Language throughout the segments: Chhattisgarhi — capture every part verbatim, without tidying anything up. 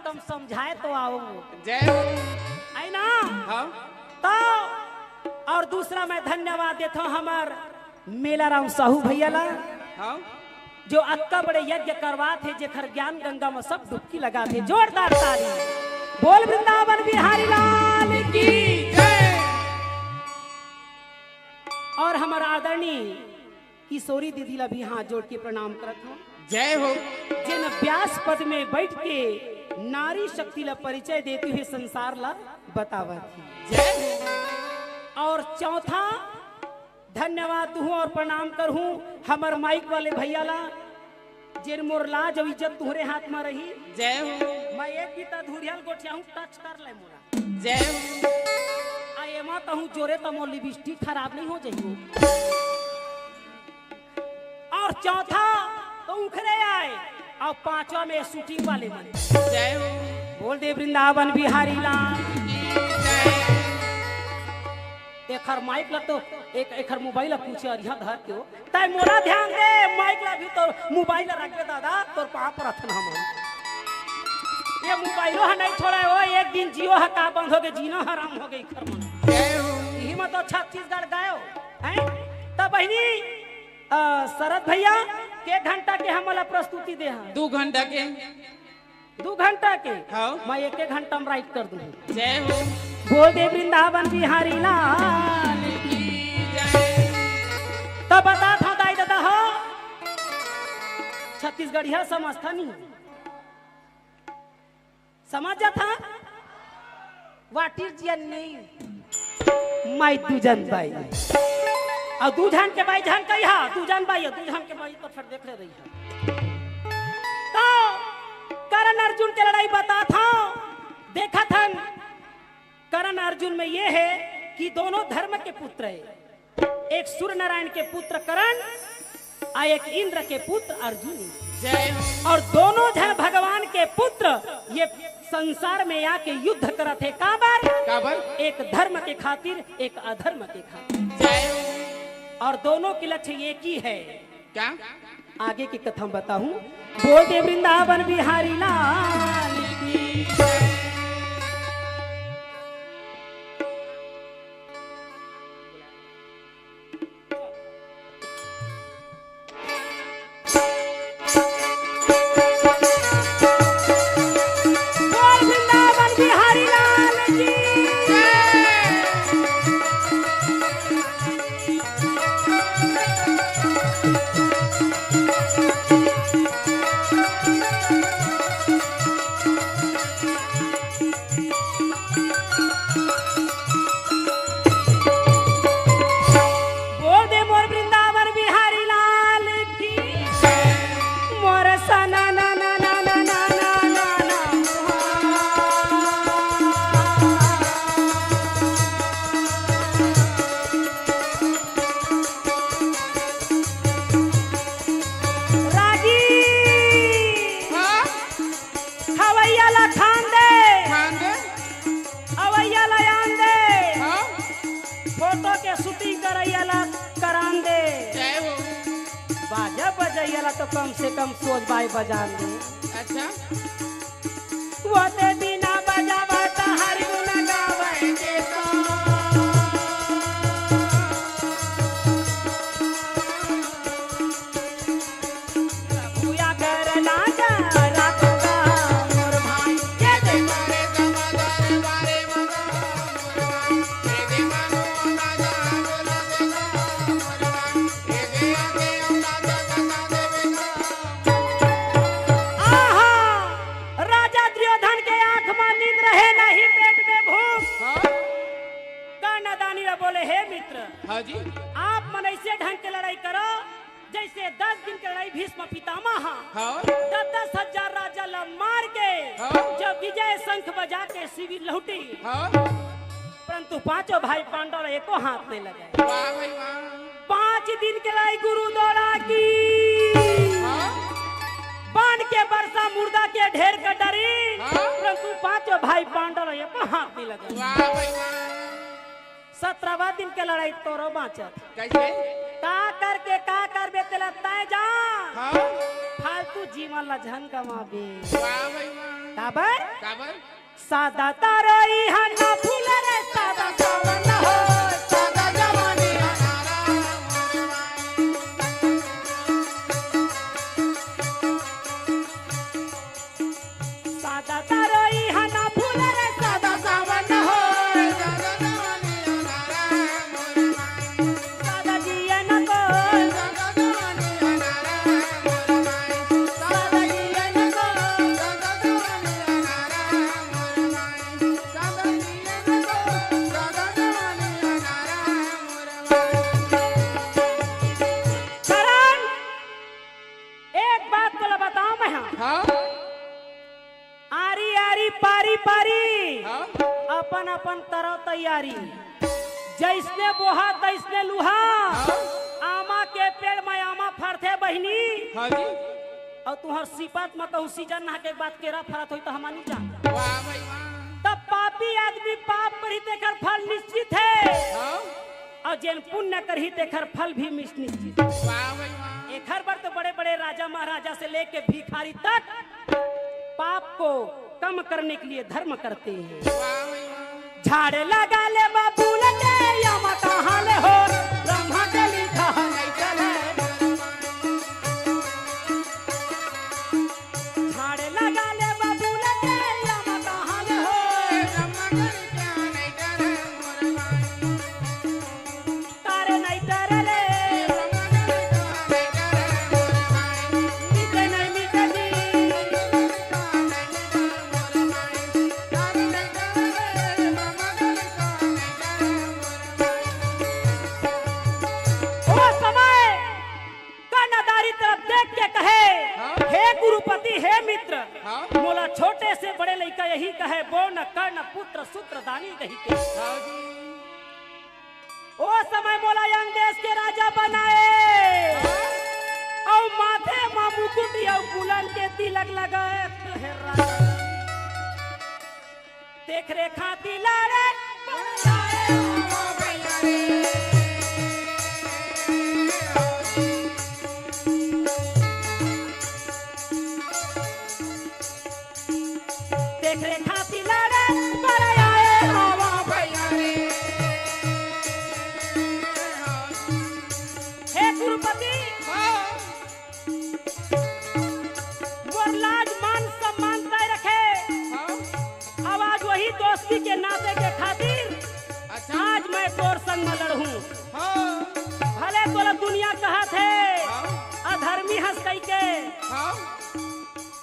हम समझाए तो आओ। जय हो। है ना? हाँ। तो और दूसरा मैं धन्यवाद देता हूँ हमर मेला राम साहू भैया ला, हाँ। जो अतका बड़े यज्ञ करवात हे, जेकर ज्ञान गंगा में सब डुबकी लगात हे। जोरदार ताली। बोल वृंदावन बिहारी लाल की। जय। और हमर आदरणीय किशोरी दीदी ला भी हाथ जोड़ के प्रणाम करत हूँ। जय हो। जेन व्यास पद में बैठ के नारी शक्ति ला परिचय देते हुए संसार ला बतावत हे। जय हो। और चौथा धन्यवाद दूहूं और प्रणाम करहूं हमर माइक वाले भैया ला, जेन मोर लाज अउ इज्जत तुहरे हाथ में रही। जय हो। मैं एक भी तधुरियल गोठियाहूं, टच कर ले मोला। जय हो। आ एमा तहूं जोरे त मोर लिपस्टिक खराब नहीं हो जाही। और चौथा तो उखरे आए, और पांचवा में शूटिंग वाले मन। जय हो। बोल दे वृंदावन बिहारी लाल। जय। एखर माइक ला तो एक, एखर मोबाइल ला पूछे और यहाँ धर के हो। तै मोला ध्यान दे, माइक ला भी तोर मोबाइल ला रख दे दादा, तोर पाँव परथन हम। ये मोबाइलो ह नहीं छोड़े हो, एक दिन जियो ह का बंद हो गए, जीना हराम हो गए एखर मन। जय हो। यही मत तो छत्तीसगढ़ गए हो, हैं? तब बहिनी, अ, शरद भैया, के घंटा के हमला प्रस्तुति दे हा? दू घंटा के। दू घंटा के? हाँ। मैं एक एक घंटा में राइट कर दूँ। जय हो। बोल दे वृंदावन बिहारी लाल की। जय। तब बता था दाई दादा हो, छत्तीसगढ़िया समझता नहीं, समझ जाता। What is your name? मैं दूजन बाई। और दूजन के बाई जान कही हा, दूजन बाई है, दूजन के बाई तो फिर देख ले रही है। तो करण अर्जुन के लड़ाई बता था, देखा था करण अर्जुन में ये है कि दोनों धर्म के पुत्र है। एक सूर्य नारायण के पुत्र करण, आ एक इंद्र के पुत्र अर्जुन। जय। और दोनों झन भगवान के पुत्र ये संसार में आके युद्ध करत हे। काबर? काबर? एक धर्म के खातिर, एक अधर्म के खातिर। जय। और दोनों के लक्ष्य एक ही है। क्या? आगे की कथा हम बताऊं। बोल दे वृंदावन बिहारी लाल की। बोल वृंदावन बिहारी लाल की। बोल दे मोर वृंदावन बिहारी लाल की। मोर सना ना ना ना ना ना ना ना ना। रागी। हाँ? खवैया ला खान दे। खान दे। अवैया ला आन दे। हाँ? फोटो के शूटिंग करैया ला करान दे। जय हो। बाजा बजैया ला तो कम से कम सोज बाई बजान दे। अच्छा। वो ते बिना बजावा त हर गुण गावे के तो। आहा! राजा दुर्योधन के आंख में नींद रहे, नहीं पेट में भूख। हाँ? का नादानी ला बोले, "हे मित्र, हाँ जी। आप मन ऐसे ढंग के लड़ाई करो, जैसे दस दिन के लड़ाई भीष्म पितामह, हाँ। दस दस हजार राजा ला मार के, हाँ। जब विजय शंख बजा के शिविर लौटी, हाँ। परंतु पांचों भाई पांडव ला एको हाथ नहीं लगाए।" वाह भाई वाह। पांच दिन के लड़ाई गुरु द्रोण की। हाँ। बाण के बरसा मुर्दा के ढेर कर डरी, हाँ। परंतु पांचों भाई पांडव ला एको हाथ नहीं लगाए। वाह भाई वाह। सत्रहवाँ दिन के लड़ाई तोरो बाँचत। कैसे? का करके का करबे तेला तय जान। हाँ। फालतू जीवन ला झन गवाबे। वाह भाई वाह। काबर? काबर? सादा तारई ह ना फूले रे, सादा सावन हो, सादा जवानी अनारा मोर माई। सादा तारई ह ना फूले रे, सादा सावन हो, सादा जवानी अनारा मोर माई। सादा जियन को, सादा जवानी अनारा मोर माई। सादा जियन को, सादा जवानी अनारा मोर माई। सादा जियन को, सादा जवानी अनारा मोर माई। करण, एक बात तोला बताओ मैं, हाँ। हाँ। आरी आरी, पारी पारी, हाँ। अपन अपन तरह तैयारी। जैसने बोहा तैसने लुहा। हाँ। आमा के पेड़ में आमा फरथे बहिनी। हाँ जी। अउ तुहर सिपत में कहूँ सीजन नहा के बाद केरा फरत होई त हमन नहीं जान। वाह भाई वाह। तब पापी आदमी पाप करही तेकर फल निश्चित हे। हाँ। अउ जेन पुण्य करही तेकर फल भी मिस-, निश्चित हे। वाह भाई वाह। एकर बर तो बड़े बड़े राजा महाराजा से लेके भिखारी तक पाप को कम करने के लिए धर्म करते हैं। वाह भाई वाह। झाड़ लगा ले बाबू लगे, या मत हाल हो, ब्रह्मा के लिखा है नहीं चले। झाड़ लगा ले बाबू लगे, या मत हाल हो, ब्रह्मा के लिखा है नहीं चले। तारे नहीं तारे रे। मिटे नहीं मिटे जी। ओ समय कर्णधारी तरफ देख के कहे, हाँ? हे गुरुपति, हे मित्र, हाँ? मोला छोटे से बड़े लइका यही कहे, बोन कर्ण पुत्र सूत्रदानी कही के। हाँ जी। ओ समय मोला अंग देश के राजा बनाए, अउ माथे मा मुकुट अउ बुलंद के तिलक लगाए। हे राजा, तेखरे खातिर लड़े। तेखरे खातिर लड़े बर आए हवा भैया रे। हे गुरुपति, हाँ। मोर लाज मान सम्मान तय रखे। हाँ। अब आज वही दोस्ती के नाते के खातिर अच्छा। आज मैं तोर संग में लड़हूं। हाँ। भले तोला दुनिया कहत हे, हाँ। अधर्मी हंस कही के। हाँ।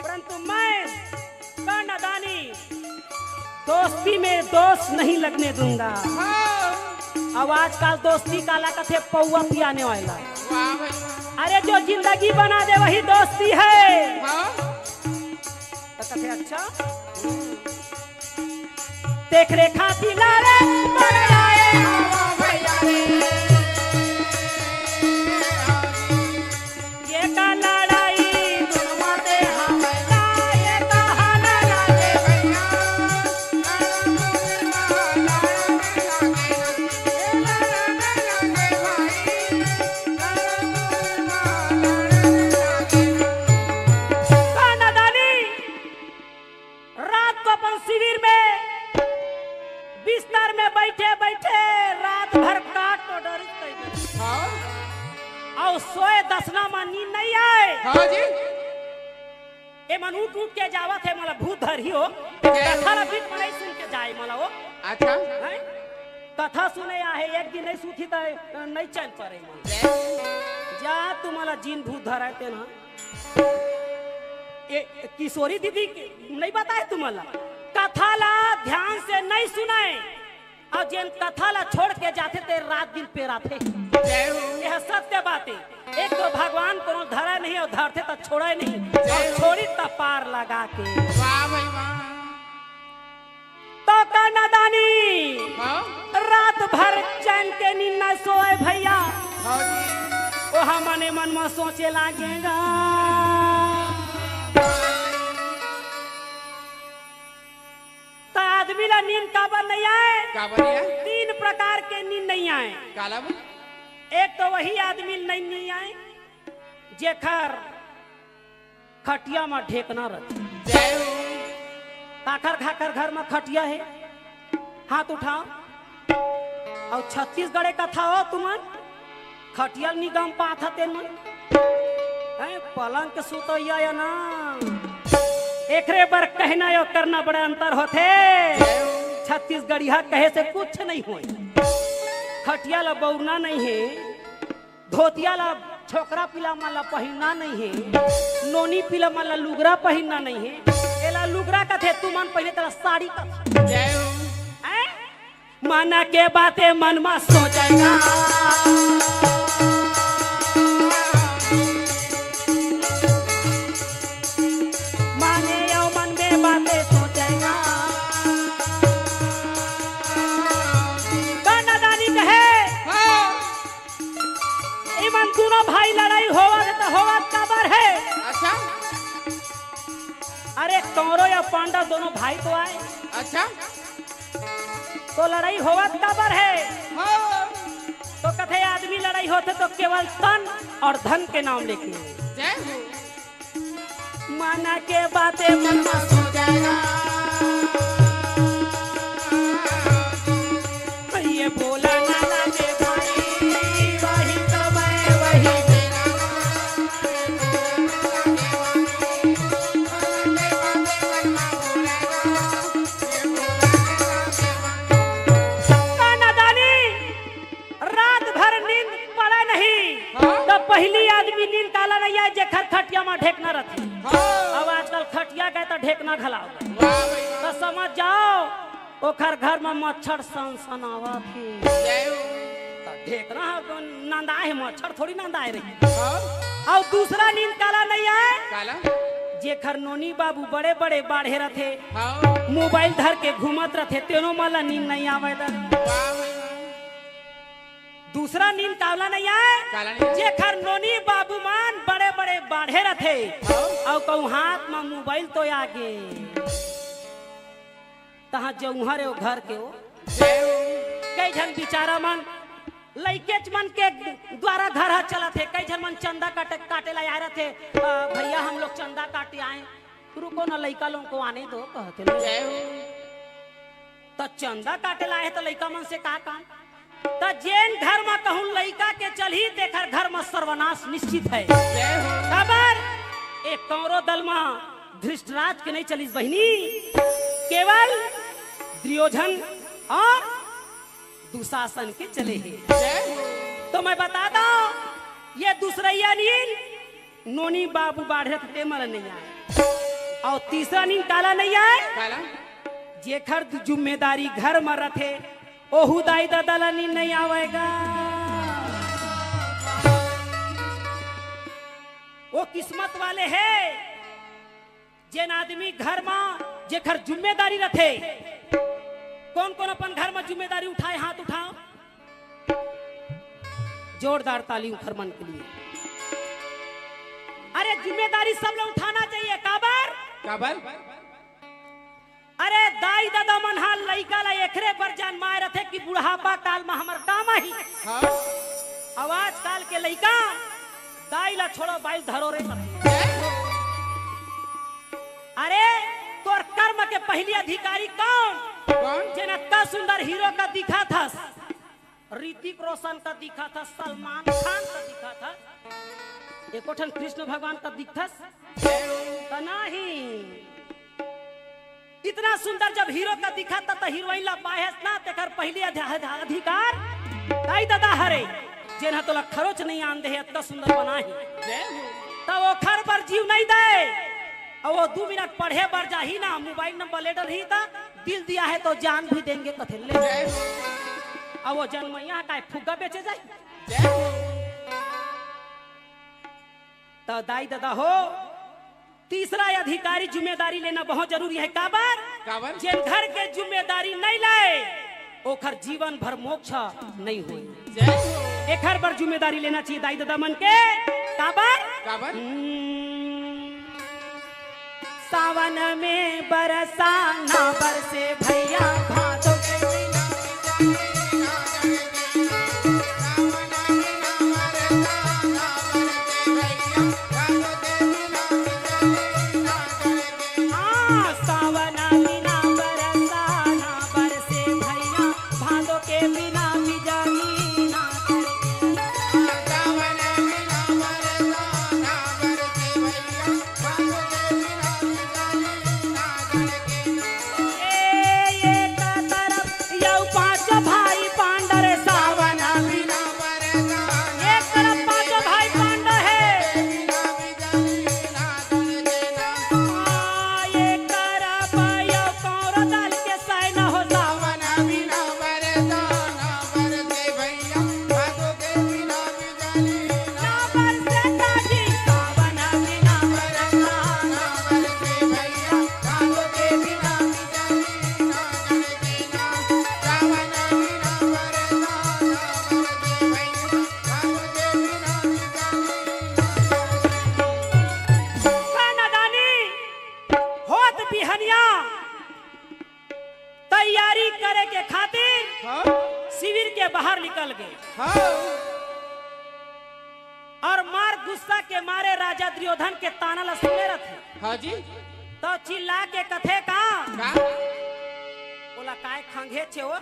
परंतु मैं कर्णदानी दोस्ती में दोष नहीं लगने दूंगा। हाँ। अब आजकल दोस्ती काला कथे, पौवा पियाने वाला। वाह भाई वाह। अरे जो जिंदगी बना दे वही दोस्ती है। हाँ। तो कथे अच्छा। तेखरे खातिर लाले बड़े आए हवा भैया रे। ये का लड़ाई दुनवा दे हवे ना, ये का हाना लागे भैया। काना दानी रात को अपन शिविर में बिस्तर में बैठे बैठे रात भर काट तो डरिस कहि दे। हाँ। अउ सोए दसना मा नींद नहीं आए। हाँ जी। ए मन उठ उठ के जावत हे, मला भूत धरही हो। जय हो। कथा ला बीच में नहीं सुन के जाए मला वो। अच्छा। हैं? कथा सुने आहे, एक दिन नहीं सूती त नहीं चल परे मन। जय हो। जा तू मला जिन भूत धराए ते ना। ए, किशोरी दीदी के नहीं बताए तुम्हाला, कथा ला ध्यान से नहीं सुनाए, अउ जेन कथा ला छोड़ के जाथे ते रात दिन पेराथे। जय हो। यह सत्य बात हे। एक तो भगवान कोनो धरा नहीं अउ धरथे त छोड़े नहीं, जय अउ हो। छोड़ी त पार लगा के। वाह भाई वाह। तो काना दानी हाँ? रात भर चैन के नींद न सोए भैया। हाँ जी। ओ हमने मन में सोचे लागेगा। त आदमी ला नींद काबर नहीं आए? काबर नहीं आए? तीन प्रकार के नींद नहीं आए। काला बा? एक तो वही आदमी ला नींद नहीं आए जेखर खटिया मा ढेकना रथे। जय हो। काखर घाखर घर म खटिया हे, हाथ उठाव। अउ छत्तीसगढ़े कथा हो तुमन, खटिया ल निगम पात ह तेन मन। हैं, पलंग के सुतइया या ना, एकरे बर कहना अउ करना बड़ा अंतर होथे। छत्तीसगढ़िया कहे से कुछ नहीं होय। खटिया ल बउरना नहीं हे, धोतिया ला छोकरा पीला मन ला पहिनना नहीं हे, नोनी पीला मन ला लुगरा पहिनना नहीं हे। एला लुगरा कथे, तुमन पहिने तेला साड़ी कथे। जय हो। हैं? मन के बाते मन मा सोचेगा, माने अउ मन में बाते सोचेगा। का नादानी कहे? हाँ। इमन दूनों भाई लड़ाई होवत हे त होवत काबर हे? अच्छा। अरे कौरव या पांडव दोनों भाई तो आय। अच्छा। तो लड़ाई होवत काबर हे? हाँ। तो कथे आदमी लड़ाई होथे तो केवल तन अउ धन के नाम लेके। जय हो। मन के बाते मन में सोचेगा। ये बोला ना लगे भाई, वही तो मैं वही तेरा। का नादानी, रात भर नींद पड़े नहीं, हाँ? त पहिली आदमी नींद काला नहीं आय, जेखर खटिया म ढेकना रथे। हाँ। अब आजकल खटिया कहे त ढेकना घलाव। वाह भैया। त समझ जाव, ओखर घर म मच्छर सनसनावत हे। जय हो। त ढेकना ह नंदाए हे, मच्छर थोड़ी नंदाए रही। हाँ। अउ दूसरा नींद काला नहीं आय? काला? जेखर नोनी बाबू बड़े-बड़े बाढ़े रथे, हाँ। मोबाइल धर के घूमत रथे, तेनो मन ला नींद नहीं आवय दा। वाह भैया। दूसरा नींद काला नहीं आय? काला नहीं आय? जेखर नोनी बाबू मन बड़े-बड़े बाढ़े रथे, हाँ। अउ कहूँ हाथ म मोबाइल तो आगे, तहाँ जऊहा रे ओ घर के ओ। जय हो। कई झन बिचारा मन लइकेच मन के द्वारा घर ह चलत हे, कई झन मन चंदा काटे, काटे ला आए रथे, "अ, भैया हम लोग चंदा काटे आए।" रुको ना, लइका लोगों को आने दो, कहते लोग। जय हो। त चंदा काटे ला आए त लइका मन से का काम? त जेन घर म कहूँ लइका के चलही, तेखर घर म सर्वनाश निश्चित हे। जय हो। काबर? ए कौरव दल म धृतराष्ट्र के नहीं चलिस बहिनी, केवल दुर्योधन अउ दुशासन के चले हे। जय हो। तो मैं बता दंव, ये दूसरइया नींद नोनी बाबू बाढ़े रथे, ते मन ला नहीं आय। अउ तीसरा नींद काला नहीं आय? काला? जेखर जिम्मेदारी घर म रथे, ओहू दाई ददा ला नींद नहीं आवय गा। ओ किस्मत वाले हे, जेन आदमी घर म जेखर जिम्मेदारी रथे। कोन-कोन अपन घर म जिम्मेदारी उठाय, हाथ उठाव। जोरदार ताली उखर मन के लिए। अरे, जिम्मेदारी सब ला उठाना चाहिए। काबर? काबर? अरे, दाई ददा मन ह लइका ला एकरे बर जनमाय रथे कि बुढ़ापा काल म हमर काम आही। हाँ। अउ आजकाल के लइका दाई ला छोड़ो, बाई धरो रे। अरे, तोर कर्म के पहिली अधिकारी कौन? कौन? जेन अतका सुंदर हीरो कस दिखत हस। ऋतिक रोशन कस दिखत हस, सलमान खान कस दिखत हस, एको ठन कृष्ण भगवान कस दिखथस त नहीं। इतना सुंदर जब हीरो कस दिखत हस त हीरोइन ला पाए हस ना, तेकर पहिली अधि-, अधि-, अधिकार दाई ददा हरे, जेन ह तोला खरोच नहीं आन दे हे, अतका सुंदर बनाही। त ओखर बर जीव नहीं दे। अउ ओ दू मिनट पढ़े बर जाही ना, मोबाइल नंबर ले डरही त दिल दिया है तो जान भी देंगे कथे ले। अउ ओ जनमइया ह काय फुग्गा बेचे जाही? त दाई ददा हो, तीसरा अधिकारी जिम्मेदारी लेना बहुत जरूरी है। काबर? काबर? जेन घर के जिम्मेदारी नहीं लाए, ओखर जीवन भर मोक्ष नहीं होए। जय हो। एखर बर जिम्मेदारी लेना चाहिए दाई ददा मन के। काबर? काबर? हम्म। सावन में बरसा ना बरसे भैया, भादो के महीना। हाँ, सावन में शिविर के बाहर निकल गे। हाँ। अउ मार गुस्सा के मारे राजा दुर्योधन के ताना ल सुने रथे। हाँ जी। त चिल्ला के कथे का? का? ओला काय खंघे छे ओ?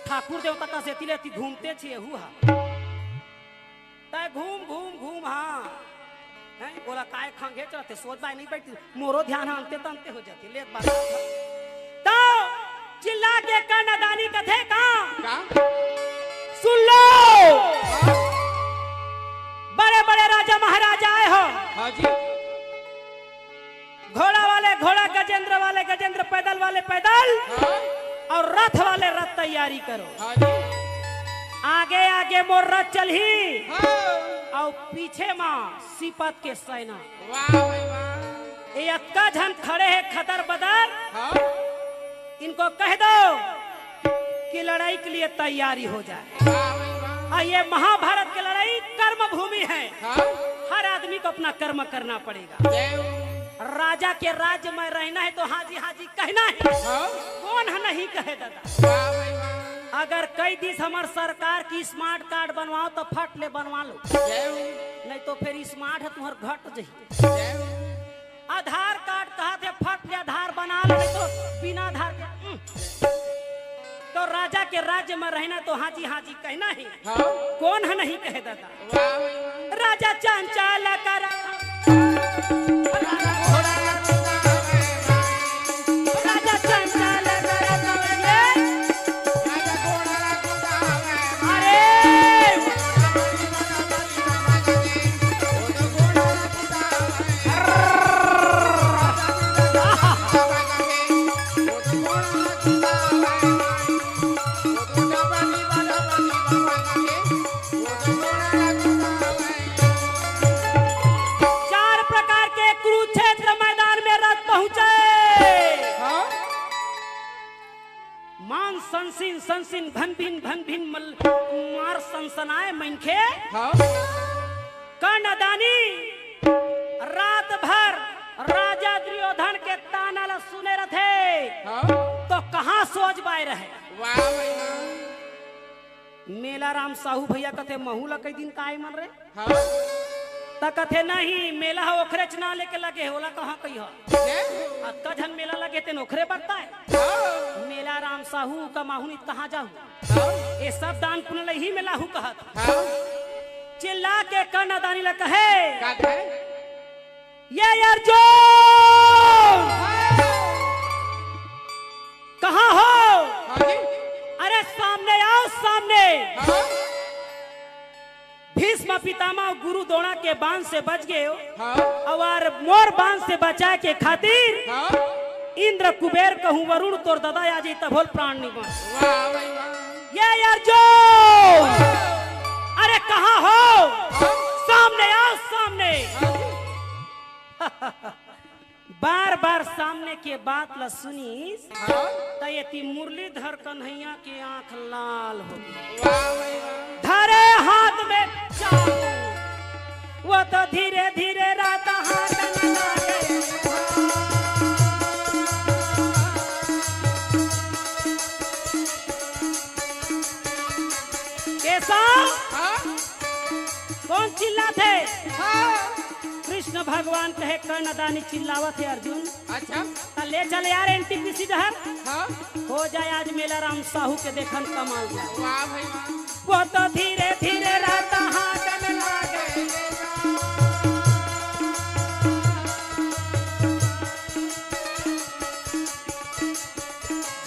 ठाकुर देवता कस एती ले एती घूमते छे एहू हा। तैं घूम, घूम, घूम, हाँ। हैं? ओला काय खंघे चलथे, सोच बाय नहीं बैठती। मोरो ध्यान हा अंते तंते हो जाथे। ले बात। त चिल्ला के कर्णदानी कथे का? का? सुन लो। हाँ। बड़े-बड़े राजा महाराजा आए हो। हाँ जी। घोड़ा वाले घोड़ा, गजेंद्र वाले गजेंद्र, पैदल वाले पैदल, हाँ। अउ रथ वाले रथ तैयारी करो। हाँ जी। आगे आगे मोर रथ चलही, हाँ। अउ पीछे मा सिपत के सेना। वाह भाई वाह। ये अतका झन खड़े हे खदर बदर, हाँ। इनको कह दो कि लड़ाई के लिए तैयारी हो जाए। वाह भाई वाह। अउ ये महाभारत की लड़ाई कर्म भूमि है। हाँ। हर आदमी को अपना कर्म करना पड़ेगा। जय हो। राजा के राज्य में रहना है तो हाँ जी, हाँ जी कहना है। हाँ। कोन ह नहीं कहे दादा? वाह भाई वाह। अगर कहि दिस हमर सरकार कि smart card बनवाओ त फट ले बनवा लो। जय हो। नहीं तो फिर smart ह तुहर घट जही। जय हो। आधार कार्ड कहाथे, फट ले आधार बना ले, नहीं तो बिना आधार के, उम। तो राजा के राज्य में रहना तो हाँ जी, हाँ जी कहना ही। हाँ। कोन ह नहीं कहे दादा? वाह, वाह, वाह। राजा चंचल कर, राजा चंचल कर, अरे, चार प्रकार के कुरुक्षेत्र मैदान में रथ पहुंचे। हाँ। मान संसिन संसिन भन भिन भन भिन मल-, मार सनसनाए मनखे। हाँ। कर्णदानी रात भर राजा दुर्योधन के ताना ल सुने रथे। हाँ। तो कहाँ सोच बाय रहे? वाह भाई वाह। मेला राम साहू भैया कथे, "महू ल कई दिन काय मन रे?" हाँ। त कथे, "नहीं, मेला ह ओखरेच ना लेके लगे हे, ओला कहाँ कही ह?" हैं? अतका झन मेला लगे तेन ओखरे बरता है। हाँ। मेला राम साहू का माहू नहीं तहाँ जाहू। हाँ। ये सब दान पुण्य ल इही में लाहू कहत। हाँ। चिल्ला के कर्णदानी ल कहे, का कहे? ये अर्जुन! हाँ। कहाँ हो? हाँ जी। अरे सामने आओ, सामने। हाँ। भीष्म पितामह गुरु द्रोणा के बाण से बच गए हो। हाँ। अउ मोर बाण से बचाए के खातिर हाँ। इंद्र कुबेर कहूँ वरुण तोर ददा आ जाई तभो ल प्राण निकल। वाह भाई वाह। ये अर्जुन! अरे कहाँ हो? हाँ। सामने आओ, सामने। हाँ जी। बार-बार सामने के बात ल सुनिस, हाँ। त एती मुरलीधर कन्हैया के आँख लाल हो गे। वाह भाई वाह। धरे हाथ में चाबुक, वो तो धीरे-धीरे रहता हाथ में लागे। कैसा? हाँ? कोन चिल्लाथे? हाँ। कृष्ण भगवान कहे, "कर्णदानी चिल्लावत हे अर्जुन।" अच्छा। त ले चल यार एनटीपीसी डहर। हाँ। हो जाए आज मेला राम साहू के देखन कमाल। वाह भाई वाह। वो तो धीरे धीरे रहता हाथ में लागे।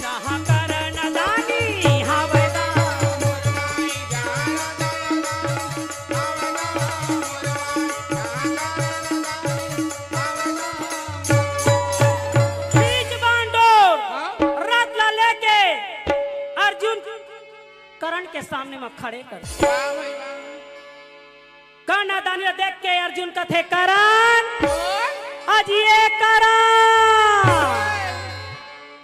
जहाँ कर्णदानी हवय दा। बीच बांडोर हाँ? रथ ला लेके अर्जुन करण के सामने म खड़े कर। वाह भाई वाह। कर्णदानी ल देख के अर्जुन कथे, "करण, अजी ए करण।"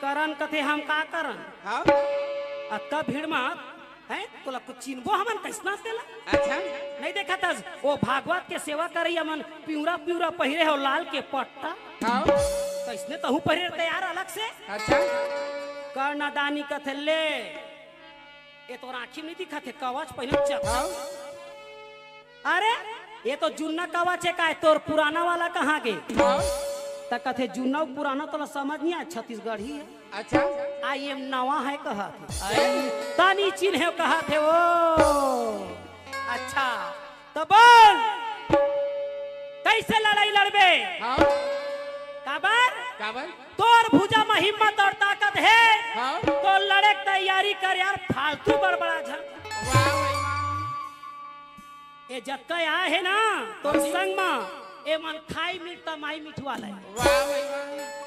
करण कथे, "हम का करन?" हाँ? अतका भीड़ म, हैं? तोला कुछ चिन्हबो हमन कइसना तेला? अच्छा। नहीं देखत हस, वो भागवत के सेवा करइया मन पिंवरा पिंवरा पहिरे हो लाल के पट्टा। हाँ। कइसने तहूँ पहिरे तैयार अलग से। अच्छा। कर्णदानी कथे, "ले।" ये तोर आँखी में नहीं दिखत हे, कवच पहिने चक। हाँ। अरे, ये तो जुन्ना कवच हे का, तोर पुराना वाला कहाँ गे? हाँ। त कथे, "जुन्ना अउ पुराना तोला समझ नहीं आय, छत्तीसगढ़ी हे।" अच्छा। आ ये नवा हे कहत हे। अरे। तनी चिन्हे कहत हे वो। अच्छा, त बोल, कैसे लड़ाई लड़बे? हाँ। काबर? काबर? तोर भुजा म हिम्मत अउ ताकत हे, हाँ। तो लड़े के तैयारी कर यार, फालतू बड़बड़ा झन। वाह भाई वाह। ए जतका आए हे ना तोर हाँ जी। संग म, ए मन खाई मीठ त माई मीठ वाला हे। वाह भाई वाह।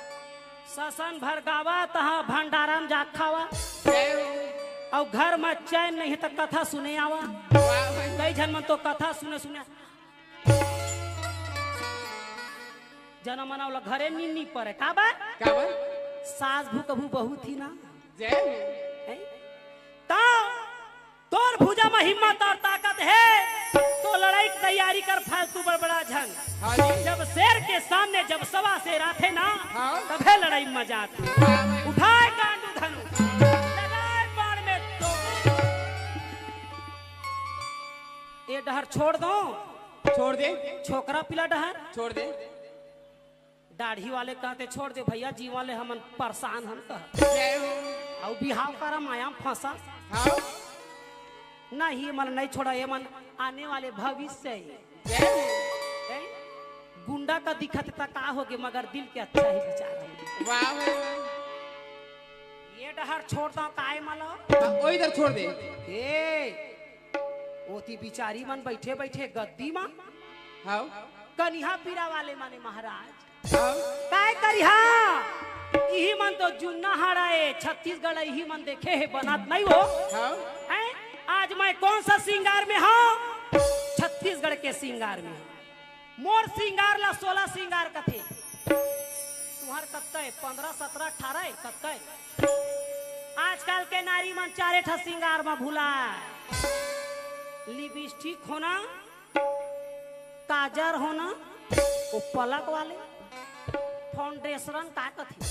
ससन भर गावा, तहाँ भंडारा म जा खावा। जय हो। अउ घर म चैन नहीं त कथा सुने आवा। वाह भाई। कई झन मन तो कथा सुने सुने जना मना ओला घरे नींद नी परे। काबर? काबर? सास भू कभू बहू थी ना। जय हो। हैं? त तोर भुजा म हिम्मत अउ ताकत हे, तो लड़ाई के तैयारी कर, फालतू बड़बड़ा झन। हाँ जी। जब शेर के सामने जब सवा शेर आथे ना, हाँ। तभे लड़ाई म मजा आथे। हाँ भाई। उठाए गांडू धनु, लगाए बाण में तो। ए डहर छोड़ दो। छोड़ दे। छोकरा पिला डहर। छोड़ दे। दाढ़ी वाले कहते, "छोड़ दे भैया, जीवन ले हमन परेशान हन," कह। जय हो। अउ बिहाव करा माया फंसा। हाँ। नहीं, ये मन नहीं छोड़ा, ये मन आने वाले भविष्य हे। जय हो। हैं? गुंडा का दिखत त का होगे, मगर दिल के अच्छा ही विचार हे। वाह, वाह, वाह। ये डहर छोड़ दो, काय मला? हाँ, ओ इधर छोड़ दे। ए, ओती बिचारी मन बैठे बैठे गद्दी मा। हाँ। कनिहा पीरा वाले माने महाराज। हाँ। काय करिहा? इही मन तो जुन्ना हाड़ा ए, छत्तीसगढ़ इही मन देखे हे, बनात नहीं हो। हाँ। हैं? आज मैं कौन सा श्रृंगार में हूँ? छत्तीसगढ़ के श्रृंगार में हूँ। मोर श्रृंगार ला सोलह श्रृंगार कथे। तुहर कतका हे? पन्द्रह, सत्रह, अठारह हे? कतका हे? आजकल के नारी मन चारे ठा श्रृंगार म भुला। लिपस्टिक होना, काजर होना, वो पलक वाले, फाउंडेशन का कथे,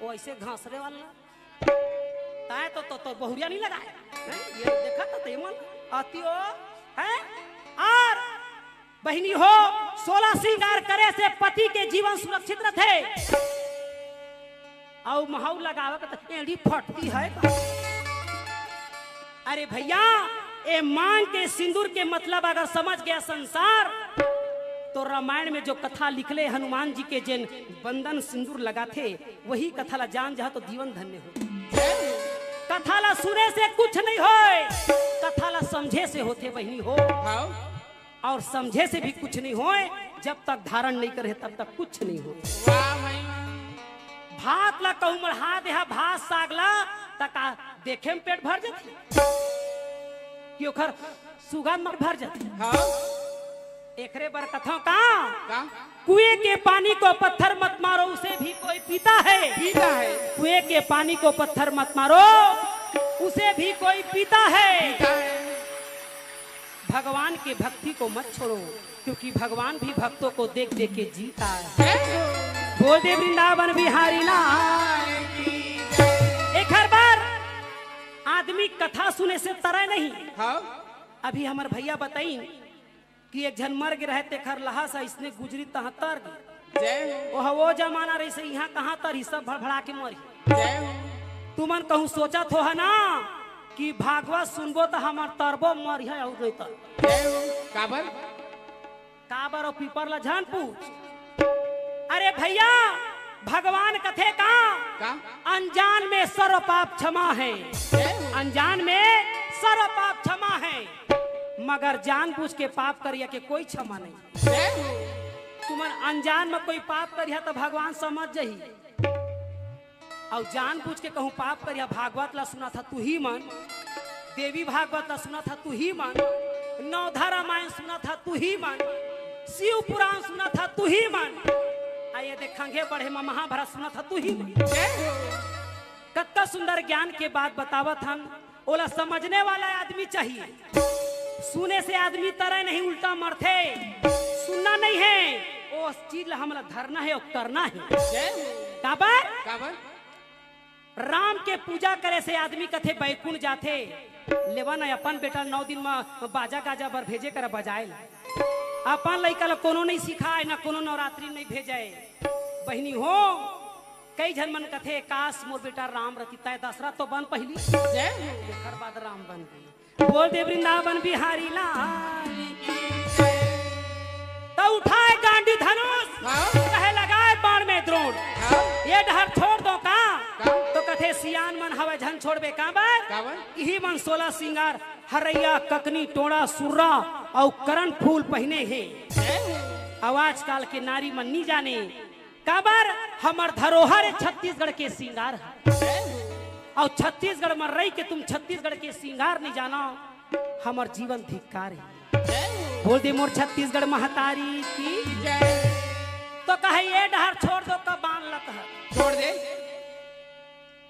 वो ऐसे घसरे वाला। ताय तो, तो, तो बहुरिया नहीं लगाए। हैं? ये देखा तो तेमन अति हो, हैं? और बहिनी हो, सोलह श्रृंगार करे से पति के जीवन सुरक्षित रथे। अउ महू लगावे के त एड़ी फटती हे। अरे भैया, ए मांग के सिंदूर के मतलब अगर समझ गया संसार, तो रामायण में जो कथा लिखले हनुमान जी के, जेन बंदन सिंदूर लगाथे, वही कथा ला जान जहा तो जीवन धन्य हो। कथा ला सुने से कुछ नहीं होय, कथा ला समझे से होथे बहिनी हो। हाँ। और समझे से भी कुछ नहीं होय, जब तक धारण नहीं करे तब तक कुछ नहीं होय। वाह भाई वाह। भात ला कहूँ मढ़ा देहा, भात साग ला, त का देखे में पेट भर जाथे? कि ओखर सुगंध में भर जाथे? हाँ। एकरे बर कथों का? का? कुएं के पानी को पत्थर मत मारो, उसे भी कोई पीता है। पीता है। कुएं के पानी को पत्थर मत मारो, उसे भी कोई पीता है। पीता है। भगवान के भक्ति को मत छोड़ो, क्योंकि भगवान भी भक्तों को देख देख के जीता है। जय हो। बोल दे वृंदावन बिहारी लाल की जय। एक हर बार आदमी कथा सुने से तरे नहीं। हाँ। अभी हमर भैया बताइन कि एक झन मर गे रहे, तेखर लहास अइसने गुजरी तहाँ तर गे। जय हो। ओह वो जमाना रहिसे, इहाँ कहाँ तरही, सब भड़भड़ा के मरही। जय हो। तुमन कहूँ सोचत हो ह ना कि भागवत सुनबो त हमर तरबो मरिहा अउ नहीं तर। जय हो। काबर? काबर ओ पीपर ला झन पूछ। अरे भैया, भगवान कथे का? का? अनजान में सर्व पाप क्षमा है। जय हो। अनजान में सर्व पाप क्षमा है, मगर जानबूझ के पाप करिया के कोई क्षमा नहीं। जय हो। तुमन अनजान में कोई पाप करिहा त भगवान समझ जही। अउ जानबूझ के कहूँ पाप करिहा, भागवत ला सुनत हा तुही मन, देवी भागवत ला सुनत हा तुही मन, नवधा रामायण सुनत हा तुही मन, शिव पुराण सुनत हा तुही मन, आ ये दे खंघे बढ़े म महाभारत सुनत हा तुही मन। जय हो। कतका सुंदर ज्ञान के बात बतावत हन। ओला समझने वाला आदमी चाहिए। सुने से आदमी तरे नहीं, उल्टा मरथे। सुनना नहीं है, ओ चीज ला हमला धरना है, ओ करना है। जय हो। काबर? काबर? राम के पूजा करे से आदमी कथे बैकुंठ जाथे। लेवा न अपन बेटा ल नौ दिन म बाजा गाजा बर भेजे कर बजाए ला। अपन लइका ल कोनो नइ सिखाए, न कोनो नवरात्रि नइ भेजे। बहिनी हो, कई झन मन कथे, "काश मोर बेटा राम रतिता, दशरथ तो बन पहिली, जय हो। एखर बाद राम बन गे।" बोल दे वृंदावन बिहारी लाल की जय। त उठाए गांडी धनुष, हाँ। कहे लगाए बाण में द्रोण। हाँ। ये डहर छोड़ दो का? का? तो कथे सियान मन हवय झन छोड़बे काबर? काबर? इही मन सोलह सिंगार हरैया, ककनी, टोड़ा, सुर्रा अउ करन फूल पहिने हे। जय हो। अउ आजकाल के नारी मन नी जाने काबर हमर धरोहर ए छत्तीसगढ़ के सिंगार हे। अउ छत्तीसगढ़ म रहि के तुम छत्तीसगढ़ के सिंगार नइ जानव, हमर जीवन धिक्कार हे। बोल दे मोर छत्तीसगढ़ महतारी की। जय। तो कहे ये डहर छोड़ दो का बाण ल कहा। छोड़ दे।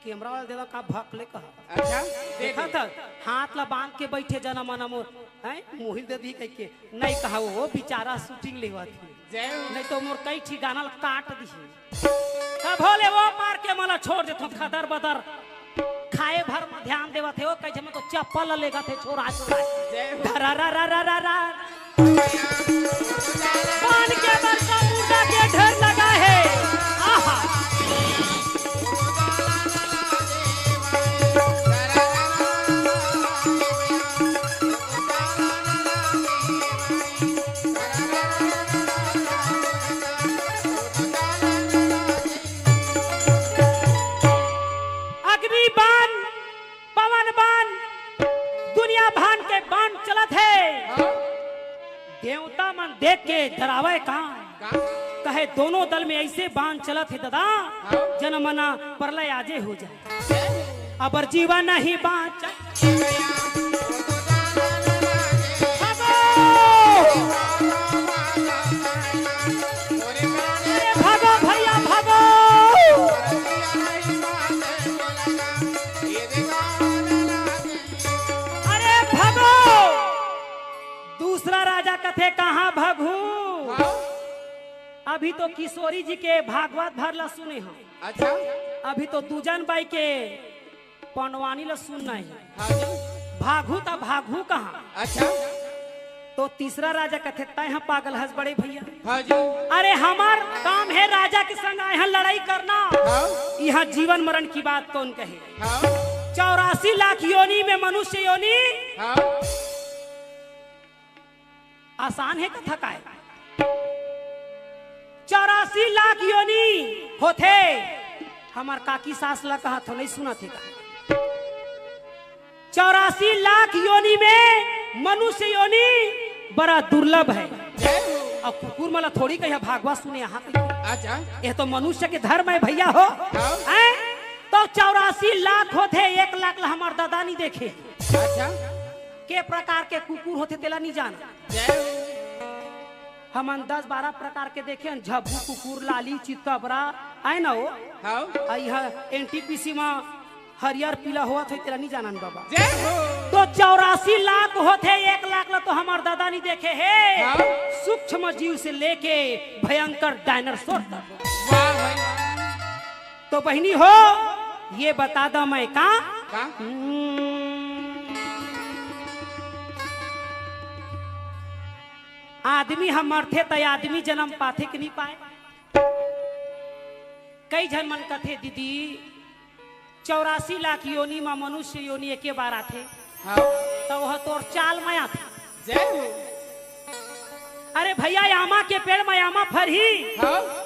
कैमरा वाला दे दो का भक ले कहा। अच्छा, दे देखा दे। था, हाथ ला बांध के बैठे जना मना मोर, हैं? मोहिल दे दी कह के। नहीं कहा, वो बेचारा शूटिंग लेवत हे। जय हो। नहीं तो मोर कई ठी गाना ल काट दी। तब भोले वो पार के मला छोड़ देथो खदर बदर। खाए भर में ध्यान देवत हे, वो कहे, "मैं तो चप्पल लेगत हे, छोरा, छोरा।" जय हो। धरा रा रा रा रा रा। पान के बरसा मुंडा के ढेर लगा है। आहा। अग्नि बाण, पवन बाण, दुनिया भान के बाण चलत हे। हाँ। देवता मन देख के डरावे का? का? कहे दोनों दल में ऐसे बाण चलत हे दादा, हाँ। जनमना प्रलय आजे हो जाए। अबर जीवा नहीं बाँच। भगो! अरे भगो भैया, भगो! अरे भगो! दूसरा राजा कथे, "कहाँ भगहू?" हाँ। अभी तो किशोरी जी के भागवत भर ला सुने हँव। अच्छा। अभी तो दूजन बाई के पंडवानी ला सुनना हे। हाँ जी। भागहू त भागहू कहाँ? अच्छा। तो तीसरा राजा कथे, "तैं ह पागल हस बड़े भैया।" हाँ जी। अरे हमर काम हे राजा के संग आए हन लड़ाई करना। हाँ। यहाँ जीवन मरण की बात कौन कहे? हाँ। चौरासी लाख योनि में मनुष्य योनि। हाँ। आसान हे कथा काय? चौरासी लाख योनि होथे। हमर काकी सास ला कहत हो, नहीं सुनत हे का? चौरासी लाख योनि में मनुष्य योनि बड़ा दुर्लभ हे। अउ कुकुर मन ला थोड़ी कहिया भागवत सुने यहाँ कहिया। अच्छा। ये तो मनुष्य के धर्म हे भैया हो। हाँ। हैं? तो चौरासी लाख होथे, एक लाख ला हमर दादा नहीं देखे। अच्छा। के प्रकार के कुकुर होथे तेला नहीं जाना। जय हो। हमन दस बारह प्रकार के देखे हन, झब्बू कुकुर, लाली, चितकबरा, आए ना हो? हाँ। आ इहाँ एनटीपीसी म हरियर पीला होवत होही, तेला नहीं जानन बाबा। जय हो। तो चौरासी लाख होथे, एक लाख ला तो हमर दादा नहीं देखे हे। हाँ। सूक्ष्म जीव से लेके भयंकर डायनासोर तक। वाह भाई। तो बहिनी हो, ये बता दा मैं का? का? हम्म। आदमी ह मरथे त आदमी जनम पाथे कि नहीं पाए? कई झन मन कथे, "दीदी, चौरासी लाख योनि म मनुष्य योनि एके बार आथे, हाँ। त ओह तोर चाल म आथे।" जय हो। अरे भैया, आमा के पेड़ म आमा फरही। हाँ।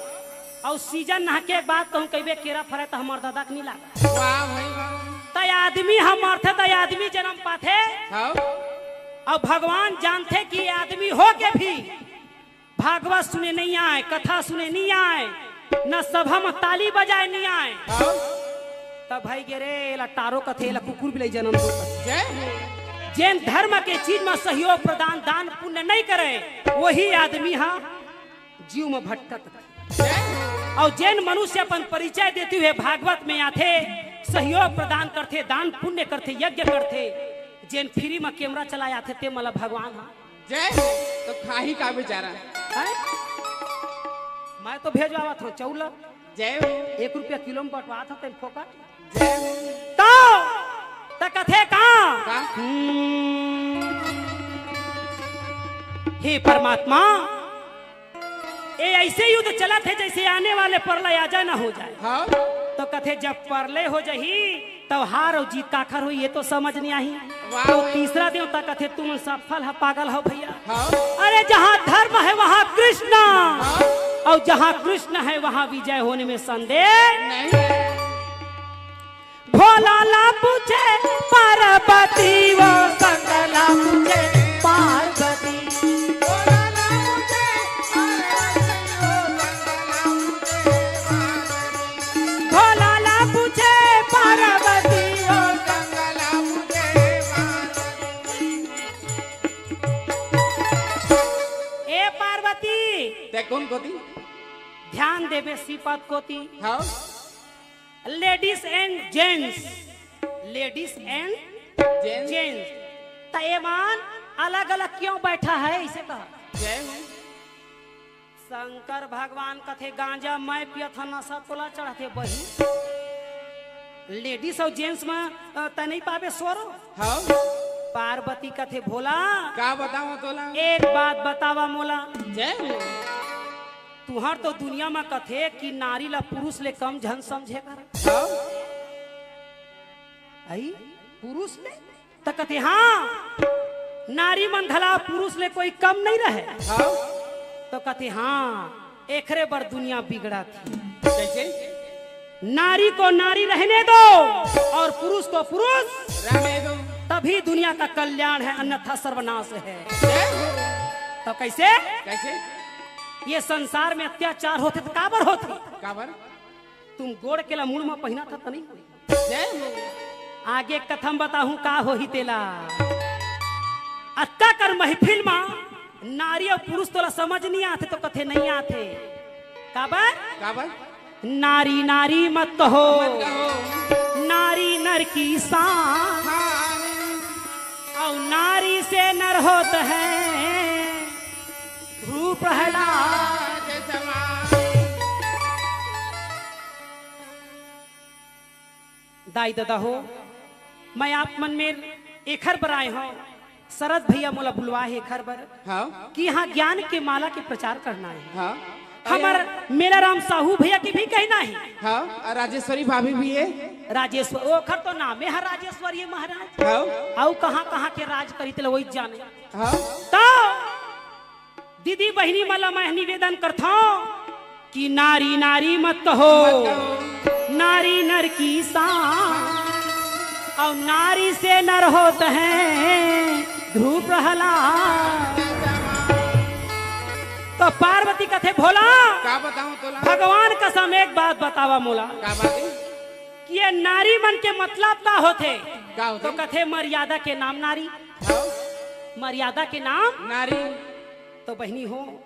अउ सीजन नहके के बाद कहूँ कहिबे केरा फरे त हमर दादा के नहीं लागा। वाह भाई वाह। त आदमी ह मरथे त आदमी जनम पाथे। हाँ। अउ भगवान जानथे कि आदमी हो के भी भागवत सुने नहीं आए, कथा सुने नहीं आए, न सभा म ताली बजाए नहीं आए। हाँ। त भाई गे रे, एला टारो कथे, एला कुकुर बिलाई जनम दो कथे। जय हो। जेन धर्म के चीज म सहयोग प्रदान, दान पुण्य नहीं करे, वही आदमी ह जीव म भटकत रथे। जय हो। अउ जेन मनुष्य अपन परिचय देते हुए भागवत में आथे, सहयोग प्रदान करथे, दान पुण्य करथे, यज्ञ करथे, जेन फ्री म कैमरा चलाए आथे, ते मला भगवान ह जय हो। तो खाही का बेचारा? हैं? मैं तो भेजवावत हँव चौला। जय हो। एक रुपया किलो म बंटवात हँव तेन फोकट। तो, त कथे का? का? हम्म। हे परमात्मा, ए ऐसे युद्ध चलत हे जैसे आने वाले प्रलय आ जाए ना हो जाए। हाँ। तो कथे जब प्रलय हो जाही तब हार अउ जीत काखर होही ये तो समझ नहीं आही। वाह तो भाई। तीसरा देवता कथे तुम सफल ह पागल हो भैया। हाँ। अरे जहाँ धर्म है वहाँ कृष्ण हाँ। अउ जहाँ कृष्ण है वहाँ विजय होने में संदेह नहीं। भोला ला पूछे पार्वती वो शंकर ला पूछे पार्वती। भोला ला पूछे पार्वती वो शंकर ला पूछे पार्वती। ए पार्वती। ते कोन कोती? ध्यान देबे श्रीपद कोती। हाँ। Ladies and gents, ladies and gents। त एमन अलग-अलग क्यों बैठा है, इसे कहा। जय हो। शंकर भगवान कथे, "गांजा मैं पियत हंव, नशा तोला चढ़थे बही।" Ladies अउ gents में, अ, त नहीं पाबे स्वरो। हाँ। पार्वती कथे, "भोला, का बतावं तोला? एक बात बतावा मोला।" जय हो। तुहर तो दुनिया म कथे कि नारी ला पुरुष ले कम झन समझे कर। हाँ। आई? पुरुष ले? त कथे, "हाँ, नारी मन घला पुरुष ले कोई कम नहीं रहे।" हाँ। तो कथे, "हाँ, एकरे बर दुनिया बिगड़त हे।" कैसे? नारी को नारी रहने दो और पुरुष को पुरुष, रहने दो। तभी दुनिया का कल्याण है, अन्यथा सर्वनाश है। जय हो। तो कैसे? कैसे? ये संसार में अत्याचार होथे त काबर होथे? काबर? तुम गोड़ के ला मुड़ में पहिना था त नहीं? जय हो। आगे कथा म बताहूं का होही तेला। अतका कर महफिल मा नारी अउ पुरुष तोला समझ नहीं आथे तो कथे नहीं आथे। काबर? काबर? नारी नारी मत कहो। मत कहो। नारी नर की शान। हाँ। अउ नारी से नर होत है ध्रुव प्रहलाद। दाई ददा हो, मैं आप मन मेर एखर बर आए हंव, शरद भैया मोला बुलवा हे एखर बर हाँ। कि यहाँ ज्ञान के माला के प्रचार करना हे। हाँ। हमर मेलाराम साहू भैया के भी कहना हे। हाँ, अउ राजेश्वरी भाभी भी हे। राजेश्वर, ओखर तो नामे हे राजेश्वरी महाराज। हाँ। अउ कहाँ कहाँ के राज करी तेला वही जाने। हाँ। तो दीदी बहिनी मन ला मैं निवेदन करथंव कि नारी नारी मत कहो, मत कहो। नारी नर की शान, अउ नारी से नर होत है ध्रुव प्रहलाद। तो पार्वती कथे, "भोला, का बतावं तोला? भगवान कसम एक बात बतावा मोला।" का बात हे? कि ये नारी मन के मतलब का होथे? का होथे? तो कथे, "मर्यादा के नाम नारी।" हाँ। मर्यादा के नाम नारी। तो बहिनी हो,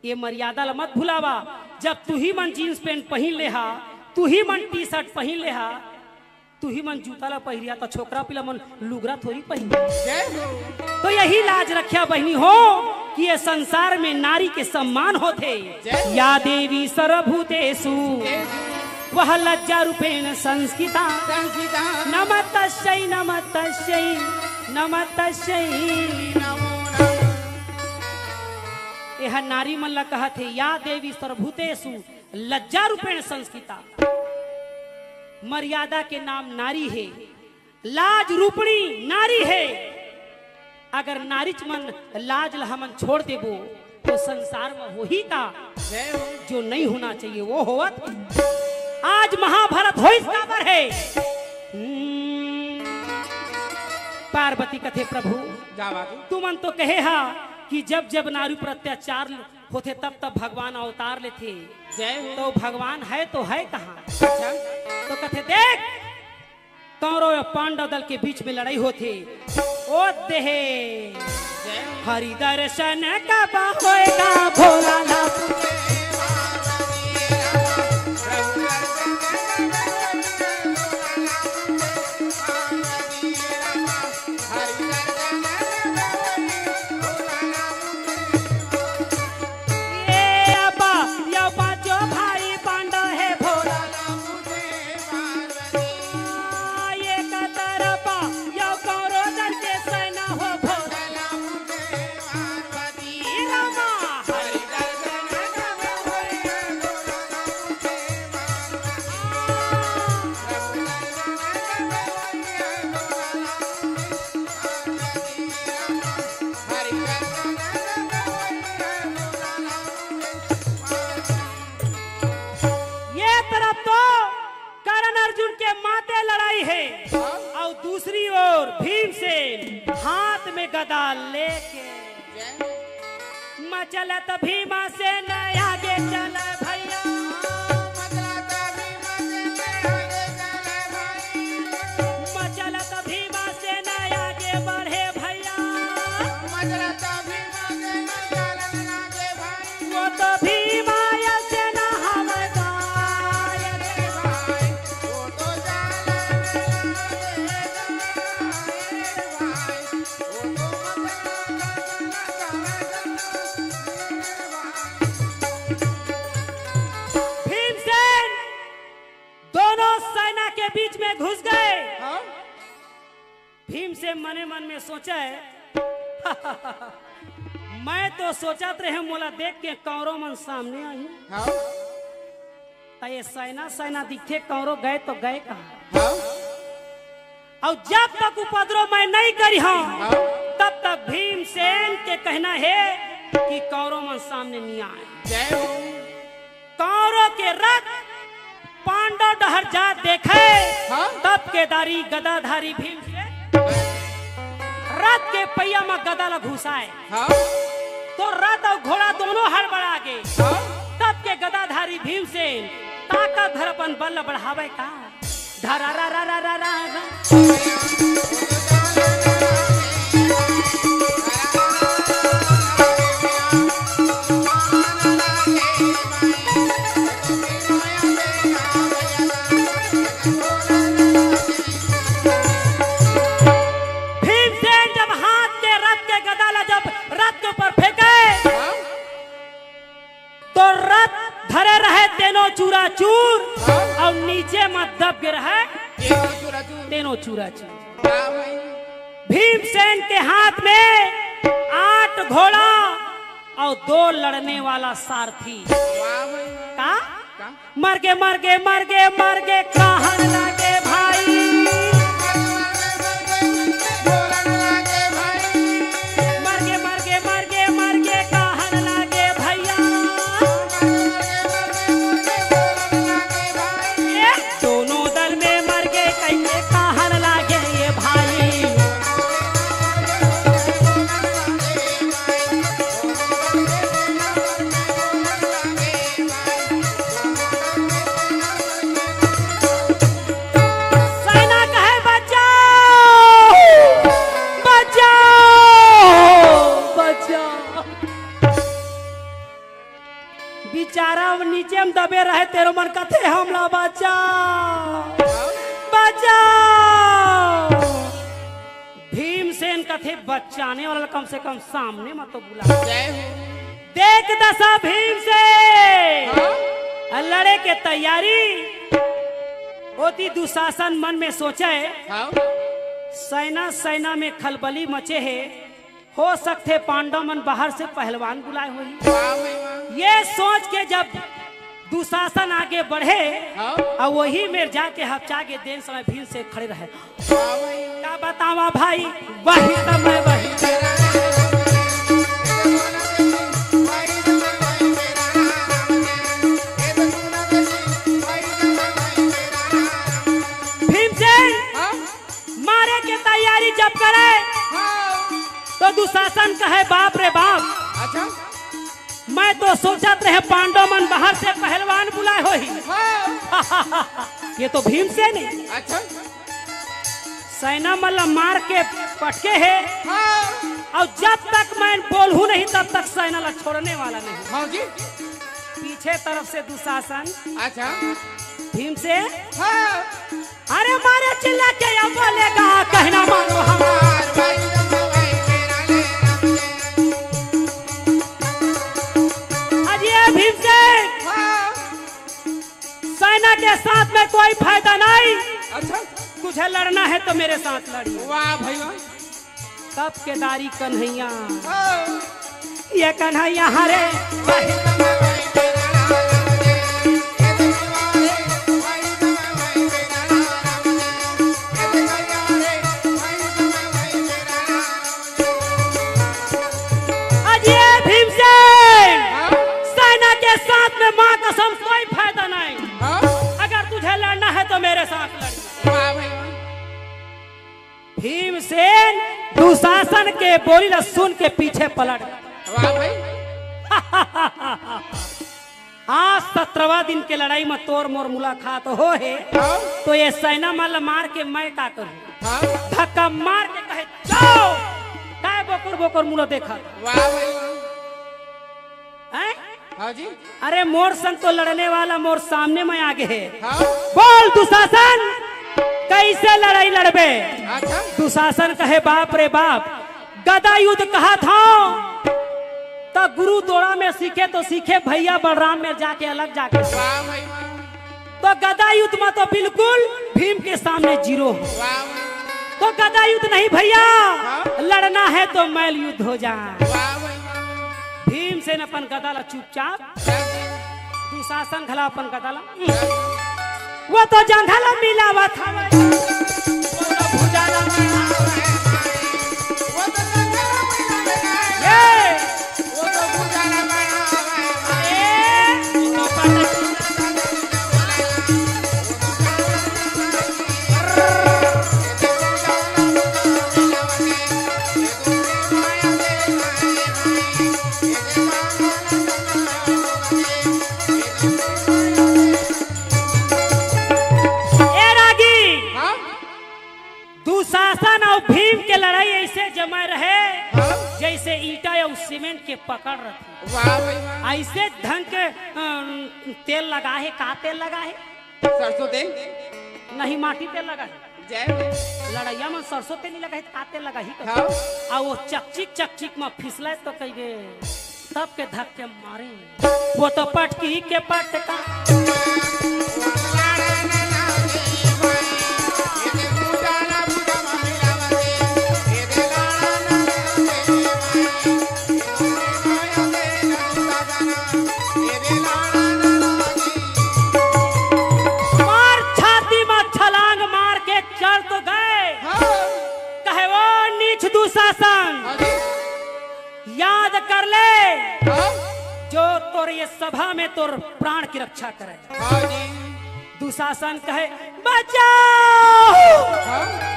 ये मर्यादा ला मत भुलावा। जब तुही मन jeans pant पहिन ले हा, तुही मन T-shirt पहिन ले हा, तुही मन जूता ला पहिरिया, त छोकरा पिला मन लुगरा थोड़ी पहिन। जय हो। तो यही लाज रखिया बहिनी हो कि ये संसार में नारी के सम्मान होथे। जय हो। या देवी सर्वभूतेषु देवी। वह लज्जा रूपेण संस्थिता। संस्थिता। नमस्तस्यै, नमस्तस्यै, नमस्तस्यै। नमो नमः। एह नारी मन ला कहत हे, या देवी सर्वभूतेषु लज्जा रूपेण संस्थिता। मर्यादा के नाम नारी हे, लाज रूपणी नारी हे। अगर नारीच मन लाज ला हमन छोड़ देबो, तो संसार में होही का? जय हो। जो नहीं होना चाहिए, वो होवत। आज महाभारत होइस काबर हे? हम्म, पार्वती कथे, "प्रभु, का बात हे? तुमन तो कहे हा कि जब जब नारी पर अत्याचार होथे, तब तब भगवान अवतार लेथे। जय हो। तो भगवान हे तो हे कहाँ?" अच्छा। तो कथे, "देख, कौरव अउ पांडव दल के बीच में लड़ाई होथे, ओ देहे, हरि दर्शन कब होएगा भोलानाथ?" ये अब, ये पांचों भाई पांडव हे भोला। के माते लड़ाई हे। हाँ। अउ दूसरी ओर भीमसेन हाथ में गदा लेके। जय हो। मचलत भीमसेन आगे चल भैया। मचलत भीमसेन आगे चल भाई। मचलत भीमसेन आगे बढ़े भैया। मचलत भीमसेन आगे वो तो भीमाय सेना हवय गाय रे भाई, वो तो जाल में लगे गाय रे भाई, वो तो मत लगे गाय रे भाई। भीमसेन दोनों सेना के बीच में घुस गए। हाँ? भीमसेन मने मन में सोचे, "मैं तो सोचत रहे मोला देख के कौरव मन सामने आही। हाँ। त ये सेना सेना दिखे, कौरव गए तो गए कहाँ?" हाँ। अउ जब तक उपद्रव मैं नहीं करिहंव, हाँ। तब तक भीमसेन के कहना हे कि कौरव मन सामने नहीं आए। जय हो। कौरव के रथ पांडव डहर जात देखे, हाँ? तब केदारी गदाधारी भीमसेन रथ के पहिया म गदा ल घुसाए। हाँ? तो रथ अउ घोड़ा दोनों हड़बड़ा गे। हाँ? तब के गदाधारी भीमसेन ताकत धर अपन बल ल बढ़ावे का। धरा रा रा रा रा रा रा। भीमसेन जब हाथ के रथ के गदा ला जब रथ के ऊपर फेंके, हाँ? तो रथ धरे रहे तेनो चूरा चूर, हाँ? अउ नीचे म दब गे रहे तेनो चूरा चूर। तेनो चूरा चूर। वाह भाई। भीमसेन के हाथ में आठ घोड़ा अउ दो लड़ने वाला सारथी। वाह भाई, वाह। का? का? मर गे, मर गे, मर गे, मर गे, कहन लागे भाई। मर गे, मर गे, मर गे, मर गे, कहन लागे भैया। ए, दोनों दल में मर गे, कइसे कहन लागे ये भाई। सेना कहे, "बचाओ, बचाओ, बचाओ।" बिचारा अब नीचे म दबे रहे, तेनो मन कथे, "हमला बचाओ, बचाओ।" भीमसेन कथे, "बचाने वाला ल कम से कम सामने म तो बुला।" जय हो। देख दसा भीमसेन हाँ? लड़े के तैयारी। ओती दुशासन मन में सोचे, हाँ? सेना, सेना में खलबली मचे हे, हो सकथे पांडव मन बाहर से पहलवान बुलाए होही। वाह भाई वाह। ये सोच के जब दुशासन आगे बढ़े, हाँ। अउ वही मेर जाके हपचा के देन समय भीमसेन खड़े रहे। वाह भाई। का बतावा भाई, वही समय वही। भीमसेन हाँ। मारे के तैयारी जब करे, हाँ। तो दुशासन कहे, "बाप रे बाप, अच्छा। मैं तो सोचत रहे पांडव मन बाहर से पहलवान बुलाए होही।" हाँ। ये तो भीमसेन हे। अच्छा। सेना मन ल मार के पटके हे। हाँ। अउ जब तक मैं बोलहूँ नहीं, तब तक सेना ल छोड़ने वाला नहीं। हाँ जी। पीछे तरफ से दुशासन। अच्छा। भीमसेन हाँ। अरे मारे चिल्ला के या बोलेगा, कहना मानो हमार। अरे भीमसेन, हाँ। सेना के साथ में कोई फायदा नहीं। अच्छा। तुझे लड़ना है तो मेरे साथ लड़िए। वाह भाई वाह। तब केदारी कन्हैया, हाँ। ये कन्हैया हरे। अजय भीमसेन, हाँ? सेना के साथ में माँ कसम कोई फायदा नहीं। हाँ? अगर तुझे लड़ना है तो मेरे साथ। वाह भाई, वाह। भीमसेन दुशासन के बोली ल सुन के पीछे पलट गे। वाह भाई। आज सत्रहवाँ दिन के लड़ाई म तोर मोर मुलाकात हो हे, हाँ। तो ये सेना मन ल मार के मैं का करूँ? हाँ। धक्का मार के कहे, "जाओ!" काय बोकर बोकर मुँह ल देखत? वाह भाई, वाह। हैं? हाँ जी। अरे मोर संग तो लड़ने वाला मोर सामने में आगे हे। हाँ। बोल दुशासन, कैसे लड़ाई लड़बे? अच्छा। दुशासन कहे, "बाप रे बाप, गदा युद्ध कहत हँव, त गुरु दोड़ा में सीखे तो सीखे भैया बलराम में जाके अलग जाके।" वाह भाई वाह। तो गदा युद्ध में तो बिल्कुल भीम के सामने जीरो हो। वाह। तो गदा युद्ध नहीं भैया, हाँ। लड़ना है तो मैल युद्ध हो जाए। वाह भाई वाह। भीमसेन अपन गदा ला चुपचाप, हाँ जी। दुशासन घला अपन गदा ला, हाँ जी। वो तो जांघा ला मिलावत हवे। वो तो भुजा ला मिलावत हवे। वो तो जांघा ला मिलावत हवे। ये। वो तो भुजा ला मिलावत हवे। ए। ए रागी, हाँ? दुशासन अउ भीम के लड़ाई ऐसे जमा रहे, हाँ? जैसे ईंटा अउ सीमेंट के पकड़ रथे। वाह भाई वाह। ऐसे ढंग के, अम, तेल लगा हे, का तेल लगा हे? सरसों तेल। नहीं, माटी तेल लगा हे। जय हो। लड़ैया में सरसों तेल नहीं लगा हे, तो का तेल लगा ही कर? हाँ। आ वो चकचिक, चकचिक में फिसले तो कहिबे, तब के धक्के मारे। वो तो पटकी के पटका। मार छाती में छलांग मार के चढ़ तो गए। हाँ। कहे, "वो नीच दुशासन, हाँ जी। याद कर ले, हाँ। जो तोर ये सभा में तोर प्राण की रक्षा करे।" हाँ जी। दुशासन कहे, "बचाओ, हाँ।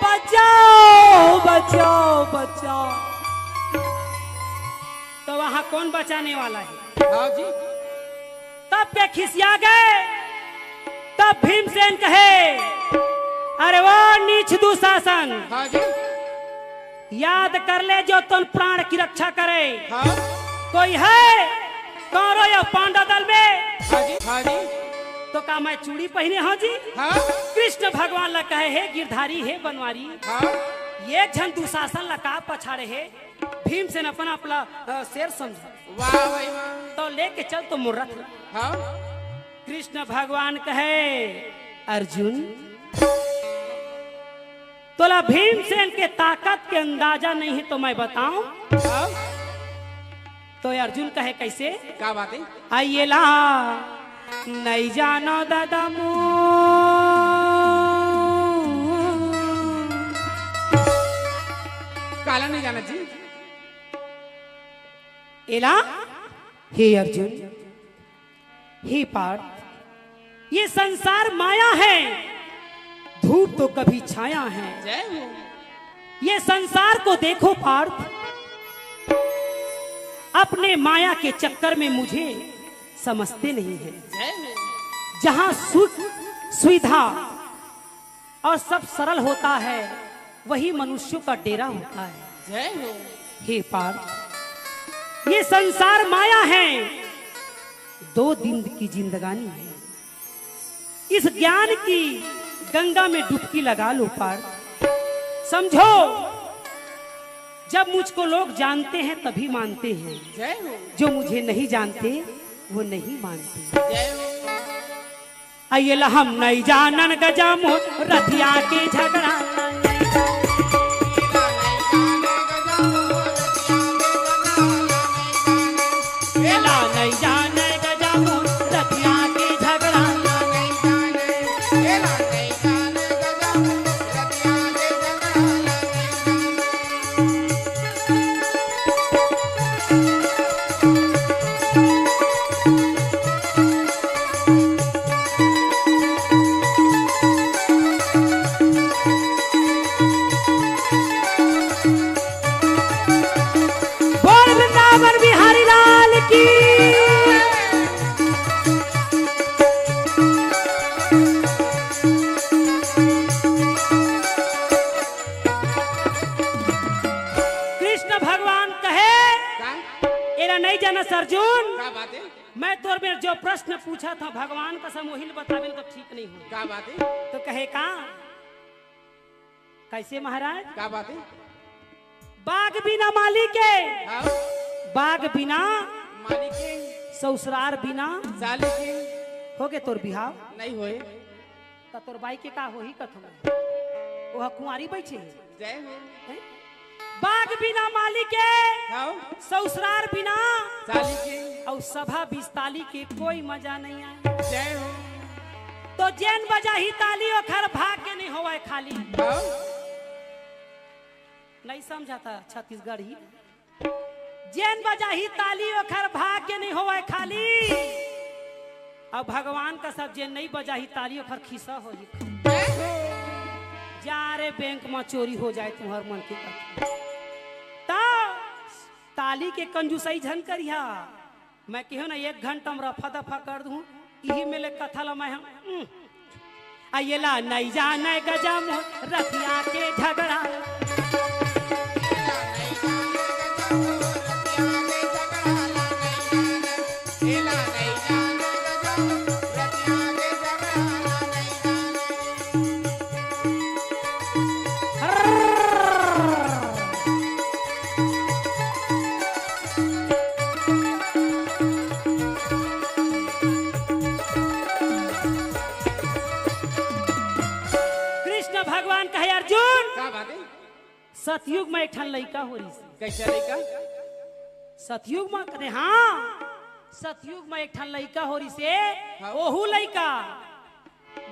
बचाओ, बचाओ, बचाओ।" तो वहां कौन बचाने वाला है? हाँ जी। तब के खिसिया गए, तब भीमसेन कहे, "अरे वो नीच दुशासन, हाँ जी। याद कर ले जो तोर प्राण की रक्षा करे। हाँ। कोई है कौरव या पांडव दल में?" हाँ जी, हाँ जी। तो का मैं चूड़ी पहने हँव जी? हाँ। कृष्ण भगवान ला कहे, "हे गिरधारी, हे बनवारी, हाँ। ये झन दुशासन ला का पछाड़े हे?" भीमसेन अपन आप ला, अ, शेर समझा। वाह भाई वाह। तो लेके चल तो मोर रथ ला। हाँ। कृष्ण भगवान कहे, "अर्जुन, तोला भीमसेन के ताकत के अंदाजा नहीं है तो मैं बताऊं?" हाँ। तो अर्जुन कहे, "कैसे?" का बात है? आइए ला, नहीं जानो दादा मो। काला नहीं जाना जी। एला, हे अर्जुन, हे पार्थ, ये संसार माया है, धूप तो कभी छाया है। जय हो। ये संसार को देखो पार्थ, अपने माया के चक्कर में मुझे समझते नहीं है। जय हो। जहाँ सुख, सुविधा और सब सरल होता है, वही मनुष्यों का डेरा होता है। जय हो। हे पार्थ, ये संसार माया है, दो दिन की जिंदगानी है। इस ज्ञान की गंगा में डुबकी लगा लो पार्थ। समझो, जब मुझको लोग जानते हैं तभी मानते हैं, जय हो। जो मुझे नहीं जानते वो नहीं मानते। जय हो। अइला हम नहीं जानन गजमो रथिया के झगड़ा। एला नहीं जाने गजमो रथिया के झगड़ा। अर्जुन, का बात हे? मैं तोर मेर जो प्रश्न पूछत हंव, भगवान कसम ओही ल बताबे न तो ठीक नइ होही। का बात हे? तो कहे का, कइसे महाराज? का बात हे? बाग बिना माली के, हाँ। बाग बिना माली के, ससुरार बिना साली के। होगे तोर बिहाव? नइ होय। त तोर बाई के का होही कथंव? ओह कुंवारी बइठे हे। जय हो। हैं? बाग बिना माली के, हाँ। ससुरार बिना साली के। अउ सभा बीस ताली के कोई मजा नइ आय। जय हो। तो जेन बजाही ताली ओखर भाग्य नइ होवय खाली। हाँ। नइ समझत हस छत्तीसगढ़ी। जेन बजाही ताली ओखर भाग्य नइ होवय खाली। अउ भगवान कसम जेन नइ बजाही ताली ओखर खिस्सा होही। जा रे बैंक म चोरी हो जाय तुंहर मन के कथे। त ताली के कंजूसई झन करिहा। मैं कहेंव ना, एक घंटा म रफा दफा कर दूं, इही मेर ले कथा ला मैं ह, उम। आ एला नइ जानय गजब रतिया के झगड़ा। कृष्ण भगवान कहे, अर्जुन, का बात हे? सतयुग म एक ठन लइका हो रिहिस हे। कइसे लइका? सतयुग म कथे, हाँ, सतयुग म एक ठन लइका हो रिहिस हे। हाँ। ओहू लइका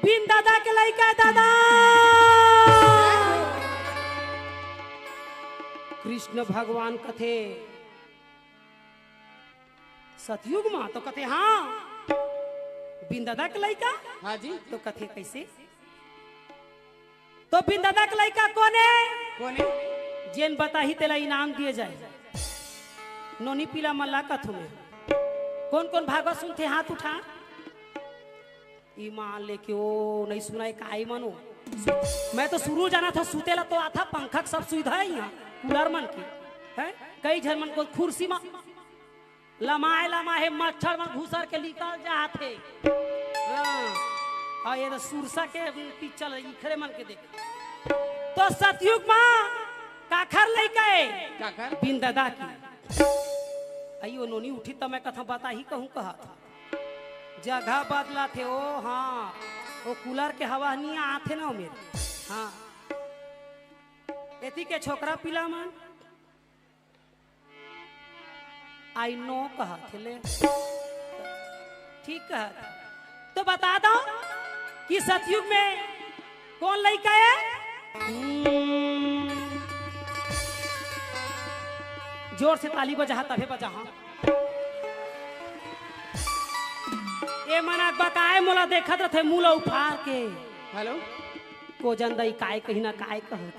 बिन ददा के लइका हे, ददा। कृष्ण भगवान कथे, सतयुग म? तो कथे, हाँ, बिन ददा के लइका। हाँ जी। तो कथे, कइसे? तो बिन ददा के लइका कोन हे? कोन हे? जेन बताही तेला इनाम दिए जाय। नोनी पीला मन ला कथंव मैं। कोन कोन भागवत सुनथे हाथ उठा। ईमान लेके ओ नइ सुनय का ईमान ओ। मैं तो सुरू जानथंव सुते ला तो आथंव पंखा के सब सुविधा हे इहाँ, कूलर मन के। हैं? कई झन मन के खुर्सी म लमाय लमाय हे, मच्छर मन घुसर के निकल जात हे। हाँ। अउ ये तो सुरसा के पिक्चर इखरे मन के देख। तो सतयुग म काखर लइका हे? काखर? बिन ददा के। अई ओ नोनी उठही त मैं कथंव बताही कहूँ कहत। जगह बदलत हे ओ, हाँ। ओ कूलर के हवा नइ आत हे ना ओ मेर। हाँ। एती के छोकरा पीला मन। I know कहत हे ले। ठीक कहत। तो बता दंव कि सतयुग म कोन लइका हे? हम्म। जोर से ताली बजाहा, तभे बजाहा। ए मन अकबकाय मोला देखत रथे, मुंह ल उफार के। हेलो। को जन दई काय कही ना काय कहत।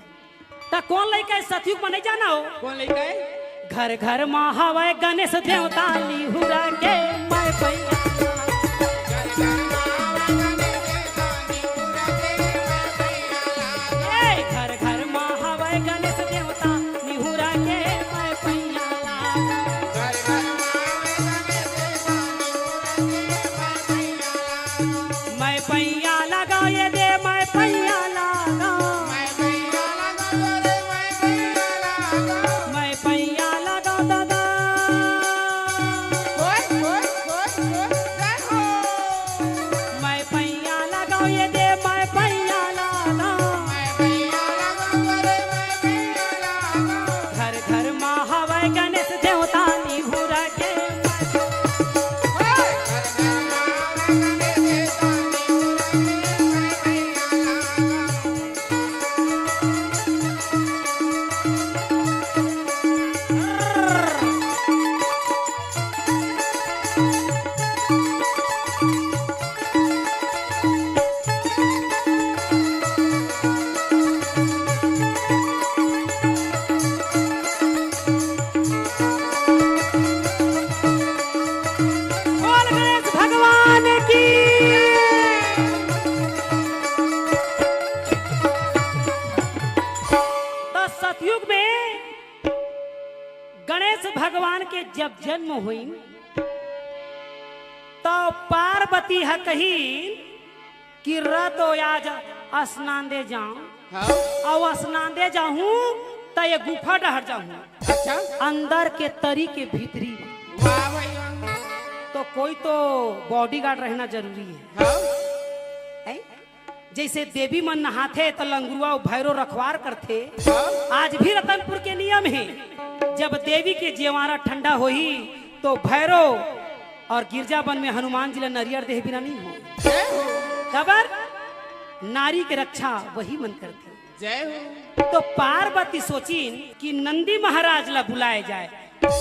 त कोन लइका हे सतयुग म नइ जानव? कोन लइका हे? घर घर म हवय गणेश देवता निहुरा के मैं पैया। ए, घर घर म हवय गणेश देवता निहुरा के मैं पैया। मैं पैया लगाओ ये दे, मैं पैया लगाओ। मैं पैया लगाओ दादा। मैं पैया लगाओ ये दे, मैं पैया लगाओ। घर घर मा हवय गणेश देवता निहुरा के। बोल गणेश भगवान की। त सतयुग में गणेश भगवान के जब जन्म होई, अउ पार्वती ह कहिन कि रतो आज स्नान दे जाऊं, हाँ। अउ स्नान दे जाहूं त ये गुफा डहर जाहूं, अच्छा। अंदर के तरी के भीतरी। वाह भाई वाह। तो कोई तो बॉडीगार्ड रहना जरूरी है। हाँ। है? जैसे देवी मन नहाथे त लंगुरुआ अउ भैरो रखवार करथे। हाँ। आज भी रतनपुर के नियम हे, जब देवी के जेवारा ठंडा होही तो भैरो अउ गिरजा बन में हनुमान जी ला नरियर देहे बिना नहीं हो। जय हो। काबर? नारी के रक्षा वही मन करथे। जय हो। तो पार्वती सोचिन कि नंदी महाराज ला बुलाए जाए।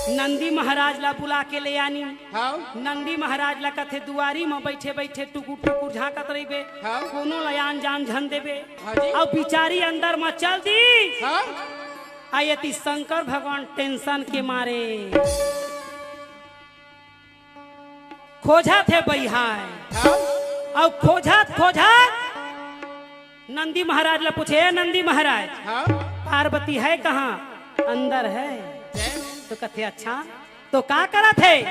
नंदी महाराज ला बुला के ले आनी। हाँ। नंदी महाराज ला कथे दुआरी म बैठे बैठे टुकुर टुकुर झांकत रहिबे। हाँ। कोनो ला आन जान झन देबे। हाँ जी। अउ बिचारी अंदर म चल दी। हाँ। आ एती शंकर भगवान टेंशन के मारे खोजथे बइहाय। हाँ। अउ खोजत खोजत नंदी महाराज ला पूछे, "ए नंदी महाराज, हाँ। पार्वती है कहाँ?" "अंदर है।" जय हो। तो कथे, "अच्छा, तो का करत हे?"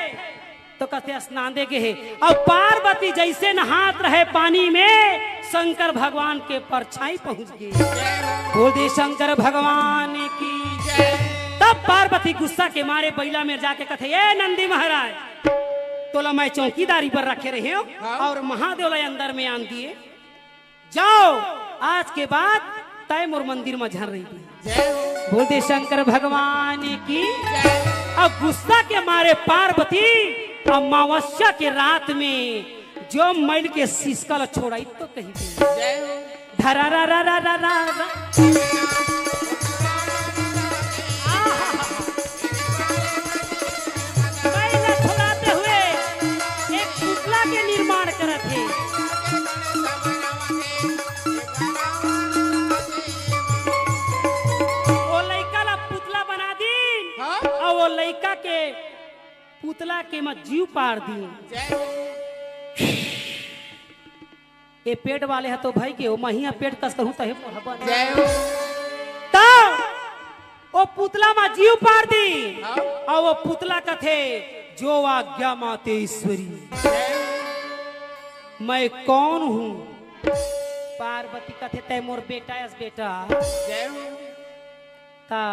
तो कथे, "स्नान दे गे हे।" अउ पार्वती जैसे नहात रहे पानी में, शंकर भगवान के परछाई पहुंच गे। जय हो। बोल दे शंकर भगवान की। जय। तब पार्वती गुस्सा के मारे बइला में जाके कथे, "ए नंदी महाराज, तोला मैं चौकीदारी पर रखे रहे हो हाँ। अउ महादेव ला अंदर में आन दिए। जाओ, आज के बाद तय मोर मंदिर म झन रहिबे।" जय हो। बोल दे शंकर भगवान की। जय। अब गुस्सा के मारे पार्वती अमावस्या के रात में जो मैल के सिसका ला छोड़ाई तो कही दे। जय हो। धरा रा रा रा रा रा रा। आहा। मैल ला छोड़ाते हुए एक पुतला के निर्माण करत हे। वो लइका ला पुतला बना दीन हाँ। अउ वो लइका के पुतला के म जीव पार दीन। जय हो। ए पेट वाले ह तो भई के, ओ महिया पेट कस कहूं तहे मोर हबन। जय हो। त ओ पुतला म जीव पार दी। हाँ। अउ ओ पुतला कथे, "जो आज्ञा माते ईश्वरी।" जय हो। "मैं कौन हूँ?" पार्वती कथे, "तय मोर बेटा अस बेटा।" जय हो। "ता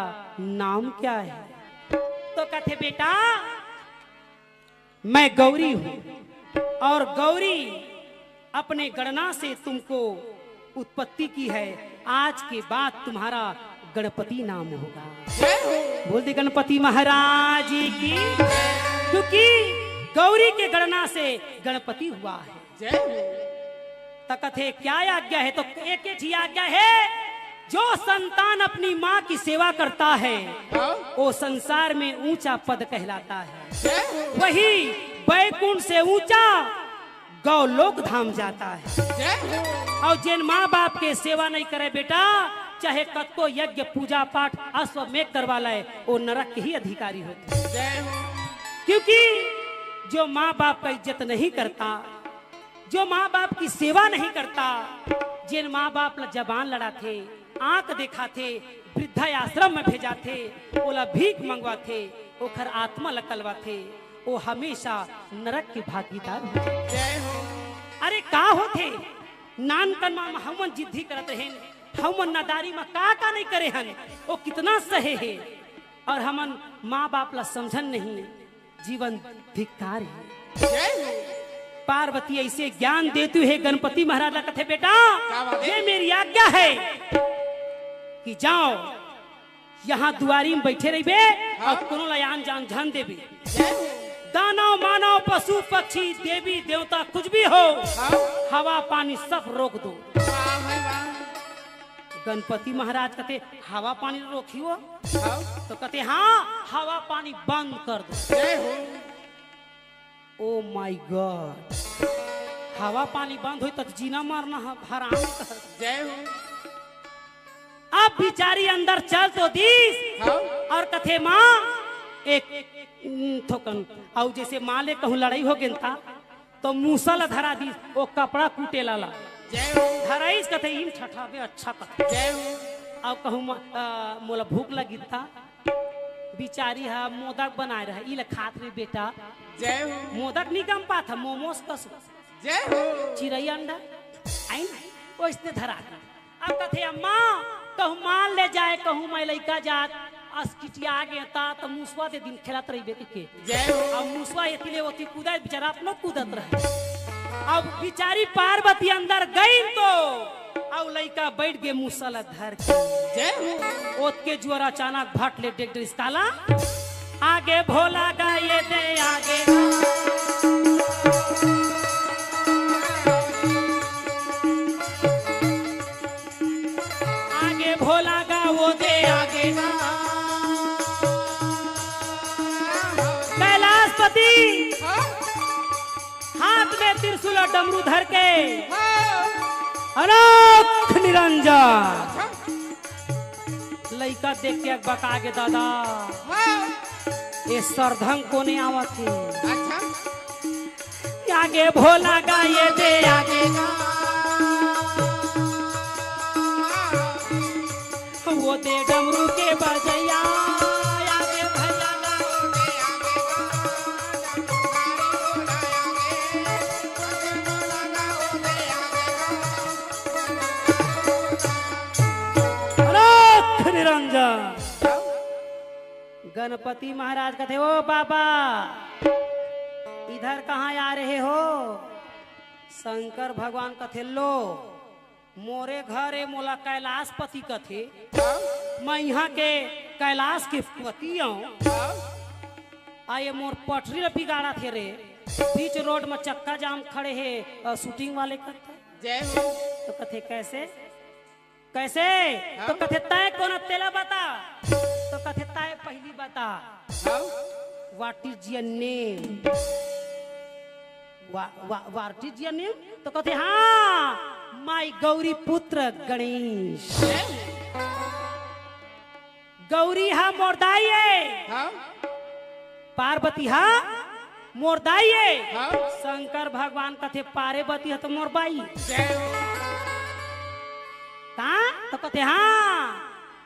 नाम क्या है?" तो कथे, "बेटा, मैं गौरी हूँ और गौरी अपने गणना से तुमको उत्पत्ति की है। आज के बाद तुम्हारा गणपति नाम होगा।" जय हो। बोल दे गणपति महाराज की। क्योंकि गौरी के गणना से गणपति हुआ है। जय हो। त कथे, "क्या आज्ञा है?" तो एक ही आज्ञा है, जो संतान अपनी माँ की सेवा करता है, हाँ। वो संसार में ऊंचा पद कहलाता है। जय हो। वही बैकुंठ से ऊंचा गौलोक धाम जाता है। जय हो। अउ जेन माँ बाप के सेवा नहीं करे बेटा, चाहे कतको यज्ञ पूजा पाठ अश्वमेघ करवा ले, वो नरक के ही अधिकारी होथे। जय हो। क्योंकि जो माँ बाप का इज्जत नहीं करता, जो माँ बाप की सेवा नहीं करता, जेन माँ बाप ला जबान लड़ाथे, आंख देखाथे, वृद्धा आश्रम में भेजाथे, ओला भीख मंगवाथे, ओखर आत्मा ला कलवाथे, वो हमेशा नरक के भागीदार हो जाथे। जय हो। अरे का होथे? नानकन मा हमन जिद्दी करत रहेन, हमन नादारी मा का का नहीं करे हन, वो कितना सहे हे, अउ हमन माँ बाप ला समझन नहीं, जीवन धिक्कार हे। जय हो। पार्वती ऐसे ज्ञान देतू हे गणपति महाराज ला, कथे, "बेटा, का बात हे? ये मेरी आज्ञा है कि जाओ, यहाँ दुआरी में बैठे रहिबे, हाँ। अउ कोनो ला आन जान झन देबे। जय हो। दानव, मानव, पशु, पक्षी, देवी, देवता, कुछ भी हो, हाँ। हवा, पानी सब रोक दो।" वाह भाई वाह। गणपति महाराज कथे, "हवा पानी रोकियो?" हाँ। तो कथे, "हाँ, हवा पानी बंद कर दो।" जय हो। Oh my God, हवा पानी बंद होई त जीना मरना ह-, हराम कर। जय हो। अब बिचारी अंदर चल तो दीस हाँ। अउ कथे, "माँ, एक, उम, थोकन।" अउ जैसे माँ ले कहूँ लड़ाई हो गेन ता, तो मूसा ला धरा दीस, वो कपड़ा कूटे लाला। जय हो। धराइस कथे, "इन ठठाबे अच्छा कथे।" जय हो। अउ कहूँ म-, अ, मोला भूख लगी ता, बिचारी ह मोदक बनाए रहे, ई ल खात रहे बेटा। जय हो। मोदक नहीं गम पात ह, मोमोस कस। जय हो। चिरई अंडा, आइन, ओइसने धरा के। अब कथे, "अम्मा, कहूँ मान ले जाए, कहूँ मैं लइका जात, अस किटिया गे ता, त मुसवा दे दिन खेलत रहिबे," कहिके। जय हो। अब मुसवा एती ले ओती कूदत, बेचारा अपनो कूदत रहे। अब बिचारी पार्वती अंदर गई तो, अब लइका बैठ गे मुसा ल धर के। जय हो। ओतके जुअर अचानक भट ले डेग डरिस काला। आगे भोला गा ये दे आगे। आगे भोला गा वो दे आगे। कैलाशपति। हाँ? हाथ में त्रिशूल और डमरू धर के। हाँ। अलख निरंजन। अच्छा। लइका देख के अकबका गे दादा। हाँ। ये सरधंग कोने आवत हे। अच्छा। आगे भोला गा ये दे आगे। वो दे डमरू के बजैया। आगे भोला गा। अलख निरंजन। गणपति महाराज कथे, "ओ बाबा, इधर कहाँ आ रहे हो?" शंकर भगवान कथे, "लो, मोरे घर ए, मोला कैलाशपति कथे। मैं इहाँ के कैलाश के पति हूँ। आ ये मोर पटरी ल बिगाड़त हे रे, बीच रोड म चक्का जाम खड़े हे, अ, शूटिंग वाले करता।" जय हो। तो कथे, "कैसे?" कैसे? हाँ? तो कथे, "तय कोन तेला बता।" तो कथे, "तय पहली बता।" हाँ? What is your name? Wha-, wha-, what is your name? तो कथे, "हाँ, my गौरी पुत्र गणेश।" गौरी हा मोर दाई ए। हाँ? पार्वती हा मोर दाई ए। हाँ? शंकर भगवान कथे, "पार्वती हा तो मोर बाई।" जय हो। का? तो कथे, "हाँ,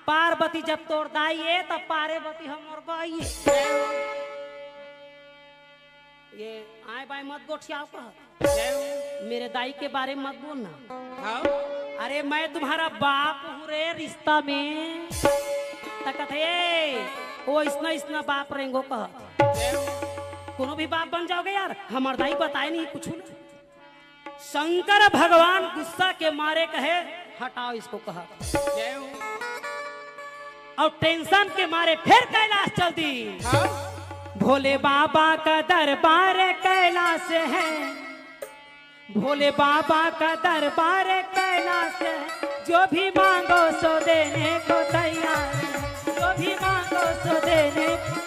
पार्वती जब तोर दाई ए, तब पार्वती हा मोर बाई ए।" जय हो। ये आए बाएं मत गोठियाओ कहत। जय हो। मेरे दाई के बारे में मत बोलना। हाँ। अरे, मैं तुम्हारा बाप हूँ रे रिश्ता में। त कथे, "ए, वो इसना, इसना बाप रेंगो," कहत। जय हो। कोनो भी बाप बन जाओगे यार, हमार दाई बताए नहीं कुछ ना। शंकर भगवान गुस्सा के मारे कहे, "हटाओ इसको," कहा। जय हो। और टेंशन के मारे फिर कैलाश चल दी। हाँ। भोले बाबा का दरबार कैलाश है, भोले बाबा का दरबार कैलाश है, जो भी मांगो सो देने को तैयार है, जो भी मांगो सो देने को।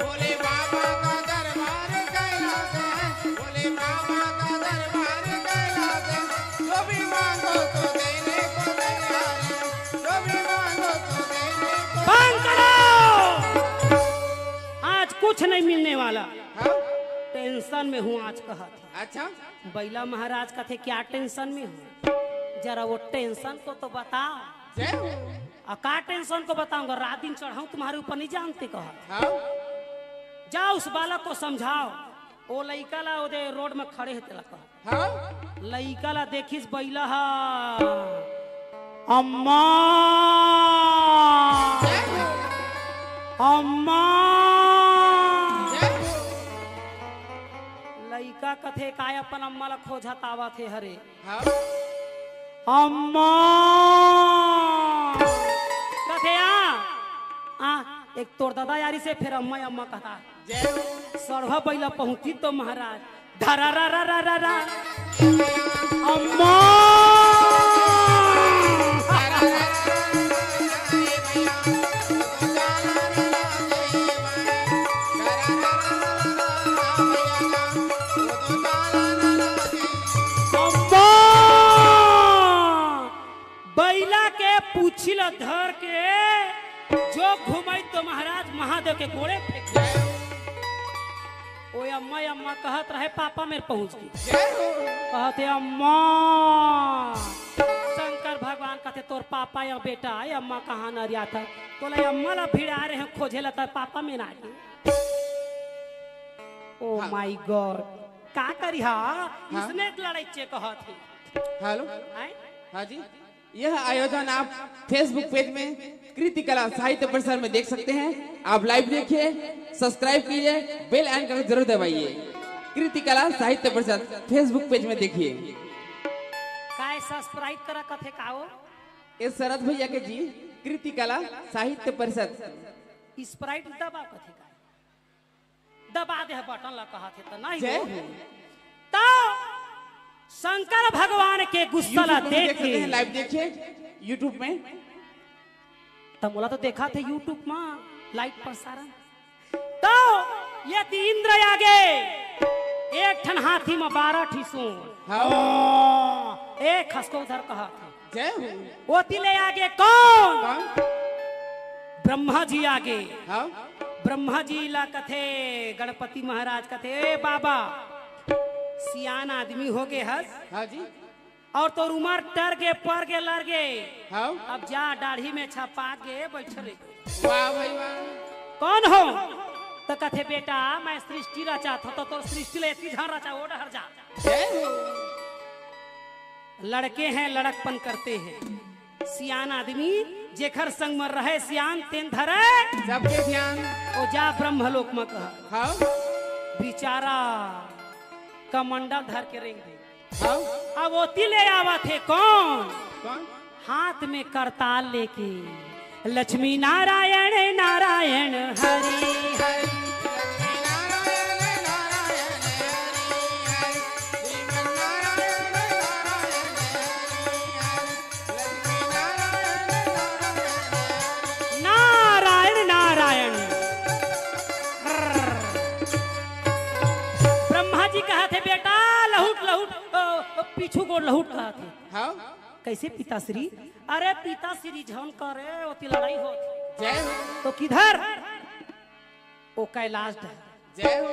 भोले बाबा का दरबार कैलाश है, भोले बाबा का दरबार कैलाश है, जो भी मांगो तो देने को तैयार है, जो भी मांगो तो देने को। बंद करो। आज कुछ नहीं मिलने वाला। हाँ? टेंशन में हूँ आज कहत हे। अच्छा। बैला महाराज कथे, "क्या टेंशन में हो? जरा वो टेंशन को तो बताओ।" जय हो। "आ, का टेंशन को बताऊंगा? रात दिन चढ़ाऊं तुम्हारे ऊपर, नहीं जानते," कहा। हाँ। "जाओ, उस बालक को समझाओ।" ओ लइका ला ओदे रोड में खड़े हे तेला कहा। हाँ। लइका ला देखिस बैला हा, "अम्मा, जय हो। अम्मा।" जय हो। लइका कथे, "काय अपन अम्मा ला खोजत आवत हे हरे?" हाँ। "अम्मा।" कथे, "आ, आ, एक तोर ददा यारी से फिर अम्मा, अम्मा कहता।" जय हो। सरवा बैला पहुंची तो महाराज, धरा रा रा रा रा रा। अम्मा। अम्मा। बैला के पूछी ल धर के जो घुमाई तो महाराज महादेव के गोड़े फेंक दे। ओ अम्मा, अम्मा कहत रहे, पापा मेर पहुंच गे। जय हो। कहत हे, "अम्मा।" शंकर भगवान कहत हे, तोर पापा या बेटा या अम्मा कहाँ नरियात हे? तोला अम्मा ला भिड़ा रहे हैं खोजे ला, तोर पापा में ना आगे। ओ हाँ। माय गॉड, का करी हा? हाँ। इसने लड़ाई चे कहत हे। हेलो। हैं? हाँ जी, यह आयोजन आप Facebook पेज में कृति कला साहित्य परिषद में देख सकते हैं। आप लाइव देखिए, सब्सक्राइब कीजिए, बेल आइकन को जरूर दबाइए। कृति कला साहित्य परिषद Facebook पेज में देखिए। काय सब्सक्राइब करा कथे का हो? ए शरद भैया के जी, कृति कला साहित्य परिषद। स्प्राइट दबा कथे का? दबा दे बटन ला कहत हे त नहीं जय हो। हो। तो शंकर भगवान के गुस्सा ला YouTube में भी देख देख सकते के हैं, लाइव देखिए YouTube में। त मोला तो देखा थे YouTube में लाइव प्रसारण। तो ये ती इंद्र आगे एक ठन हाथी में बारह ठी सूंड। हाँ। ए खसको उधर कहत हे। जय हो। ओती ले आगे कौन? कौन? ब्रह्मा जी आगे। हाँ। ब्रह्मा जी ला कथे, गणपति महाराज कथे, "ए बाबा, सियान आदमी हो गे हस। हाँ जी। और तोर उमर टर गे, पर गे, लर गे। हाँ। अब जा, दाढ़ी में छपा गे, बैठ रे।" वाह भाई वाह। कौन हो? तो कथे, "बेटा, मैं सृष्टि रचात हों, तो तोर सृष्टि ले एती झन रचा, ओ डहर जा।" जय हो। लड़के हैं, लड़कपन करते हैं। सियान आदमी जेखर संग म रहे सियान, तेन धरे सबके ध्यान। ओ जा ब्रह्मलोक म कह। हाँ। बिचारा कमंडल धर के रेंग दे। हाँ। अब ओती ले आवत हे कौन? कौन? हाथ में करताल लेके, "लक्ष्मी नारायण नारायण हरि हरि।" नारायण नारायण। ब्रह्मा जी कहत हे, "बेटा लहुट लहुट, अ, अ, पीछू गोड़ लहुट," कहत हे। हाँ। कैसे पिताश्री? अरे पिताश्री झन करे, ओती लड़ाई होत हे। जय हो। तो किधर? ओ कैलाश डहर। जय हो।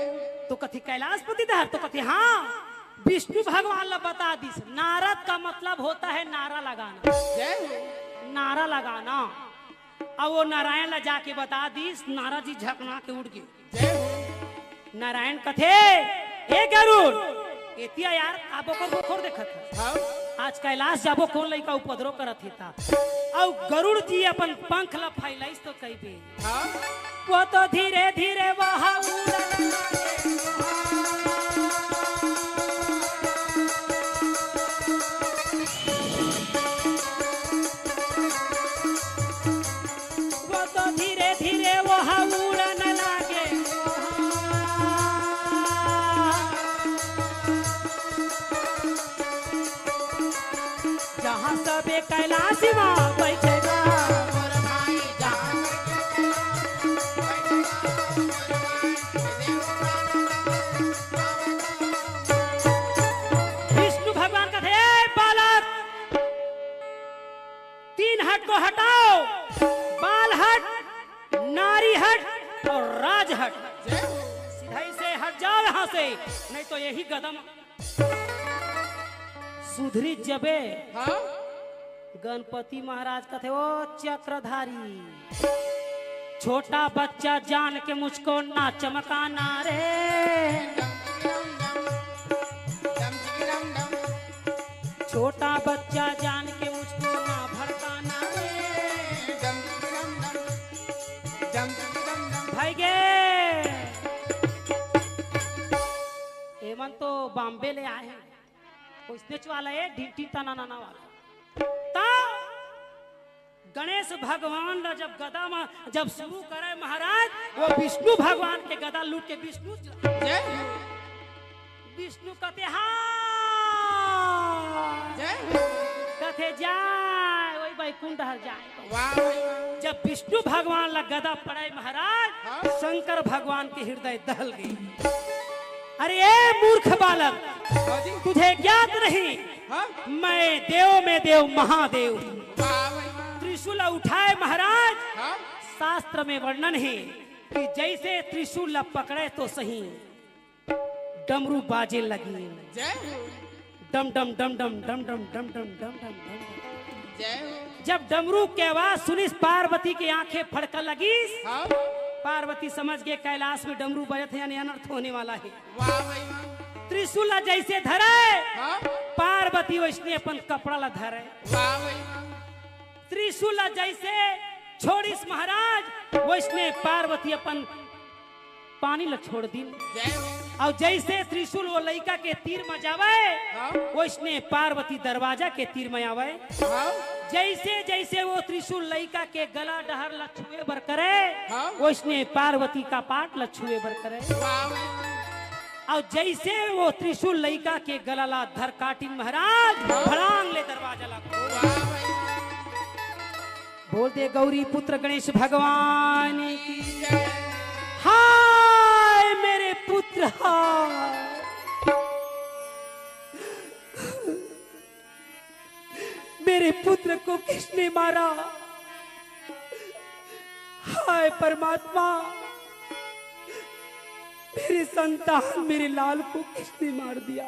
तो कथे कैलाशपति डहर, तो कथे हाँ, विष्णु भगवान ला बता दिस। नारद का मतलब होता है नारा लगाना। जय हो। नारा लगाना। अब ओ नारायण ला जाके बता दिस, नारद जी झकना के उठ गे। जय हो। नारायण कथे, "ए गरुड़, एतिया यार, का बोकर बोकर देखत हस? हाँ। आज कैलाश जाबो, कोन लइका उपद्रव करत हे ता।" अउ गरुड़ जी अपन पंख ला फैलाइस तो कहिबे, हाँ। "वो तो धीरे धीरे वहाँ उड़न लगे।" वो तो धीरे धीरे वहाँ उड़न लागे। जहाँ सबे कैलाश माँ बैठेगा। विष्णु भगवान कथे, "ए बालक, तीन हट को हटाओ, बाल हट, नारी हट और राज हट। सीधा ही से हट जाओ यहाँ से, नहीं तो यही गदम सुधरी जबे।" हाँ? गणपति महाराज कथे, "ओ चक्रधारी, छोटा बच्चा जान के मुझको ना चमकाना रे।" छोटा बच्चा जान के मुझको ना भड़काना रे। भाई गे, एमन तो बॉम्बे ले आए हैं, कोई स्नेच वाला है, ढिंटी तना नाना वाला। ता गणेश भगवान ला जब गदा में जब शुरू करे महाराज, वो विष्णु भगवान के गदा लूट के विष्णु जय हो। विष्णु कथे, "हाँ।" जय हो। कथे, "जाय, वही बैकुंठ हर जाय।" वाह, वाह, वाह। जब विष्णु भगवान ला गदा पड़े महाराज, हाँ। शंकर भगवान के हृदय दहल गई। "अरे ए मूर्ख बालक, हाँ जी। तुझे ज्ञात नहीं, हाँ। मैं देव में देव महादेव हूँ।" वाह भाई वाह। त्रिशूल उठाए महाराज, हाँ। शास्त्र में वर्णन है कि जैसे त्रिशूल ला पकड़े तो सही, डमरू बाजे लगी। जय हो। डम डम डम डम डम डम डम डम डम डम डम। जय हो। जब डमरू के आवाज सुनिस, पार्वती के आंखें फड़का लगिस। हाँ। पार्वती समझ गे, कैलाश में डमरू बजत हे, यानी अनर्थ होने वाला हे। वाह भाई वाह। त्रिशूल ला जैसे धरे, हाँ। पार्वती वैसने अपन कपड़ा ला धरे। वाह भाई वाह। त्रिशूल ला जैसे छोड़िस महाराज, वैसने पार्वती अपन पानी ल छोड़ दिन। जय हो। अउ जैसे त्रिशूल वो लइका के तीर म जावय, हाँ। वैसने पार्वती दरवाजा के तीर म आवय। हाँ। जैसे जैसे वो त्रिशूल लइका के गला डहर ल छुए बर करे, हाँ। वैसने पार्वती कपाट ल छुए बर करे। वाह। अउ जैसे वो त्रिशूल लइका के गला ला धर काटिन महाराज, हाँ। भड़ांग ले दरवाजा ला खोल। वाह। बोल दे गौरी पुत्र गणेश भगवान की। हाय मेरे पुत्र, हाय। मेरे पुत्र को किसने मारा? हाय परमात्मा, मेरी संतान, मेरे लाल को किसने मार दिया?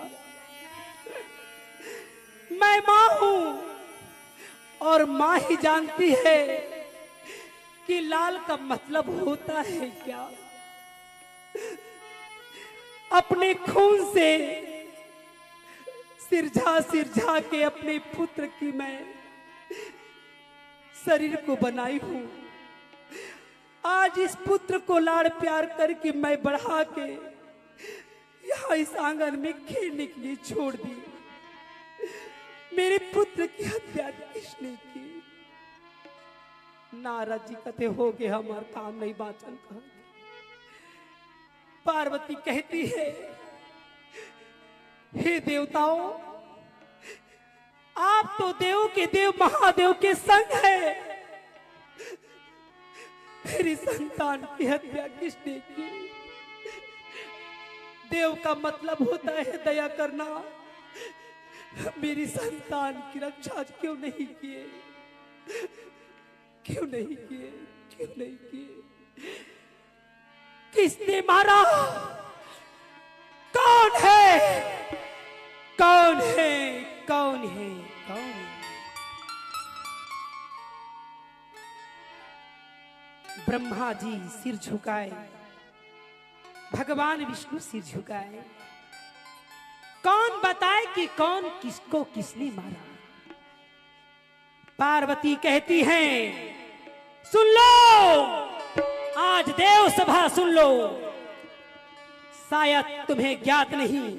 मैं माँ हूँ और माँ ही जानती है कि लाल का मतलब होता है क्या। अपने खून से सिरझा सिरझा के अपने पुत्र की मैं शरीर को बनाई हूँ। आज इस पुत्र को लाड़ प्यार करके मैं बढ़ा के यहाँ इस आंगन में खेलने के लिए छोड़ दी। मेरे पुत्र की हत्या किसने की? नारद जी कथे, हो गे हमार काम, नहीं बाँचन कहा। पार्वती कहती है, हे देवताओं, आप तो देव के देव महादेव के संग है, मेरी संतान की हत्या किसने की? देव का मतलब होता है दया करना। मेरी संतान की रक्षा क्यों नहीं किए? क्यों नहीं किए? क्यों नहीं किए? किसने मारा? कौन है? कौन है? कौन है? कौन है? ब्रह्मा जी सिर झुकाए, भगवान विष्णु सिर झुकाए। कौन बताए कि कौन किसको किसने मारा? पार्वती कहती हैं, सुन लो, आज देव सभा सुन लो, शायद तुम्हें ज्ञात नहीं,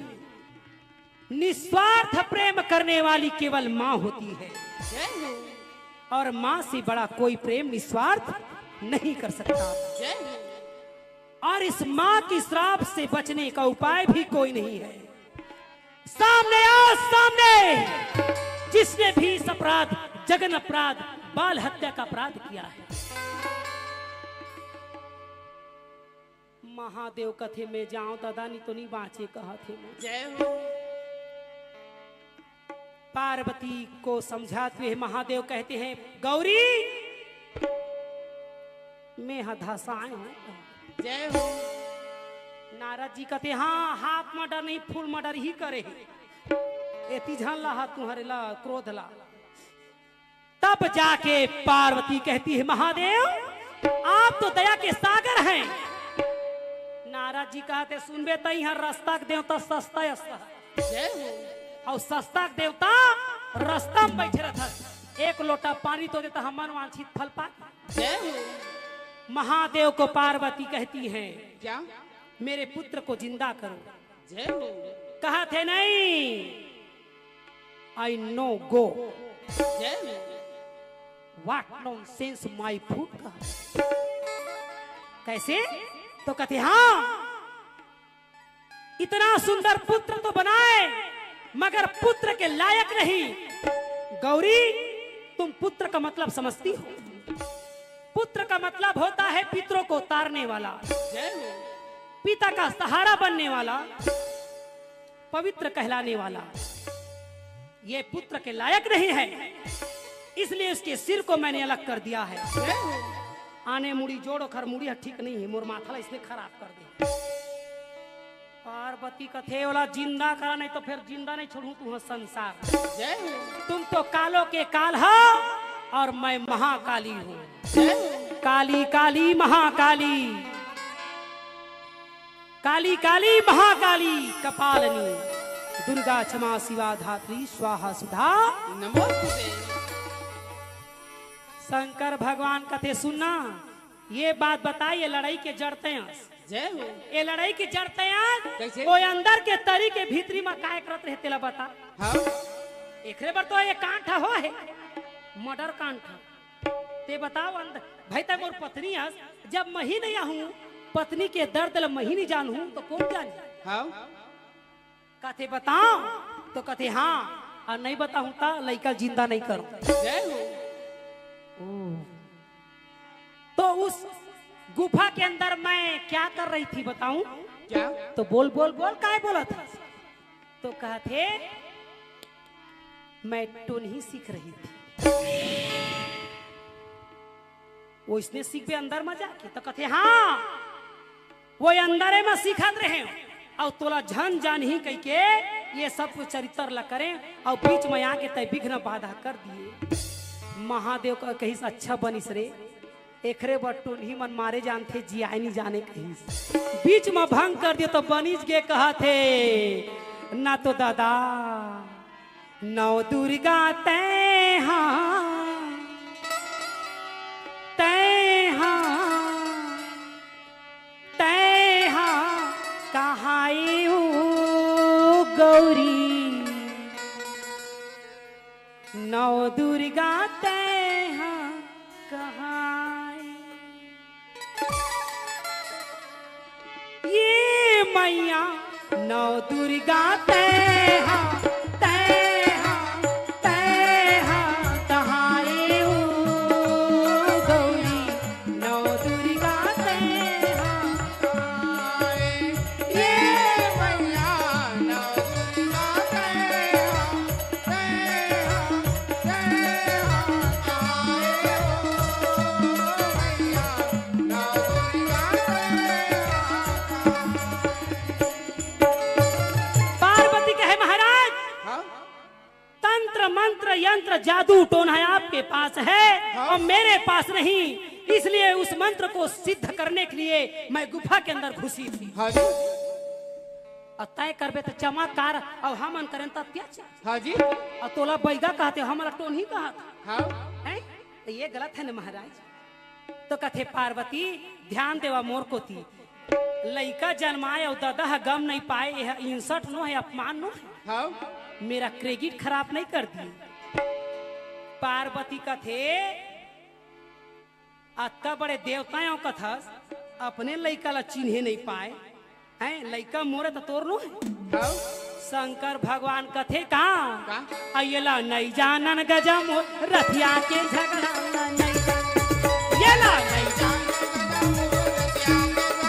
निस्वार्थ प्रेम करने वाली केवल माँ होती है। जय हो। और माँ से बड़ा कोई प्रेम निस्वार्थ नहीं कर सकता। जय हो। और इस माँ की श्राप से बचने का उपाय भी कोई नहीं है। सामने आओ, सामने, जिसने भी इस अपराध, जघन्य अपराध, बाल हत्या का अपराध किया है। महादेव कथे, मैं जाऊं दादा, नहीं तो नहीं बाँचे, कहा थे मैं। जय हो। पार्वती को समझाते हुए महादेव कहते हैं, गौरी, मैं हा धसाए हूँ। जय हो। नारद जी कहते, हाँ, half murder नहीं, full murder ही करे हे। एती झन ला हा तुम्हारे ला क्रोध ला। तब जाके पार्वती कहती है, महादेव, आप तो दया के सागर हैं। नारद जी कहते, सुनबे, तई हर रास्ता के देवता सस्ता है, सस्ता। जय हो। और सस्ता के देवता रास्ता में बैठे रहता। एक लोटा पानी तो देता, हम मनवांछित फल पा। जय हो। महादेव को पार्वती कहती है, क्या? मेरे पुत्र को जिंदा करो। जय हो। कहा थे नहीं, I no go। जय हो। What nonsense my foot का। कैसे? तो कहते, हाँ, इतना सुंदर पुत्र तो बनाए, मगर पुत्र के लायक नहीं। गौरी, तुम पुत्र का मतलब समझती हो? पुत्र का मतलब होता है पितरों को तारने वाला, जय हो। पिता का सहारा बनने वाला, पवित्र कहलाने वाला। ये पुत्र के लायक नहीं है, इसलिए इसके सिर को मैंने अलग कर दिया है। जय हो। आने मुड़ी जोड़, ओखर मुड़ी ह ठीक नहीं है, मोर माथा ला इसने खराब कर दे। पार्वती कथे, ओला जिंदा करा, नहीं तो फिर जिंदा नहीं छोड़ूं तुंहर संसार। जय हो। तुम तो कालो के काल हो, और मैं महाकाली हूँ। जय हो। काली काली महाकाली, काली काली महाकाली कपालनी, दुर्गा क्षमा शिवा धात्री स्वाहा सुधा। नमोस्तुते। शंकर भगवान कथे, सुनना, ये बात बताई, ये लड़ाई के जड़ तैं अस। जय हो। ये लड़ाई के जड़ तैं अस। कैसे? वो अंदर के तरी के भीतरी में काय करत रहे, तेला बता। हाँ। एकरे बर तो ये कांड हो हे, मर्डर कांड। ते बताओ अंदर, भाई, तैं मोर पत्नी अस, जब मही नहीं आहूँ, पत्नी के दर्द ल मही नहीं जानहूँ, तो कौन जानी? हाँ। कथे, बताओ? तो कथे, हाँ, और नहीं बताहूँ त लइका जिंदा नहीं करो। जय हो। ओ। तो उस गुफा के अंदर मैं क्या कर रही थी, बताऊं? क्या? तो बोल, बोल, बोल, काय बोलत हस? तो कहथे, मैं टोनही सीख रही थी। वो इसने सीखबे अंदर में जाके, तो कथे, हाँ, वो अंदरे में सीखत रहे हो, और तोला झन जानही कह के ये सब कुछ चरित्र ला करें, और बीच में आके तय विघ्न बाधा कर दिए। महादेव का कहिस, अच्छा बनिस रे, एकरे बर टोनही मन मारे जानथे, जियाए नहीं जाने कहिस। बीच में भंग कर दिए तो बनिस गे कहथे, ना तो दादा, नौ दुर्गा तैं हा, तैं हा, तैं हा, कहाए ओ गौरी, नौ दुर्गा तैं हा, कहाए। ये मैया नौ दुर्गा तैं हा, तैं हा, तैं हा, कहाए ओ गौरी, नौ दुर्गा तैं हा, कहाए। ये मैया नौ दुर्गा तैं हा, पार्वती कहे, महाराज, हाँ? तंत्र, मंत्र, यंत्र, जादू, टोना आपके पास है, हाँ? और मेरे पास नहीं, इसलिए उस मंत्र को सिद्ध करने के लिए मैं गुफा के अंदर घुसी थी। हाँ जी। और तय करबे तो चमत्कार, और हमन करें तो अत्याचार। हाँ जी। और तोला बैगा कहथे, हमला टोनही कहत। हाँ। हैं? तो ये गलत है ना महाराज? तो कथे, पार्वती, ध्यान देवा मोर कोती, लइका जन्माए अउ ददा ह गम नहीं पाए, यह insult नो है, अपमान नो है। हाँ। मेरा credit खराब नहीं कर दिए। पार्वती कथे, अत्ता बड़े देवता हो कथस, अपने लइका ला चिन्हे नहीं पाए, हैं? लइका मोरे त तोर नो है। हाँ। शंकर भगवान कथे का? का? आ येला नहीं जानन गजा मोर रथिया के झगड़ा ला नहीं। येला नहीं जानन गजा मोर रथिया के झगड़ा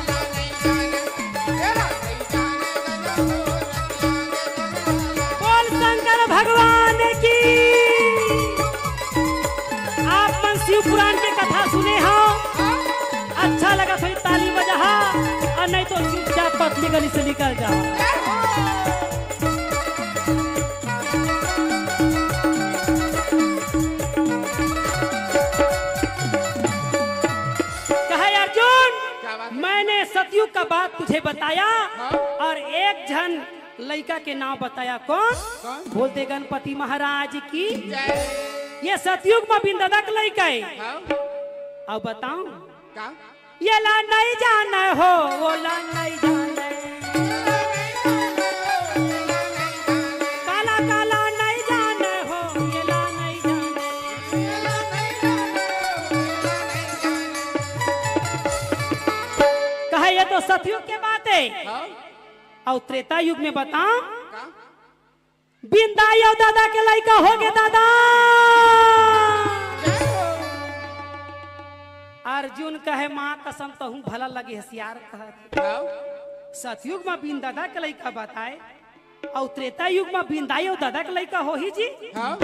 ला नहीं जानन। येला नहीं जानन गजा मोर रथिया के झगड़ा ला। बोल शंकर भगवान की। आप मन शिव पुराण के कथा सुने हो, अच्छा लगा तो ताली बजा, और नहीं तो चुपचाप पतली गली से निकल जाओ। कहे अर्जुन, क्या बात है? मैंने सतयुग का बात तुझे बताया, हाँ। और एक झन लइका के नाम बताया, कौन? कौन? बोल दे गणपति महाराज की। जय। ये सतयुग में बिंददक लइका है। हाँ। अब बताऊं? का? येला नहीं जाने हो, वोला नहीं जाने। काला काला नहीं जाने हो, येला नहीं जाने। कहे ये तो सतयुग के बात है। हाँ। अउ त्रेता युग में बताओ, का? बिंदाई अउ दादा के लइका होगे दादा। जय हो। अर्जुन कहे, माँ कसम, तहूँ भला लगे हसियार कहत। हाँ। सतयुग में बिंदादा के लइका बताए, अउ त्रेता युग में बिंदाई अउ दादा के लइका होही जी। हाँ।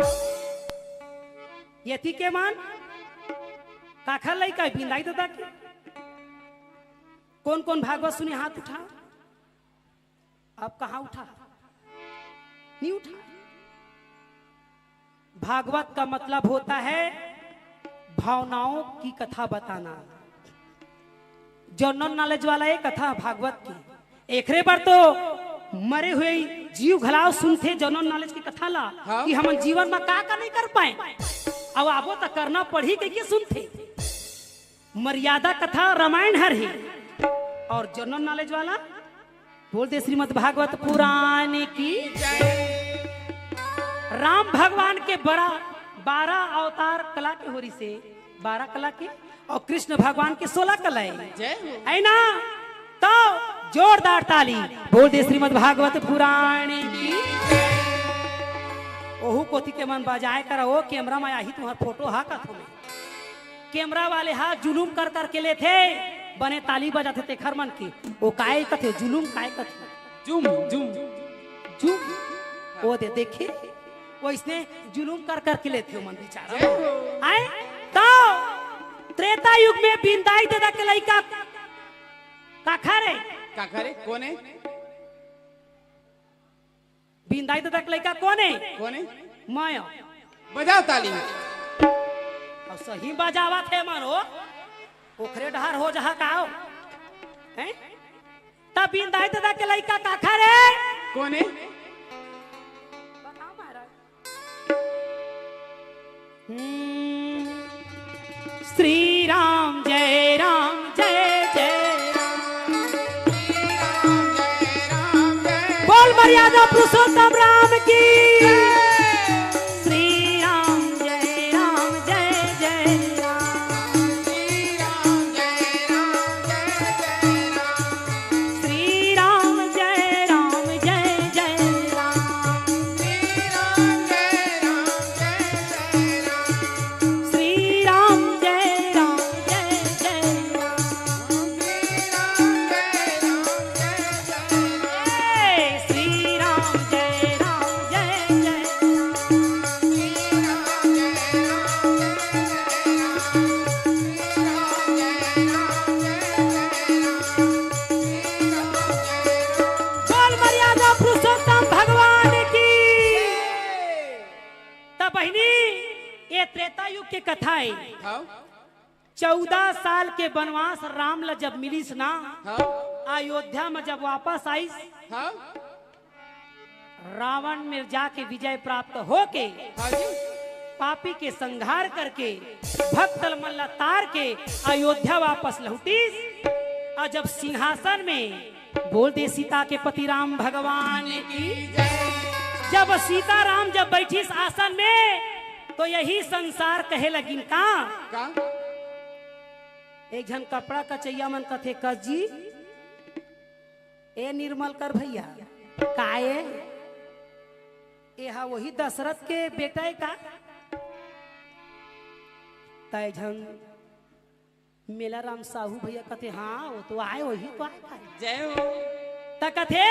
यति के मान काखर लइका बिंदाई दादा के? कौन कौन भागवत सुने हाथ उठा? अब कहाँ उठा? नहीं उठा। भागवत का मतलब होता है भावनाओं की कथा बताना। जनरल नॉलेज वाला ये कथा भागवत की। एकरे बर तो मरे हुए जीव घलाव सुनथे जनरल नॉलेज की कथा ला, हाँ। कि हमन जीवन में का का नहीं कर पाए, अब आबो त करना पड़ही कहिके सुनथे। मर्यादा कथा रामायण हर ही। और जनरल नॉलेज वाला बोल दे श्रीमद् भागवत पुराण की। राम भगवान के बड़ा बारह अवतार कला के होरी से, बारह कला के, और कृष्ण भगवान के सोलह कला है। जय हो। है ना? तो जोरदार ताली बोल दे श्रीमद् भागवत पुराण की। ओहू कोती के मन बजाए कर ओ कैमरा में आही तुम्हार फोटो हा कथो में। कैमरा वाले हा जुलूम कर कर के लेथे, बने ताली बजाथे तेखर मन के। ओ काय कथे जुलूम काय कथे? जुम, जुम, जुम। ओ दे देखे, वो इसने जुलूम कर कर के लेथे मन बेचारा। जय हो। आए तो त्रेता युग में बिंदाई ददा के लइका काखा रे? काखा रे? कोन हे? बिंदाई ददा के लइका कोन हे? कोन हे? मैं। बजाओ ताली। अब सही बजावत हे मानो, ओखरे डहार हो जहा का हो? हैं? तब बिंदाई ददा के लइका काखा रे? कोन हे? बताओ महाराज। हम्म। श्री राम जय राम जय जय राम। बोल मर्यादा पुरुषोत्तम राम की। श्री राम जय राम जय जय राम। श्री राम जय राम जय जय राम। श्री राम जय राम जय जय राम। श्री राम जय राम जय जय राम। बोल मर्यादा पुरुषोत्तम भगवान की। त बहिनी, ये त्रेता युग के कथा है। हाँ। चौदह साल के वनवास राम ला जब मिलिस ना, हाँ। अयोध्या में जब वापस आइस, हाँ। रावण में जाके विजय प्राप्त होके, हाँ जी। पापी के संहार करके, भक्त मन ला तार के अयोध्या वापस लौटिस। और जब सिंहासन में बोल दे सीता के पति राम भगवान की। जब सीता राम जब बैठिस आसन में, तो यही संसार कहे लगिन का? का? एक झन कपड़ा कचैया मन कथे, "कस जी, ए निर्मल कर भैया, का ए? ए हा वही दशरथ के बेटा है का?" तय झन मेला राम साहू भैया कथे, "हाँ, वो तो आए, वही तो आए भाई।" जय हो। त कथे,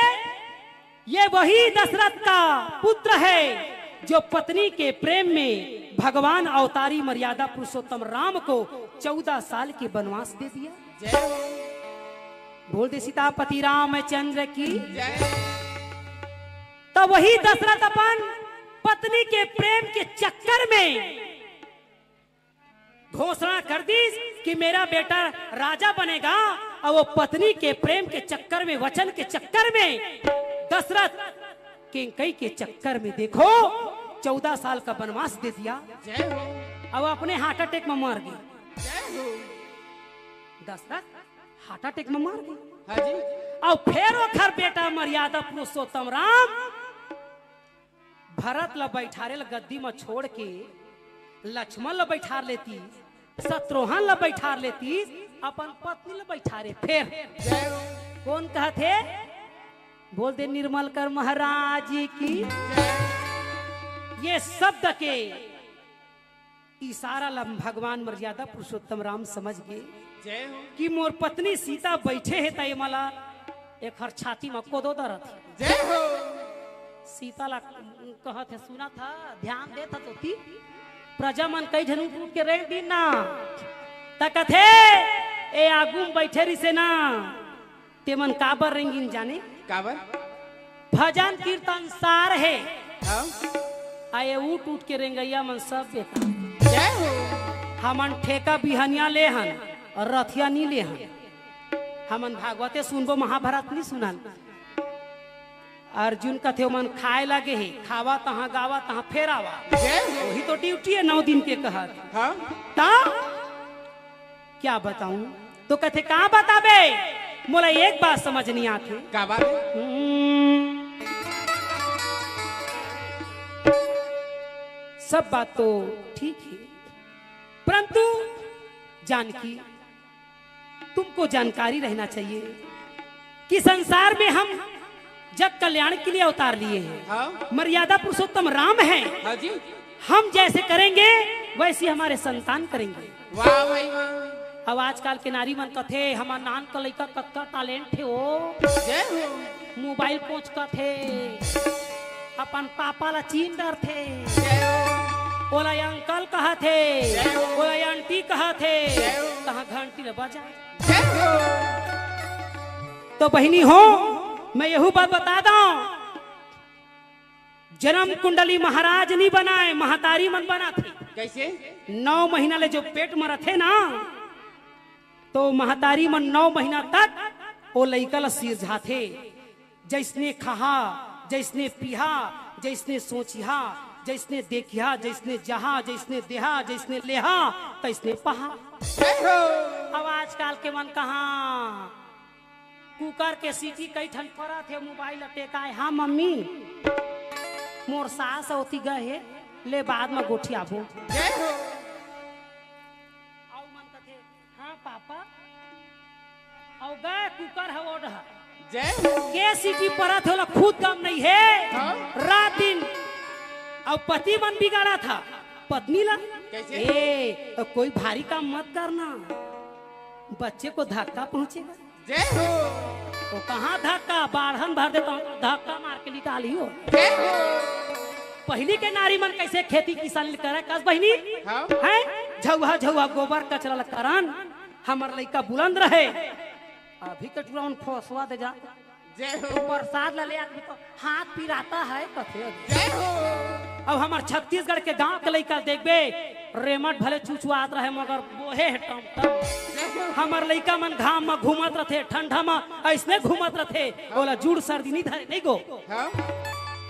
"ये वही दशरथ का पुत्र है जो पत्नी के प्रेम में भगवान अवतारी मर्यादा पुरुषोत्तम राम को चौदह साल के वनवास दे दिया।" जय हो। बोल दे सीतापति रामचंद्र की। जय। तब वही दशरथ अपन पत्नी के प्रेम के चक्कर में घोषणा कर दीस कि मेरा बेटा राजा बनेगा, और वो पत्नी के प्रेम के चक्कर में, वचन के चक्कर में, दशरथ कैकई के चक्कर में देखो चौदह साल का वनवास दे दिया। जय हो। अब अपने हार्ट अटैक में मर गई। जय हो। दशरथ हार्ट अटैक में मर गई। हाँ जी। और फिर ओखर बेटा मर्यादा पुरुषोत्तम राम भरत ला बैठारे ला गद्दी म छोड़ के लक्ष्मण ला बैठार लेती, शत्रुघ्न ला बैठार लेती, अपन पत्नी ला बैठारे। फिर कोन कहत हे? बोल दे निर्मल कर महाराज की। ये शब्द के इशारा ला भगवान मर्यादा पुरुषोत्तम राम समझ गे जय हो। कि मोर पत्नी सीता बैठे हे, त ये मला एखर छाती म कोदो दरत हे। जय हो। सीता ला कहत हे, सुनत हा, ध्यान देत हा तो ती प्रजा मन कई झन उठ उठ के रेंग दिन ना। त कथे, ए आगू म बैठे रिसे ना, तेमन काबर रेंगिन जाने? काबर? भजन कीर्तन सार हे। हाँ। आए उठ उठ के रेंगइया मन सब बेटा। जय हो। हमन ठेका बिहनिया ले हन और रथिया नी ले हन। हमन भागवते सुनबो, महाभारत नी सुनन। अर्जुन कथे ओमन खाए लागे हे, खावा तहाँ गावा तहाँ फेर आवा। जय हो। वही तो ड्यूटी है नौ दिन के कहत। हाँ। ता क्या बताऊं? तो कथे का बताबे, मोला एक बात समझ नहीं आथे। का बात है? हम्म, सब बात तो ठीक है, परंतु जानकी, तुमको जानकारी रहना चाहिए कि संसार में हम जग कल्याण के लिए अवतार लिए हैं। हाँ। मर्यादा पुरुषोत्तम राम हैं। हाँ जी। हम जैसे करेंगे, वैसी हमारे संतान करेंगे। वाह भाई वाह। अब आजकल के नारी मन कथे, हमर नान का लइका कतका टैलेंट हे ओ। जय हो। मोबाइल कोचकथे, अपन पापा ला चीन डरथे। जय हो। ओला अंकल कहथे, जय हो। ओला आंटी कहथे, जय हो। तहाँ घंटी ला बजा। जय हो। तो बहिनी हो, मैं यहू बात बता दंव, जन्म कुंडली महाराज नी बनाए, महतारी मन बनाथे। कैसे? नौ महीना ले जो पेट में रथे ना, तो महतारी मन नौ महीना तक ओ लइका ला सिरजाथे। जैसने खाहा, जैसने पीहा, जैसने सोचिहा, जैसने देखिहा, जैसने जहा, जैसने देहा, जैसने लेहा, तैसने पहा। जय हो। अब आजकल के मन कहाँ कुकर के सीटी कई ठन परत हे, मोबाइल ला टेकाए, "हाँ मम्मी, मोर सास ओती गए हे, ले बाद में गोठियाबो।" जय हो। अउ मन कथे, "हाँ पापा," अउ गए कुकर ह ओढ़। जय हो। के सीटी परत हे, ओला खुद गम नहीं हे। हाँ। रात दिन अउ पति मन बिगाड़थे पत्नी ला। कैसे? ए, कोई भारी काम मत करना, बच्चे को धक्का पहुंचेगा। जय हो। तो कहाँ धक्का, बाढ़न भर देता हूँ, धक्का मार के निकाली हो। जय हो। पहिली के नारी मन कैसे खेती किसानी करे, कस बहिनी? हाँ। हैं? झउहा झउहा गोबर कचरा ल करन, हमर लइका बुलंद रहे। अभी के टुरा मन फोसवा दे जा। जय हो। प्रसाद ला ले आदमी तो हाथ पिराता है कथे। जय हो। अब हमर छत्तीसगढ़ के गांव के लइका देखबे, रेमट भले चुचुआत रहे मगर बोहे हे टमटम। जय हो। हमर लइका मन घाम म घूमत रथे, ठंडा म अइसने घूमत रथे, ओला जूड़ सर्दी नी धरे, नहीं गो। हाँ।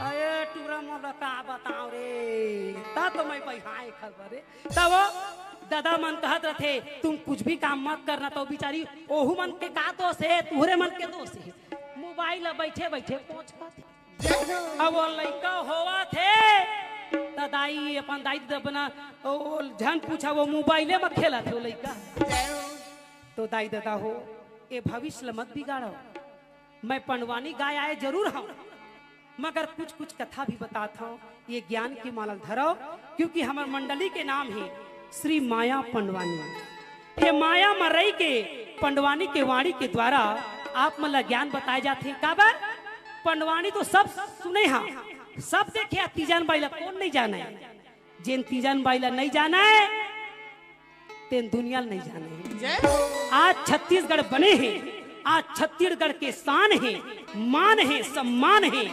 अरे टुरा मोला का बताओ रे, ता तो मैं बइहाए खबर रे। तब वो ददा मन कहत रथे, "तुम कुछ भी काम मत करना।" तो बिचारी ओहू मन के का दोष हे, तुहरे मन के दोष हे। मोबाइल ला बइठे बइठे पोंछत हे। अब वो लइका होवत हे, त दाई, अपन दाई ददा बना, ओ, झन पूछा, वो मोबाइले म खेलत हे वो लइका। तो दाई ददा हो, ए भविष्य ल मत बिगाड़ो। मैं पंडवानी गाय आए जरूर हूँ, मगर कुछ कुछ कथा भी बतात हूँ, ये ज्ञान के माला धरो, क्योंकि हमर मंडली के नाम हे श्री माया पंडवानी। ये माया म रहि के पंडवानी के वाणी के द्वारा आप मन ला ज्ञान बताए जाथे। काबर? पंडवानी तो सब सुने हा, सब देखे हा, तीजन बाई ला कोन नहीं जाने? जेन तीजन बाई ला नहीं जाने, तेन दुनिया ल नहीं जाने। जय हो। आज छत्तीसगढ़ बने हे, आज छत्तीसगढ़ के शान हे, मान हे, सम्मान हे,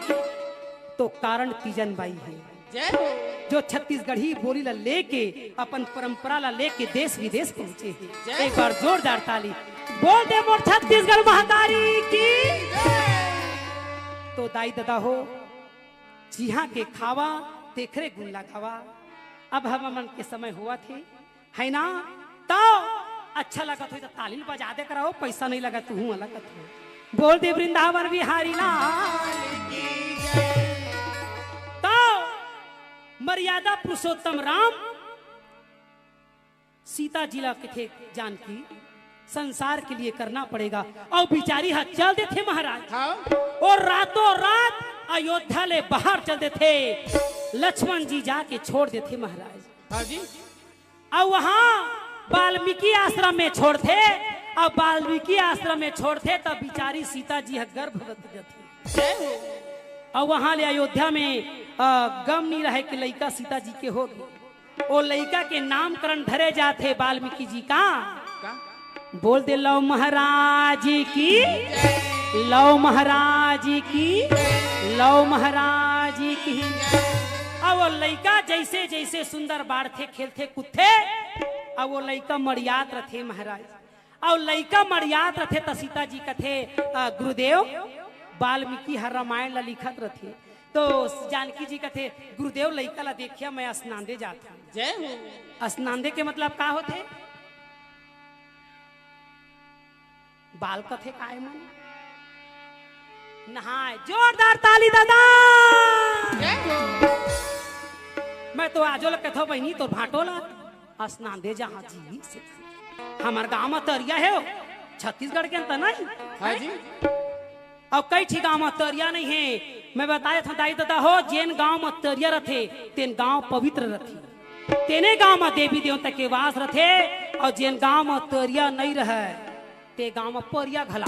तो कारण तीजन बाई हे। जय हो। जो छत्तीसगढ़ी बोली ला लेके, अपन परंपरा ला लेके देश विदेश पहुंचे हे। जय एक हो। बार जोरदार ताली बोल दे मोर छत्तीसगढ़ महतारी की। जय। तो दाई ददा हो, जिहाँ के खावा, तेखरे गुण लगावा। अब हमन के समय होवत हे, है ना? तो अच्छा लगत होही त ताली ल बजा दे करव, पैसा नहीं लगत, तुहूँ लगत हो। बोल दे वृंदावन बिहारी लाल की जय। तो मर्यादा पुरुषोत्तम राम सीता जी ला कथे, "जानकी, संसार के लिए करना पड़ेगा।" अउ बिचारी ह चल देथे महाराज। हाँ। अउ रातों रात अयोध्या ले बाहर चल देथे लक्ष्मण जी, जाके छोड़ देथे महाराज। हाँ जी। अउ वहाँ वाल्मीकि आश्रम में छोड़थे, अउ वाल्मीकि आश्रम में छोड़थे, तब बिचारी सीता जी ह गर्भवती जथे। जय हो। अउ वहाँ ले अयोध्या में, अ, गम नहीं रहे कि लइका सीता जी के होगे। ओ लइका के नामकरण धरे जाथे वाल्मीकि जी का। का? बोल दे, "लव महाराज की, लव महाराज की, लव महाराज की।" वो लइका जइसे जइसे सुंदर बाढ़थे, खेलथे, कूदथे, अउ वो लइका मड़ियात रथे महाराज। अउ लइका मड़ियात रथे त सीता जी कथे, "अ, गुरुदेव, वाल्मीकि ह रामायण ला लिखत रथे।" तो जानकी जी कथे, "गुरुदेव, लइका ला देखिया, मैं असनांदे जात हूँ।" जय हो। असनांदे के मतलब का होथे? बाल कथे काय मन? नहाय। जोरदार ताली दादा। जय हो। मैं तो आजो ल कथो बहिनी, तोर भांटो ला असनांदे जहाँ जी से। हमर गांव म तरिया हे, छत्तीसगढ़ के अंत नहीं। हाँ जी। अउ कई ठी गांव म तरिया नहीं हे। मैं बताए था दाई ददा हो, जेन गांव म तरिया रथे, तेन गांव पवित्र रथे। तेने गांव म देवी देवता के वास रथे, अउ जेन गांव म तरिया नहीं रहे, ते गांव म परिया घला।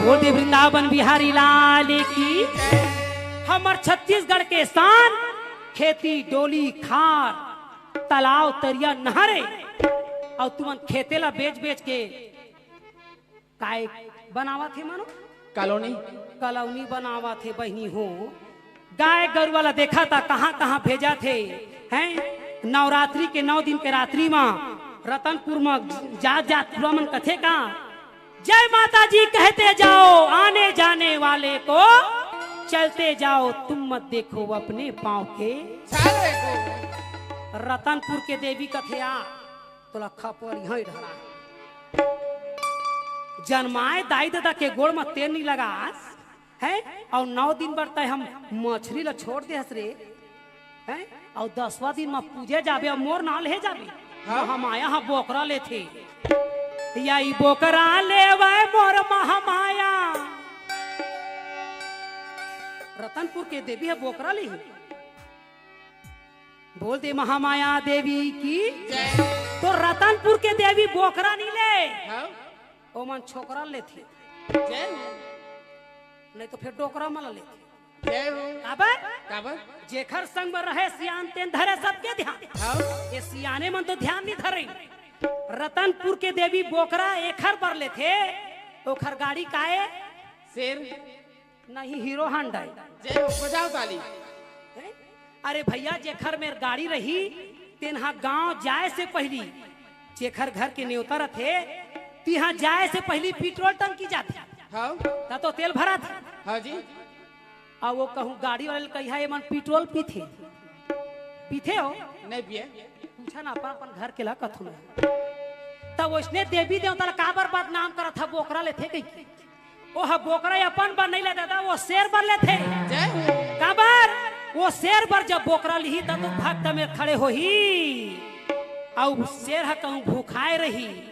बोल दे वृंदावन बिहारी लाल की। हमर छत्तीसगढ़ के शान, खेती, डोली, खार, तालाब, तरिया, नहरे, अउ तुमन खेते ला बेच बेच के काय बनावत हे मानो? कॉलोनी। कॉलोनी बनावत हे बहिनी हो। गाय गरुवा ला देखा था कहाँ कहाँ भेजत हे, हैं? नवरात्रि के नौ दिन के रात्रि मा रतनपुर मा जात जात टूरा मन कथे का, "जय माता जी कहते जाओ, आने जाने वाले को चलते जाओ, तुम मत देखो अपने पाँव के।" सारे को। रतनपुर के देवी कथे आ, तोला खपरी हई ढरा। जनमाए दाई ददा के गोड़ म तेल नी लगास, हैं? अउ नौ दिन बर तय हम मछरी ल छोड़ दे हस रे, हैं? अउ दसवां दिन म पूजे जाबे अउ मोर नाल हे जाबे। हाँ। महमाया ह बोकरा लेथे। या ई बोकरा लेवय मोर महमाया। रतनपुर के देवी ह बोकरा लेही। बोल दे महामाया देवी की। जय। तो रतनपुर के देवी बोकरा नी ले। हाँ। ओमन छोकरा लेथे। जय हो। नहीं तो फिर डोकरा मन लेथे। जय हो। काबर? काबर? जेखर संग में रहे सियान तेन धरे सबके ध्यान। हाँ। ये सियाने मन तो ध्यान नहीं धरे। रतनपुर के देवी बोकरा एखर बर लेथे, ओखर गाड़ी काए? शेर। नहीं, हीरो हांडा हे। जय हो, बजाओ ताली। हैं? अरे भैया, जेखर मेर गाड़ी रही, तेन हा गांव जाए से पहिली, जेखर घर के नेवता रथे, तिहां जाए से पहिली पेट्रोल टंकी जाथे। हाँ। त तो तेल भराथे। हाँ जी। अउ वो कहूं गाड़ी वाले ल कहिहा, "एमन पेट्रोल पीथे?" पीथे हो? नहीं पिए। पूछा ना, अपन, अपन घर के ला कथू ना। त वइसने देवी देवता ला काबर बदनाम करत हा, बोकरा लेथे कहिके? ओह बोकरा अपन बर नहीं ले दादा, वो शेर बर लेथे। जय हो। काबर? वो शेर बर जब बोकरा लिही, तब तो भक्त में खड़े होही। अउ शेर ह कहूं भूखाए रही,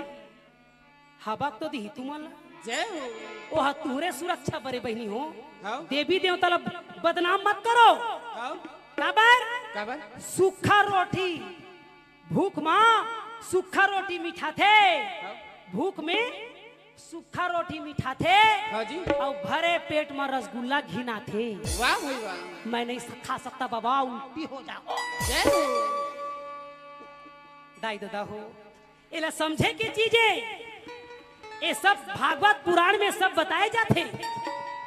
हबक तो दिही तुमन ला। जय हो। ओह तुहरे सुरक्षा बरे बहिनी हो। हाँ। देवी देवता ला बदनाम मत करो। हाँ। काबर? काबर? सूखा रोटी भूख मा सूखा रोटी मिठाथे, हाँ। भूख में सूखा रोटी मिठाथे, हाँ जी। अउ भरे पेट मा रसगुल्ला घिनाथे। वाह भाई वाह। मैं नहीं स-, खा सकता बाबा, उल्टी हो जाओ। जय हो। दाई ददा हो, एला समझे के चीज हे, ये सब भागवत पुराण में सब बताए जाथे।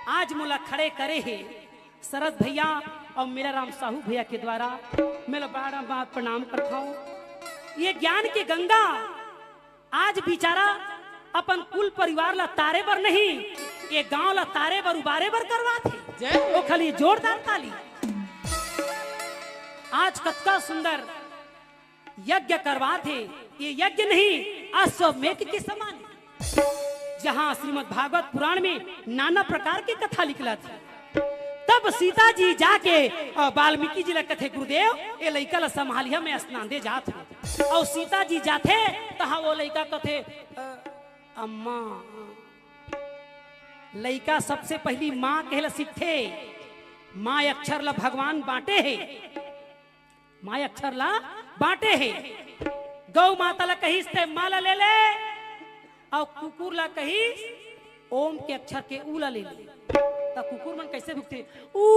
आज मोला खड़े करे हे शरद भैया अउ मेरा राम साहू भैया के द्वारा मैं ला बार बार प्रणाम करता हूँ। ये ज्ञान के गंगा आज बिचारा अपन कुल परिवार ला तारे बर नहीं, ये गांव ला तारे बर उबारे बर करवात हे। जय हो। ओखर लिए जोरदार ताली। आज कतका सुंदर यज्ञ करवात हे, ये यज्ञ नहीं, अश्वमेध के समान हे। जहाँ श्रीमद् भागवत पुराण में नाना प्रकार के कथा लिखलत हे। तब सीता जी जाके, अ, वाल्मीकि जी ला कथे, "गुरुदेव, ये लइका ला संभालिहा, मैं स्नान दे जात हूँ।" अउ सीता जी जाथे, तहाँ वो लइका कथे, "अ, अम्मा।" लइका सबसे पहिली माँ कहे ला सीखथे। माँ अक्षर ला भगवान बांटे हे। माँ अक्षर ला बांटे हे। गौ माता ला कहिस, "ते माँ ला ले ले," अउ कुकुर ला कहिस, "ओम के अक्षर के ऊ ला ले ले।" त कुकुर मन कइसे भुकथे? ऊ।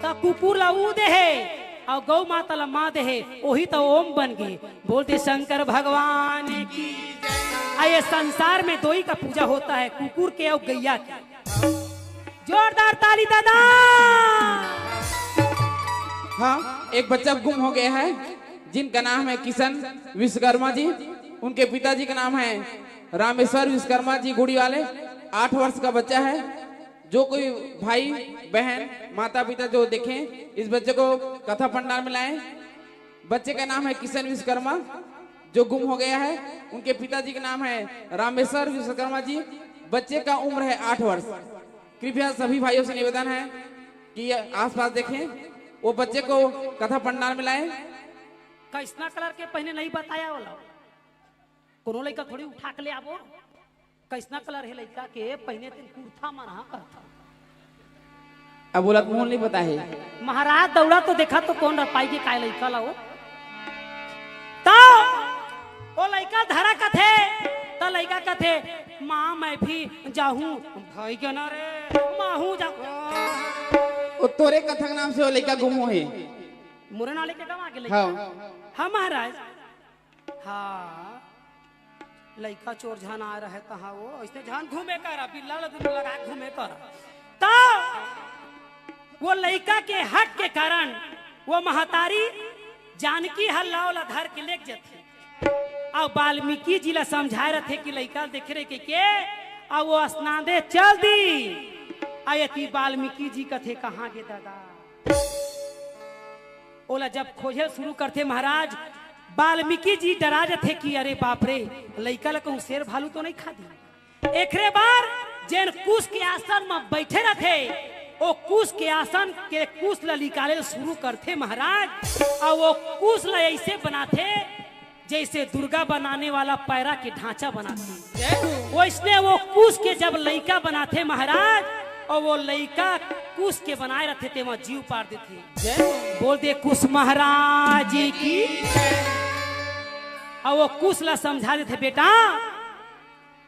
त कुकुर ला ऊ दे हे, अउ गौ माता ला माँ दे हे, ओही त ओम बन गे। बोल दे शंकर भगवान की। आ ये संसार में दोई का पूजा होता है, कुकुर के अउ गैया के। जोरदार ताली दादा। हाँ, एक बच्चा गुम हो गया है, जिनका नाम है किशन विश्वकर्मा जी। उनके पिताजी का नाम है रामेश्वर विश्वकर्मा जी गुड़ी वाले। आठ वर्ष का बच्चा है। जो कोई भाई, बहन, माता, पिता जो देखें, इस बच्चे को कथा पंडाल में लाएं। बच्चे का नाम है किशन विश्वकर्मा, जो गुम हो गया है। उनके पिताजी का नाम है रामेश्वर विश्वकर्मा जी। बच्चे का उम्र है आठ वर्ष। कृपया सभी भाइयों से निवेदन है कि ये आसपास देखें, वो बच्चे को कथा पंडाल में लाएं। कइसना कलर के पहिने नहीं बताया वाला। कोनो लइका थोड़ी उठा के ले आबो। कइसना कलर हे लइका के पहिने, तेन कुर्ता मन हा करता। अब बोला, मोहन नहीं पता है। महाराज दौड़ा तो देखा तो कौन रपाई के काय लइका ला वो। तो वो लइका धरा कथे, तो लइका कथे, "माँ, मैं भी जाहूँ।" भाई के ना रे, माहू जा। वो तोरे कथा के नाम से वो लइका गुम हो हे। मोरे नाले के गवा के लइका। हाँ। हाँ महाराज। हाँ, लइका चोर झन आ रहे तहाँ वो ऐसे झन घूमे करा, बिल्ला ल दुनू लगा घूमे करा। तो वो लइका के हट के कारण वो महतारी जानकी ह लाव ला धर के लेग जथे। अउ वाल्मीकि जी ला समझाए रथे कि लइका देखे रहे के, के, अउ वो स्नान दे चल दी। अउ एती वाल्मीकि जी कथे, "कहाँ गे दादा?" ओला जब खोजे शुरू करथे महाराज, वाल्मीकि जी डरा जथे कि अरे बाप रे, लइका ल कहूँ शेर भालू तो नहीं खा दी। एकरे बर जेन कुश के आसन म बैठे रथे, ओ कुश के आसन के कुश ल निकाले ल शुरू करथे महाराज, अउ वो कुश ल ऐसे बनाथे जैसे दुर्गा बनाने वाला पैरा के ढांचा बनाथे। जय हो। वैसने वो कुश के जब लइका बनाथे महाराज, अउ वो लइका कुश के बनाए रथे, तेमा जीव पार देथे। जय हो। बोल दे कुश महाराज की। अउ वो कुश ला समझा देथे, "बेटा,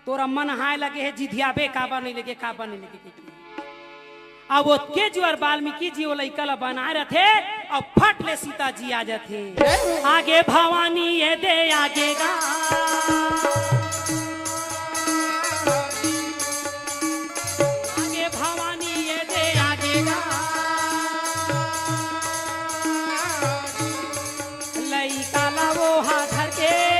तोरा मन हाय लगे हे, जिधियाबे काबर नहीं लगे, काबर नहीं लगे।" अब ओतके जुआर वाल्मीकि जी वो लइका ला बनाए रथे, अउ फट ले सीता जी आ जाथे। आगे भवानी ये दे आगे गा, आगे भवानी ये दे आगे गा, लइका ला वो हा धर के।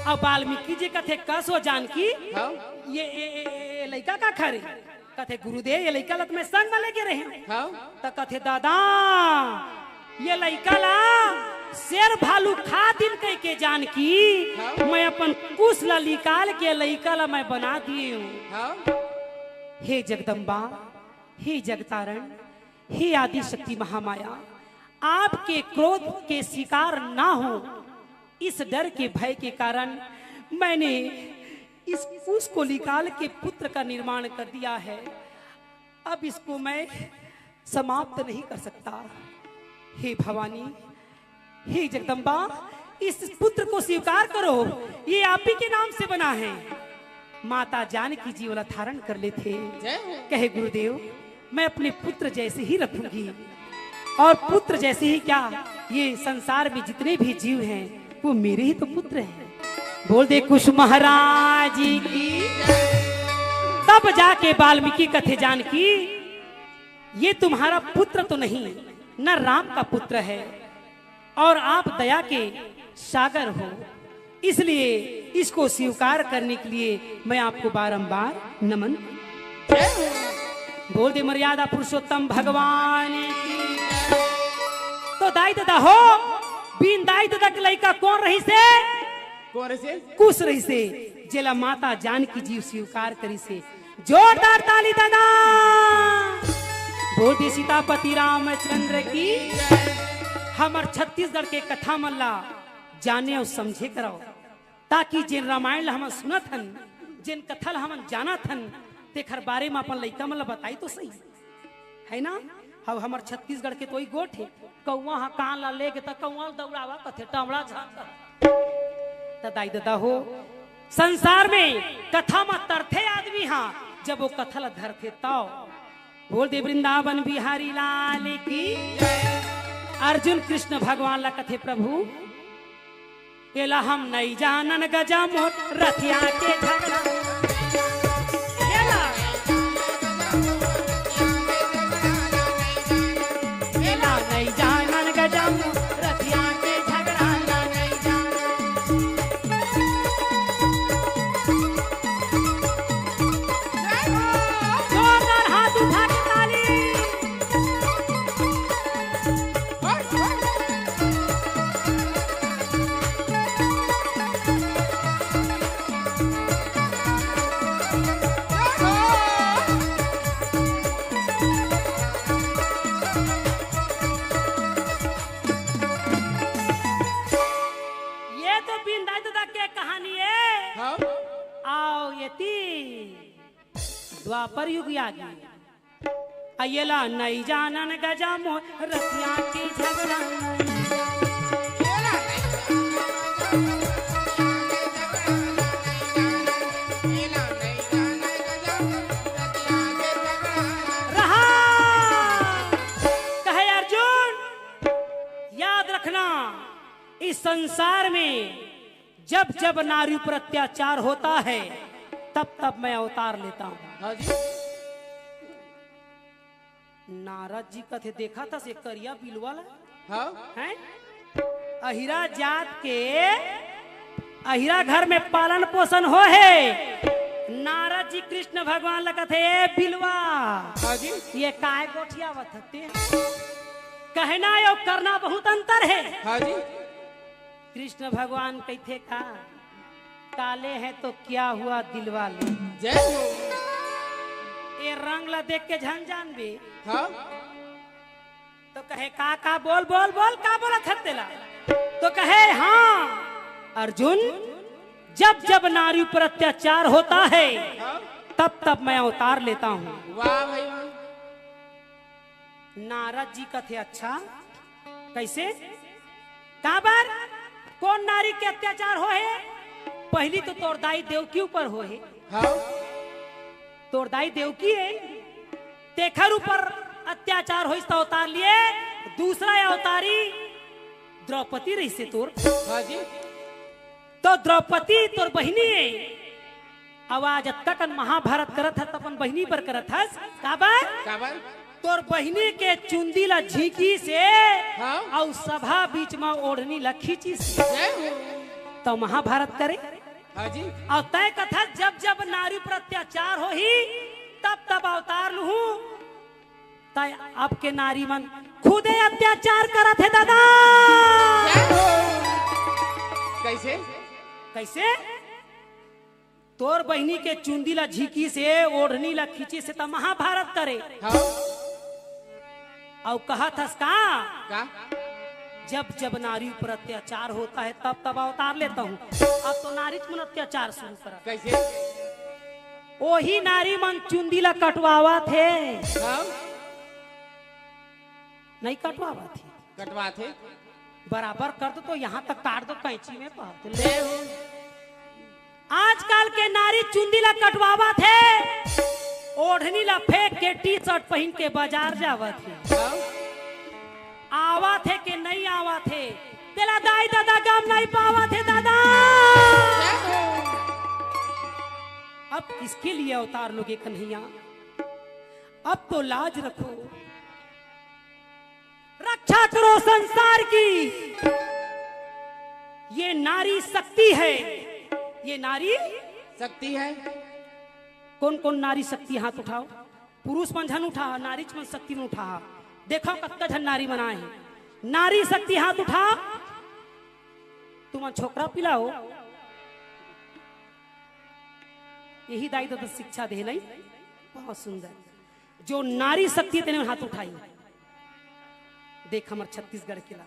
अब वाल्मीकि जी कथे, "कस हो जानकी, हाँ? ये, ये, ये, ये लइका का खा रे?" कथे, "गुरुदेव, ये लइका ला त मैं संग म लेके रहे।" हाँ? त कथे, "दादा, ये लइका ला शेर भालू खा दिन कहिके जानकी, हाँ? मैं अपन कुश ला निकाल के लइका ला मैं बना दिए हूँ।" हाँ? हे जगदम्बा, हे जगतारण, हे आदि शक्ति महामाया, आपके क्रोध के शिकार ना हो, इस डर के भय के कारण मैंने इस कुश को निकाल के पुत्र का निर्माण कर दिया है। अब इसको मैं समाप्त नहीं कर सकता। हे भवानी, हे जगदम्बा, इस पुत्र को स्वीकार करो, ये आप ही के नाम से बना है। माता जानकी जी ओला धारण कर लेथे। जय हो। कहे, "गुरुदेव, मैं अपने पुत्र जैसे ही रखूंगी, और पुत्र जैसे ही क्या, ये संसार में जितने भी जीव हैं, वो मेरे ही तो पुत्र हैं।" बोल दे कुश महाराज की। तब जाके वाल्मीकि कथे, "जानकी, ये तुम्हारा पुत्र तो नहीं, न राम का पुत्र है, और आप दया के सागर हो, इसलिए इसको स्वीकार करने के लिए मैं आपको बारंबार नमन।" बोल दे मर्यादा पुरुषोत्तम भगवान की। तो दाई ददा हो, बिन दाई ददा के लइका कौन रहिसे? कौन रहिसे? कुश रहिसे, जेला माता जानकी जी स्वीकार करिसे। जोरदार ताली दादा। बोल दे सीतापति रामचंद्र की। हमर छत्तीसगढ़ के कथा मन ला जाने अउ समझे करव, ताकि जेन रामायण ला हमन सुनत हन, जेन कथा ला हमन जानत हन, तेखर बारे म अपन लइका मन ला बताई तो सही, है ना? अब हमर छत्तीसगढ़ के तो ई गोठ हे, कौवा ह कान ला लेगे त कौवा ल दौड़ावा कथे, टमड़ा झांक। त दाई ददा हो, संसार में कथा म तरथे आदमी हा, जब वो कथा ल धरथे तव। बोल दे वृंदावन बिहारी लाल की। अर्जुन कृष्ण भगवान ला कथे, प्रभु, एला हम नइ जानन गजा मोर रथिया के झगड़ा। एला, एला नइ जानन गजा मोर रथिया के झगड़ा ला नइ जानन। जोरदार हाथ उठा के ताली। ये तो बिंदा दादा के कहानी है। हाँ। आओ ये ती द्वापर युग आ गई। अयला नइ जानन गजा मोर रतिया के झगड़ा। रहा। कहे अर्जुन, याद रखना, इस संसार में जब जब नारी पर अत्याचार होता है, तब तब मैं अवतार लेता हूँ। हाँ जी। नारद जी कथे, देखा था से करिया बिलवा ला? हाँ। हैं? अहिरा जात के, अहिरा घर में पालन पोषण हो है। नारद जी कृष्ण भगवान ला कथे, "ए बिलवा, हाँ जी। ये काय गोठियावत हते?" कहना अउ करना बहुत अंतर है। हाँ जी। कृष्ण भगवान कहिथे का, "काले हैं तो क्या हुआ दिलवाले।" जय हो। ए रंग ला देख के झन जानबे। हाँ। तो कहे, "का, का, बोल, बोल, बोल, का बोलत हस तेला?" तो कहे, "हाँ, अर्जुन, जब, जब नारी पर अत्याचार होता है, हाँ। तब, तब मैं अवतार लेता हूँ।" वाह भाई वाह। नारद जी कथे, "अच्छा, कइसे? काबर? कोन नारी के अत्याचार हो हे? पहिली तो तोर दाई देवकी ऊपर हो हे।" हाँ। तोर दाई देवकी हे, तेखर ऊपर अत्याचार होइस त अवतार लिए, दूसरा अवतारी द्रौपदी रहिसे तोर। हाँ जी। तो द्रौपदी तोर बहिनी हे, अउ आज अतका कन महाभारत करत हस, त अपन बहिनी बर करत हस, काबर? काबर? तोर बहिनी के चुंदी ला झींकिस हे, हाँ। अउ सभा बीच म ओढ़नी ला खींचिस हे। जय हो। त महाभारत करे। हाँ जी। अउ तैं कथस, जब जब नारी पर अत्याचार होही, तब तब अवतार लूहूं। तैं अब के नारी मन खुदे अत्याचार करत हे दादा। जय हो। कइसे? कइसे? तोर बहिनी के चुंदी ला झींकिस हे, ओढ़नी ला खींचिस हे, त महाभारत करे। हाँ। अउ कहत हस का? का? जब जब नारी पर अत्याचार होता है, तब तब अवतार लेता हूँ। अब तो नारीच मन अत्याचार शुरू करा। कइसे? ओही नारी मन चुंदी ला कटवावत हे। हाँ। नइ कटवावत हे। कटवाथे। बराबर कर दो तो यहाँ तक काट दो कैंची में, बात ले। ले हो। आजकल के नारी चुंदी ला कटवावत हे, ओढ़नी ला फेंक के टी शर्ट पहिन के बाजार जावत हे। हाँ। आवत हे के नइ आवत हे, तेला दाई ददा गम नइ पावत हे दादा। ले हो। अब किसके लिए अवतार लोगे कन्हैया? अब तो लाज रखो। रक्षा करो संसार की। ये नारी शक्ति है, ये नारी शक्ति है। कौन कौन नारी शक्ति, हाथ उठाओ। पुरुष मन झन उठा, नारीच मन शक्ति मन उठा। देखो कतका झन नारी मन आए हे। नारी शक्ति हाथ उठा। तुमन छोकरा पिला हो। यही दाई ददा शिक्षा दे नहीं। बहुत सुंदर। जो नारी शक्ति हे तेने हाथ उठाई। देख हमर छत्तीसगढ़ के ला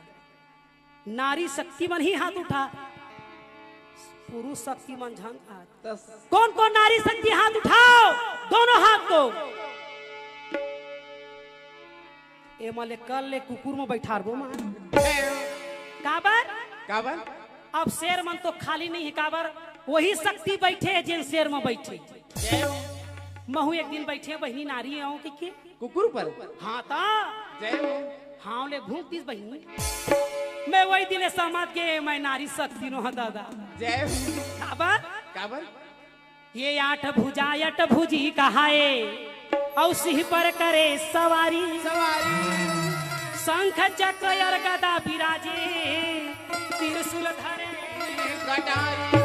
नारी शक्ति मन ही हाथ उठा, पुरुष शक्ति मन झन हाथ। कौन कौन नारी शक्ति हाथ उठाओ, दोनों हाथ को। ए मले कल ले कुकुर में बैठारबो मां। काबर? काबर? अब शेर मन तो खाली नहीं हे, काबर? वही शक्ति बइठे हे, जेन शेर म बइठे। जय हो। महूं एक दिन बइठे बहिनी नारी अंव कहिके। कुकुर पर? हां त। जय हो। हां ले भूंक दिस बहिनी। मैं वही दिन समझ गे, मैं नारी शक्ति नोहंव दादा। जय हो। काबर? काबर? ये आठ भुजा अठभुजी कहाय, अउ सिंह पर करे सवारी। सवारी। शंख चक्र अउ गदा बिराजे, त्रिशूल धरे कटारी।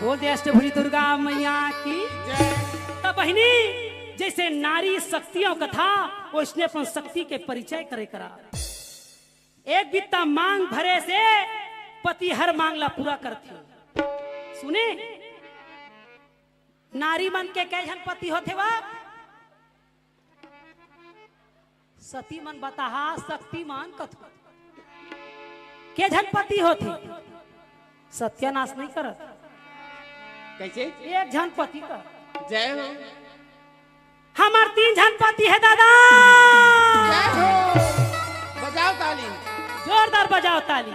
बोल दे अष्टभुजी दुर्गा मैया की। जय। त बहिनी, जइसे नारी शक्ति अंव कथंव, वइसने अपन शक्ति के परिचय करे करा। एक बित्ता मांग भरे से पति हर मांग ला पूरा करथे। सुने, नारी मन के कई झन पति होथे वा? सती मन बताहा, शक्ति मन कथो। के झन पति होथे? सत्यानाश नहीं करत। कइसे? एक झन पति का। जय हो। हमर तीन झन पति हे दादा। जय हो। बजाव ताली। जोरदार बजाव ताली।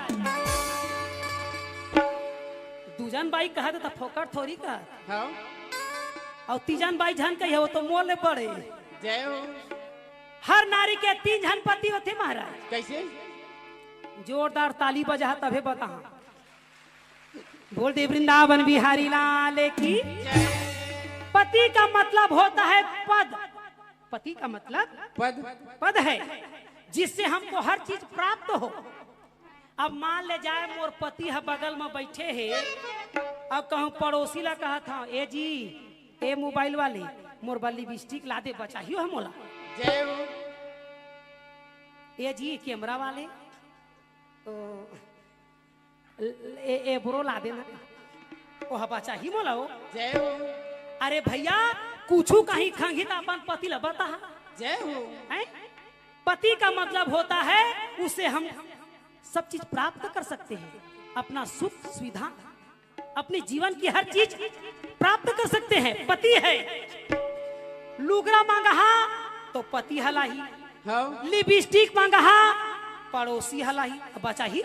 दू झन बाई कहत त फोकट थोरी कहत। हां। अउ तीजन बाई झन कहिए, वो तो मोर ले बड़े। जय हो। हर नारी के तीन झन पति होथे महाराज। कइसे? जोरदार ताली बजाहा तभे बताहा। बोल दे वृंदावन बिहारी लाल की। जय। पति का मतलब होता है पद। पति का मतलब पद। पद है, जिससे हमको हर चीज प्राप्त हो। अब मान ले जाए, मोर पति ह बगल म बइठे हे, अब कहूं पड़ोसी ला कहत हंव, "ए जी, ए मोबाइल वाले, मोर बर लिपस्टिक ला दे, बचाही हो मोला।" जय हो। "ए जी, कैमरा वाले, तो ए, ए ब्रो ला देना, ओह बचाही मोला हो।" जय हो। अरे भइया, कुछू कहीं खंगी त अपन पति ला बताहा। जय हो। हैं? पति का मतलब होता है, उससे हम सब चीज प्राप्त कर सकते हैं, अपना सुख सुविधा, अपने जीवन की हर चीज प्राप्त कर सकते हैं। पति है, लुगरा मांगहा तो पति ह लाही, हां। लिपस्टिक मांगहा पड़ोसी ह लाही, बचाही।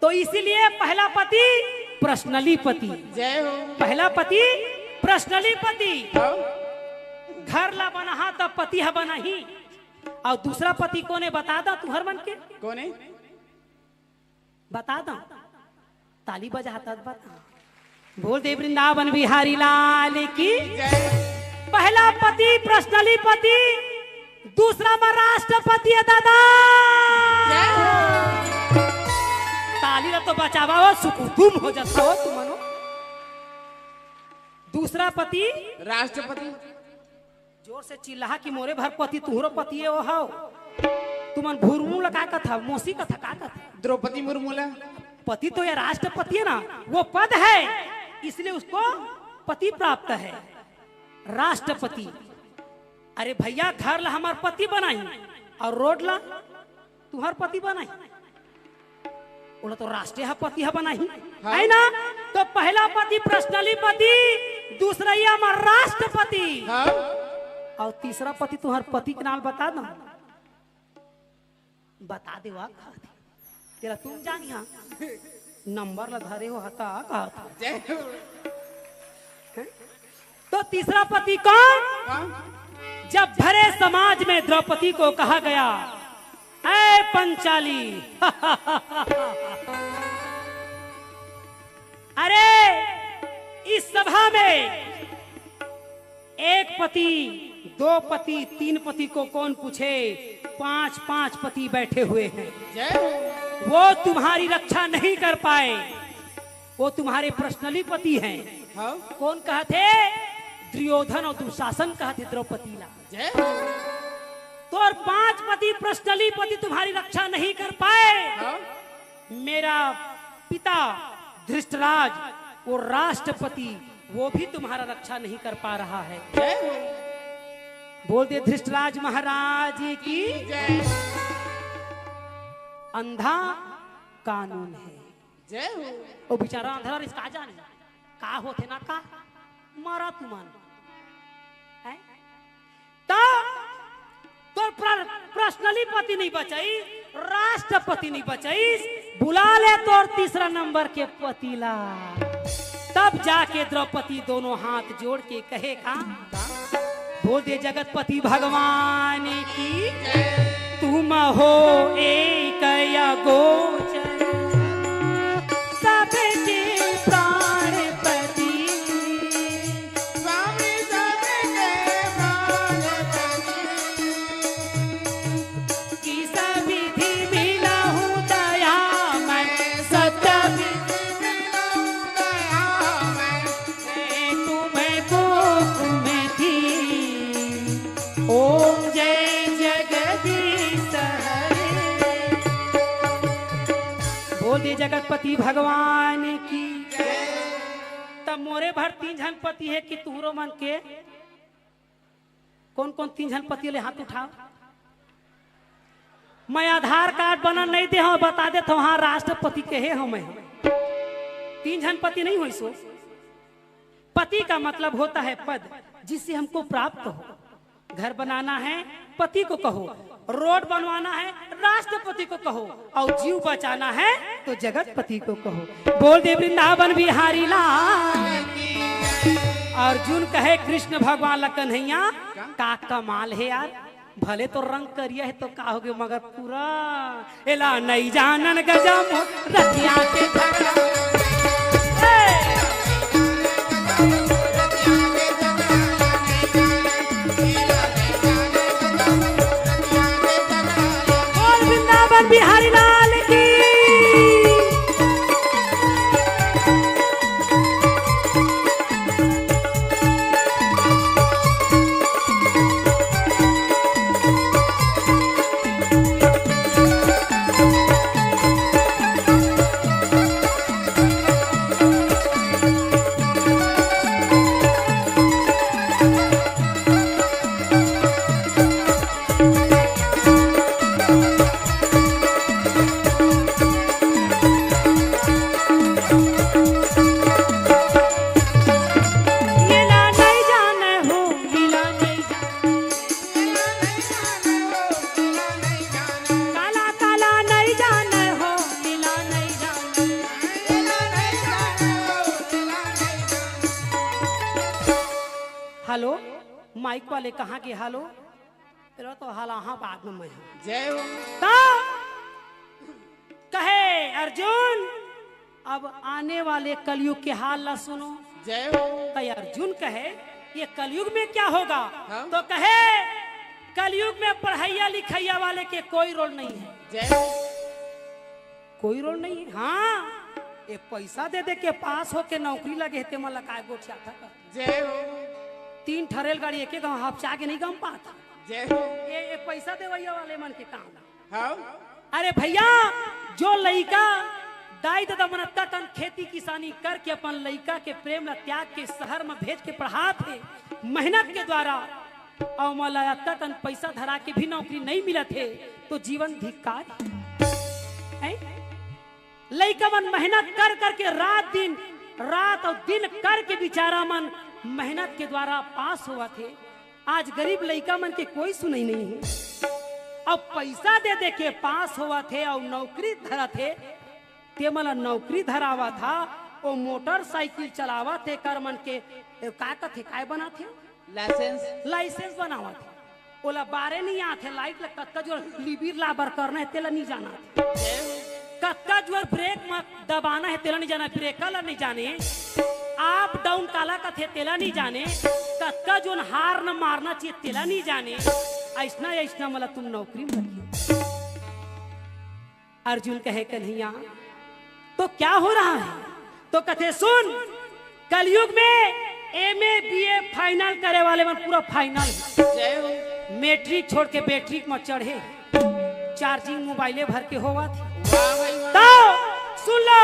तो इसीलिए पहला पति पर्सनली पति। जय हो। पहला पति पर्सनली पति। हां। घर ला बनाहा त पति ह बनाही। अउ दूसरा पति कोन हे बता दंव तुंहर मन के? कोन हे? बता दंव। ताली बजाहा त बता। बोल दे वृंदावन बिहारी लाल की। जय। पहला पति पर्सनली पति, दूसरा म राष्ट्रपति हे दादा। जय हो। ताली ला तो बजावा हो, सुकुतुम हो जाता हो तुमन। दूसरा पति राष्ट्रपति। जोर से चिल्लाहा कि मोरे भर पति तुंहरो पति हे वो हव। तुमन भुरमू ला का कथा, मौसी कथा का कथा? द्रौपदी मुर्मू ला। पति तो ये राष्ट्रपति है ना, वो पद है, इसलिए उसको पति प्राप्त है, राष्ट्रपति। अरे भइया, घर ला हमर पति बनाही अउ रोड ला तुंहर पति बनाही, ओला तो राष्ट्र ह पति ह बनाही, हां। है ना? तो पहला पति पर्सनली पति, दूसरइया म राष्ट्रपति, हां। अउ तीसरा पति तुंहर पति के नाम बता दंव। बता देवा कहत हे। तेला तुम जानिहा। नंबर ला धरे हो हता कहत हे। जय हो। तो तीसरा पति कौन? कौन? जब भरे समाज में द्रौपदी को कहा गया, "ऐ पंचाली, अरे, इस सभा में एक पति, दो पति, तीन पति को कौन पूछे? पांच पांच पति बैठे हुए हैं। जय हो। वो तुम्हारी रक्षा नहीं कर पाए, वो तुम्हारे पर्सनली पति हैं।" हाँ। कौन कहत हे? दुर्योधन और दुशासन कहत हे द्रौपदी ला। जय हो। तो और पांच पति, पर्सनली पति तुम्हारी रक्षा नहीं कर पाए। हाँ। मेरा पिता धृष्टराज, वो राष्ट्रपति, वो भी तुम्हारा रक्षा नहीं कर पा रहा है। जय हो। बोल दे धृष्टराज महाराज की। जय। अंधा कानून है। जय हो। वो बेचारा अंधरा रिस का जाने, का होथे ना का, मरा तुमन। हैं? त तोर प्र-, पर्सनली पति नहीं बचाई, राष्ट्रपति नहीं बचाई, बुला ले तोर तीसरा नंबर के पति ला। तब जाके द्रौपदी दोनों हाथ जोड़ के कहे का, बोल दे जगतपति भगवान की, तुम हो एक अगोचर, सबके प्राणपति। स्वामी सबके प्राणपति। किस विधि मिलहु दया मैं, सत्य विधि मिलहु दया मैं, मैं तुमको कुमति। ओम जय जगदीश हरे। बोल दे जगतपति भगवान की। तब मोरे भर तीन झन पति हे कि तुहरो मन के? कौन कौन तीन झन पति ले हाथ उठाओ। मैं आधार कार्ड बना नहीं दे हूं, बता देता हूं, हाँ, राष्ट्रपति के हे हूं मैं। तीन झन पति नहीं होइस हो। पति का मतलब होता है पद, जिससे हमको प्राप्त हो। घर बनाना है, पति को कहो। रोड बनवाना है, राष्ट्रपति को कहो। और जीव बचाना है, तो जगतपति को कहो। बोल दे वृंदावन बिहारी लाल। अर्जुन कहे कृष्ण भगवान ला, कन्हैया, का कमाल है यार, भले तो रंग करिया है तो का होगे, मगर पूरा एला नई जानन गजम रतिया के झगड़ा। ए! बोल वृंदावन बिहारी लाल की। ये ला नहीं जाने हो, ये ला नहीं जाने। काला काला नहीं जाने हो, ये ला नहीं जाने। हेलो, माइक वाले कहाँ के? हेलो, तेरा तो हाल, हाँ, बाद में मैं हूँ। जय हो। तो कहे अर्जुन, अब आने वाले कलयुग के हाल ला सुनो। जय हो। तो अर्जुन कहे, ये कलयुग में क्या होगा? हाँ। तो कहे, कलयुग में पढ़ैया लिखैया वाले के कोई रोल नहीं है। जय हो। कोई रोल नहीं है। हाँ, ये पैसा दे दे के पास होके नौकरी लगे हे, ते मन ला काय गोठियाथा का? जय हो। तीन ठा रेलगाड़ी एके गांव हपचा के नहीं गम पात। जय हो। ये, ये पैसा देवैया वाले मन के काम। हाँ। अरे भैया, जो लइका, दाई ददा मन अतका कन खेती किसानी करके अपन लइका के प्रेम ला त्याग के शहर में भेज के पढ़ात हे, मेहनत के द्वारा, अउ मोला अतका कन पैसा धरा के भी नौकरी नहीं मिलत हे, तो जीवन धिक्कार हे। लइका मन मेहनत कर करके रात दिन, रात अउ दिन करके बिचारा मन मेहनत के द्वारा पास होवत हे। आज गरीब लइका मन के कोई सुनई नहीं हे। अब पैसा दे दे के पास होवत हे अउ नौकरी धरत हे, ते मन ला नौकरी धरावत हा, ओ मोटरसाइकिल चलावत हे, कर मन के, ए, का कथे, काय बनात हे? लाइसेंस। लाइसेंस बनावत हे। ओला बारे नहीं आत हे, लाइट ला कतका जोर लिबिर लाबर करना हे, तेला नहीं जाना। कतका जोर ब्रेक म दबाना हे, तेला नहीं जाना, ब्रेक ला नहीं जाने। अप डाउन काला कथे, तेला नहीं जाने। कतका जोर हार्न मारना चाहिए, तेला नहीं जाने। ऐसना, ऐसना मला तुम नौकरी में रखिए। अर्जुन कहे, कन्हैया, तो क्या हो रहा है? तो कथे, सुन, कलयुग में एमए बीए फाइनल करे वाले मन पूरा फाइनल हे। जय हो। मैट्रिक छोड़ के बैट्रिक में चढ़े, चार्जिंग मोबाइले भर के होवत हे। वाह भाई वाह। तो सुन लो,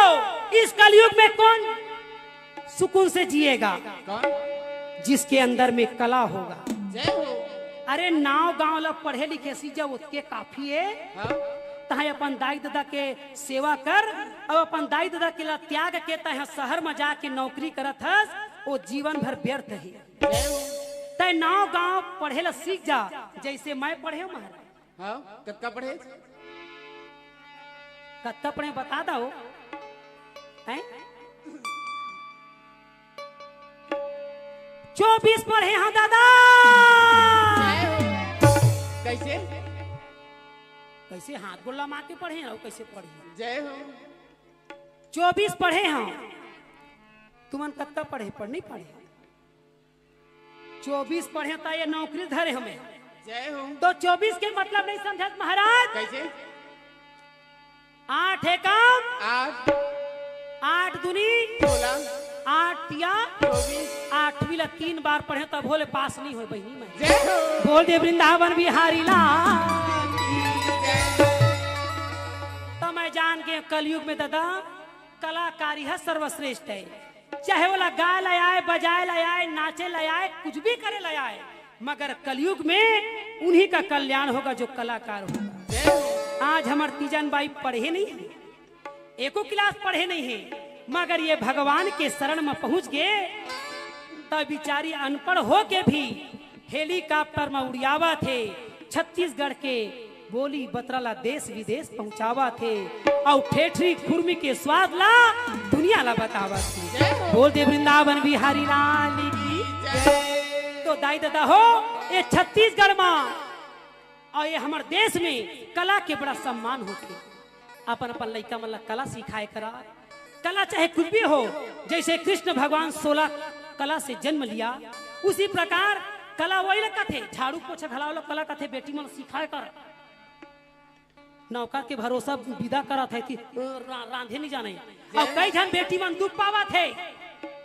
इस कलयुग में कौन सुकून से जिएगा? कौन? जिसके अंदर में कला होगा। जय हो। अरे, नाव गांव ला पढ़े लिखे सीख जा, ओतके काफी हे। हाँ। तहां अपन दाई ददा के सेवा कर, अउ अपन दाई ददा के ला त्याग के तहां शहर में जाके नौकरी करत हस, वो जीवन भर व्यर्थ हे। जय हो। तय नाव गांव पढ़े ला सीख जा, जैसे मैं पढ़े हूं महाराज। हाँ, कतका पढ़े? कत्ता पढ़े बता दो। हैं? चौबीस पढ़े हंव दादा। कैसे? कैसे हाथ गोला मार के पढ़े हंव, कैसे पढ़े? जय हो। चौबीस पढ़े हंव। तुमन कत्ता पढ़े, पढ़ नहीं पढ़े? चौबीस पढ़े त ये नौकरी धरे हमें। जय हो। तो चौबीस के मतलब नहीं समझत महाराज। कैसे? आठ एकम आठ आठ दूनी सोलह आठ तिया चौबीस। आठवीं ला तीन बार पढ़े तब होले पास नहीं होय बहिनी मैं। जय हो। बोल दे वृंदावन बिहारी लाल। तो मैं जान के कलयुग में दादा कलाकारी है सर्वश्रेष्ठ है। चाहे ओला गाय ला आए, बजाए ला आए, नाचे ला आए, कुछ भी करे ला आए, मगर कलयुग में उन्हीं का कल्याण होगा जो कलाकार होगा। आज हमर तीजन बाई पढ़े नहीं है, एको क्लास पढ़े नहीं है, मगर ये भगवान के शरण में पहुंच गए, तब बिचारी अनपढ़ हो के भी हेलीकॉप्टर में उड़ियावत हे, छत्तीसगढ़ के बोली बतरा ला देश विदेश पहुंचावत हे, अउ ठेठरी खुरमी के स्वाद ला दुनिया ला बतावत हे। बोल दे वृंदावन बिहारी लाल की। तो दाई ददा हो, ये छत्तीसगढ़ में अउ ये हमर देश में कला के बड़ा सम्मान होथे। अपन अपन लइका मन ला कला सिखाए करा। कला चाहे कुछ भी हो, जैसे कृष्ण भगवान सोलह कला से जन्म लिया, उसी प्रकार कला वही ला कथे, झाड़ू पोछा घलाव ला कला कथे, बेटी मन सिखाए कर। नौकर के भरोसा विदा करत हे कि रा, रांधे नहीं जाने। अउ कई झन बेटी मन दुख पावत हे,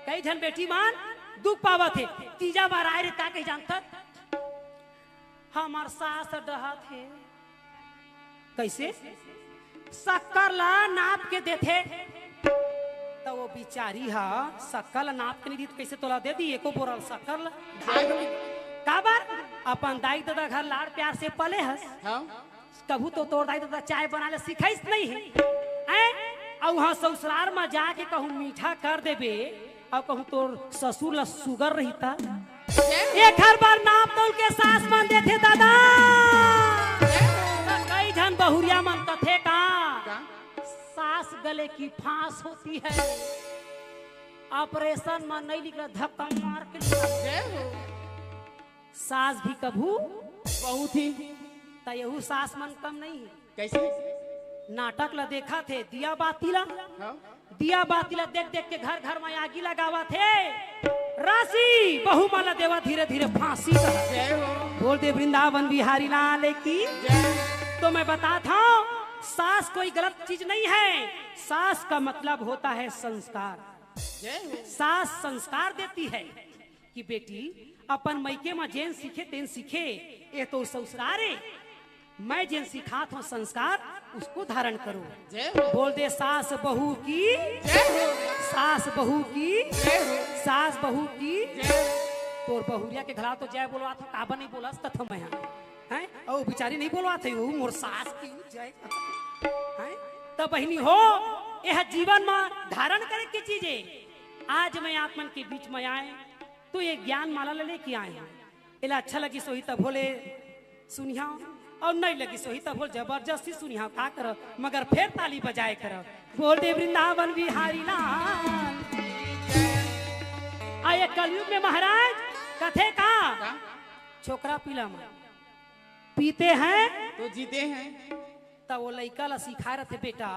कई झन बेटी मन दुख पावत हे। तीजा बार आए रे का कही जानत? हमर सास डहत हे। कैसे? शक्कर ला नाप के देथे। त वो बिचारी हा शक्कर ला नाप के नहीं दी त कैसे तोला दे दी एको बोरा शक्कर ला? काबर? अपन दाई ददा घर लाड़ प्यार से पले हस। हाँ। कभू तो तोर दाई ददा चाय बनाए ला सिखाइस नहीं हे। हैं? अउ हाँ ससुरार में जाके कहूँ मीठा कर देबे, अउ कहूँ तोर ससुर ला सुगर रहिता। एक हर बार नाप तौल के सास मन देथे दादा। त कई झन बहुरिया मन कथे का, का? सास गले की फांस होती है, ऑपरेशन में नहीं निकला, धक्का मार के निकला। जय हो। सास भी कभू बहुत ही। त यहू सास मन कम नहीं है। कैसे? नाटक ला देखत हे, दिया बाती ला, हाँ। दिया बाती ला देख देख के घर घर में आगी लगावत हे। राशि बहू मन ला देवा धीरे धीरे फांसी का। जय हो। बोल दे वृंदावन बिहारी लाल की। जय। तो मैं बताता हूँ, सास कोई गलत चीज नहीं है। सास का मतलब होता है संस्कार। जय हो। सास संस्कार देती है कि बेटी अपन मइके में जेन सीखे तेन सीखे, ये तो ससुरारे। मैं जेन सिखात हूँ संस्कार, उसको धारण करो। जय हो। बोल दे सास बहू की, जय हो। सास बहू की, जय हो। सास बहू की। जय हो। तोर बहुरिया के घला तो जय बोलवात हूँ, काबर नहीं बोलस कथम मैं। हैं? ओ बिचारी नहीं बोलवात हे, वो मोर सास की जय। हैं? त बहिनी हो, यह जीवन में धारण करे के चीज हे। आज मैं आप मन के बीच में आए, तो ये ज्ञान माला ले लेके आए हैं। एला अच्छा लगी सोही तब होले सुनिहा, अउ नहीं लगी सोही तब होले जबरदस्ती सुनिहा, का कर, मगर फेर ताली बजाए कर। बोल दे वृंदावन बिहारी लाल। आ ये कलयुग में महाराज कथे का? का? छोकरा पीला मन पीते हैं। तो जीते हैं। त वो लइका ला सिखाए रथे, बेटा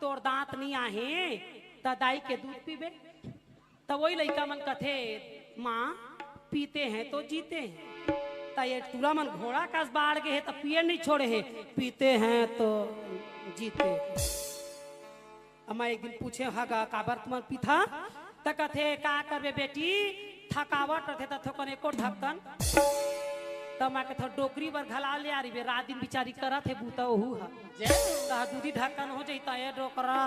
तोर दांत नहीं आहे, त दाई के दूध पीबे। त वही लइका मन कथे, माँ पीते हैं तो जीते हैं। त ये टूरा मन घोड़ा कस बाढ़ गे हे, त पिए नहीं छोड़े हे, पीते हैं तो जीते हैं। अब मैं एक दिन पूछे हगा, काबर तुमन पीथा? त कथे, का करबे बेटी, थकावट रथे त थोकन एको ढक्कन। त मैं कथे, डोकरी बर घला ले आ रही बे, रात दिन बिचारी करत हे बूता ओहू ह। जय हो। त दूधी ढक्कन हो जाई त ए डोकरा।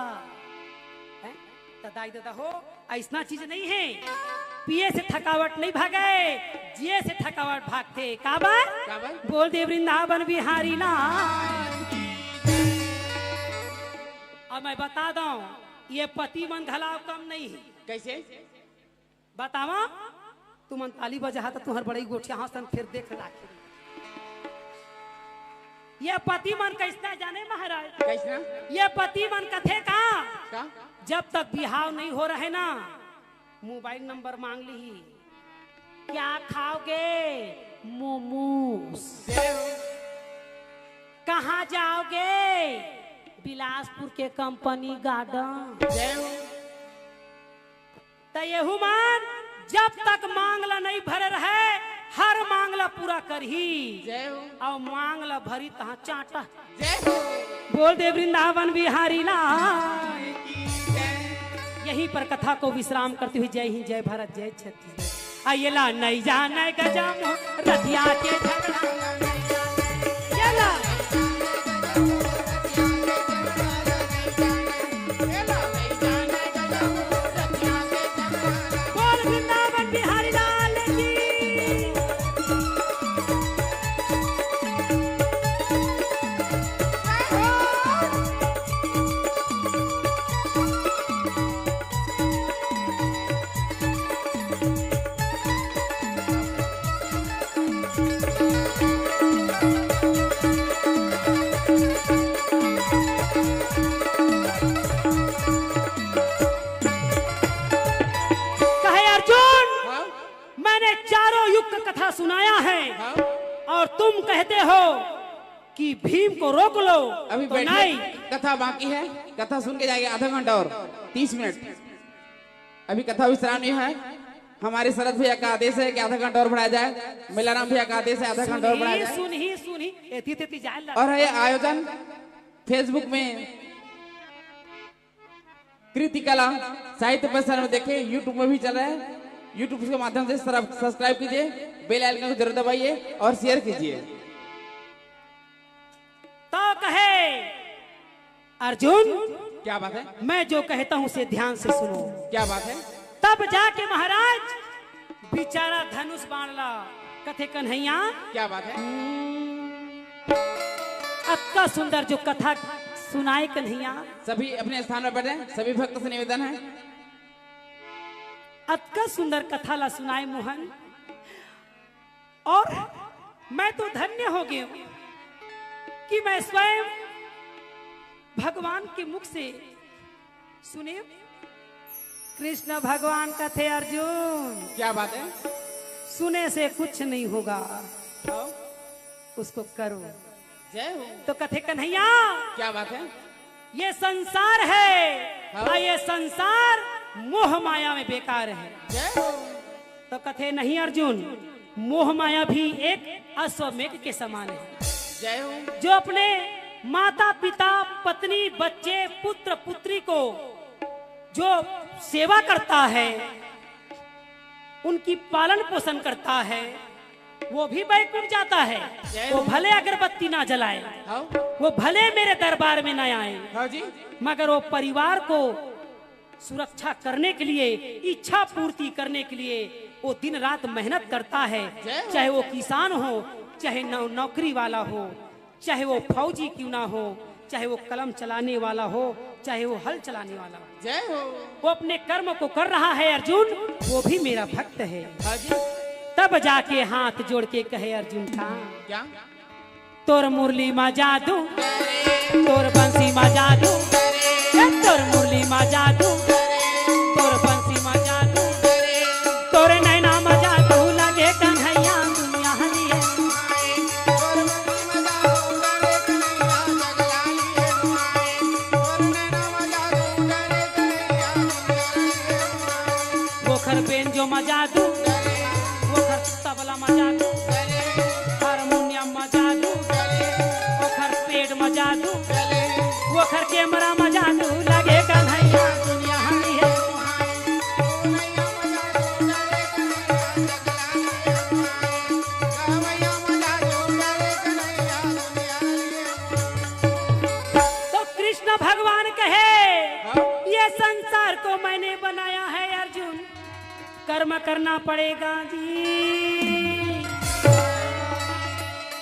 हैं? त दाई ददा हो, ऐसना चीज नहीं है। पिए से थकावट नहीं भागे, जिए से थकावट भागथे। काबर? काबर? बोल दे वृंदावन बिहारी लाल। अब मैं बता दऊं, ये पति मन घलाव कम नहीं है। कैसे? बतावा, तुमन ताली बजाहा त तुहर बड़ई गोठिया हंसन फिर देख लाखिरी। ये पति मन कइसना जाने महाराज? कइसना? ये पति मन कथे का? का? जब तक बिहाव नहीं हो रहे ना, मोबाइल नंबर मांग लिही। क्या खाओगे? मोमोज। जय हो। कहाँ जाओगे? बिलासपुर के कंपनी गार्डन। जय हो। त एहू मन जब तक मांग ला नहीं भरे रहे, हर मांग ला पूरा करही। जय हो। अउ मांग ला भरी तहाँ चाटा। जय हो। बोल दे वृंदावन बिहारी लाल। की जय। यहीं पर कथा को विश्राम करते हुए जय हिंद, जय भारत, जय छत्तीसगढ़। आ ये ला नहीं जाने गजम रतिया के झगड़ा। ये ला। बोल वृंदावन बिहारी लाल की। कहे अर्जुन, हाँ? मैंने चारों युग का कथा सुनाया है, हाँ? और तुम कहते हो कि भीम को रोक लो, अभी तो बैठिए, नहीं। कथा बाकी है, कथा सुन के जाइए आधा घंटा और तीस मिनट। अभी कथा विश्राम नहीं है। हमारे शरद भैया का आदेश है कि आधा घंटा और बढ़ाया जाए। मेलाराम भैया का आदेश है, आधा घंटा और बढ़ाया जाए। सुनही, सुनही, एती तेती जाए ला। और ये आयोजन Facebook में कृति कला साहित्य प्रसारण में देखें, YouTube में भी चल रहा है। YouTube के माध्यम से सब्सक्राइब कीजिए, बेल आइकन को जरूर दबाइए और शेयर कीजिए। तो कहे अर्जुन, क्या बात है? मैं जो कहता हूँ उसे ध्यान से सुनो। क्या बात है? तब जाके महाराज बिचारा धनुष बाण ला कथे कन्हैया। क्या बात है? अतका सुंदर जो कथा सुनाए कन्हैया। सभी अपने स्थान पर बैठे, सभी भक्त से निवेदन है। अतका सुंदर कथा ला सुनाए मोहन। और मैं तो धन्य हो गया कि मैं स्वयं भगवान के मुख से सुने। कृष्ण भगवान कथे अर्जुन, क्या बात है? सुने से कुछ नहीं होगा, हाँ। उसको करो। जय हो। तो कथे कन्हैया, क्या बात है? ये संसार है, हाँ। और ये संसार मोह माया में बेकार है। जय हो। तो कथे नहीं अर्जुन, मोह माया भी एक अश्वमेघ के समान है। जय हो। जो अपने माता पिता, पत्नी, बच्चे, पुत्र पुत्री को जो सेवा करता है, उनकी पालन पोषण करता है, वो भी बैकुंठ जाता है। जय वो हो। भले अगरबत्ती ना जलाए, हाँ। वो भले मेरे दरबार में ना आए, हाँ जी। मगर वो परिवार को सुरक्षा करने के लिए, इच्छा पूर्ति करने के लिए वो दिन रात मेहनत करता है। जय हो। चाहे वो किसान हो, चाहे नौ-, नौकरी वाला हो, चाहे वो फौजी क्यों ना हो, चाहे वो कलम चलाने वाला हो, चाहे वो हल चलाने वाला हो। जय हो। वो अपने कर्म को कर रहा है अर्जुन, वो भी मेरा भक्त है। हाँ जी। तब जाके हाथ जोड़ के कहे अर्जुन का, क्या? तोर मुरली मा जादू, तोर बंसी मा जादू, ए, तोर मुरली मा जादू, तोर बंसी मा जादू, तोर नैना मा जादू लगे कन्हैया दुनिया हरिये। ओखर बेंजो मा जादू, ओखर तबला मा जादू, हारमोनियम मा जादू, ओखर पेट मा जादू, ओखर कैमरा मा जादू, लगे कन्हैया दुनिया हरिये। तो कृष्ण भगवान कहे, हाँ। ये संसार को मैंने बनाया है अर्जुन, कर्म करना पड़ेगा जी।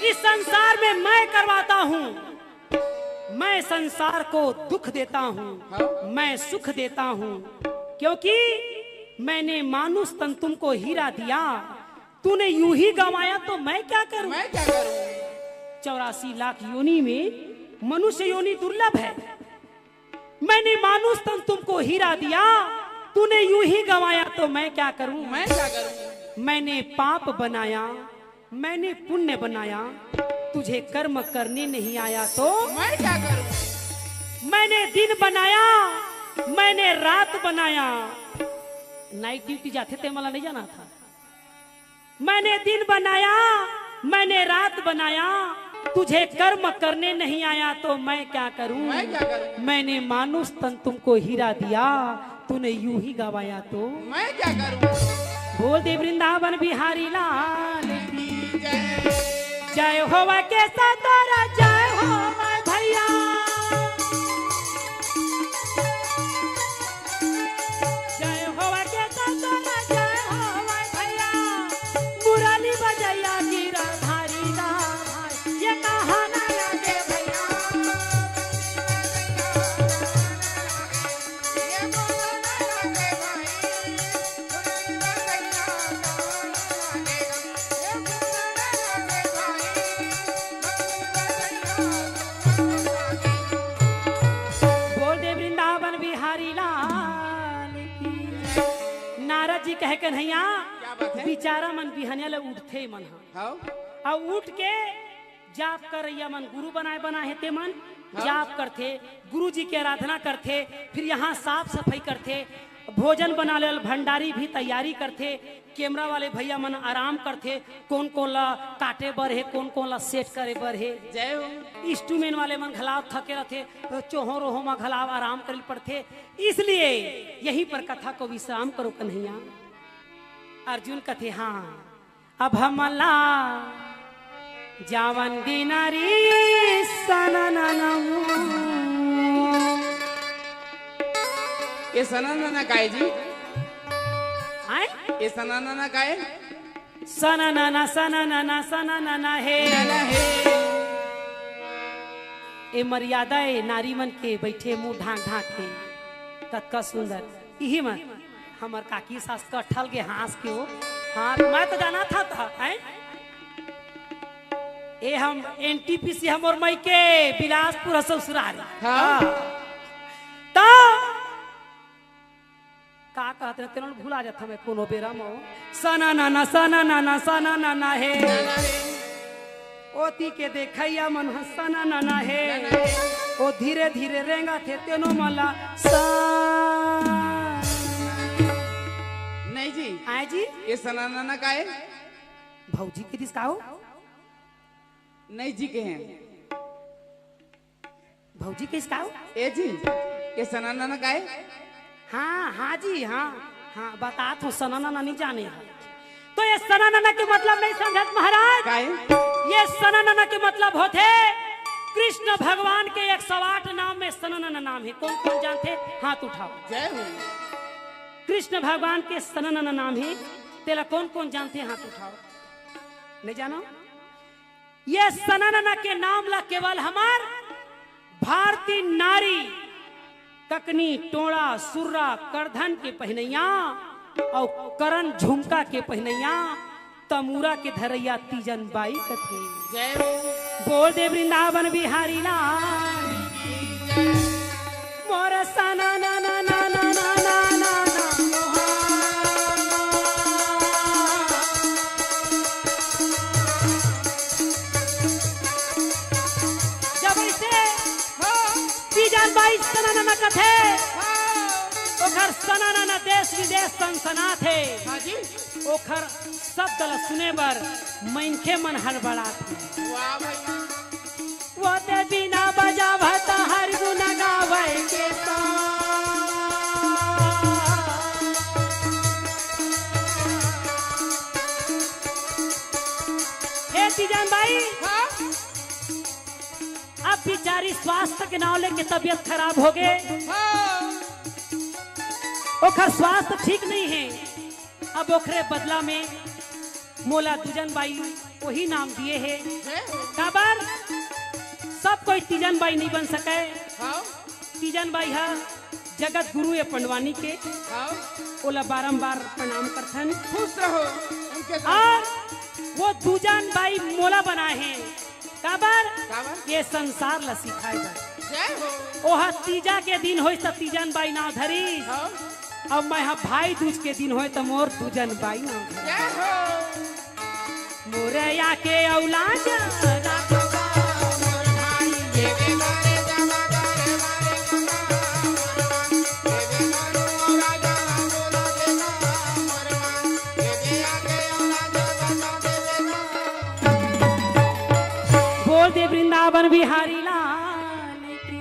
इस संसार में मैं करवाता हूँ, मैं संसार को दुख देता हूँ, हाँ। मैं सुख देता हूँ, क्योंकि मैंने मानुष तन तुमको हीरा दिया, तूने यूं ही गंवाया तो मैं क्या करूं? मैं क्या करूं? चौरासी लाख योनि में मनुष्य योनि दुर्लभ है। मैंने मानुष तन तुमको हीरा दिया, तूने यूं ही गंवाया तो मैं क्या करूं? मैं क्या करूं? मैंने पाप बनाया, मैंने पुण्य बनाया, तुझे कर्म करने नहीं आया तो? मैं क्या करूं? मैंने दिन बनाया, मैंने रात बनाया। नाइट ड्यूटी जाथे ते मला नहीं जाना था। मैंने दिन बनाया, मैंने रात बनाया, तुझे कर्म करने नहीं आया तो मैं क्या करूं? मैं क्या करूं? मैंने मानुष तन तुमको हीरा दिया, तूने यूं ही गंवाया तो? मैं क्या करूं? बोल दे वृंदावन बिहारी लाल की जय। जय होवा के सतोरा, जय होवा भैया। जय होवा के सतोरा, जय होवा भैया। मुरली बजैया गिरधारी दा भाई, ये कहाना लगे भैया। बोल दे वृंदावन बिहारी लाल की। नारद जी कहे, कन्हैया, क्या बात है? बिचारा मन बिहनिया ले उठथे मन ह। हाँ। अउ उठ के जाप करइया मन, गुरु बनाए बनाए हे ते मन हाँ। जाप करथे, गुरु जी के आराधना करथे, फिर यहाँ साफ सफाई करथे, भोजन बना ले, भंडारी भी तैयारी करथे, कैमरा वाले भैया मन आराम करथे, कोन कोन ला काटे बर हे, कोन कोन ला सेट करे बर हे। जय हो। इंस्ट्रूमेंट वाले मन घलाव थके रथे, चोहो रोहो मा घलाव आराम करे पड़थे। इसलिए यहीं पर कथा को विश्राम करो कन्हैया। अर्जुन कथे, हाँ, अब हमला जावन दिनारी सनननमू। ये सननना काय जी? आय? ये सननना काय? सननना, सननना, सननना हे। नना हे। ए मर्यादा ए नारी मन के, बैठे मुंह ढांक ढांक के, कतका सुंदर। इही मन हमर काकी सास कटहल के हाँस के हो। हाँ, मैं तो जाना था, था, हैं? ए हम एनटीपीसी हमर मइके बिलासपुर ह ससुरारी। हाँ। हाँ। तो का कहत रहे, तेनो भुला जात हमें कोनो बेरा मो। सना नाना, सना नाना, सना नाना हे। ओती के देखैया मन ह सना नाना हे। ओ धीरे धीरे रेंगा थे तेनो मला सा। नहीं जी। आय जी? ये सना नाना का है? भौजी के दिस का हो? नहीं जी के हैं। भौजी के इसका हो? ए जी, ये सना नाना का है? हाँ, हाँ जी, हाँ, हाँ, बतात हूँ, सना नाना नहीं जाने हैं। तो ये सना नाना के मतलब नहीं समझत महाराज। का है? ये सना नाना के मतलब होथे कृष्ण भगवान के एक सौ आठ नाम में सना नाना नाम है। कौन कौन जानथे? हाथ उठाओ। जय हो। कृष्ण भगवान के सना नाना नाम है, तेला कौन कौन जानथे? हाथ उठाओ। नहीं जानो? ये सना नाना के नाम ला केवल हमर भारतीय नारी ककनी, टोड़ा, सुर्रा, करधन के पहिनइया अउ करन झुमका के पहिनइया तमूरा के धरैया तीजन बाई कथे। जय हो। बोल दे वृंदावन बिहारी लाल। मोर सना ना ना ना ना ना ना ना ना। जब ऐसे हाँ। तीजन बाई सना ना ना कथे, हाँ। ओखर सना ना ना देश विदेश सनसनाथे। हाँ जी। ओखर शब्द ल सुने बर मनखे मन हड़बड़ाथे। वाह भाई। वो ते बिना बजावत हर गुण गावे के सा। हे तीजन बाई, हाँ? अब बिचारी स्वास्थ्य के नाव लेके तबियत खराब हो गए। हाँ। ओखर स्वास्थ्य ठीक नहीं है। अब ओखरे बदला में मोला दूजन बाई वही नाम दिए हे। हैं? काबर? सब कोई तीजन बाई नहीं बन सके। हाँ। तीजन बाई हा जगत गुरु ए पंडवानी के। हाँ। ओला बारंबार प्रणाम करथन। खुश रहो। उनके साथ। और वो दूजन बाई मोला बनाए हैं। का काबर? काबर? ये संसार ला सिखाए बर। जय हो। ओह तीजा के दिन होइस त तीजन बाई नाव धरिस। हाँ। अब मैं ह भाई दूज के दिन होय त मोर दूजन बाई नाव धरिस। जय हो। मोरया के औलाद बोल दे वृंदावन बिहारी लाल की।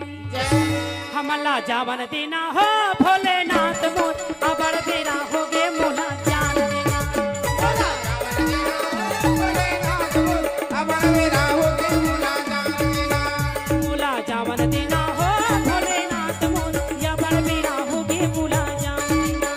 हमला जावन देना हो भोलेनाथ मोर, अबड़ बेरा होगे मोला जान देना। मोला जावन देना हो भोलेनाथ मोर, अबड़ बेरा होगे मोला जान देना।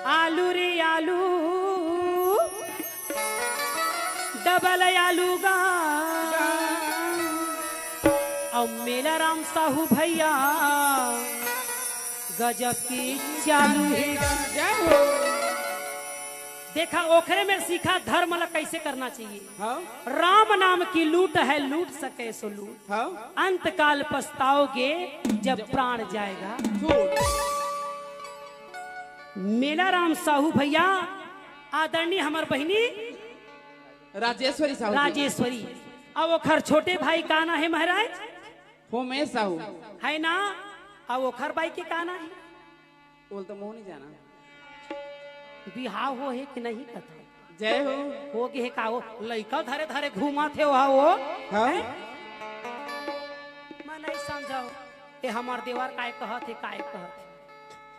आलू रे आलू, डबल आलू गा। अउ मेला राम साहू भैया गजब के चालू हे। जय हो। देखा, ओखरे में सीखा धर्म ला कैसे करना चाहिए। हाँ। राम नाम की लूट है, लूट सके सो लूट। हाँ। अंत काल पछताओगे जब प्राण जाएगा। झूठ। मेला राम साहू भैया, आदरणीय हमर बहिनी राजेश्वरी साहू जी। राजेश्वरी। अब ओखर छोटे भाई का ना हे महाराज? होमेश साहू। है ना? अब ओखर बाई के का ना हे? बोल तो मोह नहीं जाना। बिहाव हो हे कि नहीं कथा? जय हो। हो गे हे का हो? लइका धरे धरे घूमत हे वहा वो। हाँ। हैं? मैं नहीं समझाओ। ए हमार देवर काय कहत हे, काय कहत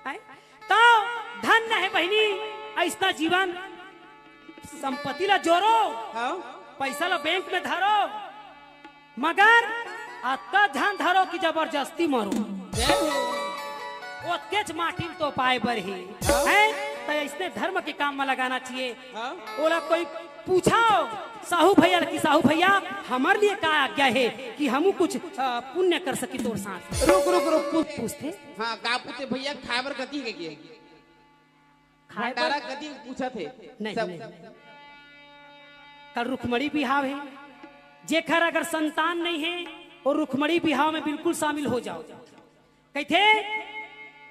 हे? हैं? तो धन्य हे बहिनी, अइसना जीवन, संपत्ति ला जोरो, हाँ। पैसा ला बैंक में धरो, मगर अतका झन धरो कि जबरदस्ती मरो। जय हो। ओतकेच माटी में तो पाए बर हे, हाँ। हैं? तो अइसने धर्म के काम में लगाना चाहिए। हाँ। ओला कोई पूछो साहू भैया कि साहू भैया, हमर लिए का आज्ञा हे कि हमू कुछ, अ, पुण्य कर सकी तोर साथ? रुक, रुक, रुक, पूछ। पूछते? हाँ, का पूछते भैया, खाए बर कथी हे के? खाए बर भंडारा कथी पूछत हे? नहीं, सब नहीं। कल रुक्मणी बिहाव हे, जेखर अगर संतान नहीं हे, वो रुक्मणी बिहाव में बिल्कुल शामिल हो जाओ। कहिथे,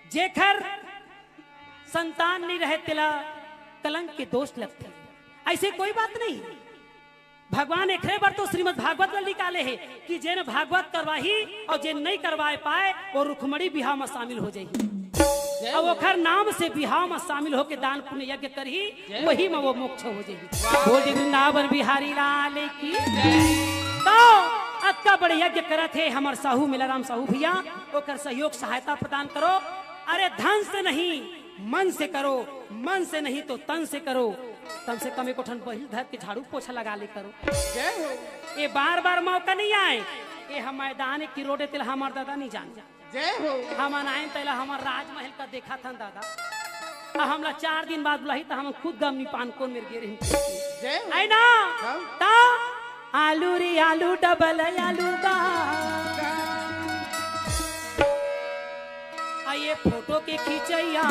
जेखर संतान नहीं रहे, तेला कलंक के दोष लगथे। अइसे कोई बात नहीं। भगवान एकरे बर तो श्रीमद भागवत ल निकाले हे कि जेन भागवत करवाही अउ जेन नहीं करवाए पाए, वो रुक्मणी बिहाव में शामिल हो जाही। जय अउ हो। ओखर नाम से बिहाव में शामिल होके दान पुण्य यज्ञ करही, जय हो। वही में वो मोक्ष हो जाही। वाह। बोल दे वृंदावन बिहारी लाल की। जय। तो अतका बड़े यज्ञ करत हे हमर साहू मेलाराम साहू भैया, ओकर सहयोग सहायता प्रदान करो। अरे धन से नहीं, मन से करो, मन से नहीं तो तन से करो। कम से कम एको ठन बहिल धर के झाड़ू पोछा लगा ले करो। जय हो। ए बार बार मौका नहीं आए। ए हम मैदान की रोड ए तेला हमर दादा नहीं जान। जय हो। हमन आए तेला हमर राजमहल का देखा थन दादा। आ हमला चार दिन बाद बुलाही त हमन खुद गमनी पान कोन मेर गे रही। जय हो। है ना? हाँ। त आलू रे आलू डबल आलू का। आ ये फोटो के खींचैया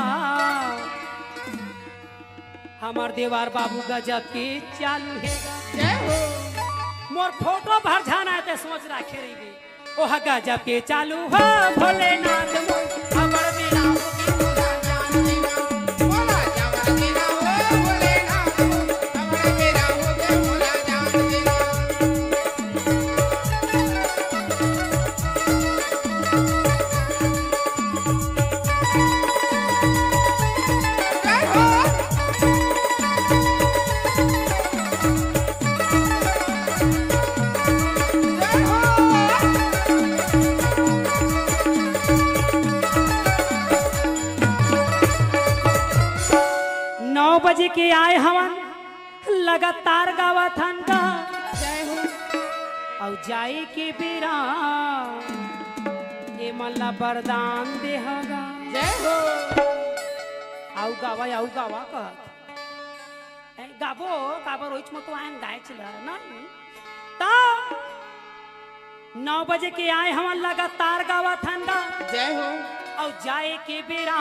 हमर देवार बाबू गजब के चालू हे। जय हो। मोर फोटो भर झन आए ते सोच राखे रहिबे। ओह गजब के चालू हो भोलेनाथ मोर, अबड़ बेरा हो के मोला जान देना। मोला जावन देना हो भोलेनाथ मोर, अबड़ बेरा हो के मोला जान देना। नौ बजे के आए हवन, लगातार गावत हन गा। जय हो। अउ जाए के बेरा ए मन ला वरदान देहगा। जय हो। आऊ गावा, आऊ गावा कहत। ए, गाबो, काबर ओइच म तो आयन गायच ल, ना? त नौ बजे के आए हमन लगातार गावत हन गा। जय हो। अउ जाए के बेरा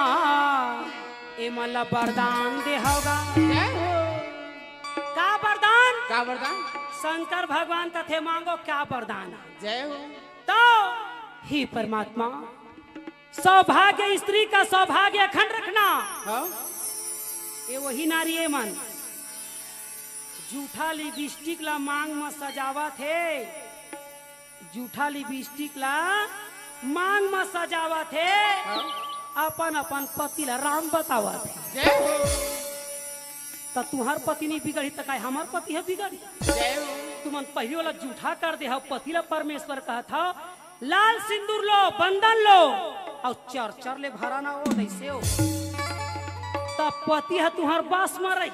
ए मन ला वरदान देहगा। जय हो। का वरदान? का वरदान? शंकर भगवान कथे मांगो, क्या वरदान है? जय हो। तो हे परमात्मा, सौभाग्य, स्त्री का सौभाग्य अखंड रखना। हाँ। ये वही नारी ए मन जूठा लिपस्टिक ला मांग म सजावत हे, जूठा लिपस्टिक ला मांग म सजावत हे, हाँ। अपन अपन पति ला राम बतावत हे। जय हो। त तुंहर पति नइ बिगड़ही त काय हमर पति ह बिगड़ही? जय हो। तुमन पहिली वाला जूठा कर दे हव, पति ला परमेश्वर कहत हव, लाल सिंदूर लो, बंदन लो, अउ चर चर ले भरा ना ओ, नइसे ओ। त पति ह तुंहर बस म रही,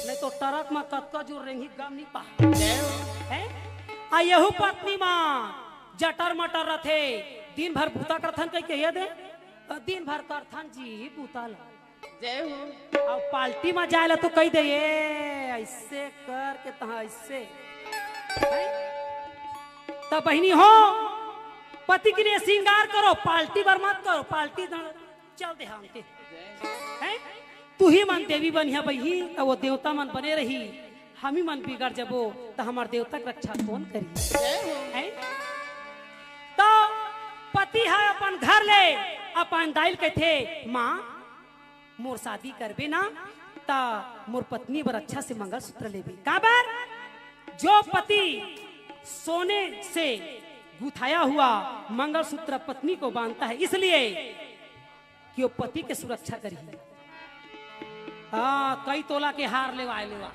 नइ तो ट्रक म कतका जोर रेंगही गम नइ पा। जय हो। हैं? आ यहू पत्नी म जटर मटर रथे, दिन भर बूता करथन कहिके ये दे, दिन भर करथन जी बूता ल। जय हो। अउ पार्टी म जाए ला तो कहि दे, "ए, अइसे करके तहाँ अइसे।" हैं? त बहिनी हो, पति के लिए श्रृंगार करो, पार्टी बर मत करो, पार्टी न चल दे हमके। हैं? तुही मन देवी बनिहा बहिनी, त वो देवता मन बने रही, हमी मन बिगड़ जबो, त हमर देवता के रक्षा कोन करी? जय हो। हैं? त पति ह अपन घर ले अपन दाई ल कहिथे, "माँ, मोर शादी करबे ना, त मोर पत्नी बर अच्छा से मंगलसूत्र लेबे।" काबर? जो पति सोने से गुथाया हुआ मंगलसूत्र पत्नी को बांधता है, इसलिए कि वो पति के सुरक्षा करही। हाँ, कई तोला के हार लेवाए लेवा।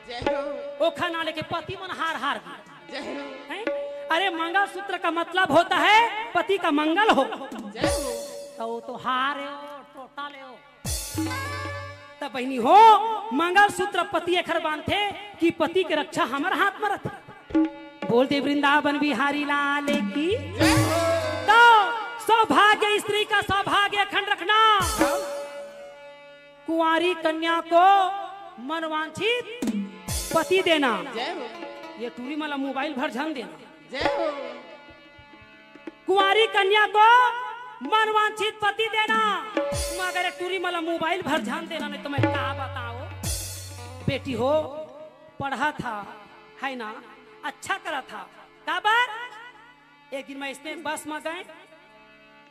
जय हो। ओखर ना लेके पति मन हार हार गे। जय हो। हैं? अरे, मंगलसूत्र का मतलब होता है पति का मंगल हो। जय हो। त वो तो हार हे, वो टोटा ले हो। त बहिनी हो, मंगलसूत्र पति एखर बांधथे कि पति के रक्षा हमर हाथ म रथे। बोल दे वृंदावन बिहारी लाल की। जय हो। तो सौभाग्य, स्त्री का सौभाग्य अखंड रखना। हाँ। कुंवारी कन्या को मनवांछित पति देना। जय हो। ये टूरी मन ला मोबाइल भर झन देना। जय हो। कुंवारी कन्या को मनवांछित पति देना, मगर ये टूरी मन ला मोबाइल भर झन देना, नहीं तो मैं का बताओ। बेटी हो, पढ़ा था, है ना, अच्छा करा था। काबर? एक दिन मैं इसने बस में गए,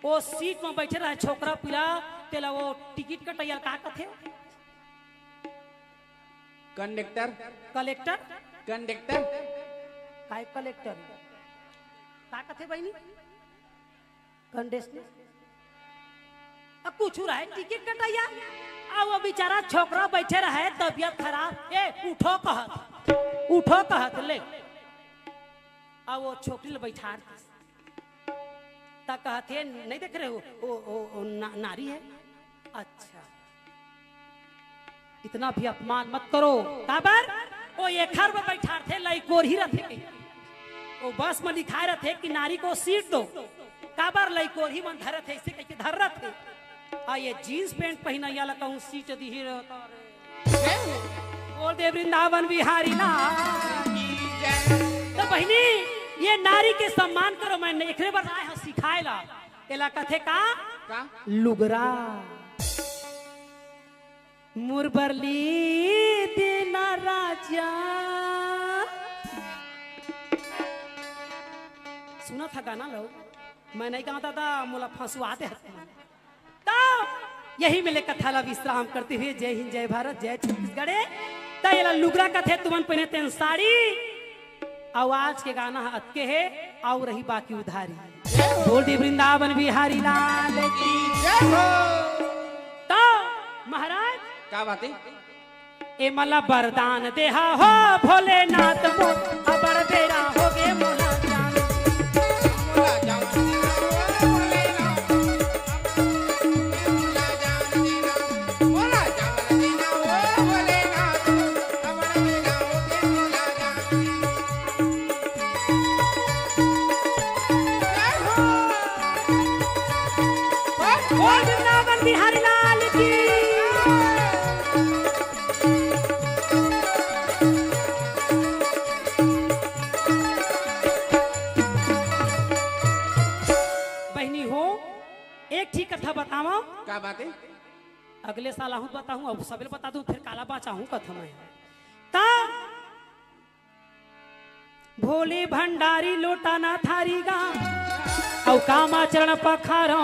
वो सीट में बैठे रहे छोकरा पीला, तेला वो टिकट कटैया का कथे? कंडक्टर। कलेक्टर? कंडक्टर। काय कलेक्टर? का कथे बहिनी? कंडक्टर। अब कुछ रहे टिकट कटैया, अब वो बेचारा छोकरा बैठे रहे, तबियत खराब, "ए, उठो," कहत, "उठो," कहत, ले। अब वो छोकरी ले बैठार दिस। त कहत हे, "नहीं देख रहे हो, ओ, ओ, ओ, ना, नारी है।" अच्छा, इतना भी अपमान मत करो। काबर? ओ एखर में बैठारथे, लइकोरही रथे। ओ बस में लिखाए रथे कि नारी को सीट दो। काबर? लइकोरही मन धरत हे, ऐसे कहिके धर रथे। आ ये जींस पैंट पहिना, या ला कहूँ सीट दिही रहता रे। बोल दे वृंदावन बिहारी लाल की जय। तो बहिनी, ये नारी के सम्मान करो, मैं एकरे बर आए हंव सिखाए ला। एला कथे का? का? लुगरा। मुरबरली देना राजा। सुना था गाना लो, मैं नहीं गाता था, मोला फंसवा दे। तो यही मिले कथा ला विश्राम करते हुए जय हिंद, जय भारत, जय छत्तीसगढ़। त एला लुगरा कथे, तुमन पहने तेन साड़ी। अउ आज के गाना ह अतके हे, अउ रही बाकी उधारी। बोल दे वृंदावन बिहारी लाल की। जय हो। तो महाराज का बात है? ए मला वरदान देहा हो भोलेनाथ मोर, अबड़ बेरा होगे मोला जान। बोल वृंदावन बिहारी लाल की। बहिनी हो, एक ठीक कथा बतावा। का बात है? अगले साल आहूँ बताहूँ, अब सबेरे बता दूँ, फिर काला बाचाहूँ कथा मैं। ता भोले भंडारी लोटाना थारी गा, अउ कामा चरण पखारो,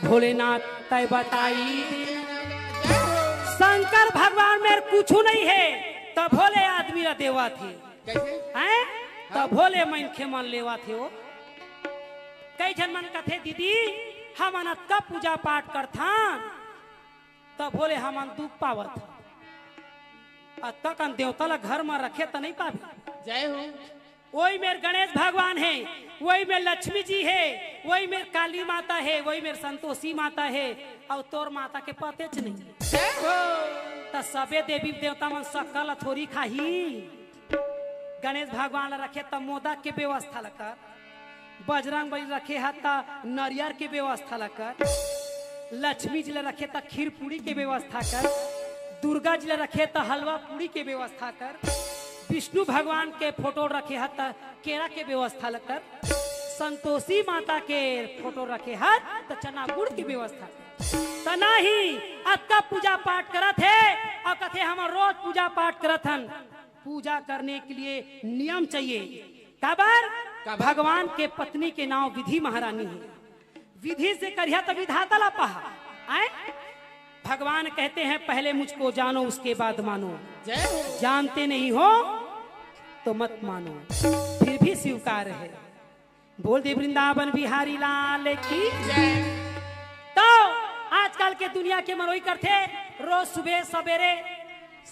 भोलेनाथ तय बताई। शंकर भगवान मेर कुछु नहीं है, त भोले आदमी ला देवत हे। कैसे? हैं? त भोले मनखे मन लेवत हे वो। कई झन मन कथे, "दीदी, हमन अतका पूजा पाठ करथन, त भोले हमन दुख पावत हन। अतका कन देवता ला घर म रखे त नहीं पाबे।" जय हो। वही मेर गणेश भगवान हे, वही मेर लक्ष्मी जी हे, वही मेर काली माता हे, वही मेर संतोषी माता हे, अउ तोर माता के पतेच नहीं। जय हो। त सबे देवी देवता मन सक्कर ला थोरी खाही। गणेश भगवान ला रखे त मोदक के व्यवस्था ला कर, बजरंग बली रखे ह त नरियर के व्यवस्था ला कर, लक्ष्मी जी ला रखे त खीर पूड़ी के व्यवस्था कर, दुर्गा जी ला रखे त हलवा पूड़ी के व्यवस्था कर, विष्णु भगवान के फोटो रखे ह त केरा के व्यवस्था ला कर, संतोषी माता के फोटो रखे ह त चना गुड़ के व्यवस्था कर। त नहीं, अतका पूजा पाठ करत हे अउ कथे, "हमन रोज पूजा पाठ करत हन।" पूजा करने के लिए नियम चाहिए। काबर? काबर? भगवान के पत्नी के नाम विधि महारानी है। विधि से करिहा त विधाता ला पहा। आए? भगवान कहते हैं, "पहले मुझको जानो, उसके बाद मानो।" जय हो। जानते नहीं हो तो मत मानो, फिर भी स्वीकार है। बोल दे वृंदावन बिहारी लाल की। जय। तो आजकल के दुनिया के मनोई करथे, रोज सुबह सवेरे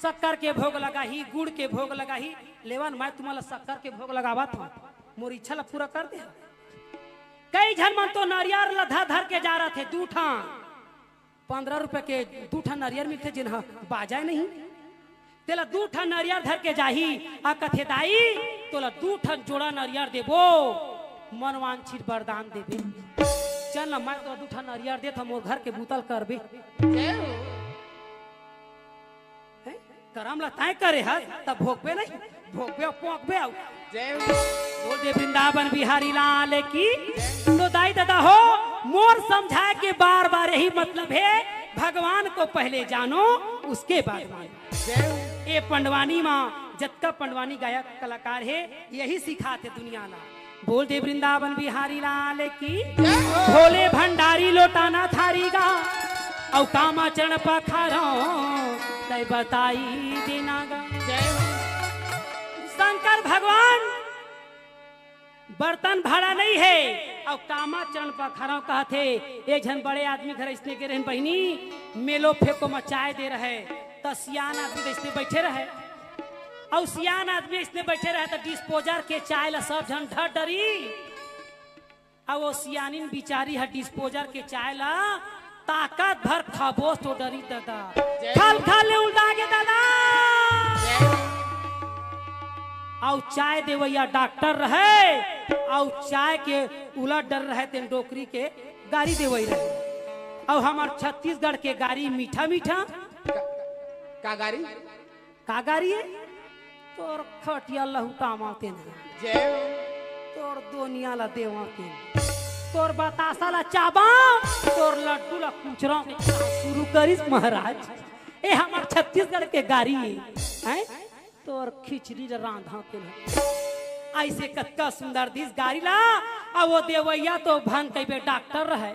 शक्कर के भोग लगाही, गुड़ के भोग लगाही। लेवन, मैं तुम्हारा शक्कर के भोग लगावत हूँ, मोर इच्छा ला पूरा कर दे। कई झन मन तो नरियर ला धर धर के जा रहा थे, दू ठन पंद्रह रुपए के दू ठन नरियर मिलथे, जेन ह बाजाए नहीं। तेला दू ठन नरियर धर के जाही, आ कथे, "दाई, तोला दू ठन जोड़ा नरियर देबो, मनवांछित वरदान देबे।" चल न, मैं तोला दू ठन नरियर देत हँव, मोर घर के बूता ल करबे। जय हो। हैं? करम ला तैं करे हस, त भोगबे नहीं, भोगबे अउ पोंकबे अउ। जय हो। बोल दे वृंदावन बिहारी लाल की। तो दाई ददा हो, मोर समझाए के बार बार यही मतलब है, भगवान को पहले जानो, उसके बाद मानो। जय हो। ए पंडवानी मा जतका पंडवानी गायक कलाकार हे, यही सिखाथे दुनिया ला। बोल दे वृंदावन बिहारी लाल की। जय हो। भोले भंडारी लोटाना थारी गा, अउ कामा चरण पखारो, तय बताई देना गा। जय हो। शंकर भगवान बर्तन भाड़ा नहीं हे, अउ कामा चरण पखारो कहथे। एक झन बड़े आदमी घर इसने गे रहेन बहिनी, मेलो फेंको म चाय दे रहे, त सियान आदमी त इसने बैठे रहे, अउ सियान आदमी इसने बैठे रहे, त डिस्पोजर के चाय ला सब झन ढर डरी। अउ वो सियानिन बिचारी ह डिस्पोजर के चाय ला ताकत भर खबोस तो डरी ददा। जय खल खल ले उल्टा गे ददा। जय। अउ चाय देवैया डॉक्टर रहे, अउ चाय के उलट डर रहे, तेन डोकरी के गारी देवई रहे। अउ हमर छत्तीसगढ़ के गारी मीठा मीठा। का, का गारी? का गारी हे? तोर खटिया लहुटावा तेन। जय हो। तोर दोनिया ला देवा तेन। तोर बतासा ला चाबा, तोर लड्डू ला कुचरा शुरू करिस महाराज। ए हमर छत्तीसगढ़ के गारी हे, हैं? तोर खिचड़ी ला रांधा तेन। ऐसे कतका सुंदर दिस गारी ला, अउ वो देवैया तो भंग कइबे डॉक्टर रहे,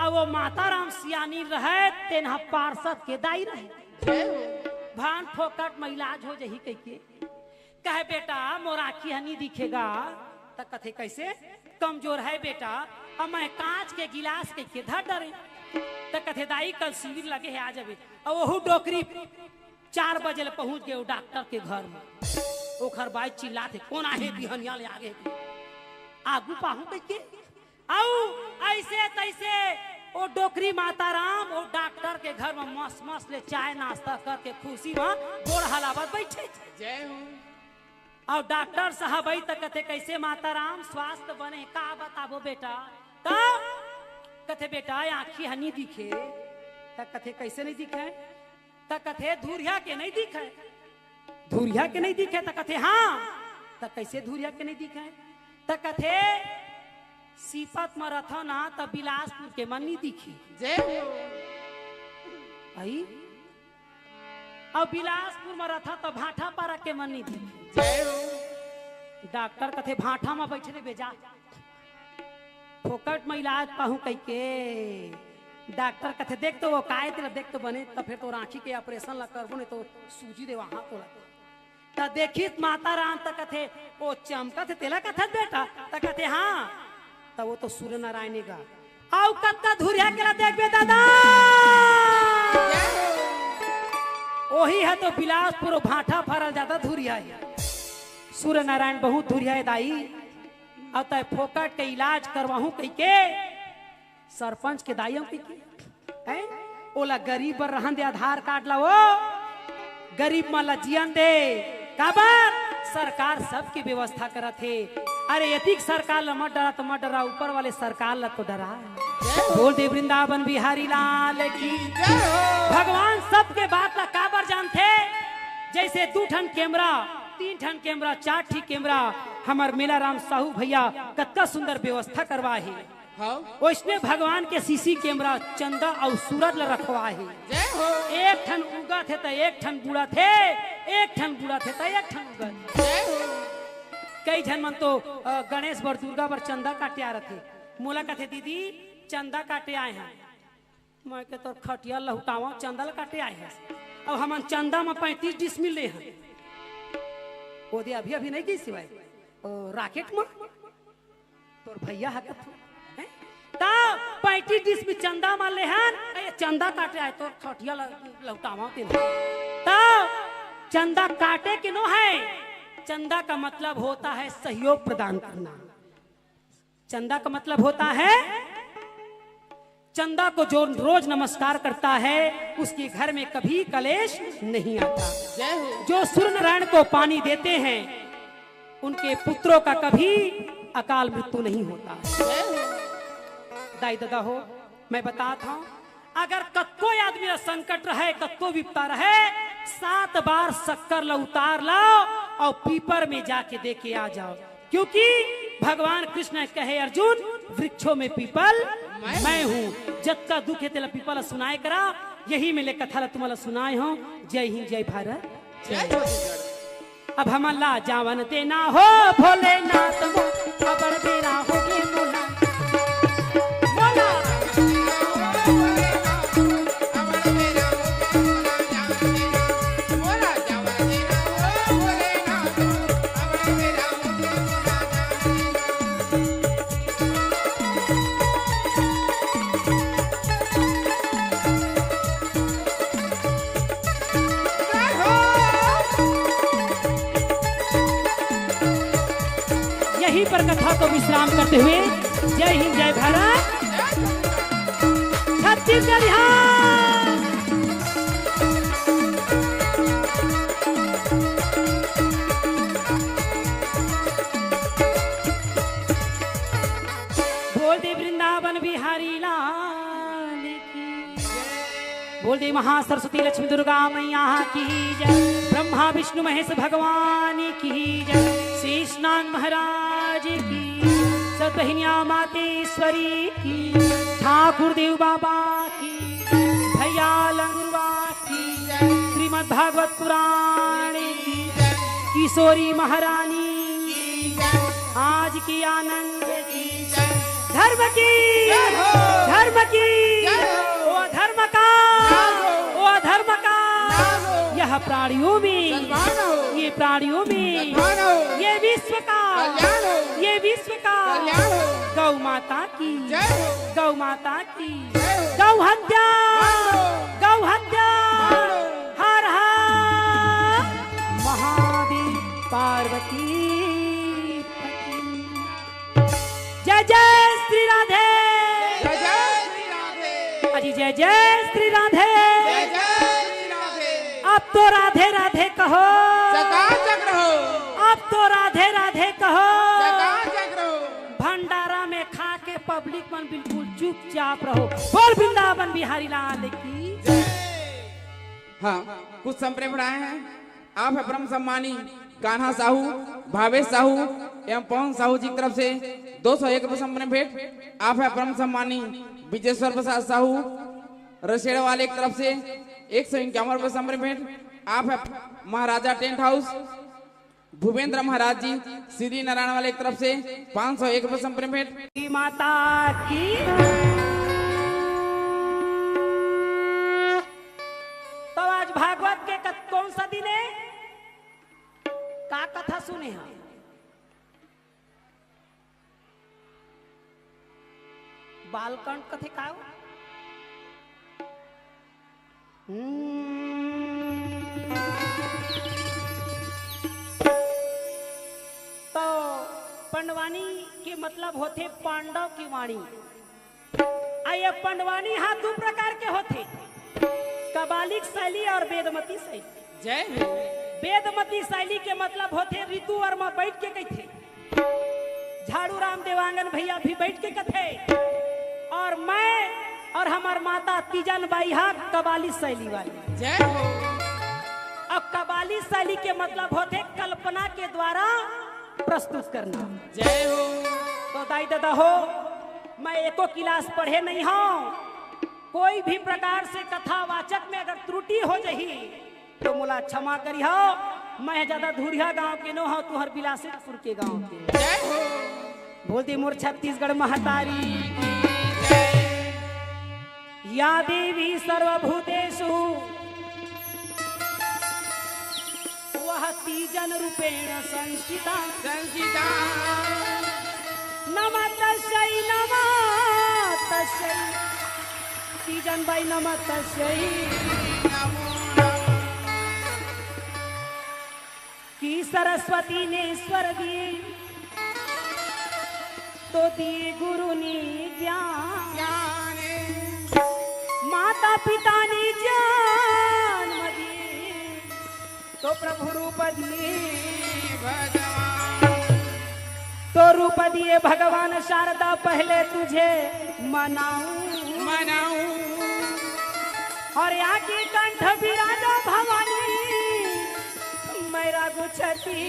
अउ वो माता राम सियानी रहे, तेन ह पार्षद के दाई रहे। जय हो। भान फोकट म इलाज हो जही कहिके। कहे, "बेटा, मोर आँखी ह नी दिखे गा।" त कथे, "कैसे?" "कमजोर हे बेटा, अब मैं कांच के गिलास कहिके धर डरे।" त कथे, "दाई, कल शिविर लगे हे, आ जाबे।" अउ ओहू डोकरी चार बजे ले पहुंच गे ओ डॉक्टर के घर म। ओखर बाई चिल्लाथे, "कोन आहे बिहनिया ले आगे?" आगू पाहूं कहिके। अउ ऐसे तैसे ओ डोकरी माता राम ओ डॉक्टर के घर म मस मस ले चाय नाश्ता करके खुशी म गोड़ हलावत बैठे। जय हो। अउ डॉक्टर साहब आई त कथे, "कैसे माता राम, स्वास्थ्य बने?" "का बताबो बेटा, त कथे, "बेटा, आँखी ह नी दिखे।" त कथे, "कइसे नइ दिखे?" त कथे, "धुरिहा के नइ दिखे।" "धुरिहा के नइ दिखे?" त कथे, "हाँ।" त "कइसे धुरिहा के नइ दिखे?" त कथे, "सीपत म रथव ना, त बिलासपुर के मन नइ दिखे।" जय हो। अई? अउ बिलासपुर म रथव, त भाटापारा के मन नइ दिखे। जय हो। डॉक्टर कथे, "भाटा म बइठे रे बेजा।" फोकट म इलाज पाहूं कहिके डॉक्टर कथे, "देख तो वो काय तेला, देख तो बने, त फेर तोर आँखी के ऑपरेशन ला करबो, नहीं तो सूजी दे वहां तोला।" त देखिस माता राम त कथे, "ओ चमकत हे तेला कथस बेटा?" त कथे, "हाँ।" त वो तो सूर्य नारायण हे गा। अउ कतका धुरिहा के ला देखबे दादा, ओही ह तो बिलासपुर अउ भाटापारा ले जादा धुरिहा हे। सूर्य नारायण बहुत धुरिहा हे दाई। अउ तैं फोकट के इलाज करवाहूं कहिके सरपंच के दाई अउ कहिके, हैं? ओला गरीब बर रहन दे आधार कार्ड ला, ओ गरीब मन ला जियन दे। काबर? सरकार सबके व्यवस्था करत हे। अरे, एतिक सरकार ला मत डरा तो मत डरा, ऊपर वाले सरकार ला तो डरा। जय हो। बोल दे वृंदावन बिहारी लाल की। जय हो। भगवान सबके बात ला काबर जानथे? जइसे दू ठन कैमरा, तीन ठन कैमरा, चार ठी कैमरा, हमर मेलाराम साहू भैया कतका सुंदर व्यवस्था करवाए हे। हाँ। ओइसने भगवान के सीसी कैमरा चंदा अउ सूरज ला रखवाए हे। जय हो। एक ठन उगत हे त एक ठन बुड़त हे, एक ठन बुड़त हे त एक ठन उगत हे। जय हो। कई झन मन तो, अ, गणेश बर, दुर्गा बर चंदा काटे आ रथे। मोला कथे, "दीदी, चंदा काटे आए हन।" मैं के, "तोर खटिया लहुटावा, चंदा ल काटे आए हस।" अब हमन चंदा म पैंतीस डिसमिल ले हन। ओ दे अभी, अभी नहीं गई सिवाय। ओ, राकेट म? तोर भैया ह कथू, हैं? त पैंतीस डिसमिल चंदा म लेहन, ए, चंदा काटे आए, तोर खटिया ल-, लहुटावा तेन। त चंदा काटे के नो है, चंदा का मतलब होता है सहयोग प्रदान करना। चंदा का मतलब होता है, चंदा को जो रोज नमस्कार करता है, उसके घर में कभी कलेश नहीं आता। जय हो। जो सूर्य नारायण को पानी देते हैं, उनके पुत्रों का कभी अकाल मृत्यु नहीं होता। जय हो। दाई ददा हो, मैं बतात हूँ, अगर कतको आदमी ला संकट रहे, कतको विपता रहे, सात बार शक्कर ला उतार लाओ अउ पीपर में जाके दे के आ जाओ, क्योंकि भगवान कृष्ण कहे, "अर्जुन, वृक्षों में पीपल मैं मैं हूँ।" जतका दुख हे तेला पीपल ला सुनाए करा, यही में ले कथा ला तुमन ला सुनाए हूँ। जय हिंद, जय भारत। जय छत्तीसगढ़। अब हमन ला जावन देना हो भोलेनाथ मो, अबड़ बेरा होगे मोला। मोला। यहीं पर कथा को विश्राम करते हुए जय हिंद, जय भारत, छत्तीसगढ़। बोल दे वृंदावन बिहारी लाल की। बोल दे महासरस्वती लक्ष्मी दुर्गा मैया की जय। ब्रह्मा विष्णु महेश भगवान की जय। शेषनाग महाराज की। सतबहिनिया मातेश्वरी की। ठाकुर देव बाबा की। भैया लंगुरवा की। श्रीमद् भागवत पुराण की। किशोरी महारानी की। आज की आनंद की। धर्म की। जय हो। धर्म की। जय हो। ओ धर्म का। जय हो। ओ धर्म का। जय हो। यह प्राणियों में। सद्भावना हो। ये प्राणियों में। सद्भावना हो। ये विश्व का। कल्याण हो। ये विश्व का। कल्याण हो। गौ माता की। जय हो। गौ माता की। जय हो। गौ हत्या। मारो। गौ हत्या। मारो। हर हर महादेव। पार्वती पति। जय जय श्री राधे। जय जय श्री राधे। अजी जय जय श्री राधे। जय जय श्री राधे। अब तो राधे राधे कहो। चकाचक रहो। अब तो राधे राधे कहो। चकाचक रहो। भंडारा में खा के पब्लिक मन बिल्कुल चुपचाप रहो। बोल वृंदावन बिहारी लाल की। हाँ, कुछ संप्रेम बढ़ाए हैं। आप है परम सम्मानी कान्हा साहू, भावेश साहू एवं पवन साहू जी की तरफ से दो सौ एक रुपये संप्रेम भेंट। आप है परम सम्मानी विजेश्वर प्रसाद साहू रसेड़ वाले की तरफ से एक सौ इक्यावन रुपये संप्रेम भेंट। आप है महाराजा टेंट हाउस भूपेंद्र महाराज जी श्री नारायण वाले की तरफ से पाँच सौ एक रुपये संप्रेम भेंट। माता की। तो आज भागवत के कत-, कौन सा दिन है? का कथा सुने हैं? बालकांड कथे का हो? हम्म। तो पंडवानी के मतलब होथे पांडव की वाणी। आ ये पंडवानी हा दू प्रकार के होथे, कबालिक शैली और वेदमती शैली। जय हो। वेदमती शैली के मतलब होथे रितु वर्मा बैठ के कहिथे, झाड़ू राम देवांगन भैया भी बैठ के कथे, और मैं और हमर माता तीजन बाई हा कबाली शैली वाली। जय हो। अब कबाली शैली के मतलब होथे कल्पना के द्वारा प्रस्तुत करना। जय हो। तो दाई ददा हो, मैं एको क्लास पढ़े नहीं हूँ, कोई भी प्रकार से कथावाचक में अगर त्रुटि हो जही तो मोला क्षमा करिहो। मैं ज्यादा धुरिया गांव के नो हूँ, तुहर बिलासपुर के गांव के। जय हो। बोल दे मोर छत्तीसगढ़ महतारी की जय। या देवी सर्वभूतेषु वह तीजन रूपेण संस्थिता। संस्थिता। नमः तस्यै नमः तस्यै। तीजन बाई नमः तस्यै। नमो नमः। कि सरस्वती ने स्वर दिए तो दिए गुरु ने ज्ञान। ज्ञान। माता पिता ने जन्म दिए तो प्रभु रूप दिए भगवान। तो रूप दिए भगवान शारदा पहले तुझे मनाऊं। मनाऊं। और आके कंठ विराजा भवानी मैं रागु छती।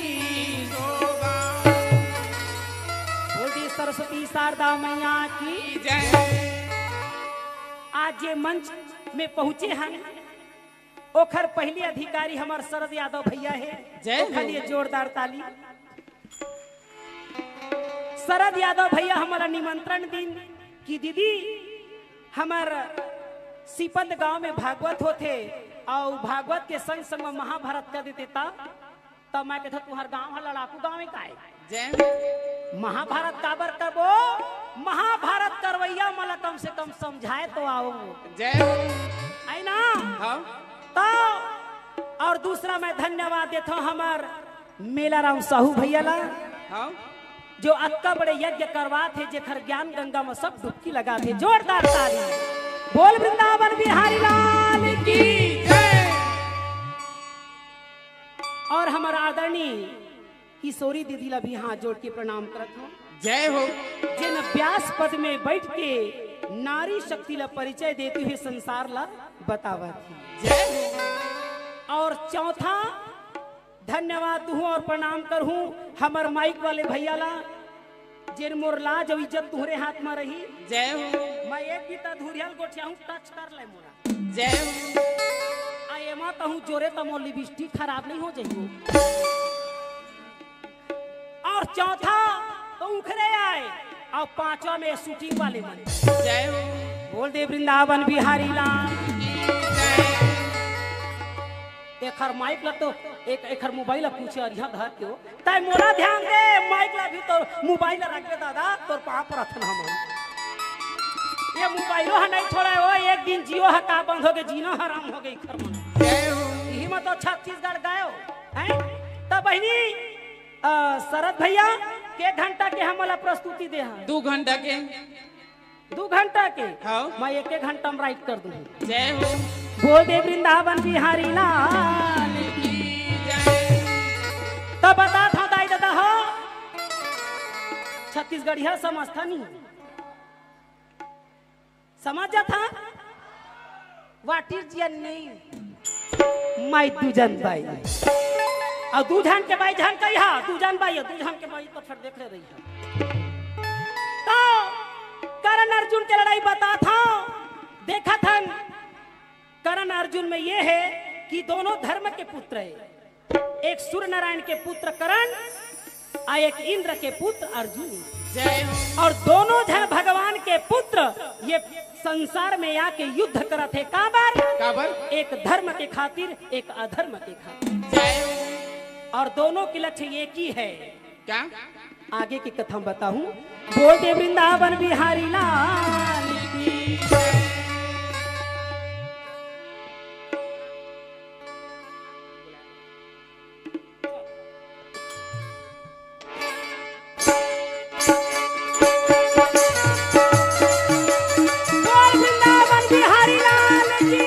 बोल दी सरस्वती शारदा मैया की जय। आज ये मंच में पहुंचे हैं, ओखर पहली अधिकारी हमर शरद यादव भैया हे। जय ओखर हो। लिए जोरदार ताली। शरद यादव भैया हमला निमंत्रण दिन कि दीदी हमर सीपंद गांव में भागवत होथे, अउ भागवत के संग संग में महाभारत कर देते ता, तब मैं कहता तुहर गांव ह लड़ाकू गांव हे काय? जय हो। महाभारत काबर करबो? महाभारत करवैया मला कम से कम समझाए तो आओ। जय हो। है ना? हाँ। तो और दूसरा मैं धन्यवाद देता हूँ हमर मेला राम साहू भैया ला, हाँ। जो अतका बड़े यज्ञ करवात हे, जेखर ज्ञान गंगा में सब डुबकी लगात हे। जोरदार ताली। बोल वृंदावन बिहारी लाल की जय। और हमर आदरणीय किशोरी दीदी ला भी हाथ जोड़ के प्रणाम करत हूँ। जय हो। जिन व्यास पद में बैठ के नारी शक्ति ला परिचय देती हुई संसार ला बतावत ही। जय हो। और चौथा धन्यवाद दूहूं और प्रणाम करहूं हमर माइक वाले भैया ला, जेन मोर लाज अउ इज्जत तुहरे हाथ में रही। जय हो। मैं एक भी त धुरियल गोठिया हूँ, टच कर ले मोला। जय हो। आ एमा कहूँ जोरे त मोर लिपस्टिक खराब नहीं हो जाइए। और चौथा तो उखरे आए, और पांचवा में शूटिंग वाले मन। जय हो। बोल दे वृंदावन बिहारी लाल। जय। एखर माइक ला तो एक, एखर मोबाइल ला पूछे अरिहा धर के हो। तै मोला ध्यान दे, माइक ला भी तो मोबाइल ला रख दे दादा, तोर पाँव परथन हम। ये मोबाइलो ह नहीं छोड़े हो, एक दिन जियो ह का बंद हो गए, जीना हराम हो गए एखर मन। जय हो। यही में तो छत्तीसगढ़ गए हो, हैं? तब बहिनी, अ, शरद भैया, के घंटा के हमला प्रस्तुति दे हा? दू घंटा के। दू घंटा के? हाँ। मैं एक एक घंटा में राइट कर दूँ। जय हो। बोल दे वृंदावन बिहारी लाल की। जय। तब बता था दाई दादा हो, छत्तीसगढ़िया समझता नहीं। समझ जाथा? What is your name? मैं दूजन बाई। अउ दूजन के बाई झन कहिहा, दूजन बाई, दूजन के बाई तो फेर देखे रहिहा। तो करण अर्जुन के लड़ाई बताथंव, देखत हन करण अर्जुन में ये हे कि दोनों धर्म के पुत्र हे। एक सूर्य नारायण के पुत्र करण अउ एक इंद्र के पुत्र अर्जुन। जय हो। अउ दोनों झन भगवान के पुत्र ये संसार में आके युद्ध करत हे। काबर? काबर? एक धर्म के खातिर, एक अधर्म के खातिर। जय हो। अउ दोनों के लक्ष्य एक ही हे। क्या? आगे की कथा हम बताऊं। बोल दे वृंदावन बिहारी लाल की। बोल वृंदावन बिहारी लाल की।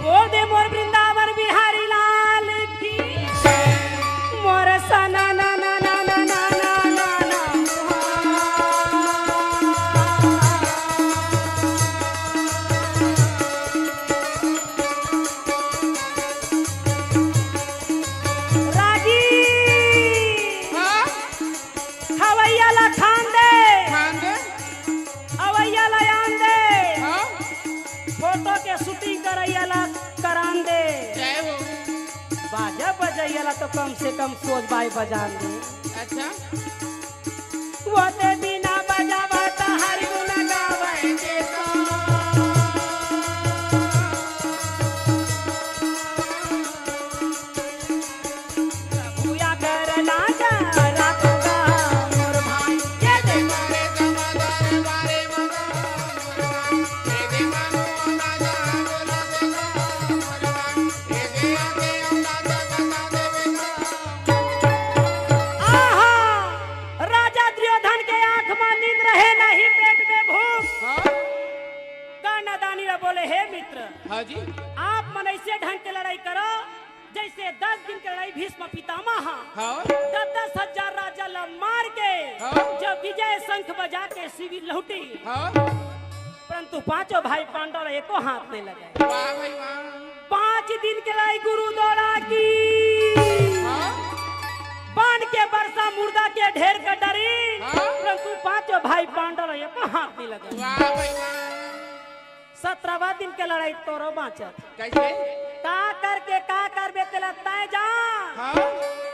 बोल दे मोर वृंदावन बिहारी लाल की। मोर सना ना ना ना ना ना ना ना ना। रागी। हाँ? खवैया ला खान दे। खान दे। अवैया ला आन दे। हाँ? फोटो के shooting करैया ला करान दे। जय हो। बाजा बजैया ला तो कम से कम सोज बाई बजान दे। अच्छा। वो ते बिना बजावा त हर गुण गावे के सा। भूया कर लाजा राखूंगा मोर भाई। ये दे मारे जमादार मारे मगा मोर भाई। ये दे मानो राजा बोला देगा मोर भाई। ये दे आके अंदाजा बता देवेगा। आहा! राजा दुर्योधन के आंख में नींद रहे, नहीं पेट में भूख। हाँ। का नादानी ला बोले, "हे मित्र, हाँ जी। आप मन ऐसे ढंग के लड़ाई करो, जैसे दस दिन के लड़ाई भीष्म पितामह, हाँ। दस दस हजार राजा ला मार के, हाँ। जब विजय शंख बजा के शिविर लौटी, हाँ। परंतु पांचों भाई पांडव एको हाथ नहीं लगाए।" वाह भाई वाह। पांच दिन के लड़ाई गुरु द्रोण की, हाँ। बाण के बरसा मुर्दा के ढेर कर डरी, हाँ। परंतु पांचों भाई पांडव एको हाथ नहीं लगाए। वाह भाई वाह। सत्रहवाँ दिन के लड़ाई तोरो बाँचत। कैसे? का करके का करबे तेला तय जान। हाँ।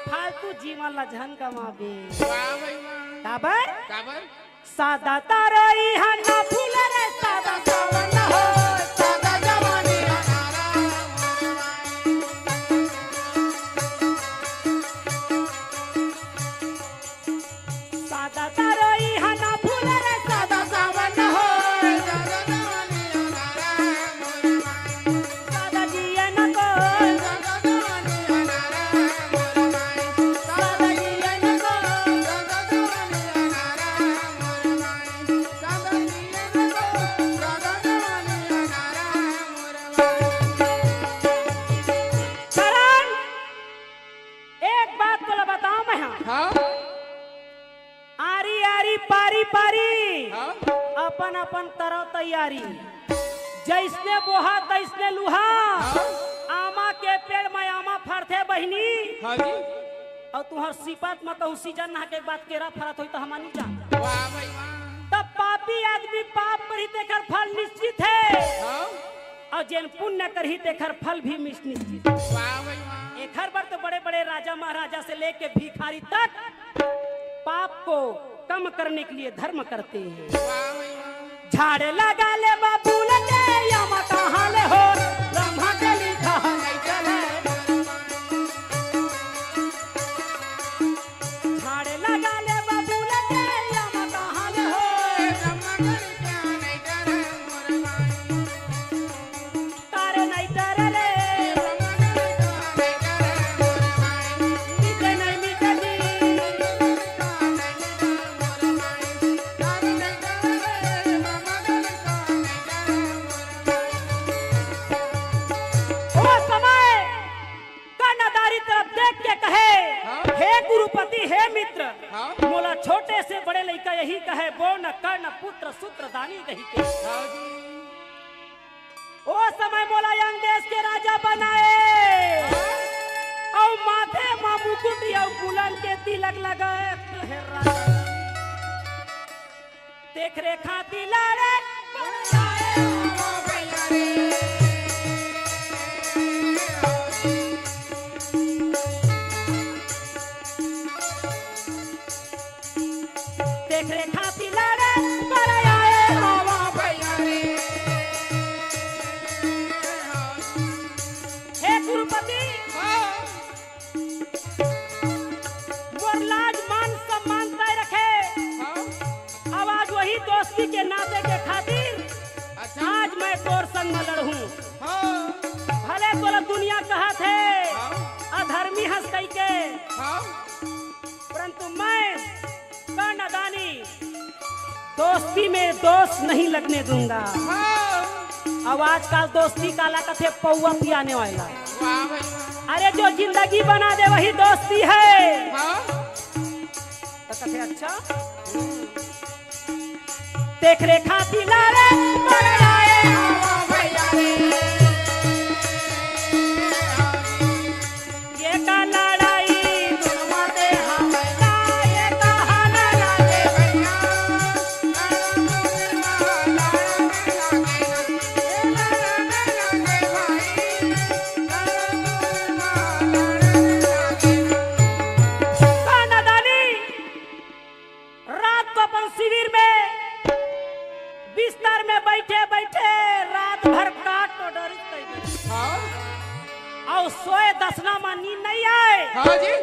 फालतू जीवन ला झन गवाबे। वाह भाई वाह। काबर? काबर? सादा तारोई हन्ना फूल रे, सादा सावन हो। सादा जवानी हमारा। सादा तारोई हन्ना फूल रे, सादा सावन हो। सादा जियन को। सादा जियन को। करण, एक बात तोला बताओ मैं, हाँ। हाँ। आरी आरी पारी पारी, हाँ। अपन अपन तरह तैयारी। जैसने बोहा तैसने लुहा। हाँ। आमा के पेड़ में आमा फरथे बहिनी। हाँ जी। अउ तुहर सिपत में कहूँ सीजन नहा के बाद केरा फरत होई त हमन नहीं जान। वाह भाई वाह। तब पापी आदमी पाप करही तेखर फल निश्चित हे। हाँ। अउ जेन पुण्य करही तेखर फल भी मिस-, निश्चित। वाह भाई वाह। एखर बर तो बड़े-बड़े राजा महाराजा से लेके भिखारी तक पाप को कम करने के लिए धर्म करते हैं। वाह भाई वाह। झाड़े लगा ले बाबू लगे, यम कहाँ ले हो, ब्रह्मा के लिखा है नहीं चले। झाड़े लगा ले बाबू लगे, यम कहाँ ले हो। तारे नहीं तारे रे। मिटे नहीं मिटे जी। कर्ण पुत्र सूत्रदानी कहिके। हाँ जी। ओ समय मोला अंग देश के राजा बनाए, अउ माथे म मुकुट अउ बुलंद के तिलक लगाए। हे राजा, तेखरे खातिर लड़े। तेखरे खातिर लड़े बर आए हवा भैया रे। हे कुरुपति, हाँ। मोर लाज मान सम्मान तय रखे। हाँ। अब आज वही दोस्ती के नाते के खातिर अच्छा। आज मैं तोर संग में लड़हूं। हाँ। भले तोला दुनिया कहत हे हाँ। अधर्मी हंस कहिके, हाँ। परंतु मैं कर्ण दानी दोस्ती में दोष नहीं लगने दूंगा। हाँ। अब आजकल दोस्ती काला कथे, पौवा पियाने वाला। वाह भाई वाह। अरे जो जिंदगी बना दे वही दोस्ती है। हाँ। तो कथे अच्छा। तेखरे खातिर लड़े बर आए हवा भैया रे। ये का लड़ाई दुनवा दे हमें ना, ये कहा ना लागे भैया। का नादानी? रात को अपन शिविर में बिस्तर में बैठे बैठे रात भर काट तो डरिस तई। हाँ। अउ सोए दसना मा नींद नहीं आए। हाँ जी।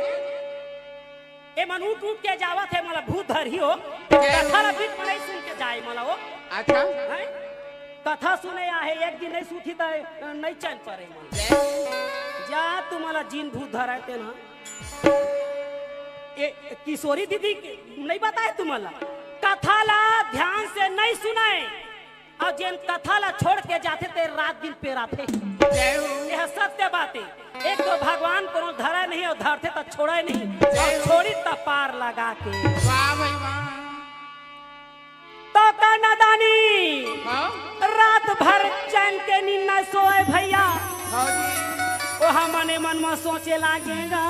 ए मन उठ उठ के जावत हे, मोला भूत धरही हो। जय हो। कथा ला बीच में नहीं सुन के जाए मोला वो। अच्छा। हैं? कथा सुने आहे, एक दिन नहीं सूती त नहीं चैन परे मन। जय हो। जा तुम्हारा जिन भूत धराए ते ना। ए, किशोरी दीदी के नहीं बताए तुम्हारा? कथा ला ध्यान से नहीं सुनाए, अउ जेन कथा ला छोड़ के जाथे ते रात दिन पेराथे। जय हो। यह सत्य बात है। एक तो भगवान कोनो धरा नहीं अउ धरथे त छोड़े नहीं, अउ जय हो। छोड़ी त पार लगा के। वाह भाई वाह। तो का नादानी हाँ? रात भर चैन के नींद न सोए भैया। हाँ जी। ओ हमने मन में सोचे लागेगा।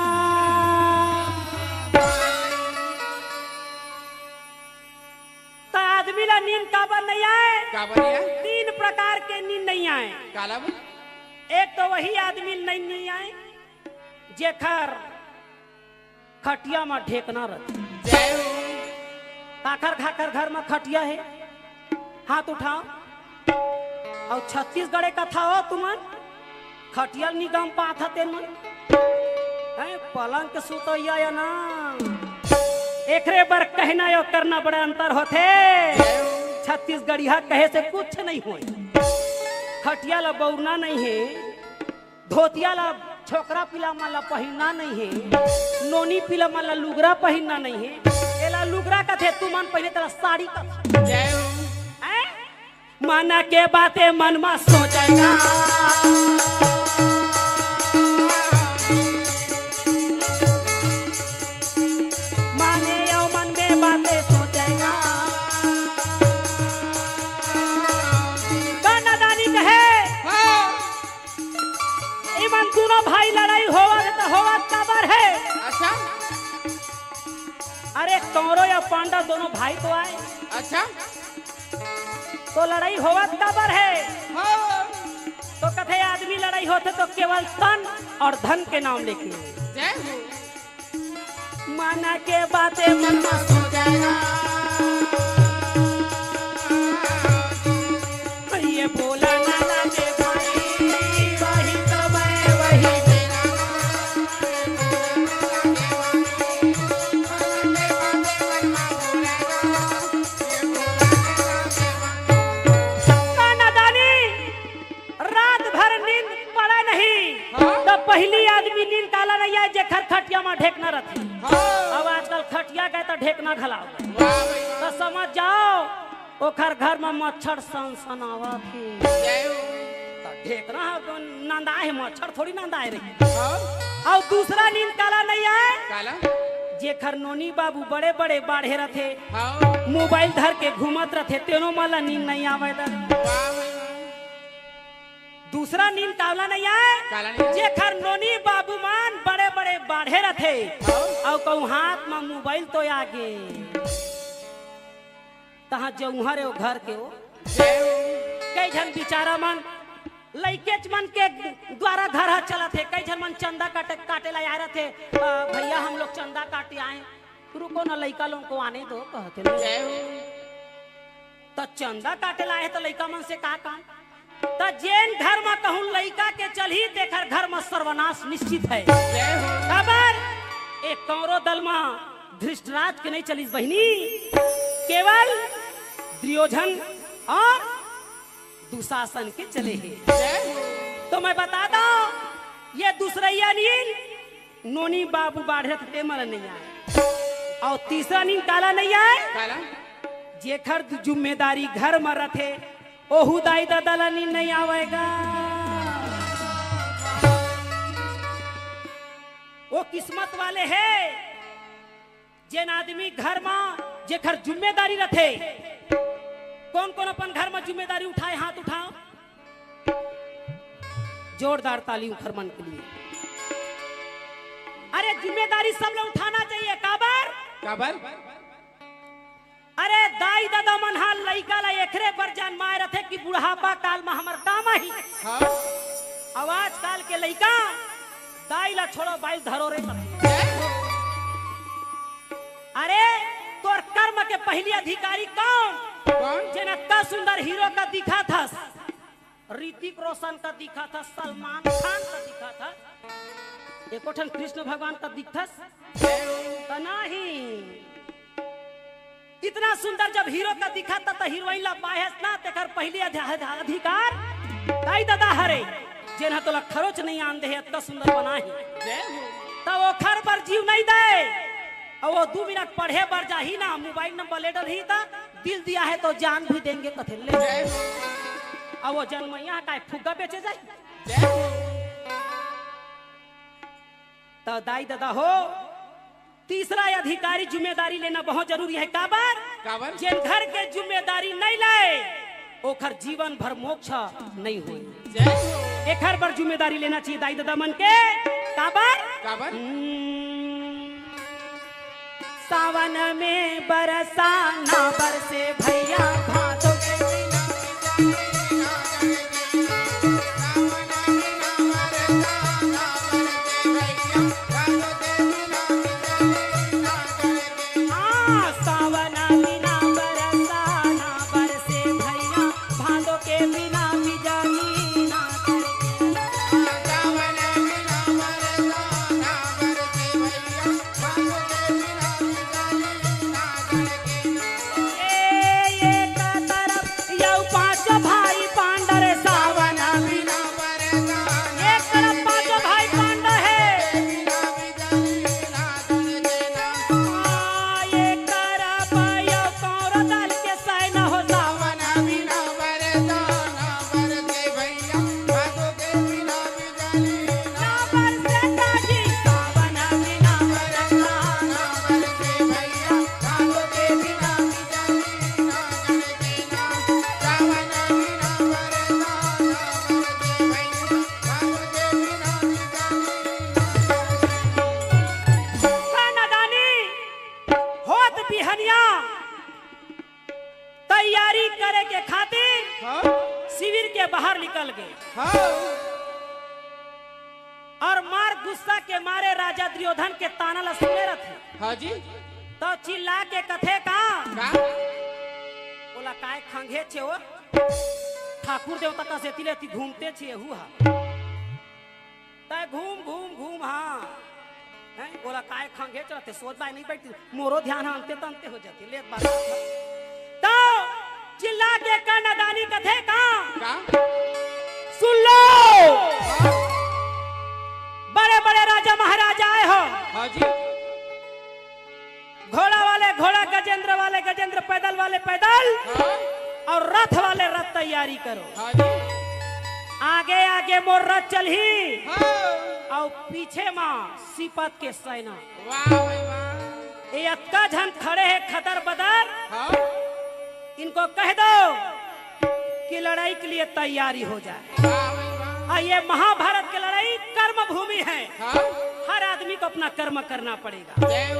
त आदमी ला नींद काबर नहीं आए? काबर नहीं आए? तीन प्रकार के नींद नहीं आए। काला बा? एक तो वही आदमी ला नींद नहीं आए जेखर खटिया म ढेकना रथे। जय हो। काखर काखर घर म खटिया हे, हाथ उठाओ। अउ छत्तीसगढ़े कथा हो तुमन, खटिया ल निगम पात हते मन। हैं, पलंग के सुतैया या ना, एकरे बर कहना अउ करना बड़ा अंतर होथे। छत्तीसगढ़िया कहे से कुछ नहीं होय। खटिया ल बउरना नहीं हे, धोतिया ल छोकरा पीला मन ल पहिनना नहीं हे, नोनी पीला मन ल लुगरा पहिनना नहीं हे। एला लुगरा कथे, तुमन पहिने तेला साड़ी कथे। जय हो। हैं? मन के बाते मन म सोचेगा। माने अउ मन में बाते सोचेगा। का नादानी कहे? हाँ। इमन दूनों भाई लड़ाई होवत हे त होवत काबर हे? अच्छा। अरे कौरव अउ पांडव दूनों भाई तो आय। अच्छा। तो लड़ाई होवत काबर हे? हाँ। तो कथे आदमी लड़ाई होथे तो केवल तन अउ धन के नाम लेके। जय हो। मन के बाते मन म सोचेगा। ये बोला ना लागे भाई, वही तो मैं वही बेरा। का नादानी? रात भर नींद पड़े नहीं, हाँ? त पहिली आदमी नींद काला नहीं आए, जेखर खटिया म ढेकना रथे। हाँ। अब आजकल खटिया गए त ढेकना घलाओ। वाह भाई वाह। त समझ जाओ, ओखर घर म मच्छर सनसनावत हे। जय हो। त ढेकना ह नंदाए हे, मच्छर थोड़ी नंदाए रही। हाँ। अउ दूसरा नींद काला नहीं आए? काला? जेखर नोनी बाबू बड़े-बड़े बाढ़े रथे, हाँ। मोबाइल धर के घूमत रथे, तेनो मन ला नींद नइ आवय दादा। वाह भाई वाह। दूसरा नींद काला नइ आय, काला नइ आय? जेखर नोनी बाबू मन बड़े-बड़े बाढ़े रथे, हाँ। अउ कहूँ हाथ म मोबाइल तो आगे, तहाँ जऊँहर हे ओ घर के ओ। जय हो। कई झन बिचारा मन लइकेच मन के द्वारा घर ह चलत हे, कई झन मन चंदा काटे, काटे ला आए रथे, "अ, भैया हम लोग चंदा काटे आए, रुको ना लइका लोग को आने दो," कहत हे। जय हो। त चंदा काटे ला आए हे त लइका मन से का काम? त जेन घर म कहूँ लइका के चलही तेखर घर म सर्वनाश निश्चित हे। जय हो। काबर? ए कौरव दल म धृष्टराज के नइ चलिस बहिनी, केवल दुर्योधन अउ दुशासन के चले हे। जय हो। तो मैं बता दो, ये दूसरइया नींद नोनी बाबू बाढ़े रथे ते मन ला नइ आय। अउ तीसरा नींद काला नइ आय? काला? जेखर जिम्मेदारी घर म रथे, ओहू दाई ददा ला नींद नइ आवय गा। ओ किस्मत वाले हे, जेन आदमी घर म जेखर जिम्मेदारी रथे, कोन-कोन अपन घर म जिम्मेदारी उठाए, हाथ उठाओ। जोरदार ताली उखर मन के लिए। अरे, जिम्मेदारी सब लोग उठाना चाहिए। काबर? काबर? अरे, दाई ददा मन ह लइका ला एखरे बर जनमाए रथे कि बुढ़ापा काल म हमर काम आही। हाँ। अउ आजकाल के लइका दाई ला छोड़ो, बाई धरो रे। अरे, तोर कर्म के पहिली अधिकारी कौन? कौन? जेन अतका सुंदर हीरो कस दिखत हस, ऋतिक रोशन कस दिखत हस, सलमान खान कस दिखत हस, एको ठन कृष्ण भगवान कस दिखत हस? त नहीं। इतना सुंदर जब हीरो कस दिखत हस, त हीरोइन ला पाए हस ना, तेखर पहिली अधि-, अधि-, अधिकार दाई ददा हरे, जेन ह तोला खरोच नइ आन दे हे, अतका सुंदर बनाही। जय हो। त ओखर बर जीव नइ दे, अउ ओ दू मिनट पढ़े बर जाही ना, मोबाइल नंबर ले डरही त, "दिल दिया है तो जान भी देंगे," कथे ले। जय हो। अउ ओ जनमइया ह काय फुग्गा बेचे जाही? जय हो। त दाई ददा हो, तीसरा अधिकारी जिम्मेदारी लेना बहुत जरूरी है। काबर? काबर? जेन घर के जिम्मेदारी नइ ले, ओखर जीवन भर मोक्ष नइ होय। जय हो। एखर बर जिम्मेदारी लेना चाहिए दाई ददा मन के। काबर? काबर? हम्म, सावन में बरसा ना बरसे भैया, भादो के बिना बिजली ना कड़के। सावन में ना बरसा ना बरसे भैया, भादो के बिना बिजली ना कड़के। हाँ, सावन बिना बरसा ना बरसे भैया, भादो के बिना बिजली ना कड़के। सावन बिना बरसा ना बरसे भैया, भादो के बिना बिजली ना कड़के। ए, एक तरफ यौ पाँच भाई पांडा रे सावन बिना बरसा ना एक तरफ पाँचों भाई पांडा है। कन्यादानी होत बिहनिया तैयारी करे के खातिर हाँ। शिविर के बाहर निकल गे। हाँ। अउ मार गुस्सा के मारे राजा दुर्योधन के ताना ला सुने रथे। हाँ जी। त चिल्ला के कथे का? का? ओला काय खंघे छे ओ? ठाकुर देवता कस एती ले एती घूमते छे एहू हा। तैं घूम, घूम, घूम, हाँ। हैं? ओला काय खंघे चलथे, सोच बाय नइ बइठे, मोरो ध्यान ह अंते तंते हो जाथे, लेत बात। त चिल्ला के कन्यादानी कथे का? का? सुन लो। बड़े-बड़े राजा महाराजा आए हो। हाँ जी। घोड़ा वाले घोड़ा, गजेंद्र वाले गजेंद्र, पैदल वाले पैदल, हाँ। अउ रथ वाले रथ तैयारी करो। हाँ जी। आगे आगे मोर रथ चलही, हाँ। अउ पीछे म सिपत के सेना। वाह भाई वाह। ये अतका झन खड़े हे खदर बदर, हाँ। इनको कह दो कि लड़ाई के लिए तैयारी हो जाए। वाह भाई वाह। और ये महाभारत की लड़ाई कर्म भूमि है। हाँ। हर आदमी को अपना कर्म करना पड़ेगा। जय हो।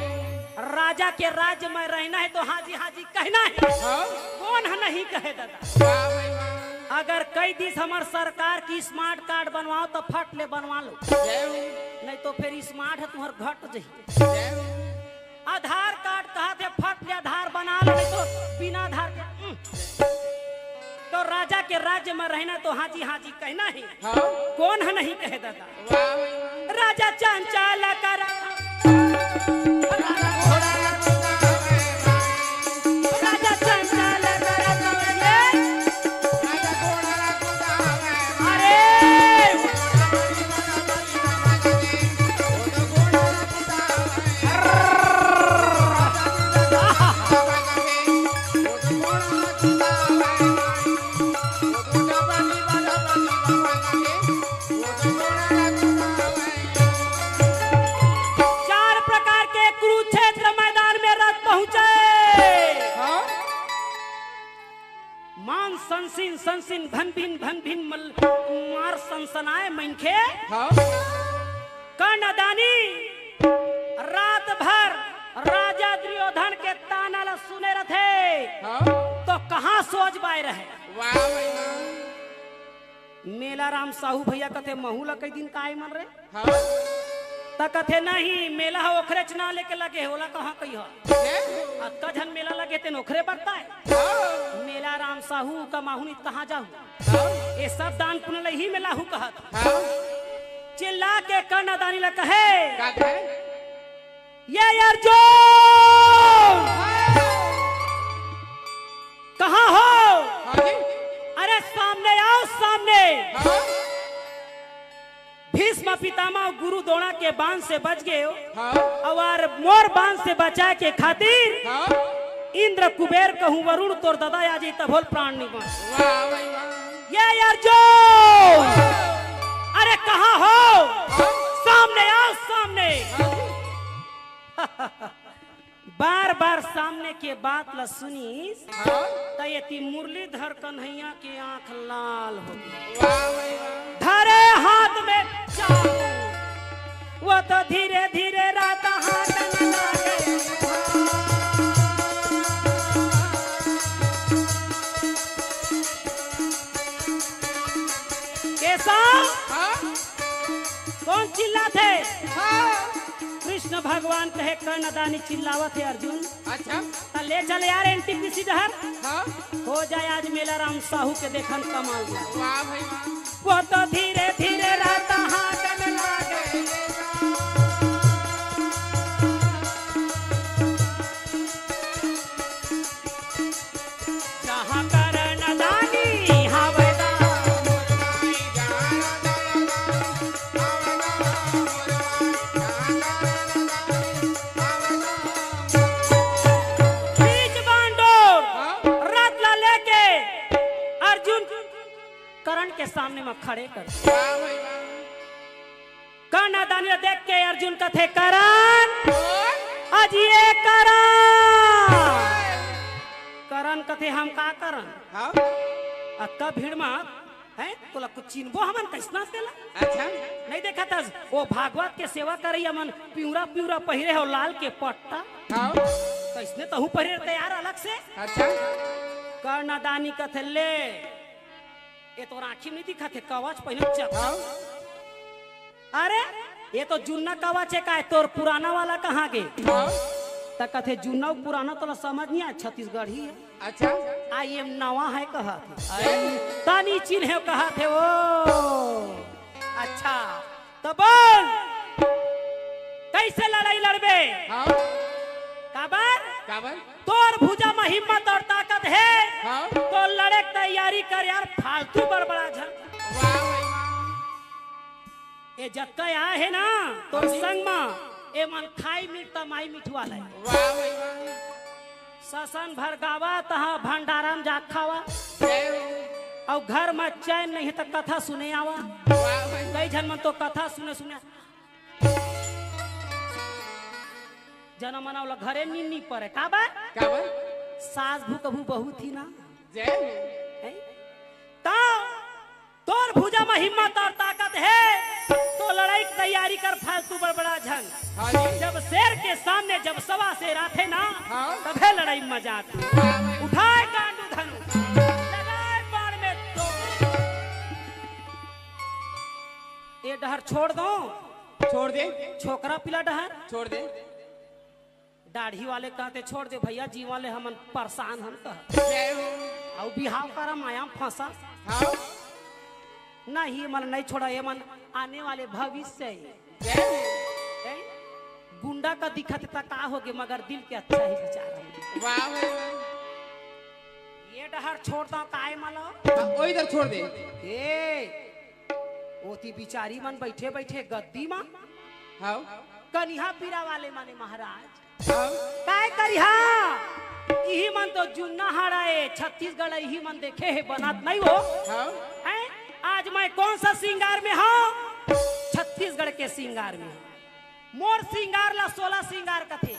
राजा के राज्य में रहना है तो हाँ जी हाँ जी कहना है। हाँ। कौन है नहीं कहे दादा? वाह भाई वाह। अगर कह दिस हमर सरकार की स्मार्ट कार्ड बनवाओ तो फट ले बनवा लो, जय हो। नहीं तो फिर स्मार्ट है तुम्हार घट जही। जय हो। आधार कार्ड कहा थे, फट ले आधार बना लो, नहीं तो बिना आधार के, उम। तो राजा के राज्य में रहना तो हाँ जी हाँ जी कहना है। हाँ। कौन है नहीं कहे दादा? वाह भाई वाह। राजा चंचल कर, राजा चंचल कर, अरे चार प्रकार के कुरुक्षेत्र मैदान में रथ पहुंचे। हाँ? मान संसिन संसिन भन भिन भन भिन मल, मार सनसनाए मनखे। हाँ। कर्णदानी रात भर राजा दुर्योधन के ताना ला सुने रथे। हाँ। तो कहाँ सोच पाए रहे? वाह भाई वाह। मेला राम साहू भैया कथे, महू ला कई दिन काय मन रे? हाँ। त कथे, नहीं, मेला ह ओखरेच ना लेके लगे हे, ओला कहाँ कही ह? हैं? अतका झन मेला लगे तेन ओखरे बरताए। हाँ। मेला राम साहू का माहू नहीं त कहाँ जाहू? हाँ। ये सब दान पुण्य ले ही मेला हूँ कहत। हाँ। चिल्ला के कर्णदानी ला कहे, का कहे? ये अर्जुन! हाँ। कहाँ हो? हाँ जी। अरे सामने आओ, सामने। हाँ। भीष्म पितामह गुरु द्रोणा के बाण से बच गए हो। हाँ। अउ मोर बाण से बचाए के खातिर हाँ। इंद्र कुबेर कहूँ वरुण तोर दादा आ जाई तभो ल प्राण नहीं बचे। वाह भाई वाह। ये अर्जुन! अरे कहाँ हो? हाँ। सामने आओ, सामने। हाँ जी। बार बार सामने के बात ला सुनिस, हाँ। त एती मुरलीधर कन्हैया के आंख लाल हो गे। वाह भाई वाह। धरे हाथ में चाकू, वो तो धीरे धीरे रहता हाथ में लागे। केशव, हाँ? कौन चिल्लाथे? हाँ। कृष्ण भगवान कहे, कर्णदानी चिल्लावत हे अर्जुन। अच्छा। त ले चल यार एनटीपीसी डहर। हाँ। हो जाए आज मेला राम साहू के देखन कमाल जाए। वाह भाई वाह। वो तो धीरे धीरे रहता हाथ में लागे। जहाँ कर्णदानी हवय दा। बीच बांडोर हाँ? रथ ला लेके अर्जुन कर्ण के सामने में खड़े कर। वाह भाई वाह। कर्णदानी ला देख के अर्जुन कथे, "करण, अजी ए करण।" करण कथे, "हम का करन?" हाँ? अतका भीड़ मा, हैं? तोला कुछ चिन्हबो हमन कइसना तेला? अच्छा। नहीं देखा था, वो भागवत के सेवा करइया मन पिंवरा पिंवरा पहिरे हो लाल के पट्टा। हाँ। कइसने तहूँ पहिरे तैयार अलग से। अच्छा। कर्णदानी कथे, "ले, ये तोर आँखी में नहीं दिखत हे, कवच पहिने चक।" हाँ। अरे, ये तो जुन्ना कवच हे, काय तोर पुराना वाला कहाँ गे? हाँ। त कथे, "जुन्ना अउ पुराना तोला समझ नहीं आय, छत्तीसगढ़ी हे।" अच्छा। आ ये नवा हे कहत हे। अरे, तनी चिन्हे कहत हे वो। अच्छा, त बोल, कइसे लड़ाई लड़बे? हाँ। काबर? काबर? तोर भुजा म हिम्मत अउ ताकत हे, हाँ। त लड़े के तैयारी कर यार, फालतू बड़बड़ा झन। वाह भाई वाह। ये जतका आए हे ना, तोर हाँ जी। संग म, ए मन खाई मीठ त माई मीठ वाला हे। वाह भाई वाह। ससन भर गावा, तहाँ भंडारा म जा खावा। जय हो। अउ घर म चैन नहीं हे त कथा सुने आवा। वाह भाई। कई झन मन तो कथा सुने सुने जना मना वाला घरे नींद नी परे। काबर? काबर? सास भू कभू बहू थी ना। जय हो। हैं? त तोर भुजा म हिम्मत अउ ताकत हे, त लड़ई के तैयारी कर, फालतू बड़बड़ा झन। हाँ जी। जब शेर के सामने जब सवा शेर आथे ना, हाँ। तभे लड़ई म मजा आथे। हाँ भाई। उठाए गांडू धनुष, लगाए बाण में दो। ए डहर छोड़ दो। छोड़ दे। छोकरा पिला डहर। छोड़ दे। दाढ़ी वाले कहते, "छोड़ दे भैया, जीवन ले हमन परेशान हन," कह। जय हो। अउ बिहाव करा माया म फंसा। हाँ। नहीं, ये मन नहीं छोड़ा, ये मन आने वाले भविष्य हे। जय हो। हैं? गुंडा का दिखत त का होगे, मगर दिल के अच्छा ही विचार हे। वाह भाई वाह। ये डहर छोड़ दो, काय मालो? हाँ, ओ इधर छोड़ दे। ए, ओती बिचारी मन बैठे बैठे गद्दी मा। हाँ। कनिहा पीरा वाले माने महाराज। हाँ। काय करिहा? इही मन तो जुन्ना हाड़ा ए, छत्तीसगढ़ इही मन देखे हे, बनात नहीं हो। हाँ। हैं? आज मैं कौन सा श्रृंगार में हूँ? छत्तीसगढ़ के श्रृंगार में हूँ। मोर श्रृंगार ला सोलह श्रृंगार कथे।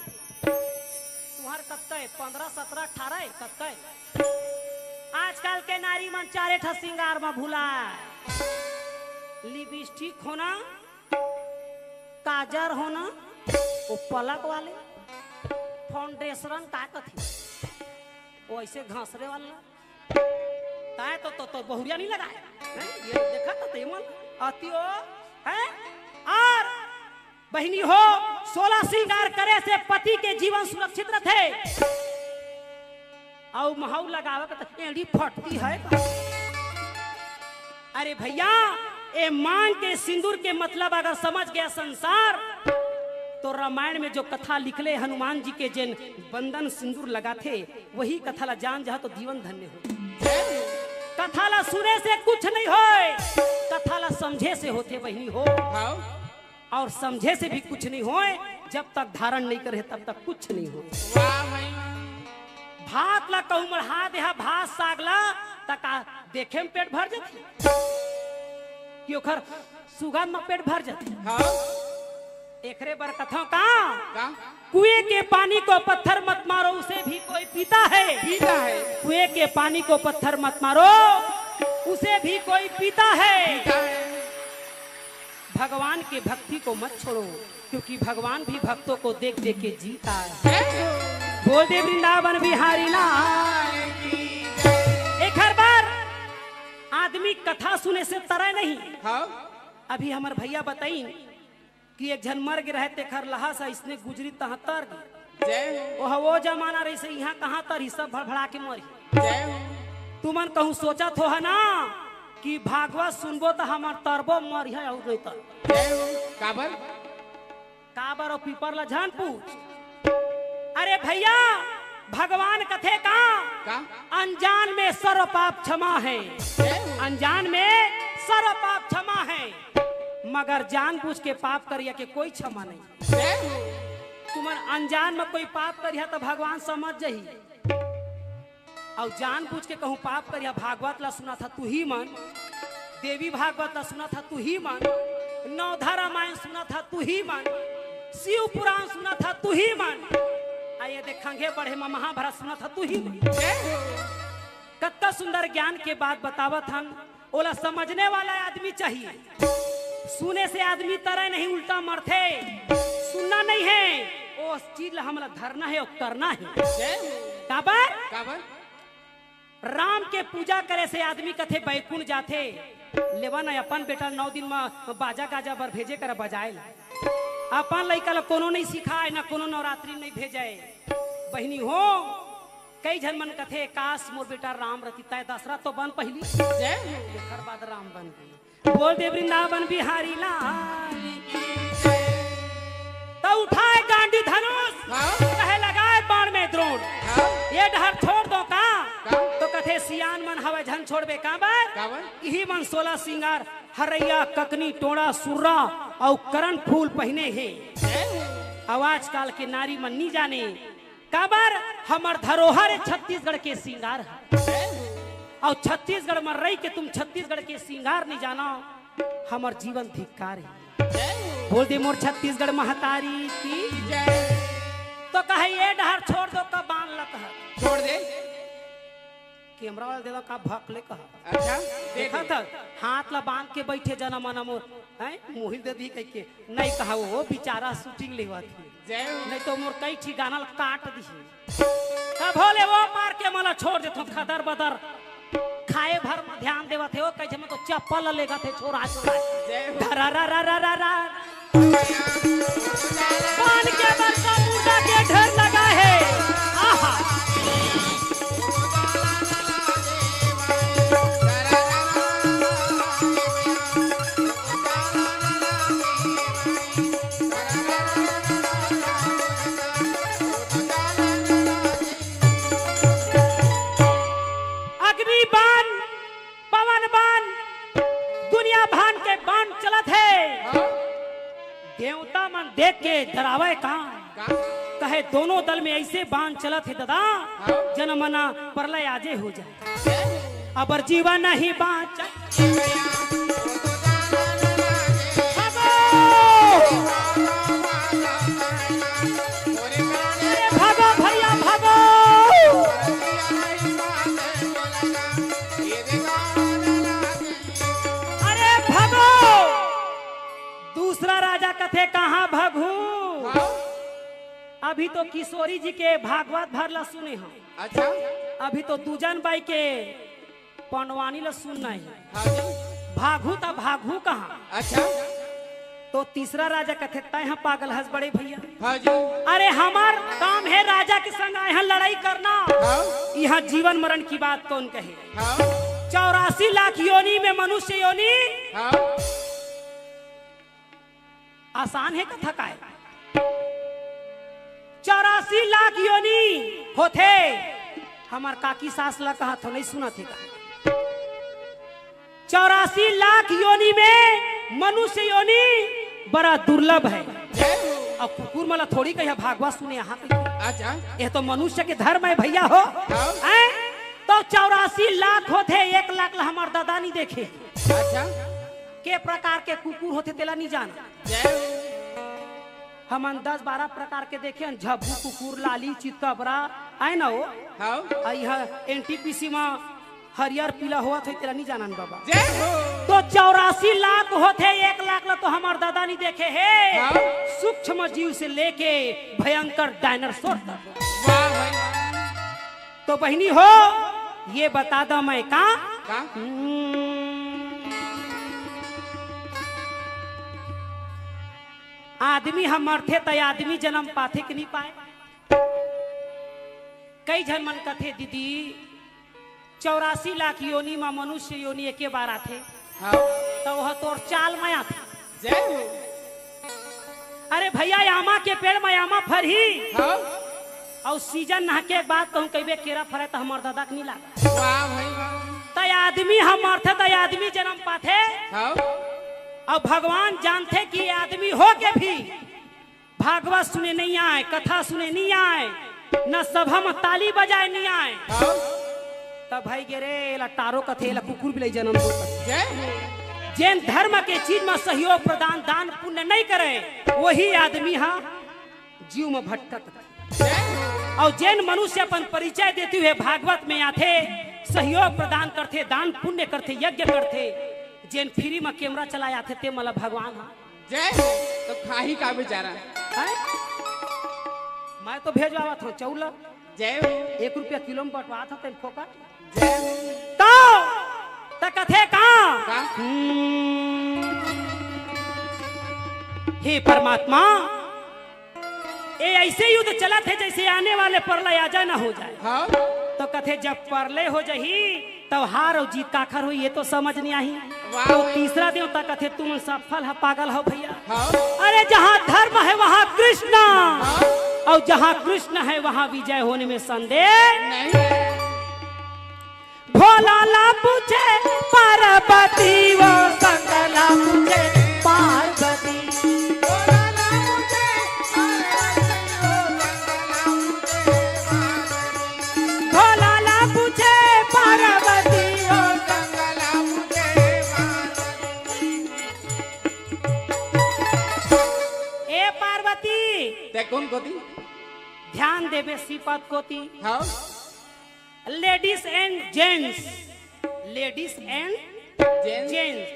तुम्हार कतका हे? पन्द्रह, सत्रह, अठारह हे? कतका हे? आजकल के नारी मन चारे ठा श्रृंगार म भुला। लिपस्टिक होना, काजर होना, वो पलक वाले, फाउंडेशन का कथे, वो ऐसे घसरे वाला। ताय तो, तो, तो बहुरिया नहीं लगाए। हैं? ये देखा तो तेमन अति ओ, हैं? और बहिनी हो, सोलह श्रृंगार करे से पति के जीवन सुरक्षित रथे। अउ महू लगावे के त एड़ी फटती हे। अरे भैया, ए मांग के सिंदूर के मतलब अगर समझ गया संसार, तो रामायण में जो कथा लिखले हनुमान जी के, जेन बंदन सिंदूर लगाथे, वही कथा ला जान जहा तो जीवन धन्य हो। कथा ला सुने से कुछ नहीं होय, कथा ला समझे से होथे बहिनी हो। हाँ। और समझे से भी कुछ नहीं होय, जब तक धारण नहीं करे तब तक कुछ नहीं होय। वाह भाई वाह। भात ला कहूँ मढ़ा देहा, भात साग ला, त का देखे म पेट भर जाथे? कि ओखर सुगंध म पेट भर जाथे? हाँ। एकरे बर कथों का? का? कुएं के पानी को पत्थर मत मारो, उसे भी कोई पीता है। पीता है। कुएं के पानी को पत्थर मत मारो, उसे भी कोई पीता है। पीता है। भगवान के भक्ति को मत छोड़ो, क्योंकि भगवान भी भक्तों को देख देख के जीता है। जय हो। बोल दे वृंदावन बिहारी लाल की जय। एक हर बार आदमी कथा सुने से तरे नहीं। हाँ। अभी हमर भैया बताइन कि एक झन मर गे रहे, तेखर लाश अइसने गुजरी तहाँ तर गे। जय हो। ओह वो जमाना रहिसे, इहाँ कहाँ तरही, सब भड़भड़ा के मरही। जय हो। तुमन कहूँ सोचत हो ह ना कि भागवत सुनबो त हमर तरबो मरिहा अउ नहीं तर। जय हो। काबर? काबर अउ पीपर ला झन पूछ। अरे भैया, भगवान कथे का? का? अनजान में सर्व पाप क्षमा है। जय हो। अनजान में सर्व पाप क्षमा है, मगर जानबूझ के पाप करिया के कोई क्षमा नहीं। जय हो। तुमन अनजान में कोई पाप करिहा त भगवान समझ जही। अउ जानबूझ के कहूँ पाप करिहा, भागवत ला सुनत हा तुही मन, देवी भागवत ला सुनत हा तुही मन, नवधा रामायण सुनत हा तुही मन, शिव पुराण सुनत हा तुही मन, आ ये दे खंघे बढ़े म महाभारत सुनत हा तुही मन। जय हो। कतका सुंदर ज्ञान के बात बतावत हन। ओला समझने वाला आदमी चाहिए। सुने से आदमी तरे नहीं, उल्टा मरथे। सुनना नहीं है, ओ चीज ला हमला धरना है अउ करना है। जय हो। काबर? काबर? राम के पूजा करे से आदमी कथे बैकुंठ जाथे। लेवा न अपन बेटा नौ दिन म बाजा गाजा बर भेजे कर बजाए ला। अपन लइका ला कोनो नहीं सिखाए, न कोनो नवरात्रि नहीं भेजे। बहिनी हो, कई झन मन कथे, "काश मोर बेटा राम रतिता, दशरथ तो बन पहिली।" जय हो। एकर बाद राम बन गे। बोल दे वृंदावन बिहारी लाल की जय। त उठाए गांडी धनुष, हाँ। कहे लगाए बाण में द्रोण। हाँ। ये डहर छोड़ दो का? का? तो कथे सियान मन हवे झन छोड़बे काबर? काबर? इही मन सोलह सिंगार, हरैया, ककनी, टोड़ा, सुर्रा अउ करन फूल पहिने हे। जय हो। अउ आजकाल के नारी मन नी जाने काबर हमर धरोहर ए छत्तीसगढ़ के सिंगार ह। अउ छत्तीसगढ़ म रहि के तुम छत्तीसगढ़ के सिंगार नइ जानव, हमर जीवन धिक्कार हे। बोल दे मोर छत्तीसगढ़ महतारी की। कहे, "ये डहर छोड़ दो, का बांध लत है।" छोड़ दे। कैमरा वाला देवा का भक ले कहा। अच्छा, दे देखा दे। था, हाथ ला बांध के बैठे जना मना मोर, हैं? मोहिल दे दी कह के। नहीं कहा, वो बेचारा shooting लेवा थी। जय हो। नहीं तो मोर कई ठी गाना ला काट दी। तब भोले वो मार के मला छोड़ देथो, खदर बदर। खाए भर में ध्यान देवत हे, वो कहे, "मैं तो चप्पल लेगत हे, छोरा, छोरा।" जय हो। धरा रा रा रा रा रा। पान के बरसा मुर्दा के ढेर लगा है। आहा। अग्नि बाण, पवन बाण, दुनिया भान के बाण चलत हे। हाँ। देवता मन देख के डरावे का? का? कहे दोनों दल में ऐसे बाण चलत हे दादा, हाँ। जन मना प्रलय आजे हो जाए। अबर जीवन नहीं बाँच। भागो! अरे भागो भैया, भागो! अरे भागो! दूसरा राजा कथे, "कहाँ भागहूँ?" अभी तो किशोरी जी के भागवत भर ला सुने हँव। अच्छा। अभी तो दूजन बाई के पंडवानी ला सुनना हे। हाँ जी। भागहूँ त भागहूँ कहाँ? अच्छा। तो तीसरा राजा कथे, "तैं ह पागल हस बड़े भैया।" हाँ जी। अरे हमर काम हे राजा के संग आए हन लड़ाई करना। हाँ। यहाँ जीवन मरण की बात कौन कहे? हाँ। चौरासी लाख योनि में मनुष्य योनि। हाँ। आसान हे कथा काय? चौरासी लाख योनि होथे। हमर काकी सास ला कहत हँव, नहीं सुनत हे का? चौरासी लाख योनि में मनुष्य योनि बड़ा दुर्लभ हे। अब कुकुर मन ला थोड़ी कहिया भागवत सुने यहाँ पे। अच्छा। ये तो मनुष्य के धर्म हे भैया हो। हाँ। हैं? तो चौरासी लाख होथे, एक लाख ला हमर दादा नहीं देखे। अच्छा। के प्रकार के कुकुर होथे तेला नहीं जाना। जय हो। हमन दस बारह प्रकार के देखे हन, झब्बू कुकुर, लाली, चितकबरा, आय ना हो? हाँ। आ इहाँ एनटीपीसी में हरियर पीला होवत हे, तेला नहीं जानन बाबा। जय हो। तो चौरासी लाख होथे, एक लाख ला तो हमर दादा नहीं देखे हे। हाँ। सूक्ष्म जीव से लेके भयंकर डायनासोर तक। वाह भाई। तो बहिनी हो, ये बता दा मैं का? का? हम्म। आदमी ह मरथे त आदमी जनम पाथे कि नहीं पाए? कई झन मन कथे, "दीदी, चौरासी लाख योनि म मनुष्य योनि एके बार आथे।" हाँ। त वह तोर चाल म आथे। जय हो। अरे भैया, आमा के पेड़ म आमा फरही। हाँ। अउ सीजन नहके के बाद कहूँ कहिबे केरा फरे त हमर दादा के नहीं लागा। वाह भाई वाह। त आदमी ह मरथे त आदमी जनम पाथे। हाँ। अउ भगवान जानथे कि आदमी हो के भी भागवत सुने नहीं आए, कथा सुने नहीं आए, न सभा म ताली बजाए नहीं आए। हाँ। त भाई गे रे, एला टारो कथे, एला कुकुर बिलाई जनम दो कथे। जय हो। जेन धर्म के चीज म सहयोग प्रदान, दान पुण्य नहीं करे, वही आदमी ह जीव म भटकत। जय हो। अउ जेन मनुष्य अपन परिचय देते हुए भागवत में आथे, सहयोग प्रदान करथे, दान पुण्य करथे, यज्ञ करथे, जेन फ्री म कैमरा चलाए आथे, ते मला भगवान ह। जय हो। तो खाही का बेचारा? हैं? मैं तो भेजवावत हँव चौला। जय हो। एक रुपया किलो म बंटवात हँव तेन फोकट। जय हो। तो, त कथे का? का? हम्म। हे परमात्मा, ए ऐसे युद्ध चलत हे जैसे आने वाले प्रलय आजा न हो जाए। हाँ। तो कथे जब प्रलय हो जाही, तब हार अउ जीत काखर होही, ये तो समझ नहीं आही। वाह, तो वाह। तीसरा देवता कथे, "तुम सफल ह, पागल हो भैया।" हाँ। अरे जहाँ धर्म हे वहाँ कृष्ण, हाँ। अउ जहाँ कृष्ण हे वहाँ विजय होने में संदेह नहीं। भोला ला पूछे पार्वती, वो शंकर ला पूछे पार्वती। भोला ला पूछे पार्वती, वो शंकर ला पूछे पार्वती। भोला ला पूछे पार्वती, वो शंकर ला पूछे पार्वती। ए पार्वती। ते कौन कोती? ध्यान देबे श्रीपद कोती। हाँ। Ladies and gents, ladies and gents।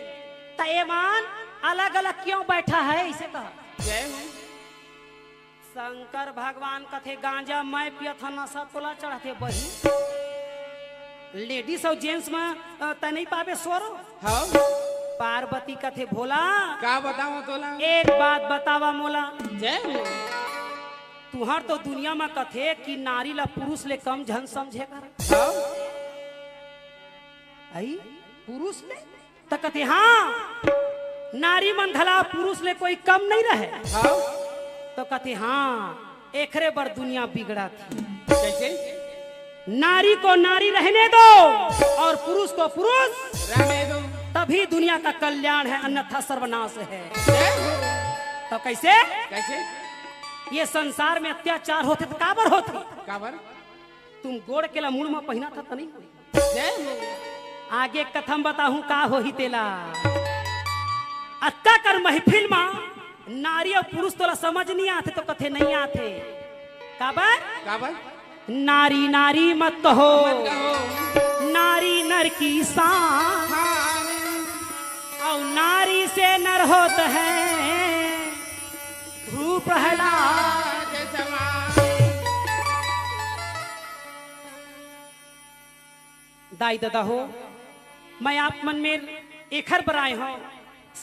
त एमन अलग-अलग क्यों बैठा है, इसे कहा। जय हो। शंकर भगवान कथे, "गांजा मैं पियत हंव, नशा तोला चढ़थे बही।" Ladies अउ gents में, अ, तैं नहीं पाबे स्वरो। हाँ। पार्वती कथे, "भोला, का बतावं तोला? एक बात बतावा मोला।" जय हो। तुहर तो दुनिया में कथे कि नारी ला पुरुष ले कम झन समझे कर। हाँ। आई? पुरुष ले? त कथे, "हाँ, नारी मन घला पुरुष ले कोई कम नहीं रहे।" हाँ। तो कथे, "हाँ, एखरे बर दुनिया बिगड़त हे।" कैसे? नारी को नारी रहने दो और पुरुष को पुरुष रहने दो। तभी दुनिया का कल्याण है, अन्यथा सर्वनाश है। जय हो। तो कैसे? कैसे? ये संसार में अत्याचार होथे त काबर होथे? काबर? तुम गोड़ के ला मुड़ में पहिना था त नहीं? जय हो। आगे कथा म बताहूं का होही तेला। अतका कन महफिल मा नारी अउ पुरुष तोला समझ नहीं आथे तो कथे नहीं आथे। काबर? काबर? नारी नारी मत कहो। मत कहो। नारी नर की शान। हाँ। अउ नारी से नर होत है भ्रू प्रहलाद। दाई ददा हो, मैं आप मन में एखर बर आए हंव,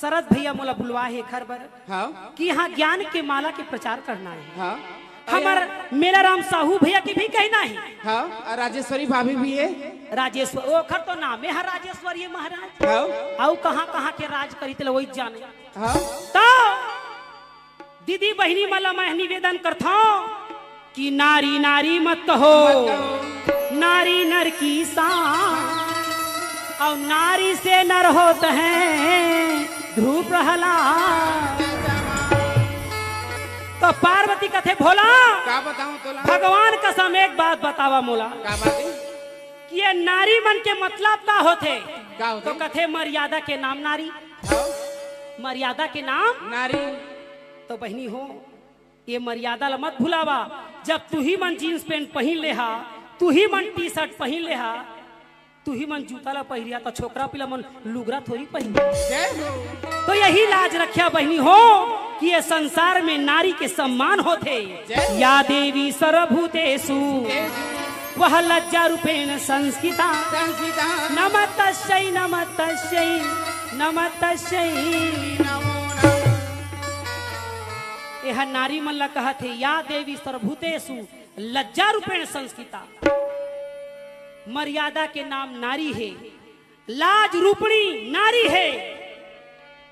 शरद भैया मोला बुलवाए हे एखर बर हाँ। कि यहाँ ज्ञान के माला के प्रचार करना है। हाँ। हमर मेलाराम साहू भैया के भी कहना है। हाँ, अउ राजेश्वरी भाभी भी है। राजेश्वर, ओखर तो नामे है राजेश्वरी महाराज। हाँ। अउ कहाँ कहाँ के राज करी तेला वही जाने। हाँ। तो दीदी बहिनी मन ला मैं निवेदन करथंव कि नारी नारी मत कहो, मत कहो। नारी नर की शान, अउ नारी से नर होत है भ्रू प्रहलाद। तो पार्वती कथे, "भोला, का बतावं तोला? भगवान कसम एक बात बतावा मोला।" का बात है? कि ये नारी मन के मतलब का होथे? का होथे? तो कथे, "मर्यादा के नाम नारी।" हाँ। मर्यादा के नाम नारी। तो बहिनी हो, ये मर्यादा ला मत भुलावा। जब तुही मन jeans pant पहिन ले हा, तुही मन T-shirt पहिन ले हा, तुही मन जूता ला पहिरिया, तो छोकरा पिला मन लुगरा थोड़ी पहिन। जय हो। तो यही लाज रखिया बहिनी हो कि ये संसार में नारी के सम्मान होथे। जय हो। या देवी सर्वभूतेषु, देवी। वह लज्जा रूपेण संस्थिता। संस्थिता। नमस्तस्यै, नमस्तस्यै, नमस्तस्यै। नमो नमः। एह नारी मन ला कहत हे, या देवी सर्वभूतेषु लज्जा रूपेण संस्थिता। मर्यादा के नाम नारी हे, लाज रूपणी नारी हे।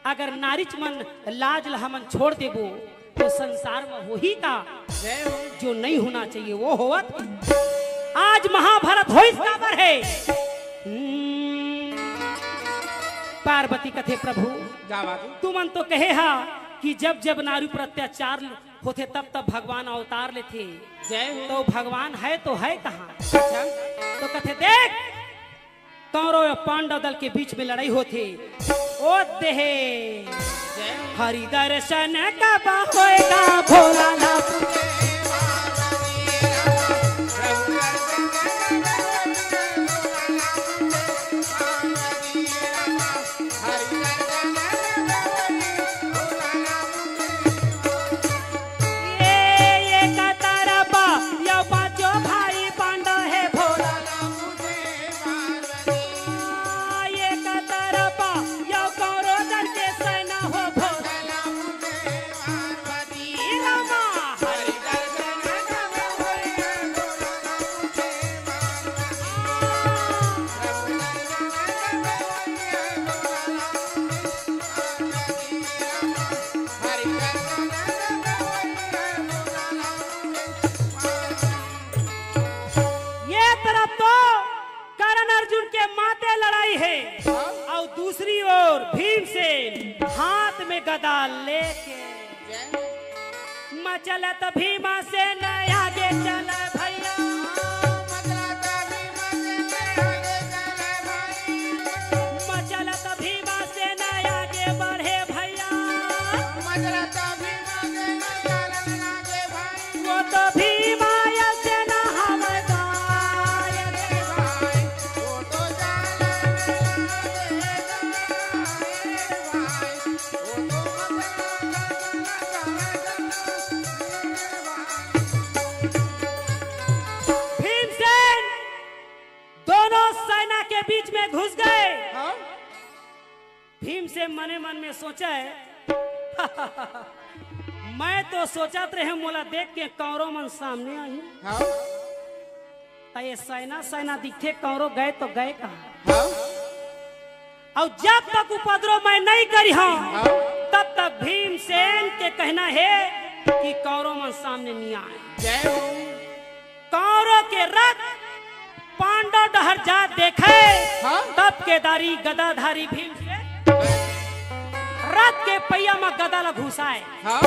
अगर नारीच मन लाज ल हमन छोड़ देबो, तो संसार में होही का? जय हो। जो नहीं होना चाहिए, वो होवत। आज महाभारत होइस काबर हे? हम्म, पार्वती कथे, "प्रभु, का बात है? तुमन तो कहे हा कि जब जब नारी पर अत्याचार होथे, तब तब भगवान अवतार लेथे।" जय हो। तो भगवान है तो है कहाँ? अच्छा। तो कथे, देख, कौरव अउ पांडव दल के बीच में लड़ाई होथे। ओ देहे। जय हो। हरि दर्शन कब होएगा भोला ला। ये, ये कतरपा, यो पांचो भाई पांडव हे भोला। ये कतरपा, यो कौरव दल के सेना हो भोला। ये तरफ तो कर्ण अर्जुन के माते लड़ाई हे, अउ दूसरी ओर भीमसेन हाथ में गदा लेके। मचलत भीमसेन आगे चल भैया। मचलत भीमसेन आगे बढ़े भैया। वो तो भीमा घुस गए। हाँ? भीमसेन मने मन में सोचे, मैं तो सोचत रहे मोला देख के कौरव मन सामने आही। हाँ? त ये सेना सेना दिखथे, कौरव गए तो गए कहाँ? हाँ? अउ जब तक उपद्रव मैं नहीं करिहंव, हाँ? तब तक भीमसेन के कहना हे कि कौरव मन सामने नहीं आए। जय हो। कौरव के रथ पांडव डहर जात देखे, हाँ? तब केदारी गदाधारी भीमसेन रथ के पहिया म गदा ल घुसाए। हाँ?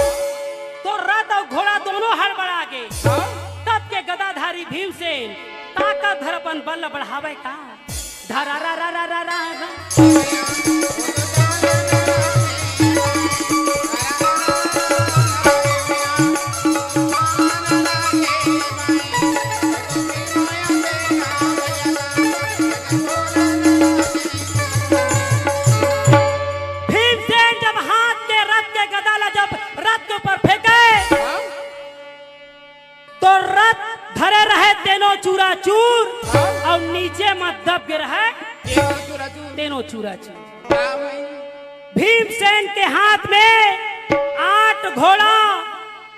तो रथ अउ घोड़ा दोनों हड़बड़ा गे। हाँ? तब के गदाधारी भीमसेन ताकत भर अपन बल ल बढ़ावे का। धरा रा रा रा रा रा रा। भीमसेन जब हाथ के रथ के गदा ला जब रथ के ऊपर फेंके, हाँ? तो रथ धरे रहे तेनो चूरा चूर, हाँ? अउ नीचे म दब गे रहे तेनो चूरा चूर। तेनो चूरा चूर। वाह भाई। भीमसेन के हाथ में आठ घोड़ा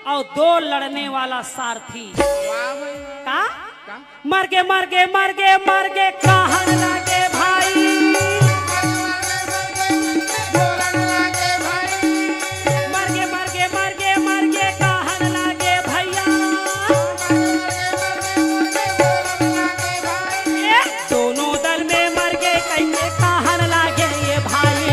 अउ दो लड़ने वाला सारथी। वाह भाई, वाह। का? का? मर गे, मर गे, मर गे, मर गे, कहन लागे भाई। मर गे, मर गे, मर गे, मर गे, कहन लागे भैया। ए, दोनों दल में मर गे, कइसे कहन लागे ये भाई।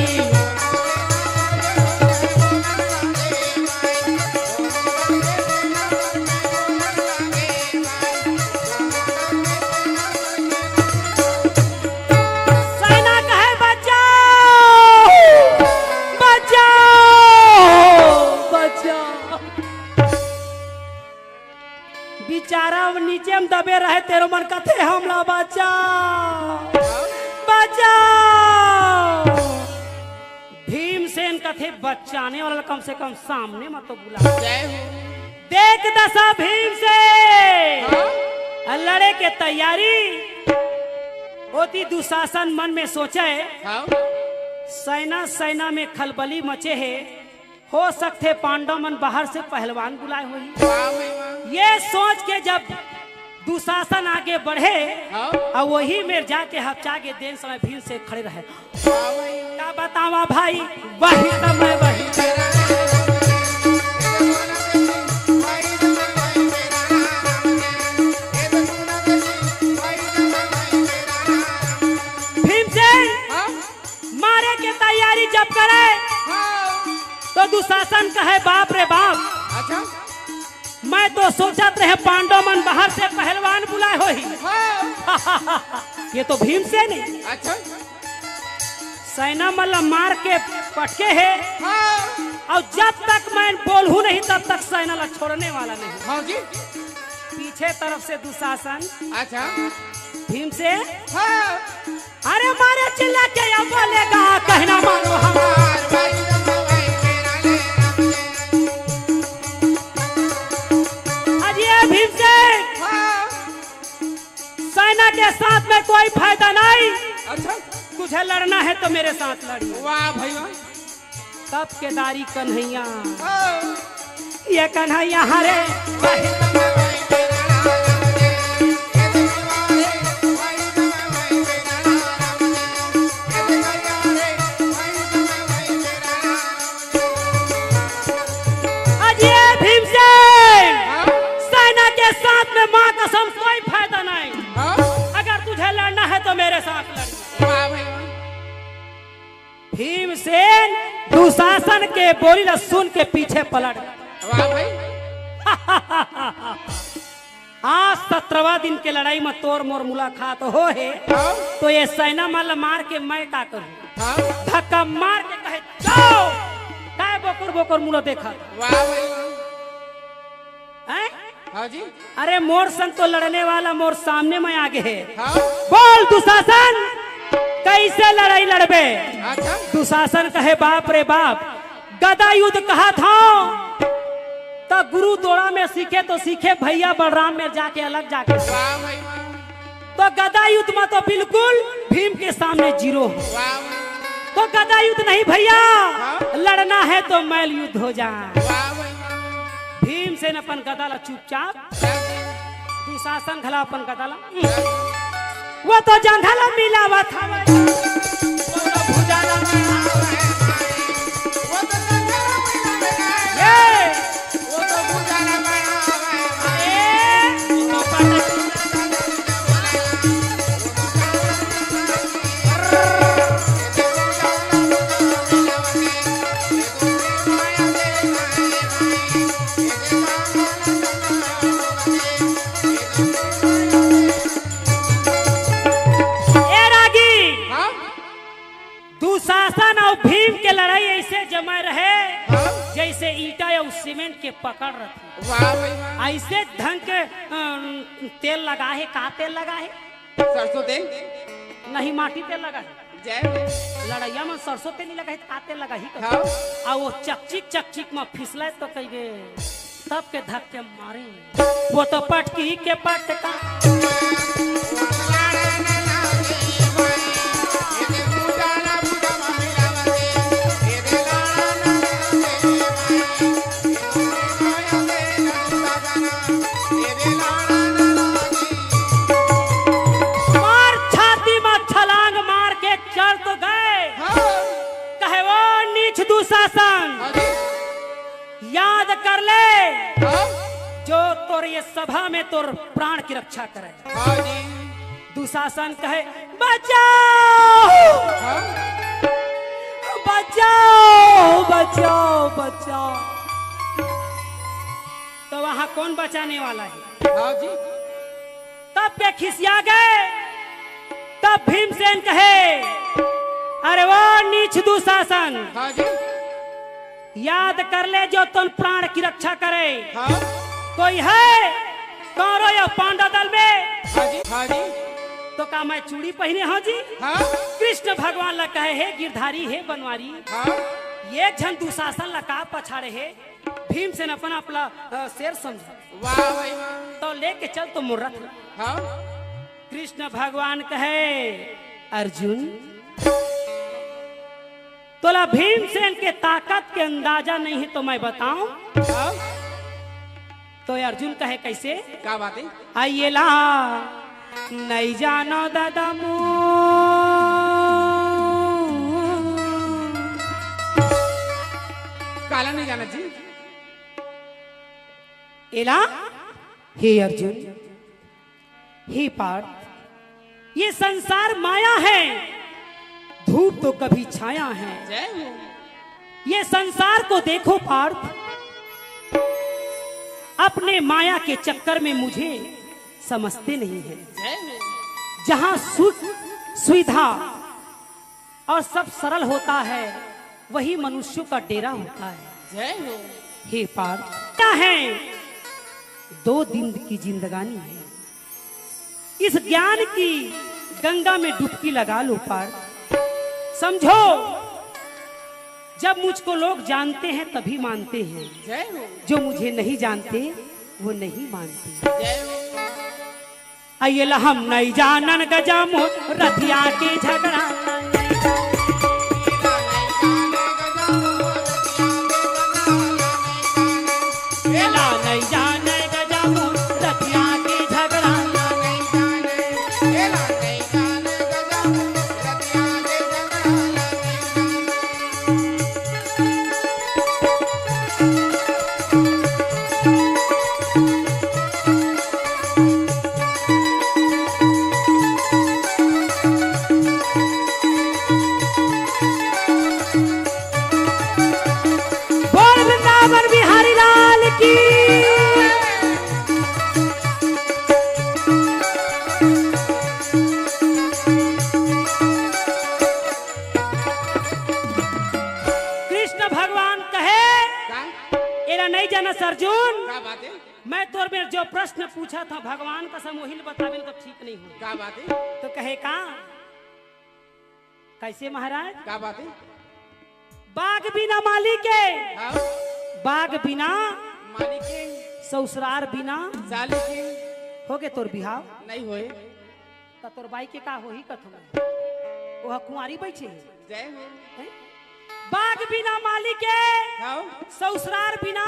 सेना कहे, "बचाओ, बचाओ, बचाओ।" बिचारा नीचे म दबे रहे, तेनो मन कथे, "हमला बचाओ, बचाओ।" भीमसेन कथे, "बचाने वाला ल कम से कम सामने म तो बुला।" जय हो। देख दसा भीमसेन, हाँ? लड़े के तैयारी। ओती दुशासन मन में सोचे, हाँ? सेना सेना में खलबली मचे हे, हो सकथे पांडव मन बाहर से पहलवान बुलाए होही। वाह भाई वाह। ये सोच के जब दुशासन आगे बढ़े, हाँ? अउ वही मेर जाके हपचा गे, तेन समय भीमसेन खड़े रहे। का बतावा भाई, वही समय वही भीमसेन हाँ? मारे के तैयारी जब करे, हाँ। तो दुशासन कहे, "बाप रे बाप, अच्छा। मैं तो सोचत रहे पांडव मन बाहर से पहलवान बुलाए होही।" हाँ। ये तो भीमसेन हे। अच्छा। सेना मन ल मार के पटके हे। हाँ। अउ जब तक मैं बोलहूं नहीं, तब तक सेना ल छोड़ने वाला नहीं। हाँ जी। पीछे तरफ से दुशासन। अच्छा। भीमसेन। हाँ। अरे मारे चिल्ला के या बोलेगा, कहना मानो हमार। अरे भीमसेन, हाँ। सेना के साथ में कोई फायदा नहीं। अच्छा। तुझे लड़ना है तो मेरे साथ लड़िए। वाह भाई वाह। तब केदारी कन्हैया, हाँ। ये कन्हैया हरे। अजय भीमसेन, हाँ? सेना के साथ में माँ कसम कोई फायदा नहीं। हाँ? अगर तुझे लड़ना है तो मेरे साथ लड़। वाह भाई वाह। भीमसेन दुशासन के बोली ला सुन के पीछे पलट। वाह भाई। आज सत्रहवाँ दिन के लड़ाई में तोर मोर मुलाकात हो हे, हाँ? तो ये सेना मन ला मार के मैं का करूं? हाँ? धक्का मार के कहे, "जाओ!" काय बोकर बोकर मुड़ा देखा? वाह भाई वाह। हैं? हाँ जी। अरे मोर संग तो लड़ने वाला मोर सामने में आगे हे। हाँ। बोल दुशासन, कैसे लड़ाई लड़बे? अच्छा। दुशासन कहे, "बाप रे बाप, गदा युद्ध कहा था, त गुरु दोड़ा में सीखे तो सीखे, भैया बलराम में जाके अलग जाके सीखे।" वाह भाई वाह। तो गदा युद्ध में तो बिल्कुल भीम के सामने जीरो हो। वाह। तो गदा युद्ध नहीं भैया, हाँ। लड़ना है तो मल्ल युद्ध हो जाए। वाह भाई वाह। भीमसेन अपन गदा ला चुपचाप, दुशासन घला अपन गदा ला, वो तो जंघा ला मिलावत हवय। वो तो भुजा ला मिलावत हवय। वो तो जंघा ला मिलावत हवय। ये। वो तो भुजा ला मिलावत हवय। ए रागी, हाँ? दुशासन अउ भीम के लड़ाई ऐसे जमे रहे, हाँ? जैसे ईंटा अउ सीमेंट के पकड़ रथे। वाह भाई वाह। ऐसे ढंग के, अम, तेल लगा हे, का तेल लगा हे? सरसों तेल। नहीं, माटी तेल लगा हे। जय हो। लड़ैया में सरसों तेल नहीं लगा हे, त का तेल लगा ही कर। हाँ। आ वो चकचिक, चकचिक में फिसले तो कहिबे, तब के धक्के मारे। वो तो पटकी के पटका। मार छाती में छलांग मार के चल तो गए। हाँ। कहे, "वो नीच दुशासन, हाँ जी। याद कर ले, हाँ। जो तोर ये सभा में तोर प्राण की रक्षा करे।" हाँ जी। दुशासन कहे, "बचाओ, हाँ। बचाओ, बचाओ, बचाओ।" तो वहां कौन बचाने वाला है? हाँ जी। तब के खिसिया गए। तब भीमसेन कहे, "अरे वो नीच दुशासन, हाँ जी। याद कर ले जो तोर प्राण की रक्षा करे। हाँ। कोई है कौरव या पांडव दल में?" हाँ जी, हाँ जी। तो का मैं चूड़ी पहिने हंव जी? हाँ। कृष्ण भगवान ला कहे, "हे गिरधारी, हे बनवारी, हाँ। ये झन दुशासन ला का पछाड़े हे?" भीमसेन अपन आप ला, अ, शेर समझे। वाह भाई वाह। तो लेके चल तो मोर रथ ला। हाँ। कृष्ण भगवान कहे, "अर्जुन, तोला भीमसेन के ताकत के अंदाजा नहीं है तो मैं बताऊं?" हाँ। तो अर्जुन कहे, "कैसे?" का बात है? आइए ला, नहीं जानो दादा मो। काला नहीं जाना जी। एला, हे अर्जुन, हे पार्थ, ये संसार माया है, धूप तो कभी छाया है। जय हो। ये संसार को देखो पार्थ, अपने माया के चक्कर में मुझे समझते नहीं है। जय हो। जहाँ सुख, सुविधा और सब सरल होता है, वही मनुष्यों का डेरा होता है। जय हो। हे पार्थ, क्या है? दो दिन की जिंदगानी है, इस ज्ञान की गंगा में डुबकी लगा लो पार्थ। समझो, जब मुझको लोग जानते हैं तभी मानते हैं, जय हो। जो मुझे नहीं जानते वो नहीं मानते। जय हो। अइला हम नहीं जानन गजमो रतिया के झगड़ा। एला नहीं जाने गजमो रतिया के झगड़ा। बोल वृंदावन बिहारी लाल की। कृष्ण भगवान कहे, का? एला नहीं जानस अर्जुन। का बात है? मैं तोर मेर जो प्रश्न पूछत हंव, भगवान कसम ओही ल बताबे न तो ठीक नहीं हो। का बात है? तो कहे का? कैसे महाराज? का बात है? बाग बिना माली के, हाँ। बाग बिना माली के, ससुरार बिना साली के। होगे तोर बिहाव? नहीं होए। त तोर बाई के का होही कथों? ओह कुंवारी बइठे हे। जय हो। हैं? बाग बिना माली के, हाँ। ससुरार बिना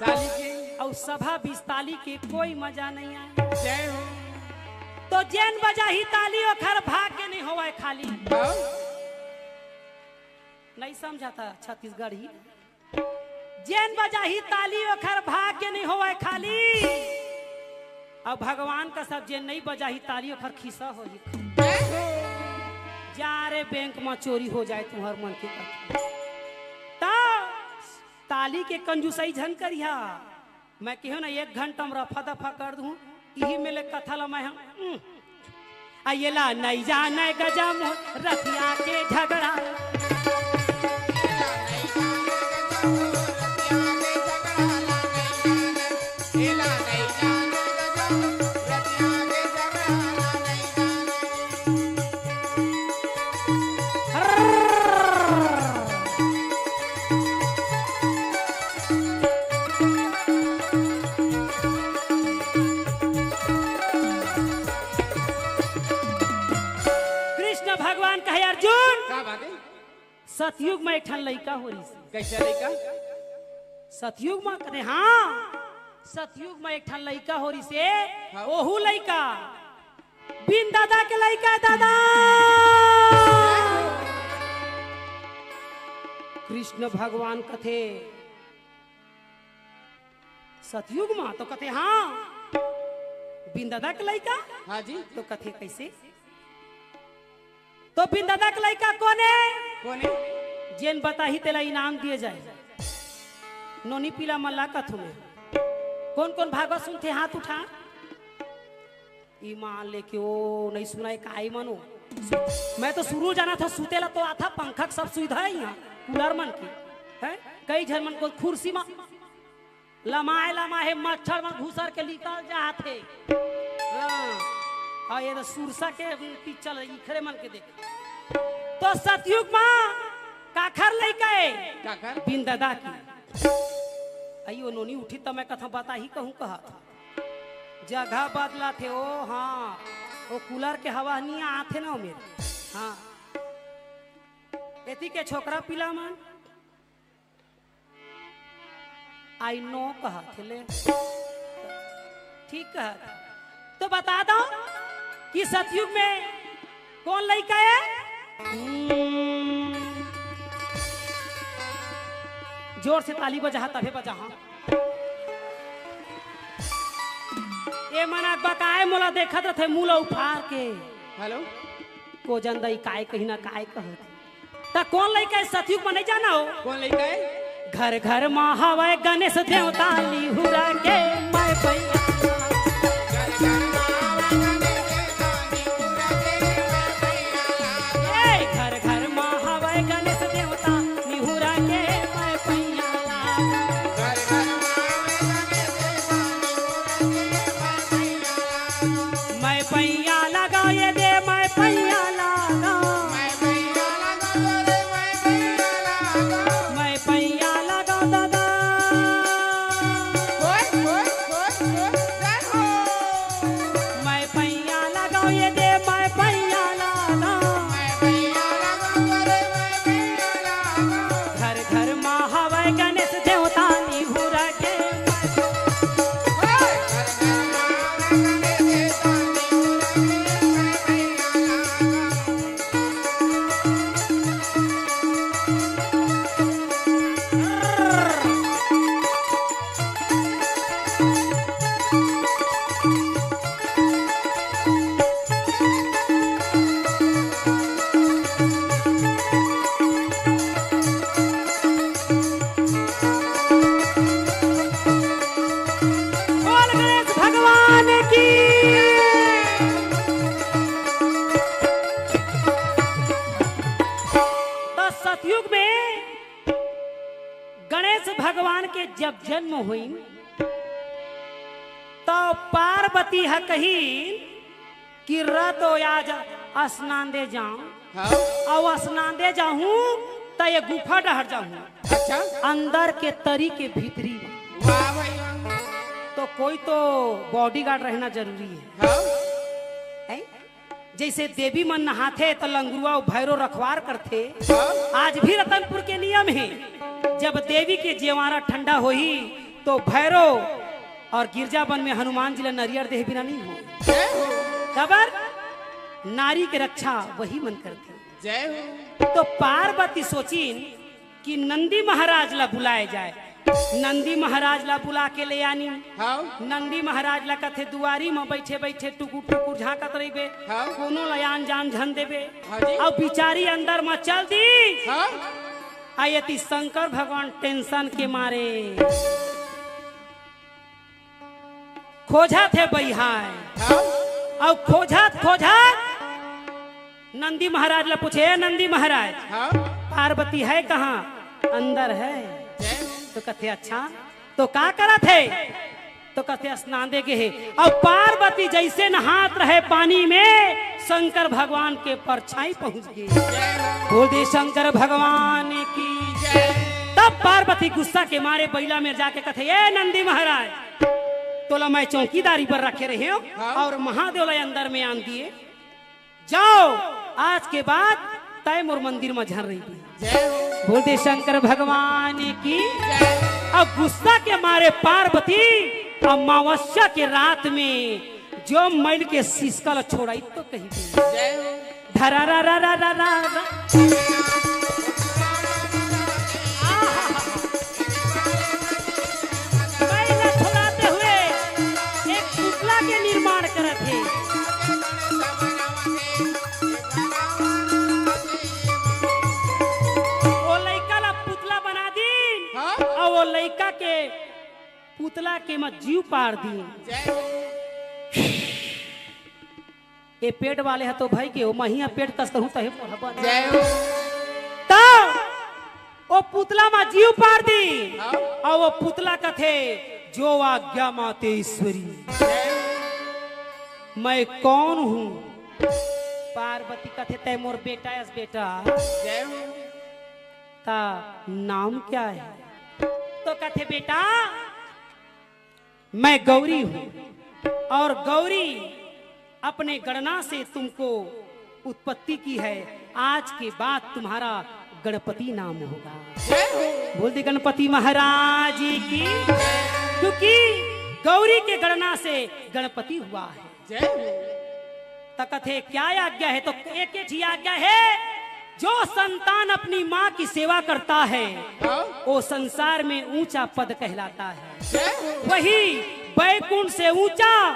साली के। अउ सभा बिस ताली के कोई मजा नइ आय। जय हो। तो जेन बजाही ताली ओखर भाग के नइ होवय खाली। हाँ। नइ समझा था छत्तीसगढ़ी। जेन बजाही ताली ओखर भाग के नइ होवय खाली। अउ भगवान कसम जेन नइ बजाही ताली ओखर खिस्सा होही। जा रे बैंक म चोरी हो जाय तुंहर मन के कथे। त ताली के कंजूसई झन करिहा। मैं केहेंव ना एक घंटा म रफा दफा कर दूहूं। इही मेर ले कथा ल मैं ह, उम। आ एला नइ जानय गजम रतिया के झगड़ा। कृष्ण भगवान कहे, अर्जुन, का बात हे? सतयुग म एक ठन लइका हो रिहिस। कइसे लइका? सतयुग म कथे, हाँ, सतयुग म एक ठन लइका हो रिहिस हे। हाँ। ओहू लइका बिन ददा के लइका हे, ददा। कृष्ण भगवान कथे, सतयुग म तो कथे, हाँ, बिन ददा के लइका। हाँ जी। तो कथे, कइसे? तो बिन ददा के लइका कोन हे? कोन हे? जेन बताही तेला इनाम दिए जाय। नोनी पीला मन ला कथू मैं। कोन कोन भागवत सुनथे हाथ उठा। ईमान लेके ओ नइ सुनय काई मनो। मैं तो सुरू जानथंव सुते ला तो आथा पंखा के सब सुविधा हे इहाँ। कूलर मन के। हैं? कई झन मन के कुर्सी म लमाय लमाय हे, मच्छर मन घुसर के निकल जात हे। हाँ। अउ ये तो सुरसा के पिक्चर इखरे मन के देख। तो सतयुग म काखर लइका हे? काखर? बिन ददा के। अई ओ नोनी उठी त मैं कथंव बताही कहूँ कहत। जगह बदलत हे ओ, हाँ। ओ कूलर के हवा नइ आत हे ना ओ मेर। हाँ। एती के छोकरा पीला मन। I know कहत हे ले। ठीक कहत। तो बता दंव कि सतयुग म कोन लइका हे? हम्म। जोर से ताली बजाहा, तभे बजाहा। ए मन अकबकाय मोला देखत रथे, मुँह ल उफार के। हेलो। को जन दई काय कही ना काय कहत। त कोन लइका हे सतयुग म नइ जाना हो? कोन लइका हे? घर घर म हवय गणेश देवता निहुरा के मैं पैया। ए, घर घर म हवय गणेश देवता निहुरा के मैं पैया लागा। मैं पैया लगा ये दे, मैं पैया लगा। मैं पैया लगा ददा। मैं पैया लगा ये दे, मैं पैया लगा। घर घर म हवय गणेश देवता निहुरा के। बोल गणेश भगवान की। त सतयुग में गणेश भगवान के जब जन्म होइन, त पार्वती ह कहिन कि "रतो आज स्नान दे जाऊं।" हाँ। अउ स्नान दे जाहूं, त ये गुफा डहर जाहूं। अच्छा। अंदर के तरी के भीतरी। वाह भाई वाह। तो कोई तो बॉडीगार्ड रहना जरूरी है। हाँ। हैं? जइसे देवी मन नहाथे त लंगुरवा अउ भैरो रखवार करथे। हाँ। आज भी रतनपुर के नियम हे, जब देवी के जेवारा ठंडा होही तो भैरो अउ गिरजा बन में हनुमान जी ला नरियर देहे बिना नइ हो। जय हो। काबर? नारी के रक्षा वही मन करथे। जय हो। तो पार्वती सोचिन कि नंदी महाराज ला बुलाए जाए। नंदी महाराज ला बुला के ले आनी। हाँ। नंदी महाराज ला कथे दुआरी म बइठे बइठे टुकुर टुकुर झांकत रहिबे। हाँ। कोनो ला आन जान झन देबे। हाँ जी। अउ बिचारी अंदर म चल दी। हाँ। अउ एती शंकर भगवान tension के मारे खोजथे बइहाय। हाँ। अउ खोजत खोजत नंदी महाराज ला पूछे, "ए नंदी महाराज, हाँ। पार्वती हे कहाँ?" "अंदर हे।" जय। तो कथे, "अच्छा, तो का करत हे?" तो कथे, "स्नान दे गे हे।" अउ पार्वती जइसे नहात रहे पानी में, शंकर भगवान के परछाई पहुंच गे। जय हो। बोल दे शंकर भगवान की। जय। तब पार्वती गुस्सा के मारे बइला में जाके कथे, "ए नंदी महाराज, तोला मैं चौकीदारी बर रखे रहेंव हाँ। अउ महादेव ला अंदर में आन दिए। जाव, आज के बाद तैं मोर मंदिर म झन रहिबे।" जय हो। बोल दे शंकर भगवान की। जय। अउ गुस्सा के मारे पार्वती अमावस्या के रात में जो मइल के सिसका ला छोड़ाइस तो कही दे। जय हो। धरा रा रा रा रा रा रा। आहा। मइल ला छोड़ाते हुए एक पुतला के निर्माण करत हे। ओ लइका ला पुतला बना दीन। हाँ। अउ ओ लइका के पुतला के म जीव पार दीन। जय हो। ए पेट वाले ह तो भई के ओ महिया पेट कस कहूं तहे मोर हबन। जय हो। त ओ पुतला म जीव पार दीन। हाँ। अउ ओ पुतला कथे, "जो आज्ञा माते ईश्वरी।" जय हो। "मैं कौन हूँ?" पार्वती कथे, "तैं मोर बेटा अस बेटा।" जय हो। "का नाम क्या है?" तो कथे, "बेटा, मैं गौरी हूँ और गौरी अपने गणना से तुमको उत्पत्ति की है। आज के बाद तुम्हारा गणपति नाम होगा।" जय हो। बोल दे गणपति महाराज की। क्योंकि गौरी के गणना से गणपति हुआ है। जय हो। त कथे, "क्या आज्ञा है?" तो एक ही आज्ञा है, जो संतान अपनी माँ की सेवा करता है, हाँ। वो संसार में ऊंचा पद कहलाता है। जय हो। वही बैकुंठ से ऊंचा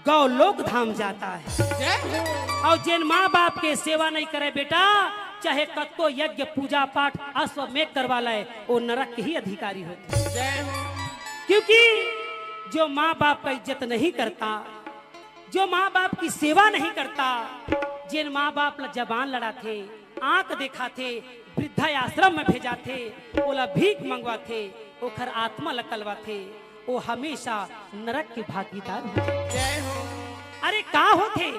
गौलोक धाम जाता है। जय हो। अउ जेन माँ बाप के सेवा नइ करे बेटा, चाहे कतको यज्ञ पूजा पाठ अश्वमेघ करवा ले, वो नरक के ही अधिकारी होथे। जय हो। क्योंकि जो माँ बाप का इज्जत नहीं करता, जो माँ बाप की सेवा नहीं करता, जेन माँ बाप ला जबान लड़ाथे, आंख देखाथे, वृद्धाश्रम में भेजाथे, ओला भीख मंगवाथे, ओखर आत्मा ला कलवाथे, वो हमेशा नरक के भागीदार हो जाथे। जय हो। अरे का होथे?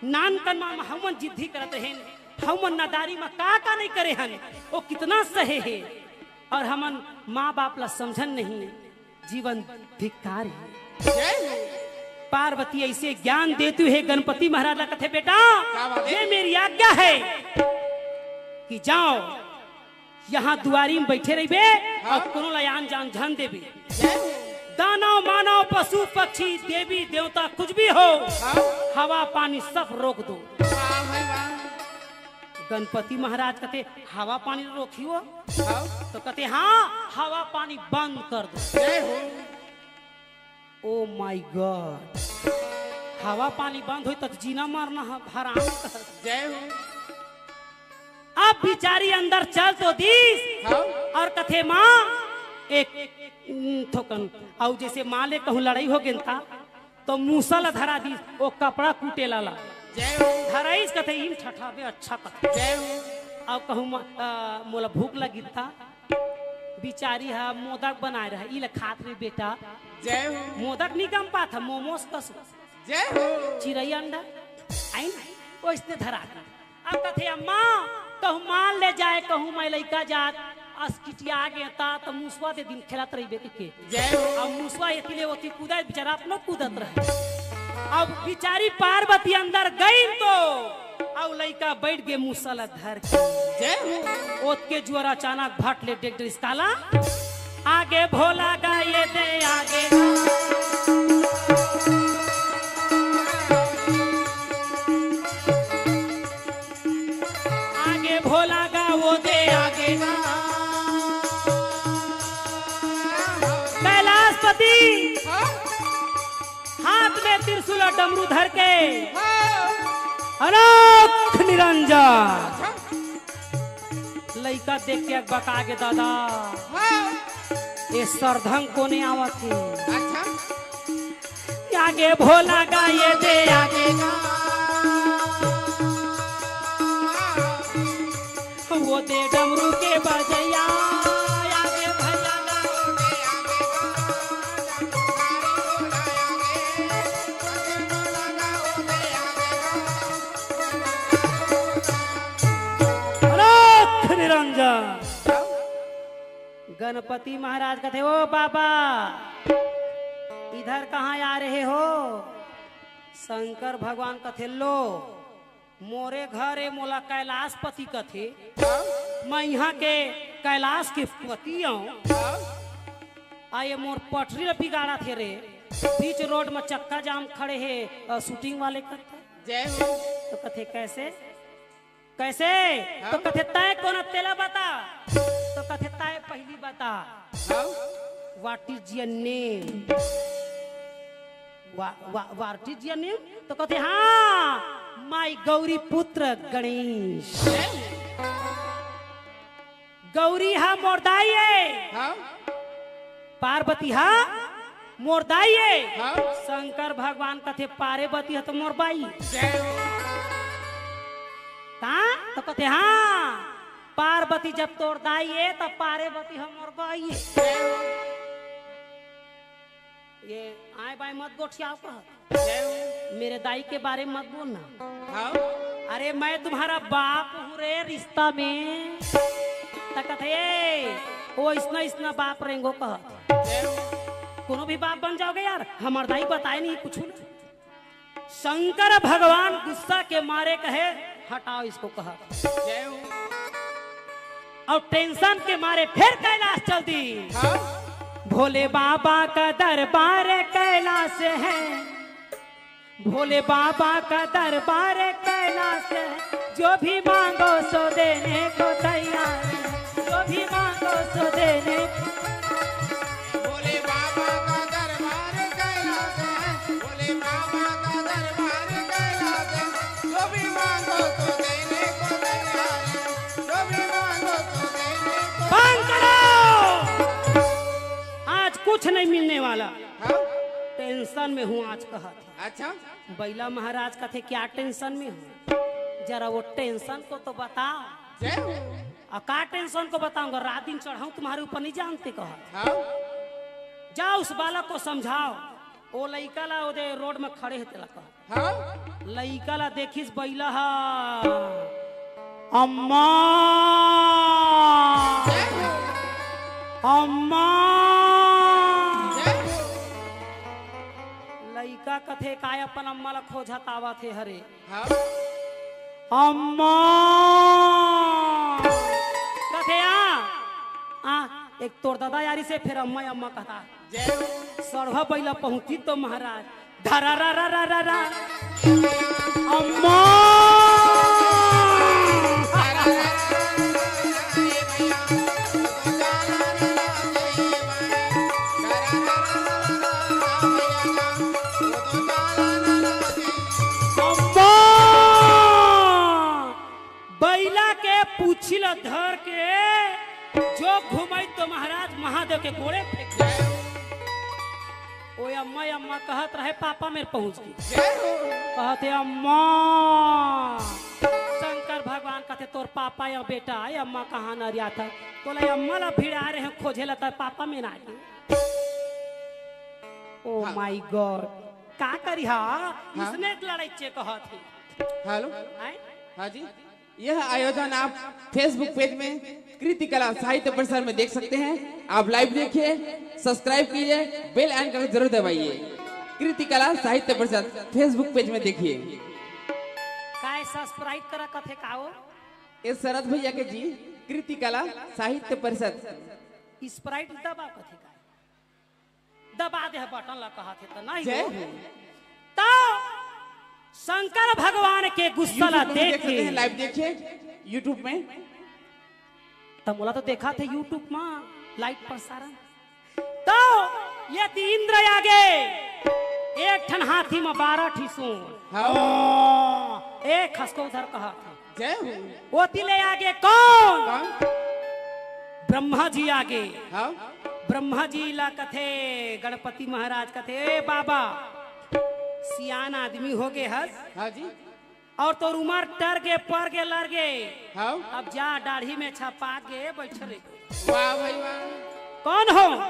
नानकन मा हमन जिद्दी करत रहेन, हमन नादारी मा का का नहीं करे हन, वो कितना सहे हे, अउ हमन माँ बाप ला समझन नहीं। जीवन धिक्कार हे। जय हो। पार्वती ऐसे ज्ञान देती हुए गणपति महाराज ला कथे, "बेटा, क्या बात है? ये मेरी आज्ञा है कि जाओ, यहाँ दुआरी में बैठे रहिबे हाँ। अउ कोनो ला आन जान झन देबे। जय हो। दानव, मानव, पशु, पक्षी, देवी, देवता कुछ भी हो, हाँ। हवा, पानी सब रोक दो।" वाह भाई वाह। गणपति महाराज कथे, "हवा पानी रोकियो?" हाँ। तो कथे, "हाँ, हवा पानी बंद कर दो।" जय हो। Oh my God, हवा पानी बंद होई त जीना मरना ह-, हराम कर। जय हो। अब बिचारी अंदर चल तो दीस हाँ। अउ कथे, "माँ, एक, उम, थोकन।" अउ जैसे माँ ले कहूँ लड़ाई हो गेन ता, तो मूसा ला धरा दीस, वो कपड़ा कूटे लाला। जय हो। धराइस कथे, "इन ठठाबे अच्छा कथे।" जय हो। अउ कहूँ, "म-, अ, मोला भूख लगी ता।" बिचारी ह मोदक बनाए रहे, "ई ले खात रे बेटा।" जय हो। मोदक नहीं गम पात ह, मोमोस कस। जय हो। चिरई अंडा, आइन, ओइसने धरा दे। अब कथे, "अम्मा, कहूँ माल ले जाए, कहूँ मैं लइका जात, अस किटिया गे ता, त मुसवा दे दिन खेलत रहिबे के।" जय हो। अब मुसवा एती ले ओती कूदत, बिचारा अपनो कूदत रहे। अब बिचारी पार्वती अंदर गई तो अउ लइका बैठ गे मुसला धर के। जय हो। ओतके जुअर अचानक भट ले डेग डरिस काला। आगे भोला गा ये दे आगे। आगे भोला गा वो दे आगे। कैलाशपति। हाँ? हाथ में त्रिशूल अउ डमरू धर के। हाँ। अलख निरंजन। अच्छा। लइका देख के अकबका गे दादा। हाँ। ए सरधंग कोने आवत हे। अच्छा। आगे भोला गा ये दे आगे। वो दे डमरू के बजैया, आगे भैया गा। अलख निरंजन। गणपति महाराज कथे, "ओ बाबा, इधर कहाँ आ रहे हो?" शंकर भगवान कथे, "लो, मोरे घर ए, मोला कैलाशपति कथे। हाँ? मैं इहाँ के कैलाश के पति अँव। हाँ? आ ये मोर पटरी ल बिगाड़त हे रे, बीच रोड म चक्का जाम खड़े हे, अ, shooting वाले करता।" जय हो। तो कथे, "कैसे? कैसे?" हाँ? तो कथे, "तय कोन तेला बता।" तो कथे, "तय पहिली बता।" हाँ? "What is your name?" वा-, वा-, "What is your name?" तो कथे, "हाँ, my गौरी पुत्र गणेश।" गौरी हा मोर दाई ए। हाँ? पार्वती हा मोर दाई ए। हाँ? शंकर भगवान कथे, "पार्वती हा तो मोर बाई।" जय हो। का? तो कथे, "हाँ, पार्वती जब तोर दाई ए, तब पार्वती हा मोर बाई ए।" जय हो। ये आए बाएं मत गोठियाव कहत। जय हो। मेरे दाई के बारे में मत बोलना। हाँ। अरे, मैं तुम्हारा बाप हूँ रे, रिश्ता में। त कथे, "ए, ओ इसना, इसना बाप रेंगो," कहत। जय हो। कोनो भी बाप बन जाओगे यार, हमर दाई बताए नहीं कुछ ना। शंकर भगवान गुस्सा के मारे कहे, "हटाओ इसको," कहा। जय हो। और tension के मारे फिर कैलाश चल दी। हाँ। भोले बाबा का दरबार कैलाश है, भोले बाबा का दरबार कैलाश है, जो भी मांगो सो देने को तैयार है, जो भी मांगो सो देने को। भोले बाबा का दरबार कैलाश है, भोले बाबा का दरबार कैलाश है, जो भी मांगो तो देने को तैयार है, जो भी मांगो तो देने को। बंद करो। आज कुछ नहीं मिलने वाला। हाँ? Tension में हूँ आज, कहत हे। अच्छा। बइला महाराज कथे, "क्या tension में हो? जरा वो tension को तो बताओ।" जय हो। "आ, का tension को बताऊंगा? रात दिन चढ़ाऊं तुम्हारे ऊपर, नहीं जानते," कहा। हाँ। "जाओ, उस बालक को समझाओ, वो लइका ला ओदे रोड में खड़े हे तेला कहा।" हाँ। लइका ला देखिस बइला हा, "अम्मा, जय हो। अम्मा।" जय हो। लइका कथे, "काय अपन अम्मा ला खोजत आवत हे हरे?" हाँ। "अम्मा।" कथे, "आ, आ, एक तोर ददा यारी से फिर अम्मा, अम्मा कहता।" जय हो। सड़वा बइला पहुंची तो महाराज, धरा रा रा रा रा रा। अम्मा। अम्मा। बइला के पूछी ल धर के जो घुमाई तो महाराज महादेव के गोड़े फेंक दे। ओ अम्मा, अम्मा कहत रहे, पापा मेर पहुंच गे। जय हो। कहत हे, "अम्मा।" शंकर भगवान कहत हे, "तोर पापा या बेटा, ए अम्मा कहाँ नरियात हे? तोला अम्मा ला भिड़ा रहे हैं खोजे ला, तोर पापा मेर आ गे।" Oh हाँ। My God, का करी हा? हाँ। इसने लड़ाई चे कहत हे। हेलो। हैं? हाँ जी। यह आयोजन आप Facebook पेज में कृति कला साहित्य परिसर में देख सकते हैं। आप लाइव देखिए, सब्सक्राइब कीजिए, बेल आइकन को जरूर दबाइए। कृति कला साहित्य परिषद Facebook पेज में देखिए। काय सब्सक्राइब करा कथे का वो? ए शरद भैया के जी, कृति कला साहित्य परिषद। स्प्राइट दबा कथे का? दबा दे बटन ला कहा थे तो नहीं जय हो। हो। तो शंकर भगवान के गुस्सा ला YouTube में भी देख देख सकते हैं, के लाइव देखिए YouTube में। त मोला तो देखा थे YouTube में लाइव प्रसारण। तो यदि इंद्र आगे एक ठन हाथी में बारह ठी सूंड। हाँ। एक खसको उधर कहा था। जय हो। ओती ले आगे कौन? कौन? ब्रह्मा जी आगे। हाँ। ब्रह्मा जी ला कथे, गणपति महाराज कथे, "ए बाबा, सियान आदमी हो गे हस।" हाँ जी। और तोर उमर टर गे, पर गे, लर गे। हाँ। अब जा, दाढ़ी में छपा गे, बैठ रे। वाह भाई वाह। कौन हो?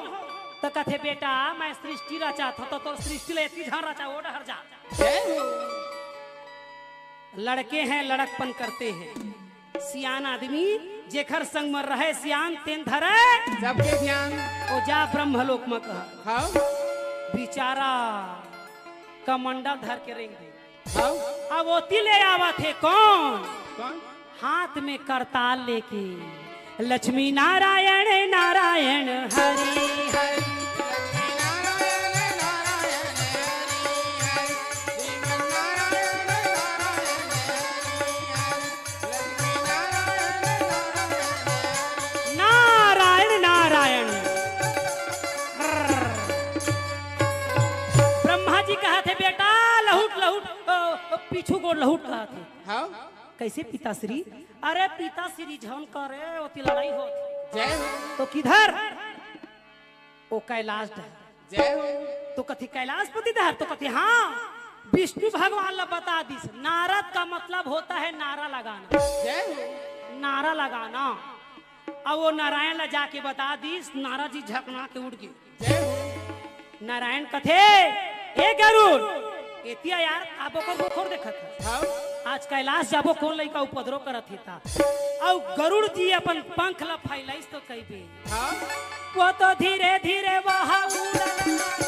तो कथे, "बेटा, मैं सृष्टि रचात हूँ।" तो तोर सृष्टि ले इतनी झन रचा, वो डहर जा। जय हो। लड़के हैं, लड़कपन करते हैं। सियान आदमी जेखर संग में रहे सियान, तेन धरे सबके ध्यान। ओ जा ब्रह्मलोक में कहा। हाँ। बिचारा कमंडल धर के रेंग दे। हाँ। अब ओती ले आवा थे कौन? कौन? हाथ में करताल लेके, "लक्ष्मी नारायण नारायण हरि हरि।" नारायण नारायण। ब्रह्मा जी कहा थे, "बेटा लहुट लहुट, अ, अ, पीछू गोड़ लहुट," कहा थे। हाँ। कैसे पिताश्री? अरे पिताश्री झन करे, ओती लड़ाई होत। जय हो। तो किधर? ओ कैलाश डहर। जय हो। तो कथे कैलाशपति डहर, तो कथे हाँ, विष्णु भगवान ला बता दिस। नारद का मतलब होता है नारा लगाना। जय हो। नारा लगाना। अब वो नारायण ला जाके बता दिस, नारद जी झकना के उठ गे। जय हो। नारायण कथे, "ए गरुड़, एतिया यार, काबर ओकर मुखर देखत हस?" हाँ। आज कैलाश जाबो, कौन लइका उपद्रव करत हे ता। अउ गरुड़ जी अपन पंख ला फैलाइस तो कहिबे। हाँ। वो तो धीरे धीरे वहाँ उड़न लगे।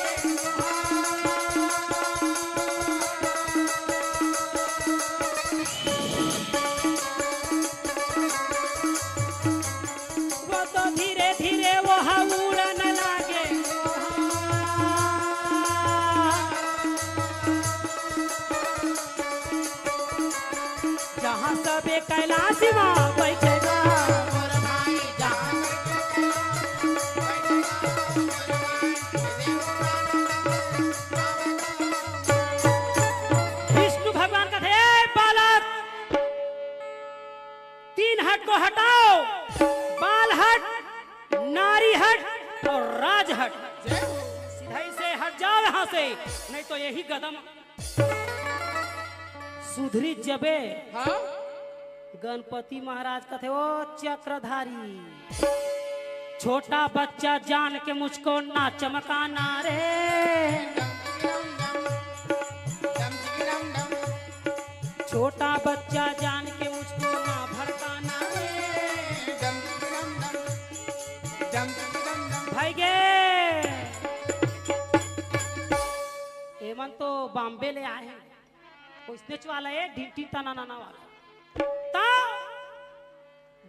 वो तो धीरे धीरे वहाँ उड़न लागे। जहाँ सबे कैलाश मा बैठेगा। विष्णु भगवान कथे, "ए बालक, तीन हट को हटाओ, बाल हट, नारी हट और राज हट। सीधा ही से हट जाओ यहाँ से, नहीं तो यही गदम सुधरी जबे।" हाँ? गणपति महाराज कथे, "ओ चक्रधारी, छोटा बच्चा जान के मुझको ना चमकाना रे।" छोटा बच्चा जान के मुझको ना भड़काना रे। भाई गे, एमन तो बॉम्बे ले आए हैं, कोई स्नेच वाला है, ढिंटिन तना नाना वाला। ता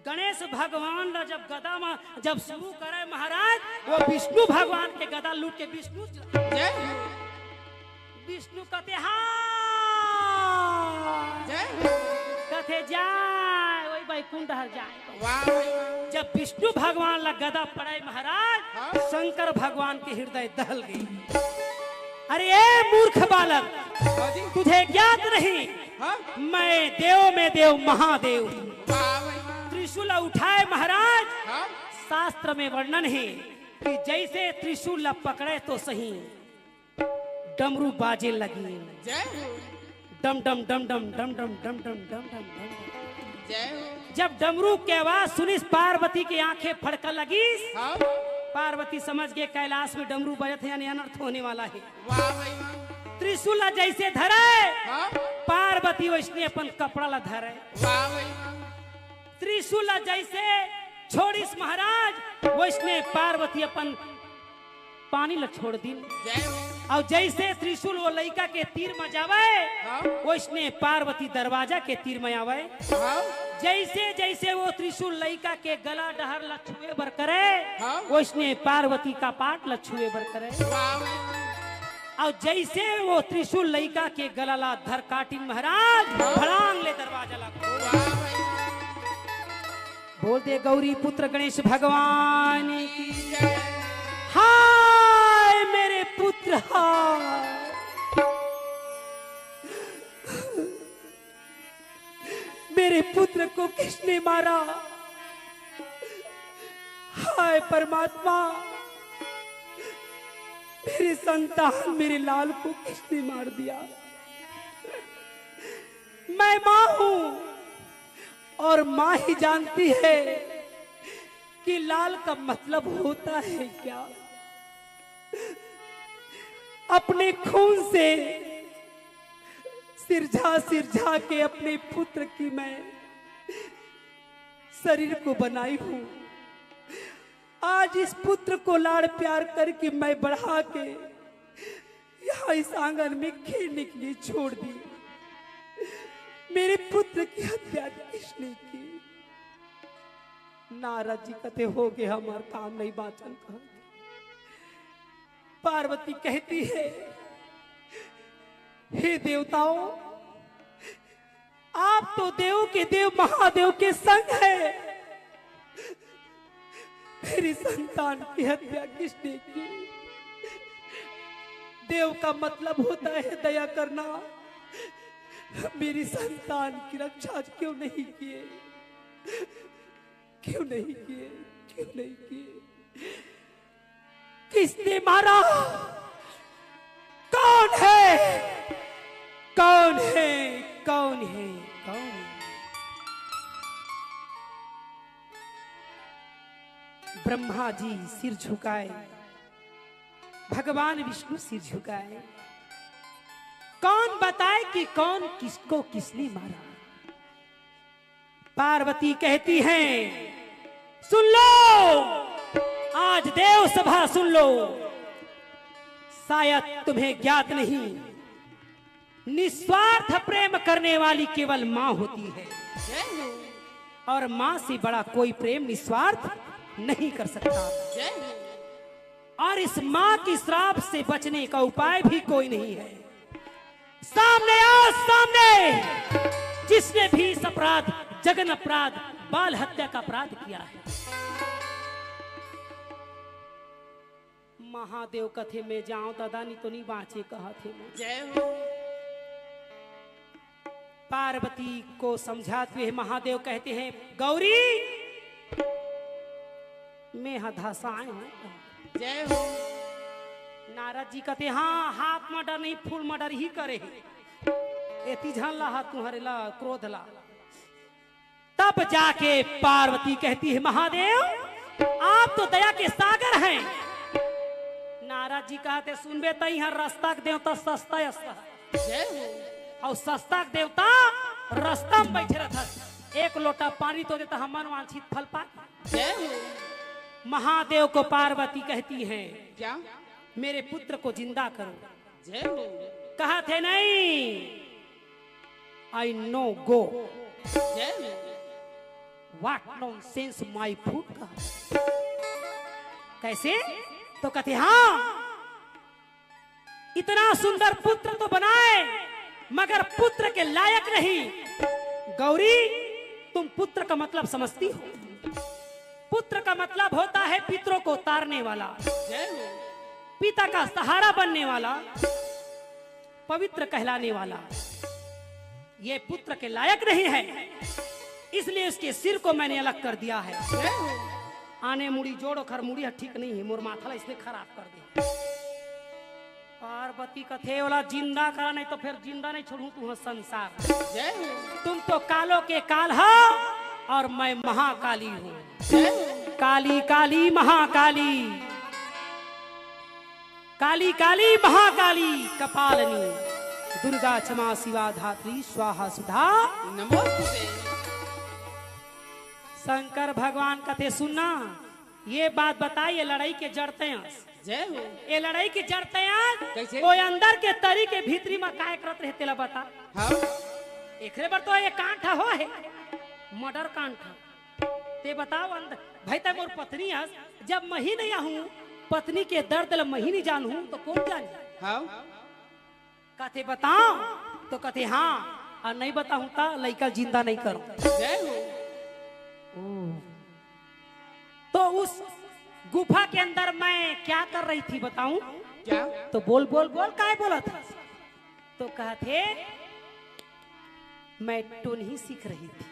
गणेश भगवान ला जब गदा मा जब शुरू करे महाराज, वो विष्णु भगवान के गदा लूट के विष्णु जय हो। विष्णु कथे, "हाँ।" जय हो। कथे, "जाय, वही बैकुंठ हर जाय।" वाह भाई वाह। जब विष्णु भगवान ला गदा पड़े महाराज, हाँ। शंकर भगवान के हृदय दहल गई। अरे ए मूर्ख बालक, हाँ जी। तुझे ज्ञात नहीं, हाँ। मैं देव में देव महादेव हूँ। वाह भाई वाह। त्रिशूल उठाए महाराज, हाँ। शास्त्र में वर्णन है कि जैसे त्रिशूल ला पकड़े तो सही, डमरू बाजे लगी। जय हो। डम डम डम डम डम डम डम डम डम डम डम। जय हो। जब डमरू के आवाज सुनिस, पार्वती की आंखें फड़का लगिस। हाँ। पार्वती समझ गए कैलाश में डमरू बजत है, यानी अनर्थ होने वाला है। वाह भाई वाह। त्रिशूल ला जैसे धरे, हाँ। पार्वती वैसने अपन कपड़ा ला धरे। वाह भाई वाह। त्रिशूल ला जैसे छोड़िस महाराज, वैसने पार्वती अपन पानी ला छोड़ दिन। जय हो। अउ जइसे त्रिशूल वो लइका के तीर म जावय, हाँ। वइसने पार्वती दरवाजा के तीर म आवय। हाँ। जइसे जइसे वो त्रिशूल लइका के गला डहर ल छुए बर करय, हाँ। वइसने पार्वती कपाट ल छुए बर करय। वाह। अउ जइसे वो त्रिशूल लइका के गला ला धर काटिन महाराज, हाँ। भड़ांग ले दरवाजा ला खोल। वाह भाई। बोल दे गौरी पुत्र गणेश भगवान की। जय। हाय मेरे पुत्र, हाय। मेरे पुत्र को किसने मारा? हाय परमात्मा, मेरी संतान, मेरे लाल को किसने मार दिया? मैं माँ हूँ और माँ ही जानती है कि लाल का मतलब होता है क्या। अपने खून से सिरझा सिरझा के अपने पुत्र की मैं शरीर को बनाई हूँ। आज इस पुत्र को लाड़ प्यार करके मैं बढ़ा के यहाँ इस आंगन में खेलने के लिए छोड़ दी। मेरे पुत्र की हत्या किसने की? नारद जी कथे, "हो गे, हमार काम नहीं बाचन," कहा। पार्वती कहती है, "हे देवताओं, आप तो देव के देव महादेव के संग है। मेरी संतान की हत्या किसने की? देव का मतलब होता है दया करना। मेरी संतान की रक्षा क्यों नहीं किए? क्यों नहीं किए? क्यों नहीं किए? किसने मारा? कौन है? कौन है? कौन है? कौन है?" ब्रह्मा जी सिर झुकाए, भगवान विष्णु सिर झुकाए। कौन बताए कि कौन किसको किसने मारा? पार्वती कहती हैं, "सुन लो, आज देव सभा सुन लो, शायद तुम्हें ज्ञात नहीं, निस्वार्थ प्रेम करने वाली केवल माँ होती है, जय हो। और माँ से बड़ा कोई प्रेम निस्वार्थ नहीं कर सकता।" जय हो। और इस माँ की श्राप से बचने का उपाय भी कोई नहीं है। सामने आओ, सामने, जिसने भी इस अपराध, जघन अपराध, बाल हत्या का अपराध किया है। महादेव कथे, "मैं जाऊं दादा, नहीं तो नहीं बाँचे," कहा थे मैं। जय हो। पार्वती को समझाते हुए महादेव कहते हैं, "गौरी, मैं हा धसाए हूँ।" जय हो। नारद जी कहते, "हाँ, हाथ म डर नहीं, फूल म डर ही करे हे। एती झन ला हा तुम्हारे ला क्रोध ला।" तब जाके पार्वती कहती है, "महादेव, आप तो दया के सागर हैं।" नारद जी कहते, "सुनबे त इहाँ रस्ता के देवता सस्ता अस।" जय हो। अउ सस्ता के देवता रस्ता में बैठे रहता। एक लोटा पानी तो देता, हमन वांछित फल पा। जय हो। महादेव को पार्वती कहती है, क्या? "मेरे पुत्र को जिंदा करो।" जय हो। कहा थे नहीं, "I no go।" जय हो। What nonsense my foot का। कैसे? तो कहते, "हाँ, इतना सुंदर पुत्र तो बनाए, मगर पुत्र के लायक नहीं। गौरी, तुम पुत्र का मतलब समझती हो? पुत्र का मतलब होता है पितरों को तारने वाला, जय हो। पिता का सहारा बनने वाला, पवित्र कहलाने वाला। ये पुत्र के लायक नहीं है, इसलिए इसके सिर को मैंने अलग कर दिया है।" जय हो। आने मुड़ी जोड़, ओखर मुड़ी ह ठीक नहीं है, मोर माथा ला इसने खराब कर दिया। पार्वती कथे, "ओला जिंदा करा, नहीं तो फिर जिंदा नहीं छोड़ूं तुहर संसार।" जय हो। "तुम तो कालों के काल हो और मैं महाकाली हूँ।" जय हो। "काली काली महाकाली, काली काली महाकाली कपालनी, दुर्गा क्षमा शिवा धात्री स्वाहा सुधा नमोस्तुते।" शंकर भगवान कथे, "सुनना, ये बात बताई, ये लड़ाई के जड़ तैं अस।" जय हो। ये लड़ाई के जड़ तैं आज कइसे? वो अंदर के तरी के भीतरी म काय करत रहे, तेला बता। हाँ। एकरे बर तो ये कांड ह हो हे, मर्डर कांड ह। तें बताव अंदर, भाई, तैं मोर पत्नी हस, जब महीं नइ आहूं, पत्नी के दर्द ल महीं नइ जानहूं, त कोन जानही? हाँ। कथे बताव, त कथे हाँ, अउ नइ बताहूं त लइका ल जिंदा नइ करंव। जय हो। ओ। तो उस गुफा के अंदर मैं क्या कर रही थी बताऊं? क्या? तो बोल, बोल, बोल, काय बोलत हस? तो कहथे, मैं टोनही सीख रही थी।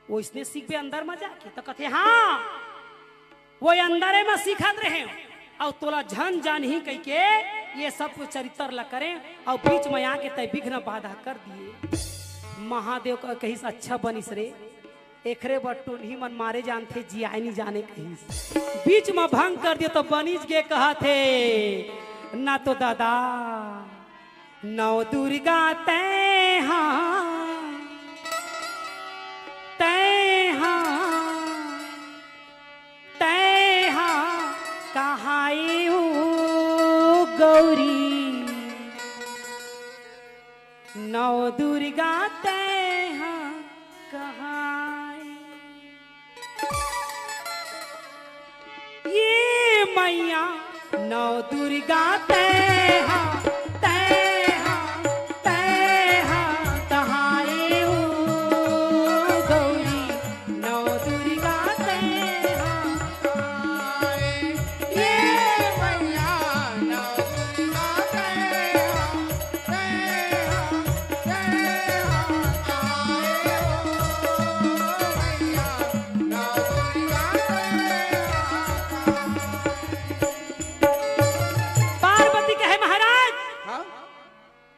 वइसने सीखबे अंदर म जाके? तो कथे, हाँ, वो अंदरे म सीखत रहेंव, अउ तोला झन जानही कहिके ये सब कुछ चरित्र ल करेंव, अउ बीच म आके तैं विघ्न बाधा कर दिए। महादेव कहिस, अच्छा बनिस रे, एकरे बर टोनही मन मारे जानथे, जियाए नइ जाने कहिस। बीच म भंग कर दिए त बनिस गे कहथे, ना तो दादा, नौ दुर्गा तैं हा, तैं हा, तैं हा, कहाए ओ गौरी, नौ दुर्गा तैं हा, कहाए। ये मैया नौ दुर्गा तैं हा, तैं हा, तैं हा, कहाए ओ गौरी, नौ दुर्गा तैं हा, कहाए। ये मैया नौ दुर्गा तैं हा, पार्वती कहे, महाराज, हाँ?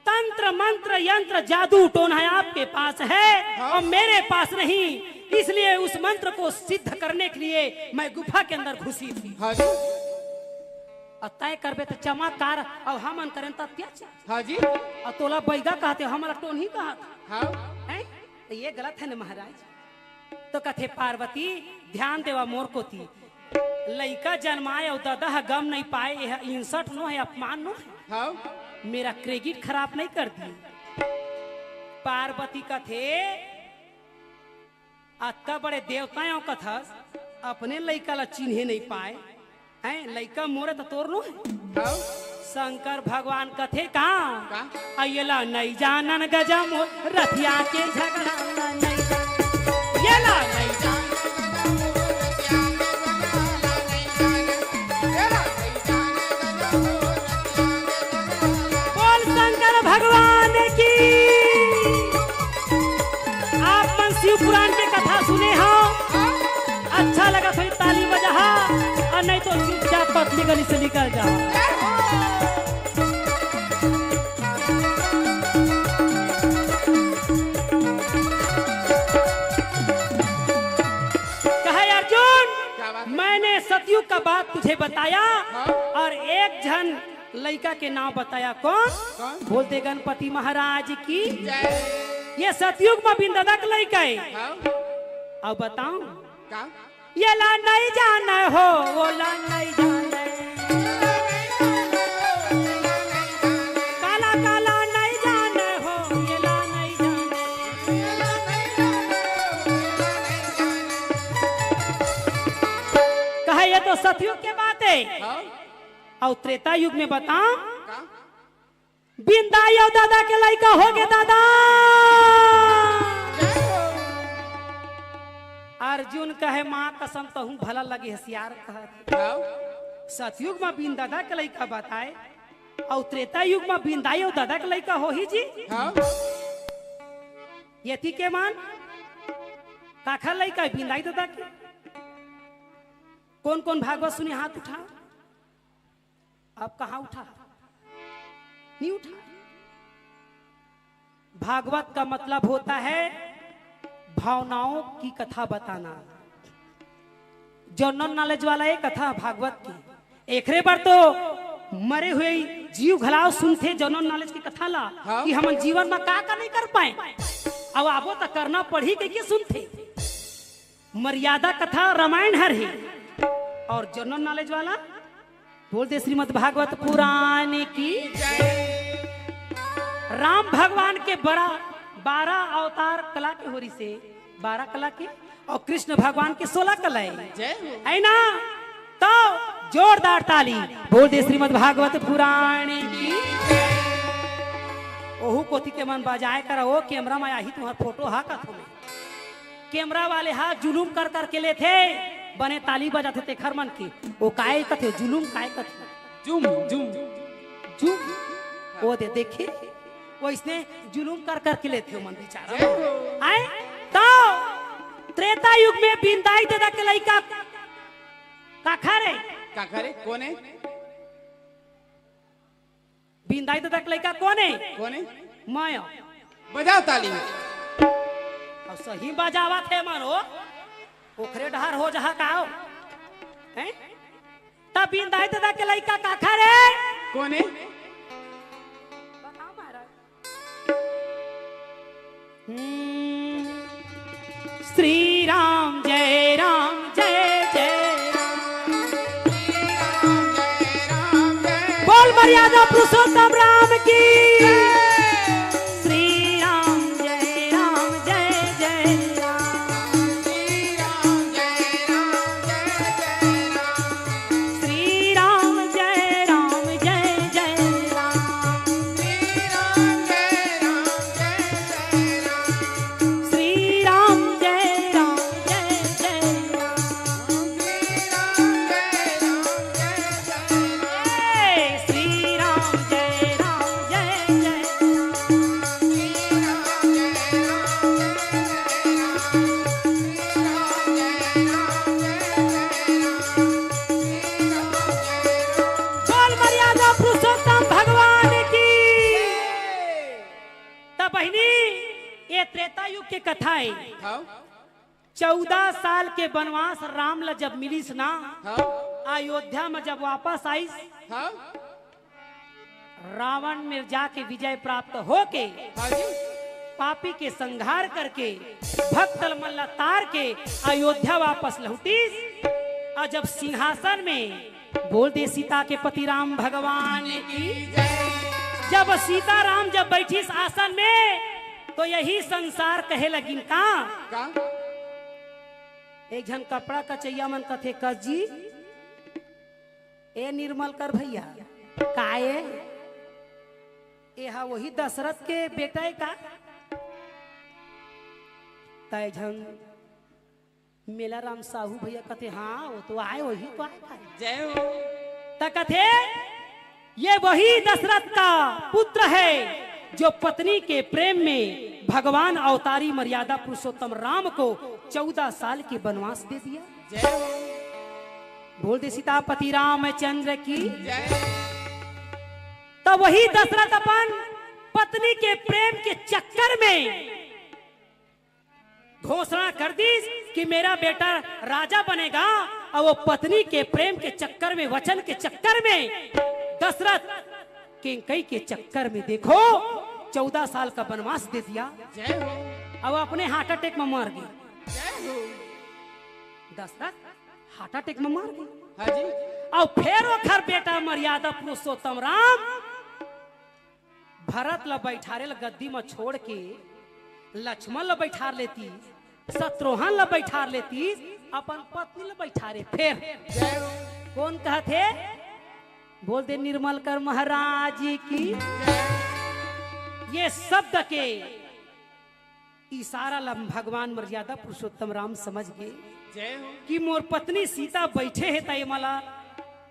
तंत्र, मंत्र, यंत्र, जादू, टोना आपके पास है हाँ? और मेरे पास नहीं, इसलिए उस मंत्र को सिद्ध करने के लिए मैं गुफा के अंदर घुसी थी। हाँ जी। अउ तैं करबे त चमत्कार, अउ हमन करेन त अत्याचार। हाँ जी। अउ तोला बैगा कहथे, हमला टोनही कहत। हाँ। हैं? त ये गलत हे न महाराज? तो कथे पार्वती, ध्यान देवा मोर कोती, लइका जनमाए अउ ददा ह गम नइ पाए, ये ह insult नो हे, अपमान नो हे। हाँ। मेरा credit खराब नइ कर दिए। पार्वती कथे, अतका बड़े देवता अउ कथस, अपने लइका ला चिन्हे नइ पाए, हैं? लइका मोरे त तोर नो हे। हाँ। शंकर भगवान कथे का? का? अ, येला नइ जानन गजा मोर, रथिया के झगड़ा ला नइ जानन। येला नइ जानन। बोल शंकर भगवान की। आप मन शिव पुराण के कथा सुने हो, अच्छा लगत होही त ताली बजाहा, अउ नहीं तो चुपचाप पतली गली से निकल जाहा। कहे अर्जुन, क्या बात है? मैंने सतयुग का बात तुझे बताया हाँ। और एक झन लइका के नाम बताया, कौन? कौन? बोल दे गणपति महाराज की। जय। ये सतयुग म बिन ददा के लइका हे। हाँ। अब बताऊं? का? येला नइ जानय हो, वोला नइ जानय। काला काला नइ जानय हो, येला नइ जानय। कहे ये तो सतयुग के बात हे। हाँ। अउ त्रेता युग में बताओ, का? बिंदाई अउ ददा के लइका होगे ददा। अर्जुन कहे, माँ कसम, तहूँ भला लगे हसियार कहत। हाँ। सतयुग म बिन ददा के लइका बताए, अउ त्रेता युग म बिंदाई अउ ददा के लइका होही जी। हाँ। यति के मन काखर लइका हे, बिंदाई ददा के? कोन कोन भागवत सुने, हाथ उठा। अब कहाँ उठा? नहीं उठा। भागवत का मतलब होता है भावनाओं की कथा बताना। जनरल नॉलेज वाला ये कथा भागवत की। एकरे बर तो मरे हुए जीव घलाव सुनथे जनरल नॉलेज की कथा ला, हाँ। कि हमन जीवन म का का नहीं कर पाए, अब आबो त करना पड़ही कहिके सुनथे। मर्यादा कथा रामायण हर हे। और जनरल नॉलेज वाला बोल दे श्रीमद् भागवत पुराण की। राम भगवान के बड़ा बारह अवतार कला के होरी से, बारह कला के, और कृष्ण भगवान के सोलह कला है। जय हो। है ना? तो जोरदार ताली बोल दे श्रीमद् भागवत पुराण की। ओहू कोती के मन बजाए कर, ओ कैमरा में आही तुम्हार फोटो हा कथो में। कैमरा वाले हा जुलूम कर करके लेथे, बने ताली बजाथे तेखर मन के। ओ काय कथे, जुलूम काय कथे? जुम, जुम, जुम। ओ दे, देखे, वो इसने जुलूम कर करके लेथे मन बेचारा। जय हो। आए तो त्रेता युग में बिंदाई ददा के लइका काखा रे? काखा रे? कोन हे? बिंदाई ददा के लइका कोन हे? कोन हे? मैं। बजाओ ताली। अब सही बजावत हे मन हो, ओखरे डहर हो जहा का हो? हैं? त बिंदाई ददा के लइका काखा रे? कोन हे? बताओ महाराज। हम्म। श्री राम जय राम जय जय राम। बोल मर्यादा पुरुषोत्तम राम की। श्री राम जय राम जय जय राम। श्री राम जय राम जय जय राम। श्री राम जय राम जय जय राम। श्री राम जय राम जय जय राम। बोल मर्यादा पुरुषोत्तम भगवान की। त बहिनी, ये त्रेता युग के कथा हे। हाँ। चौदह साल के बनवास राम ल जब मिलिस ना, हाँ। अयोध्या में जब वापस आइस, हाँ। रावण में जाके विजय प्राप्त होके, हाँ जी। पापी के संहार करके, भक्त मन ला तार के अयोध्या वापस लौटिस। और जब सिंहासन में बोल दे सीता के पति राम भगवान की। जब सीता राम जब बैठिस आसन में, तो यही संसार कहे लगिन का? का? एक झन कपड़ा कचैया मन कथे, "कस जी, ए निर्मल कर भैया, का ए? ए हा वही दशरथ के बेटा हे का?" त एक झन मेला राम साहू भैया कथे, "हाँ, वो तो आए, वही तो आए, आए।" जय हो। त कथे, "ये वही दशरथ का पुत्र है, जो पत्नी के प्रेम में भगवान अवतारी मर्यादा पुरुषोत्तम राम को चौदह साल के बनवास दे दिया।" जय हो। बोल दे सीतापति रामचंद्र की। जय। त वही दशरथ अपन पत्नी के प्रेम के चक्कर में घोषणा कर दिस कि मेरा बेटा राजा बनेगा, और वो पत्नी के प्रेम के चक्कर में, वचन के चक्कर में, दशरथ कैकई के चक्कर में, देखो, चौदह साल का बनवास दे दिया। जय हो। अब अपने हार्ट अटैक में मर गे। जय हो। दशरथ हार्ट अटैक में मर गे। हाँ जी। अब फेर ओखर बेटा मर्यादा पुरुषोत्तम राम भरत ल बैठारे ल गद्दी म छोड़ के लक्ष्मण ल बैठार लेतिस, शत्रुघ्न ल बैठार लेतिस, अपन पत्नी ल बैठारे। फेर कोन कहत हे? बोल दे निर्मल कर महाराज की। ये शब्द के इशारा ला भगवान मर्यादा पुरुषोत्तम राम समझ गे। जय हो। कि मोर पत्नी सीता बैठे हे, त ये मला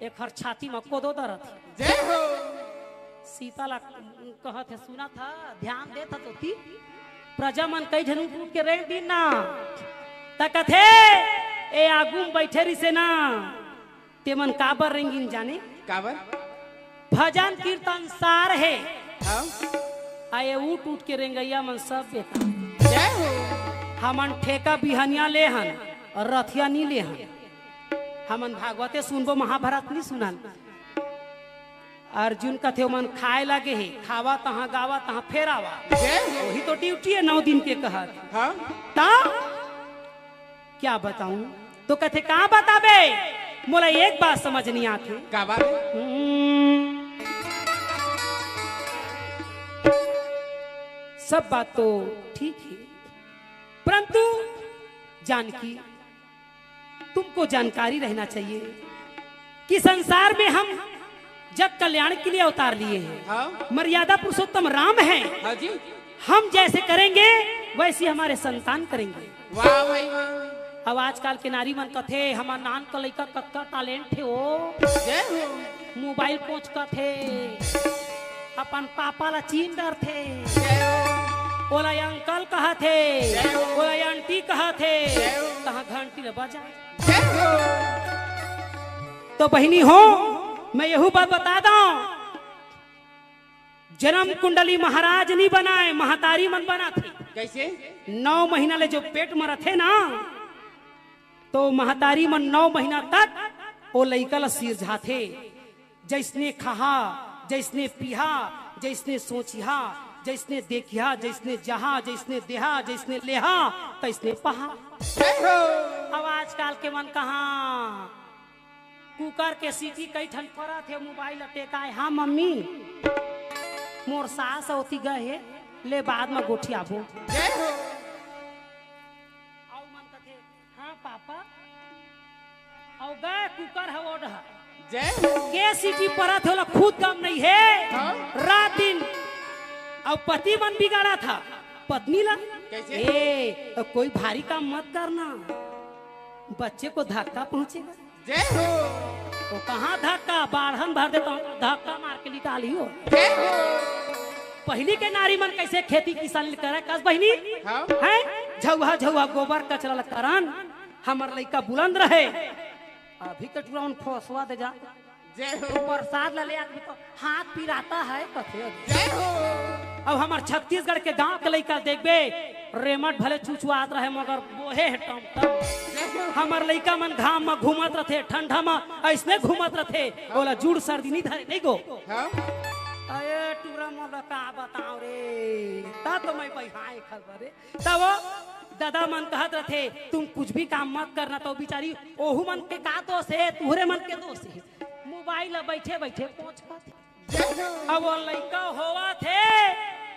एखर छाती म कोदो दरत हे। जय हो। सीता ला कहत हे, सुनत हा, ध्यान देत हा तो ती प्रजा मन कई झन उठ उठ के रेंग दिन ना, त कथे, "ए आगू म बैठे रिसे ना, तेमन काबर रेंगिन जाने?" काबर? भजन कीर्तन सार हे। हाँ। आए उठ उठ के रेंगइया मन सब बेटा। जय हो। हमन ठेका बिहनिया ले हन और रथिया नी ले हन। हमन भागवते सुनबो, महाभारत नी सुनन। अर्जुन कथे ओमन खाए लगे हे, खावा तहाँ, गावा तहाँ, फेर आवा। जय हो। वही तो ड्यूटी हे नौ दिन के कहत। हाँ। ता क्या बताऊं? तो कथे, "का बताबे?" मोला एक बात समझ नहीं आथे। का बात है? हम्म, सब बात तो ठीक है, परंतु जानकी, तुमको जानकारी रहना चाहिए कि संसार में हम जग कल्याण के लिए अवतार लिए हैं। हाँ। मर्यादा पुरुषोत्तम राम हैं। हाँ जी। हम जैसे करेंगे, वैसी हमारे संतान करेंगे। वाह भाई वाह। अब आजकल के नारी मन कथे, "हमर नान का लइका कतका talent हे ओ।" जय हो। मोबाइल कोचकथे, अपन पापा ला चीन डरथे, जय हो। ओला अंकल कहथे, जय हो। ओला आंटी कहथे, जय हो। तहाँ घंटी ला बजा। जय हो। तो बहिनी हो, मैं यहू बात बता दंव, जन्म कुंडली महाराज नहीं बनाए, महतारी मन बनाथे। कैसे? नौ महीना ले जो पेट में रथे ना, तो महतारी मन नौ महीना तक ओ लइका ला सिरजाथे। जैसने खाहा, जैसने पीहा, जैसने सोचिहा, जैसने देखिहा, जैसने जहा, जैसने देहा, जैसने लेहा, तैसने पहा। जय हो। अब आजकल के मन कहाँ कुकर के सीटी कई ठन परत हे, मोबाइल ला टेकाए, "हाँ मम्मी, मोर सास ओती गए हे, ले बाद में गोठियाबो।" जय हो। अउ मन कथे, "हाँ पापा," अउ गए कुकर ह ओढ़। जय हो। के सीटी परत हे, ओला खुद गम नहीं हे। हाँ। रात दिन अउ पति मन बिगाड़त हे पत्नी ला। कैसे? ए, तो कोई भारी काम मत करना, बच्चे को धक्का पहुंचेगा। जय हो। तो कहाँ धक्का, बाढ़न भर देता हूँ, धक्का मार के निकाली हो। जय हो। पहली के नारी मन कैसे खेती किसानी करे, कस बहिनी? हाँ। हैं? झउहा झउहा गोबर कचरा ला करन, हमर लइका बुलंद रहे। अभी के टुरा मन खोसवा दे जा। जय हो। प्रसाद ला ले आदमी तो हाथ पिराता है, कथे। जय हो। अब हमर छत्तीसगढ़ के गांव के लइका देखबे, रेमट भले चुचुआत रहे, मगर बोहे हे टमटम। जय हो। हमर लइका मन घाम म घूमत रथे, ठंडा म अइसने घूमत रथे, ओला जूड़ सर्दी नहीं धरे, नहीं गो। हाँ। अरे टुरा मोला का बताओ रे, ता तो मैं बहियाए खबर रे। तब वो ददा मन कहत रथे, "तुम कुछ भी काम मत करना।" तो बिचारी, "ओहू मन के का दोष हे, तुहरे मन के दोष हे।" मोबाइल ला बैठे बैठे पोंछ पाथे। अब वो लइका होवत हे,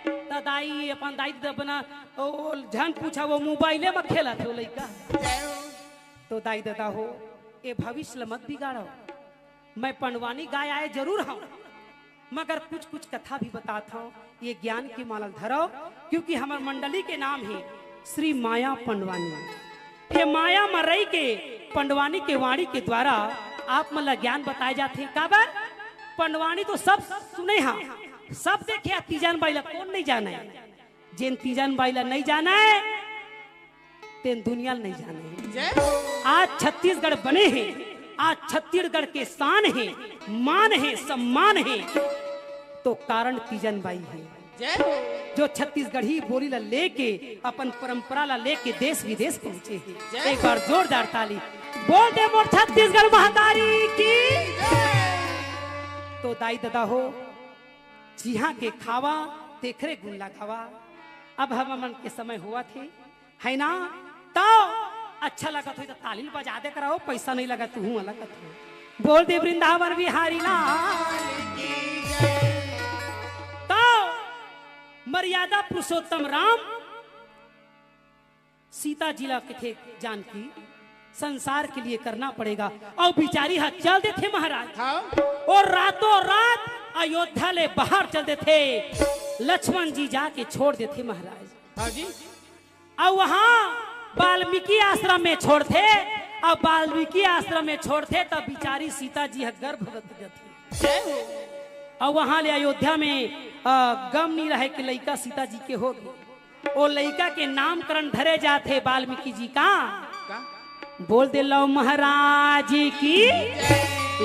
त दाई, अपन दाई ददा बना, ओ, ओ, झन पूछा, वो मोबाइले में खेलत हे वो लइका। तो दाई ददा हो, ए भविष्य ल मत बिगाड़ो। मैं पंडवानी गाय आए जरूर हूँ, मगर कुछ कुछ कथा भी बतात हूँ, ये ज्ञान के माला धरो, क्योंकि हमर मंडली के नाम हे श्री माया पंडवानी। ये माया म रही के पंडवानी के वाणी के द्वारा आप मन ला ज्ञान बताए जाथे। काबर? पंडवानी तो सब सुने हा, सब देखे हा, तीजन बाई ला कोन नहीं जाने? जेन तीजन बाई ला नहीं जाने, तेन दुनिया ल नहीं जाने। जय हो। आज छत्तीसगढ़ बने हे, आज छत्तीसगढ़ के शान हे, मान हे, सम्मान हे, तो कारण तीजन बाई हे। जय हो। जो छत्तीसगढ़ी बोली ला लेके, अपन परंपरा ला लेके देश विदेश पहुंचे हे। जय एक हो। बार जोरदार ताली बोल दे मोर छत्तीसगढ़ महतारी की। जय। तो दाई ददा हो, जिहाँ के खावा, तेखरे गुण लगावा। अब हमर मन के समय होवत हे, है ना? तो अच्छा लगत होही त ताली ल बजा दे करा हो, पैसा नहीं लगत, तुहूँ लगत हो। बोल दे वृंदावन बिहारी लाल की जय। तो मर्यादा पुरुषोत्तम राम सीता जी ला कथे, "जानकी, संसार के लिए करना पड़ेगा।" अउ बिचारी हा चल देथे महाराज। हाँ। अउ रातों रात अयोध्या ले बाहर चल देथे। लक्ष्मण जी जाके छोड़ देथे महाराज। हाँ जी। अउ वहाँ वाल्मीकि आश्रम में छोड़थे, अउ वाल्मीकि आश्रम में छोड़थे, तब बिचारी सीता जी ह गर्भवती रथे। जय हो। अउ वहाँ ले अयोध्या में, अ, गम नहीं रहे कि लइका सीता जी के हो गे। ओ लइका के नामकरण धरे जाथे वाल्मीकि जी का। का? बोल दे लव महाराज की,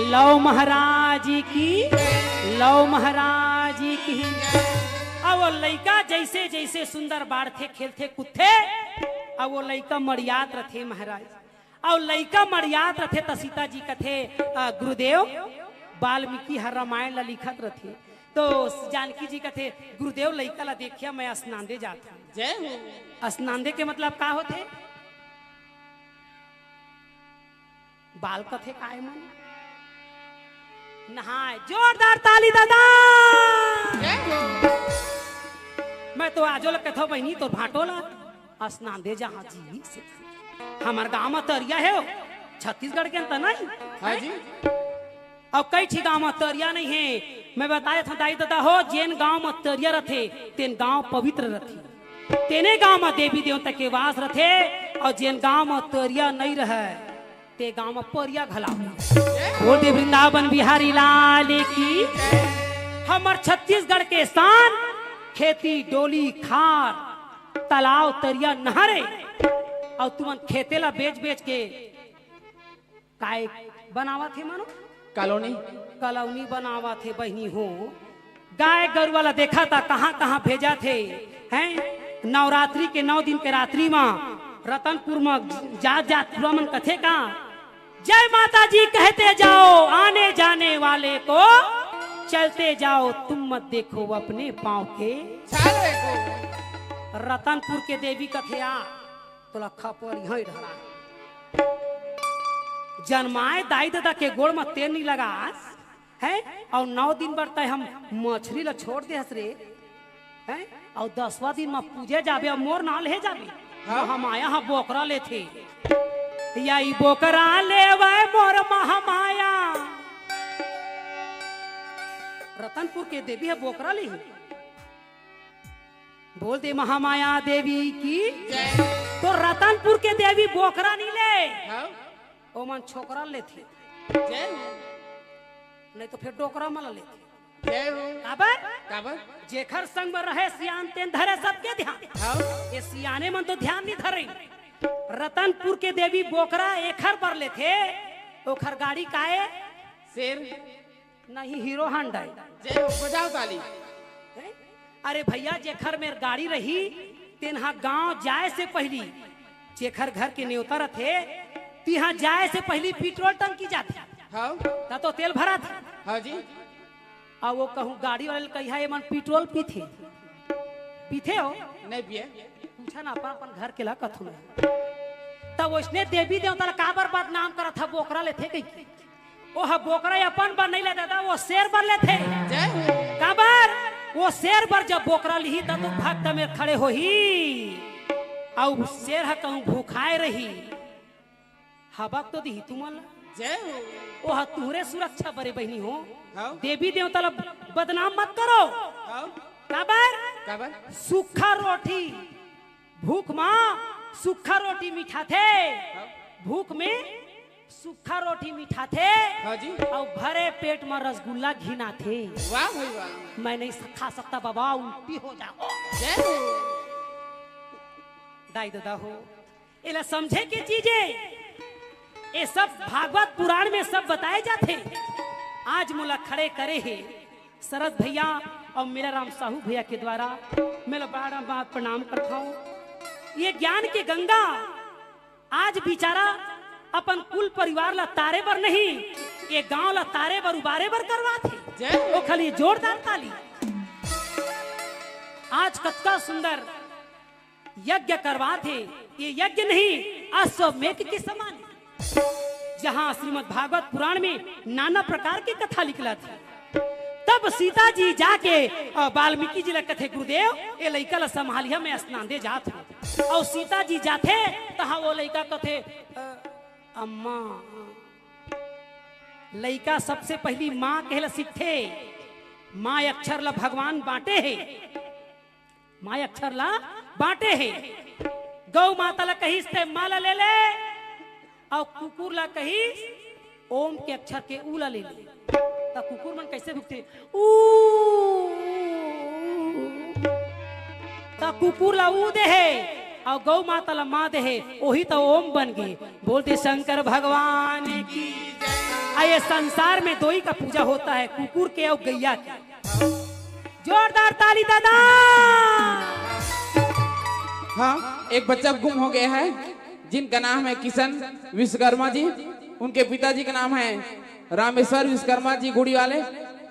लव महाराज की, लव महाराज की। अब वो लइका जैसे जैसे सुंदर बाढ़थे, खेलथे, कूदथे, अब वो लइका मड़ियात रथे महाराज। अब लइका मड़ियात रथे त सीता जी कथे, "अ, गुरुदेव, वाल्मीकि हर रामायण ला लिखत रथे।" तो जानकी जी कथे, "गुरुदेव, लइका ला देखिया, मैं स्नान दे जात हूँ।" जय हो। स्नान दे के मतलब का होथे? बाल कथे काय मन नहाय। जोरदार ताली दादा। मैं तो आजो ल कथो बहिनी तोर भांटो ल स्नान दे जहाँ जी से। हमर गांव म तरिया हे, छत्तीसगढ़ के अंत नहीं। हाँ जी। अउ कई ठी गांव म तरिया नहीं हे। मैं बताए था दाई दादा हो, जेन गांव म तरिया रथे तेन गांव पवित्र रथे, तेने गांव म देवी देवता के वास रथे। अउ जेन गांव म तरिया नहीं रहे ते गांव म परिया घला। बोल दे वृंदावन बिहारी लाल की। हमर छत्तीसगढ़ के शान, खेती डोली खार, तालाब तरिया नहरे। अउ तुमन खेते ला बेच बेच के काय बनावत हे मानो? कॉलोनी। कॉलोनी बनावत हे बहिनी हो। गाय गरुवा ला देखा था कहाँ कहाँ भेजा थे। हैं, नवरात्रि के नौ दिन के रात्रि मा रतनपुर मा जात जात पूरा मन कथे का, जय माता जी कहते जाओ, आने जाने वाले को चलते जाओ, तुम मत देखो अपने पाँव के। रतनपुर के देवी कथे आ, तोला खपर इहाँ ही रहना। जनमाए दाई ददा के गोड़ म तेल नहीं लगास, हैं? अउ नौ दिन बर तय हम मछरी ला छोड़ दे हस रे, हैं? अउ दसवां दिन म पूजे जाबे, अउ मोर नाल हे जाबे। हाँ। हम आया हाँ बोकरा लेथे। या ई बोकरा लेवे मोर महामाया। रतनपुर के देवी हे बोकरा ली। बोल दे महामाया देवी की। जय। तो रतनपुर के देवी बोकरा नहीं ले। हाँ। ओमन छोकरा लेथे। जय हो। नहीं तो फिर डोकरा मला लेथे। जय हो। काबर? काबर? जेखर संग में रहे सियान तेन धरे सबके ध्यान। हाँ। ये सियाने मन तो ध्यान नहीं धरे। रतनपुर के देवी बोकरा एखर बर लेथे, ओखर गाड़ी काए? शेर। नहीं, हीरो हांडा। जय हो, बजाओ ताली। हैं? अरे भैया, जेखर मेर गाड़ी रही, तेन हा गांव जाए से पहली, जेखर घर के नेवता रथे, तिहा जाए से पहली पेट्रोल टंकी जाथे। हाँ। त तो तेल भराथे। हाँ जी। अउ वो कहूँ गाड़ी वाले ल कहिहा, "एमन पेट्रोल पीथे?" पीथे हो? नहीं पिए। पूछा ना अपन, अपन घर के ला कथू में। त वइसने देवी देवता ला काबर बदनाम करत हा, बोकरा लेथे कहिके? ओह बोकरा अपन बर नहीं ले दादा, वो शेर बर लेथे। जय हो। काबर? वो शेर बर जब बोकरा लिही, तब तो भक्त मेर खड़े होही। अउ शेर ह कहूँ भूखाए रही, हबक तो दिही तुमन ला। जय हो। ओह तुहरे सुरक्षा बरे बहिनी हो। हाँ। देवी देवता ला बदनाम मत करो। हाँ। काबर? काबर? सूखा रोटी भूख मा सूखा रोटी मिठाथे, हाँ। भूख में सूखा रोटी मिठाथे, हाँ जी। अउ भरे पेट मा रसगुल्ला घिनाथे। वाह भाई वाह। मैं नहीं खा सकता बाबा, उल्टी हो जाओ। जय हो। दाई ददा हो, एला समझे के चीज हे। ये सब भागवत पुराण में सब बताए जाथे। आज मोला खड़े करे हे शरद भैया अउ मेरा राम साहू भैया के द्वारा मैं बड़ा बड़ा प्रणाम करता हूँ। ये ज्ञान के गंगा आज बिचारा अपन कुल परिवार ला तारे बर नहीं, ये गांव ला तारे बर उबारे बर करवाथे। जय हो। ओ खाली जोरदार ताली। आज कतका सुंदर यज्ञ करवाथे। ये यज्ञ नहीं, अश्वमेघ के समान हे, जहाँ श्रीमद् भागवत पुराण में नाना प्रकार के कथा लिखलथे। तब सीता जी जाके अउ वाल्मीकि जी ला कथे, "गुरुदेव, ये लइका ला संभालिहा, मैं स्नान दे जात हूँ।" अउ सीता जी जाथे, तहाँ वो लइका कथे, "अ, अम्मा।" लइका सबसे पहली माँ कहे ला सीखथे। माँ अक्षर ला भगवान बांटे हे। माँ अक्षर ला बांटे हे। गौ माता ला कहिस ते माँ ला ले ले, अउ कुकुर ला कहिस ओम के अक्षर के ऊ ला ले ले। त कुकुर मन कैसे भुकथे? ऊ। त कुकुर ला ऊ दे हे, अउ गौ माता ला माँ दे हे, ओही त ओम बन गे। बोल दे शंकर भगवान की। आ ये संसार में दोई का पूजा होता है, कुकुर के अउ गैया के। जोरदार ताली दादा। हाँ, एक बच्चा गुम हो गया है, जिनका नाम है किशन विश्वकर्मा जी। उनके पिताजी का नाम है रामेश्वर विश्वकर्मा जी गुड़ी वाले।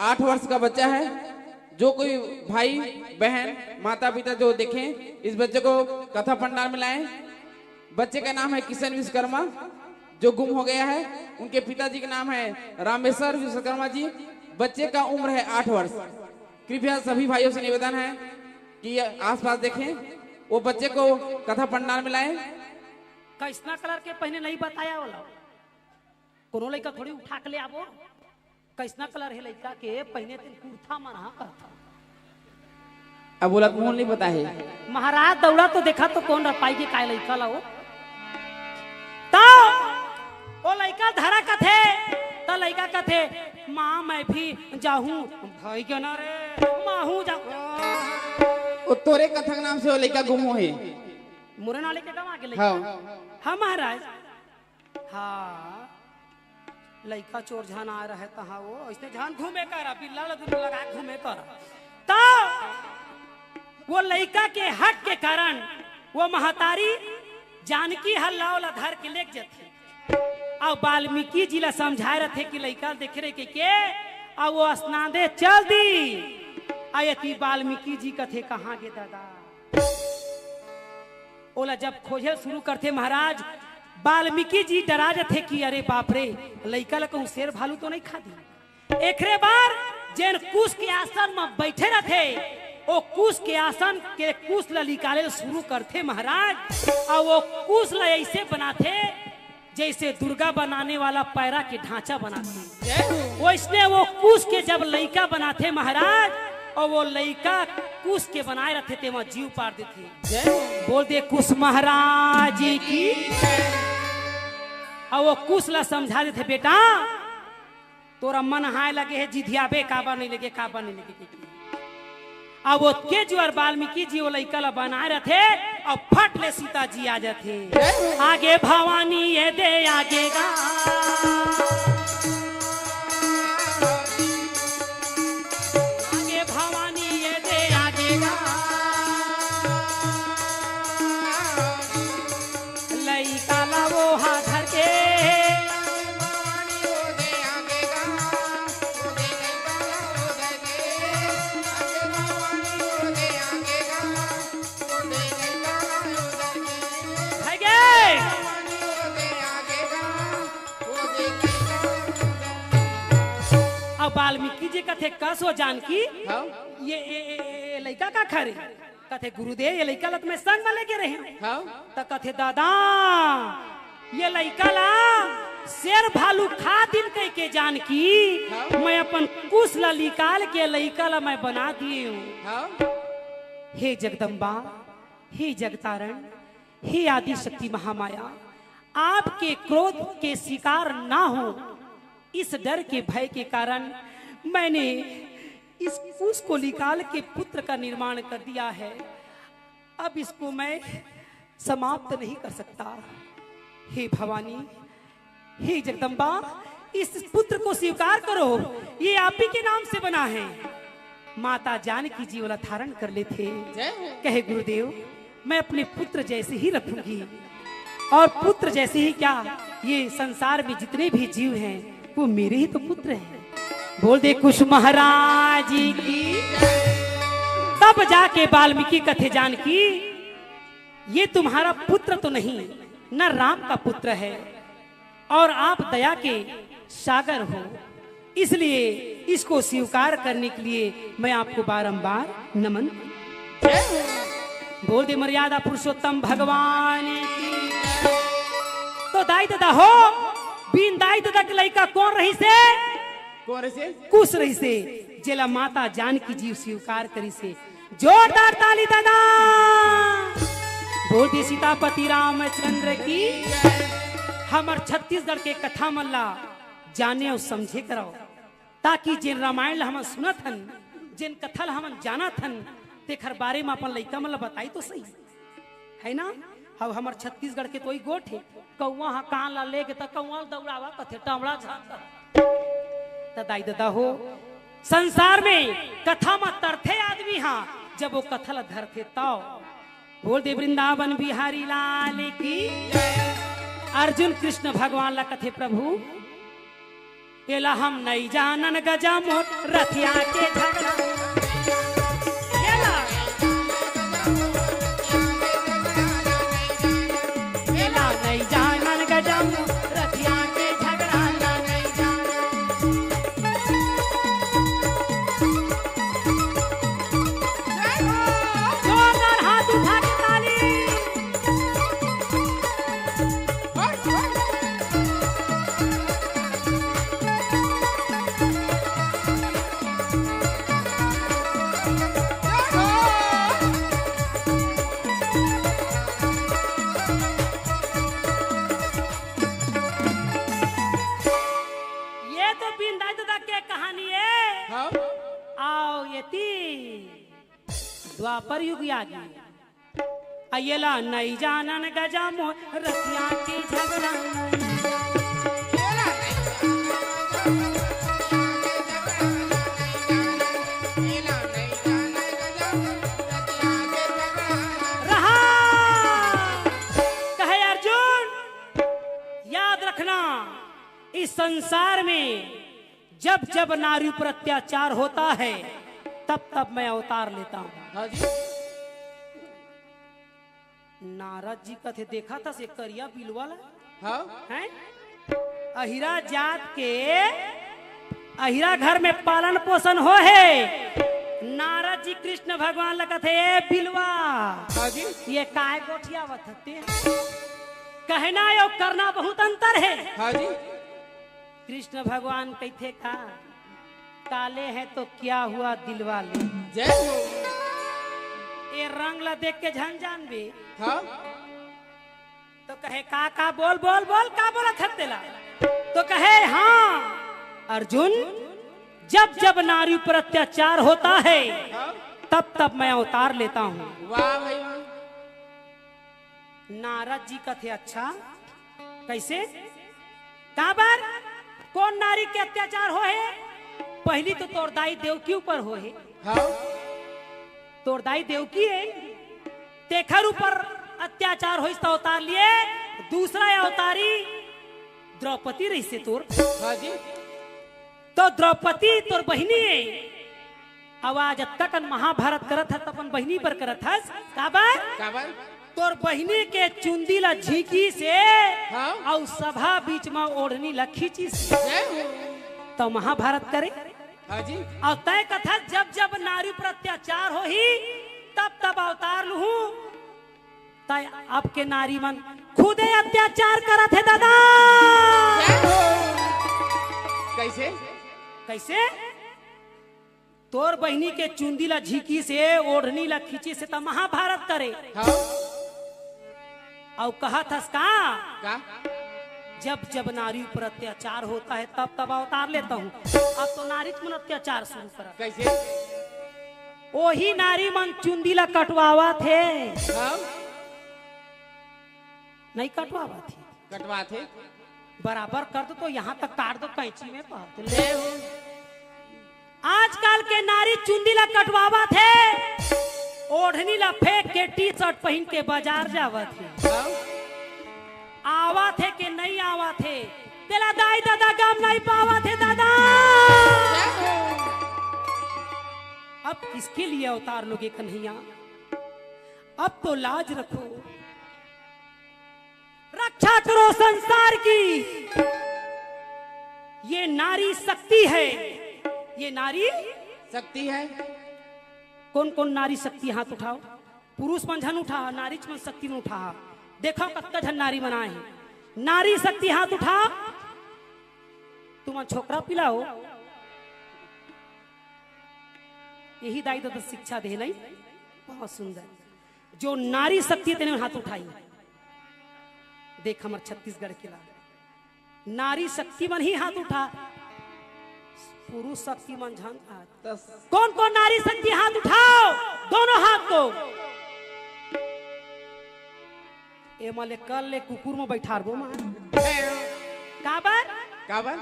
आठ वर्ष का बच्चा है। जो कोई भाई, बहन, माता, पिता जो देखें, इस बच्चे को कथा पंडाल में लाएं। बच्चे का नाम है किशन विश्वकर्मा। जो गुम हो गया है, उनके पिताजी का नाम है रामेश्वर विश्वकर्मा जी। बच्चे का उम्र है आठ वर्ष। कृपया सभी भाइयों से निवेदन है कि आसपास देखें, वो बच्चे को कथा पंडाल में लाएं। कइसना कलर के पहिने नहीं बताया वाला, कोनो लइका थोड़ी उठा के ले आबो। कइसना कलर हे लइका के पहिने, तेन कुर्ता मन हा कहत। अब बोला, मोहन नहीं पता है। महाराज दौड़ा तो देखा तो कोन रपाई के काय लइका ला वो। तो वो लइका धरा कथे, तो लइका कथे, "माँ, मैं भी जाहूँ।" भाई के ना रे, माँ हूँ जाहूँ। वो तोरे कथा के नाम से वो लइका गुम हो हे। मोरे नाले के गवा के लइका। हाँ। हाँ महाराज। हाँ, लइका चोर झन आ रहे तहाँ वो, अइसने झन घूमे करा, बिल्ला ल दुनू लगा घूमे करा। तो वो लइका के हट के कारण वो महतारी जानकी ह लाव ला धर के लेग जथे। अउ वाल्मीकि जी ला समझाए रथे कि लइका ल देखे रहे के, के, अउ वो असनादे चल दी। अउ एती वाल्मीकि जी कथे, "कहाँ गे दादा?" ओला जब खोजे शुरू करथे महाराज, वाल्मीकि जी डरा जथे कि अरे बाप रे, लइका ला कहूँ शेर भालू तो नहीं खा दी। एकरे बर जेन कुश के आसन म बैठे रथे, ओ कुश के आसन के कुश ला निकाले ल शुरू करथे महाराज, अउ वो कुश ला ऐसे बनाथे जैसे दुर्गा बनाने वाला पैरा के ढांचा बनाथे। जय हो। वैसने वो कुश के जब लइका बनाथे महाराज, अउ वो लइका कुश के बनाए रथे, तेमा जीव पार देथे। जय हो। बोल दे कुश महाराज की। अउ वो कुश ला समझा देथे, "बेटा, तोरा मन हाय लगे हे, जिधियाबे काबर नहीं लगे, काबर नहीं लगे?" अब ओतके जुआर वाल्मीकि जी वो लइका ला बनाए रथे, अउ फट ले सीता जी आ जाथे। आगे भवानी ये दे आगे गा, आगे भवानी ये दे आगे गा। लइका ला वो हा धर के। भाई गे। अब वाल्मीकि जी कथे, "कस हो जानकी, हाँ? ये, ये, ये, ये लइका का खा रे?" कथे, "गुरुदेव, ये लइका ला त मैं संग म लेके रहेंव।" हाँ। त कथे, "दादा, ये लइका ला शेर भालू खा दिन कहिके जानकी, हाँ। मैं अपन कुश ला निकाल के लइका ला मैं बना दिए हूँ।" हाँ। हे जगदम्बा, हे जगतारण, हे आदि शक्ति महामाया, आपके क्रोध के शिकार ना हो, इस डर के भय के कारण मैंने इस कुश को निकाल के पुत्र का निर्माण कर दिया है। अब इसको मैं समाप्त नहीं कर सकता। हे भवानी, हे जगदम्बा, इस पुत्र को स्वीकार करो, ये आप ही के नाम से बना है। माता जानकी जी ओला धारण कर लेथे। जय हो। कहे, "गुरुदेव, मैं अपने पुत्र जैसे ही रखूंगी।" और पुत्र जैसे ही क्या, ये संसार में जितने भी जीव हैं, वो मेरे ही तो पुत्र हैं। बोल दे कुश महाराज की। तब जाके वाल्मीकि कथे, "जानकी, ये तुम्हारा पुत्र तो नहीं, न राम का पुत्र है, और आप दया के सागर हो, इसलिए इसको स्वीकार करने के लिए मैं आपको बारंबार नमन।" बोल दे मर्यादा पुरुषोत्तम भगवान की। तो दाई ददा हो, बिन दाई ददा के लइका कोन रहिसे? कोन रहिसे? कुश रहिसे, जेला माता जानकी जी स्वीकार करिसे। जोरदार ताली दादा। बोल दे सीतापति रामचंद्र की। हमर छत्तीसगढ़ के कथा मन ला जाने अउ समझे करव, ताकि जेन रामायण ला हमन सुनत हन, जेन कथा ला हमन जानत हन, तेखर बारे म अपन लइका मन ला बताई तो सही, है ना? अब हमर छत्तीसगढ़ के तो ई गोठ हे, कौवा ह कान ला लेगे त कौवा ल दौड़ावा कथे, टमड़ा झांक। त दाई ददा हो, संसार में कथा म तरथे आदमी ह, जब वो कथा ला धरथे तव। बोल दे वृंदावन बिहारी लाल की। अर्जुन कृष्ण भगवान ला कथे, "प्रभु, एला हम नइ जानन गजा मोट रथिया के झगड़ा।" एला, एला नइ जानन गजा मोट द्वापर युग आ गे। अइला नइ जानन गजा मोर रतिया के झगड़ा। रहा। कहे अर्जुन, याद रखना, इस संसार में जब जब नारी पर अत्याचार होता है, तब तब मैं अवतार लेता हूँ। हाँ जी। नारद जी कथे, "देखा था से करिया बिलवा ला?" हाँ। हैं? अहिरा जात के, अहिरा घर में पालन पोषण हो हे। नारद जी कृष्ण भगवान ला कथे, "ए बिलवा, हाँ जी। ये काय गोठियावत हते? कहना अउ करना बहुत अंतर हे।" हाँ जी। कृष्ण भगवान कहिथे का, "काले हैं तो क्या हुआ दिलवाले?" जय हो। ए रंग ला देख के झन जानबे। हाँ। तो कहे, "का, का, बोल, बोल, बोल, का बोलत हस तेला?" तो कहे, "हाँ, अर्जुन, जब, जब नारी पर अत्याचार होता है, हाँ। तब, तब मैं अवतार लेता हूँ।" वाह भाई वाह। नारद जी कथे, "अच्छा, कइसे? काबर? कोन नारी के अत्याचार हो हे? पहिली तो तोर दाई देवकी ऊपर हो हे।" हाँ। तोर दाई देवकी हे, तेखर ऊपर अत्याचार होइस त अवतार लिए। दूसरा अवतारी द्रौपदी रहिसे तोर। हाँ जी। तो द्रौपदी तोर बहिनी हे। अउ आज अतका कन महाभारत करत हस, त अपन बहिनी बर करत हस। काबर? काबर? तोर बहिनी के चुंदी ला झींकिस हे, हाँ। अउ सभा बीच म ओढ़नी ला खींचिस हे। जय हो। त महाभारत करे। हाँ जी। अउ तैं कथस, "जब जब नारी पर अत्याचार होही, तब तब अवतार लूहूँ।" तैं अब के नारी मन खुदे अत्याचार करत हे दादा। जय हो। कइसे? कइसे? तोर बहिनी के चुंदी ला झींकिस हे, ओढ़नी ला खींचिस हे, त महाभारत करे। हाँ। अउ कहत हस का? का? "जब जब नारी पर अत्याचार होता है, तब तब अवतार लेता हूँ।" अब तो नारी मन अत्याचार शुरू करत। कइसे? ओही नारी मन चुंदी ला कटवावत हे। हाँ। नइ कटवावत हे। कटवाथे। बराबर कर दो तो यहाँ तक काट दो कैंची में, बात ले। जय हो। आजकल के नारी चुंदी ला कटवावत हे, ओढ़नी ला फेंक के टी शर्ट पहिन के बाजार जावत हे। हाँ। आवत हे के नइ आवत हे, तेला दाई ददा गम नइ पावत हे दादा। जय हो। अब किसके लिए अवतार लोगे कन्हैया? अब तो लाज रखो, रक्षा करो संसार की। ये नारी शक्ति है, ये नारी शक्ति है। कौन कौन नारी शक्ति, हाथ उठाओ। पुरुष मन झन उठा, नारी मन शक्ति में उठा। देखो कतका झन नारी मन आए हैं। नारी शक्ति हाथ उठा। तुमन छोकरा पिलाओ। यही दाई ददा शिक्षा दे नहीं। बहुत सुंदर। जो नारी शक्ति तेने हाथ उठाई। देख हमर छत्तीसगढ़ के ला। नारी शक्ति मन ही हाथ उठा। पुरुष शक्ति मन झन हाथ। कौन कौन नारी शक्ति हाथ उठाओ? दोनों हाथ को। ए मले कल ले कुकुर में बैठारबो मां। काबर? काबर?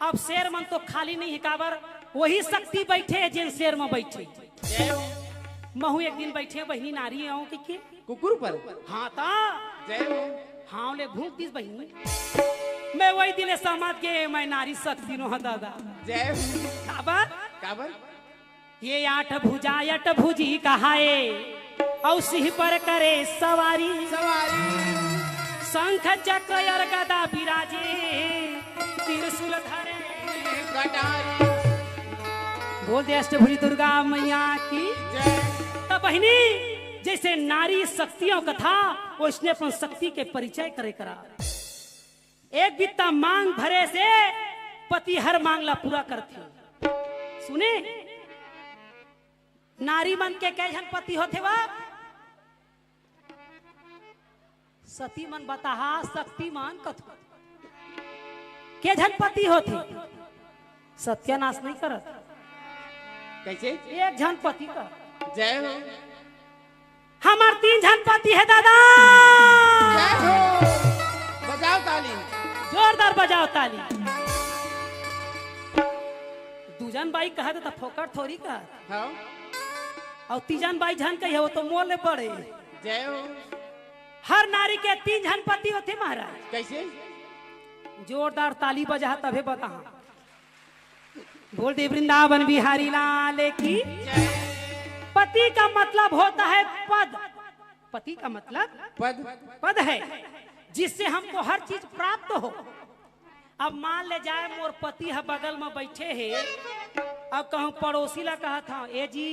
अब शेर मन तो खाली नहीं है, काबर? वही शक्ति बैठे है जेन शेर में बैठे। जय हो। महू एक दिन बैठे बहिनी नारी आऊं के, के? कुकुर पर? हाँ ता। जय हो। हाँ ले भूख दिस बहिनी। मैं वही दिन समझ के मैं नारी शक्ति नो दादा। जय हो। काबर? काबर? ये आठ भुजा अठभुजी कहाए, अउ सिंह पर करे सवारी। सवारी। शंख चक्र और गदा बिराजे, त्रिशूल धरे कटारी। बोल दे अष्टभुजी दुर्गा मैया की। जय। त बहिनी, जैसे नारी शक्तियों का था, वैसने अपन शक्ति के परिचय करे करा। एक बित्ता मांग भरे से पति हर मांग ला पूरा करथे। सुने, नारी मन के कै झन पति होथे वा? सती मन बताहा, शक्तिमान कथो। के झन पति होथे? सत्यानाश नहीं करत। कैसे? एक झन पति का। जय हो। हमार तीन झन पति हे दादा। जय हो। बजाओ ताली। जोरदार बजाओ ताली। दू झन बाई कहत त फोकट थोरी कहत। हाँ। अउ तीजन बाई झन कही हे, वो तो मोर ले बड़े। जय हो। हर नारी के तीन झन पति होथे महाराज। कैसे? जोरदार ताली बजा तभे बता। बोल दे वृंदावन बिहारी लाल की। पति का मतलब होता है पद। पति का मतलब पद। पद है, जिससे हमको हर चीज प्राप्त हो। अब मान ले जाए मोर पति ह बगल में बैठे हे, अब कहूँ पड़ोसी ला कहत हूँ, ए जी,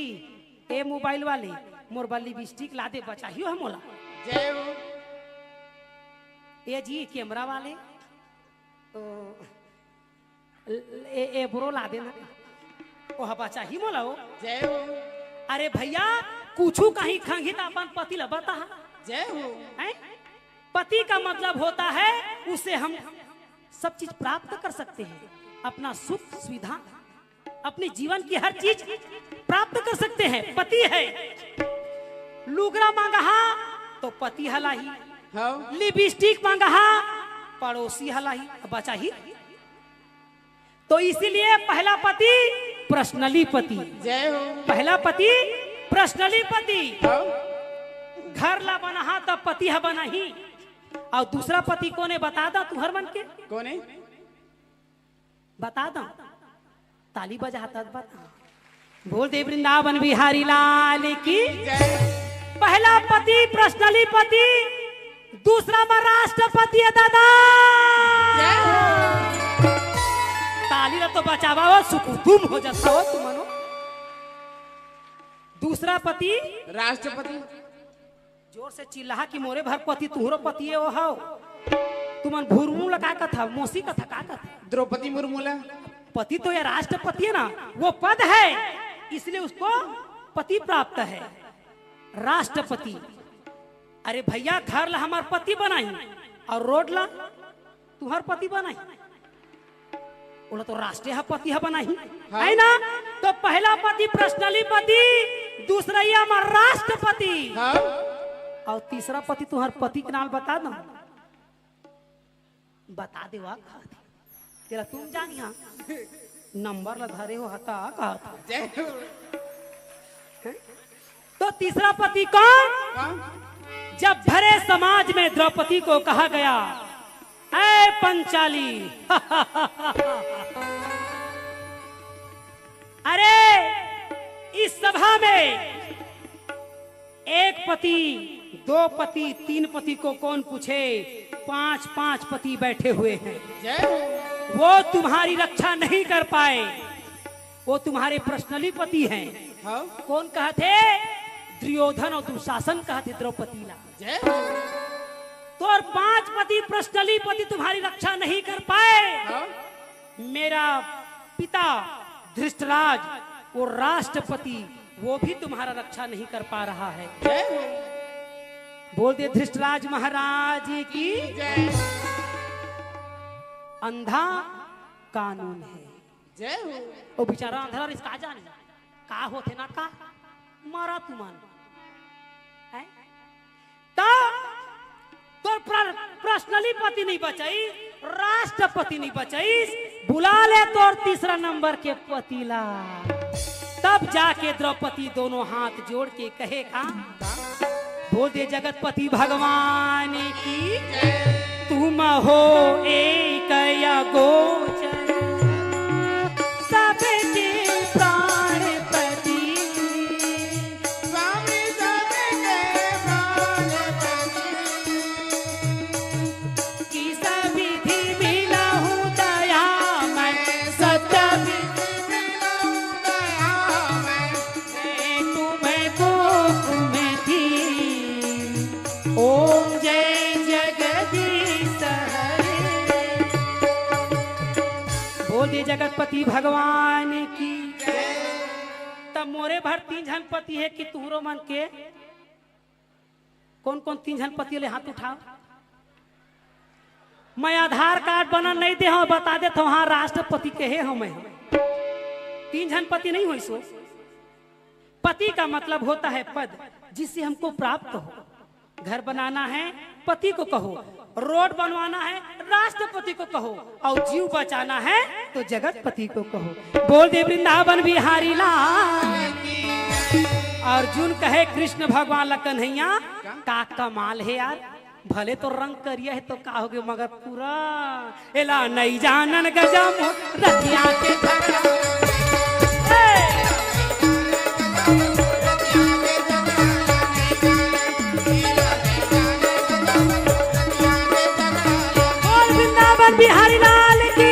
ए मोबाइल वाले, मोर बर लिपस्टिक ला दे, बचाही हो मोला। जय हो। ए जी, कैमरा वाले, तो ए, ए ब्रो ला देना। ओह बचाही मोला हो। जय हो। अरे भैया, कुछु कहीं खंगी त अपन पति ला बता। जय हो। हैं? पति का मतलब होता है, उससे हम सब चीज प्राप्त कर सकते हैं, अपना सुख सुविधा, अपने जीवन की हर चीज प्राप्त कर सकते हैं। पति है, लुगरा मांगहा तो पति हलाही, हाँ। लिपस्टिक मांगहा पड़ोसी हलाही, बचाही। तो इसीलिए पहला पति पर्सनली पति। जय हो। पहला पति पर्सनली पति। हाँ। घर ला बनाहा तब पति ह बनाही। अउ दूसरा पति कोने बता दा तुहर मन के? कोने? बता दा। ताली बजा हाथ बता। बोल दे वृंदावन बिहारी लाल की। जय। पहला पति पर्सनली पति, दूसरा में राष्ट्रपति है दादा। जय हो। ताली ला तो बचावा हो, सुकुतुम हो जाता हो तुमनो। दूसरा पति राष्ट्रपति। जोर से चिल्लाहा कि मोरे भर पति तुहरो पति है वो हव। तुमन भुरमू ला का कथा, मौसी कथा का कथा? द्रौपदी मुर्मू ला। पति तो ये राष्ट्रपति है ना, वो पद है, इसलिए उसको पति प्राप्त है, राष्ट्रपति। अरे भैया, घर ला हमार पति बनाही अउ रोड ला तुहर पति बनाही, ओला तो राष्ट्रीय ह पति ह बनाही, हाँ। है ना? तो पहला पति पर्सनली पति, दूसरइया म राष्ट्रपति, हाँ। अउ तीसरा पति तुहर पति के नाम बता दो। बता देवा का? तेला तुम जानिहा। नंबर ला धरे हो हता का? जय हो। तो तीसरा पति कौन? हाँ। जब भरे समाज में द्रौपदी को कहा गया, "ऐ पंचाली।" अरे, इस सभा में एक पति, दो पति, तीन पति को कौन पूछे? पांच पांच पति बैठे हुए हैं। जय हो। वो तुम्हारी रक्षा नहीं कर पाए, वो तुम्हारे पर्सनली पति हैं। हाँ। कौन कहथे? दुर्योधन अउ दुशासन कहथे द्रौपदी ला। जय हो। तोर पांच पति पर्सनली पति तुम्हारी रक्षा नहीं कर पाए। हाँ। मेरा पिता धृष्टराज, वो राष्ट्रपति, वो भी तुम्हारा रक्षा नहीं कर पा रहा है। जय हो। बोल दे धृष्टराज महाराज की। जय। अंधा कानून है। जय हो। वो बेचारा अंधरा रिस का जाने का होथे ना का, मरा तुमन। हैं? त तोर प्र-, पर्सनली पति नहीं बचाइस, राष्ट्रपति नहीं बचाइस, बुला ले तोर तीसरा नंबर के पति ला। तब जाके द्रौपदी दोनों हाथ जोड़ के कहे का, बोल दे जगतपति भगवान की, तुम हो एक अगोचर, सबके प्राणपति। स्वामी सबके प्राणपति। किस विधि मिलहु दयामय, सत्य विधि मिलहु दयामय। मैं तुमको कुमति। ओम जय जगदीश हरे। बोल दे जगतपति भगवान की। तब मोरे भर तीन झन पति हे कि तुहरो मन के? कौन कौन तीन झन पति ले हाथ उठाओ। मैं आधार कार्ड बना नहीं दे हूं, बता देता हूं, हाँ, राष्ट्रपति कहे हूं मैं। तीन झन पति नहीं होइस हो। पति का मतलब होता है पद, जिससे हमको प्राप्त हो। घर बनाना है, पति को कहो। रोड बनवाना है, राष्ट्रपति को कहो। और जीव बचाना है, तो जगतपति को कहो। बोल दे वृंदावन बिहारी लाल। अर्जुन कहे कृष्ण भगवान ला, कन्हैया, का कमाल है यार, भले तो रंग करिया है तो का होगे, मगर पूरा एला नइ जानन गजम रतिया के झगड़ा। ए! बोल वृंदावन बिहारी लाल की।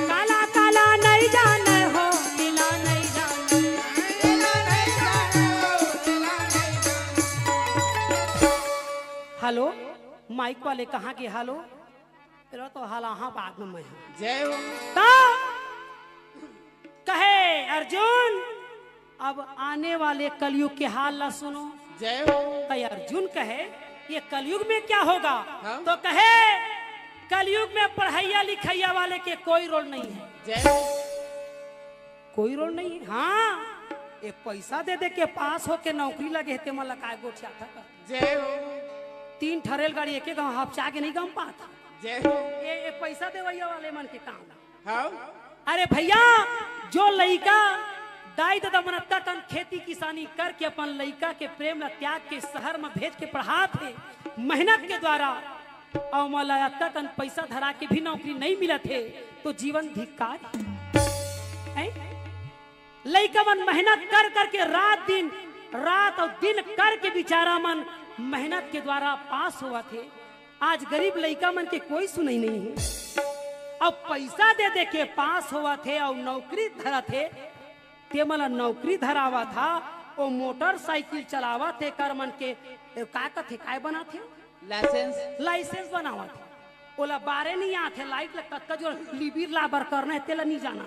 काला काला नइ जानय हो, लीला नइ जानय। हेलो, माइक वाले कहाँ गे? हेलो, तेरा तो हाल आहा बाद में मैं हूँ। जय हो। तो कहे अर्जुन, अब आने वाले कलयुग के हाल ला सुनो। जय हो। तो अर्जुन कहे, ये कलयुग में क्या होगा? हाँ। तो कहे, कलयुग में पढ़ैया लिखैया वाले के कोई रोल नहीं है। जय हो। कोई रोल नहीं है। हाँ, ये पैसा दे दे के पास होके नौकरी लगे हे, ते मन ला काय गोठियाथा का? जय हो। तीन ठा रेलगाड़ी एके गांव हपचा के नहीं गम पात। जय हो। ये, ये पैसा देवैया वाले मन के काम। हाँ। अरे भैया, जो लइका दाई ददा मन अतका कन खेती किसानी करके अपन लइका के प्रेम ला त्याग के शहर में भेज के पढ़ात हे मेहनत के द्वारा, अउ मोला अतका कन पैसा धरा के भी नौकरी नहीं मिलत हे, तो जीवन धिक्कार हे। हैं? लइका मन मेहनत कर करके रात दिन, रात अउ दिन करके बिचारा मन मेहनत के द्वारा पास होवत हे। आज गरीब लइका मन के कोई सुनई नहीं हे। अब पैसा दे दे के पास होवत हे अउ नौकरी धरत हे, ते मन ला नौकरी धरावत हा, ओ मोटरसाइकिल चलावत हे, कर मन के, ए, का कथे, काय बनात हे? लाइसेंस। लाइसेंस बनावत हे। ओला बारे नहीं आथे, लाइट ला कतका जोर लिबिर लाबर करना हे, तेला नहीं जाना।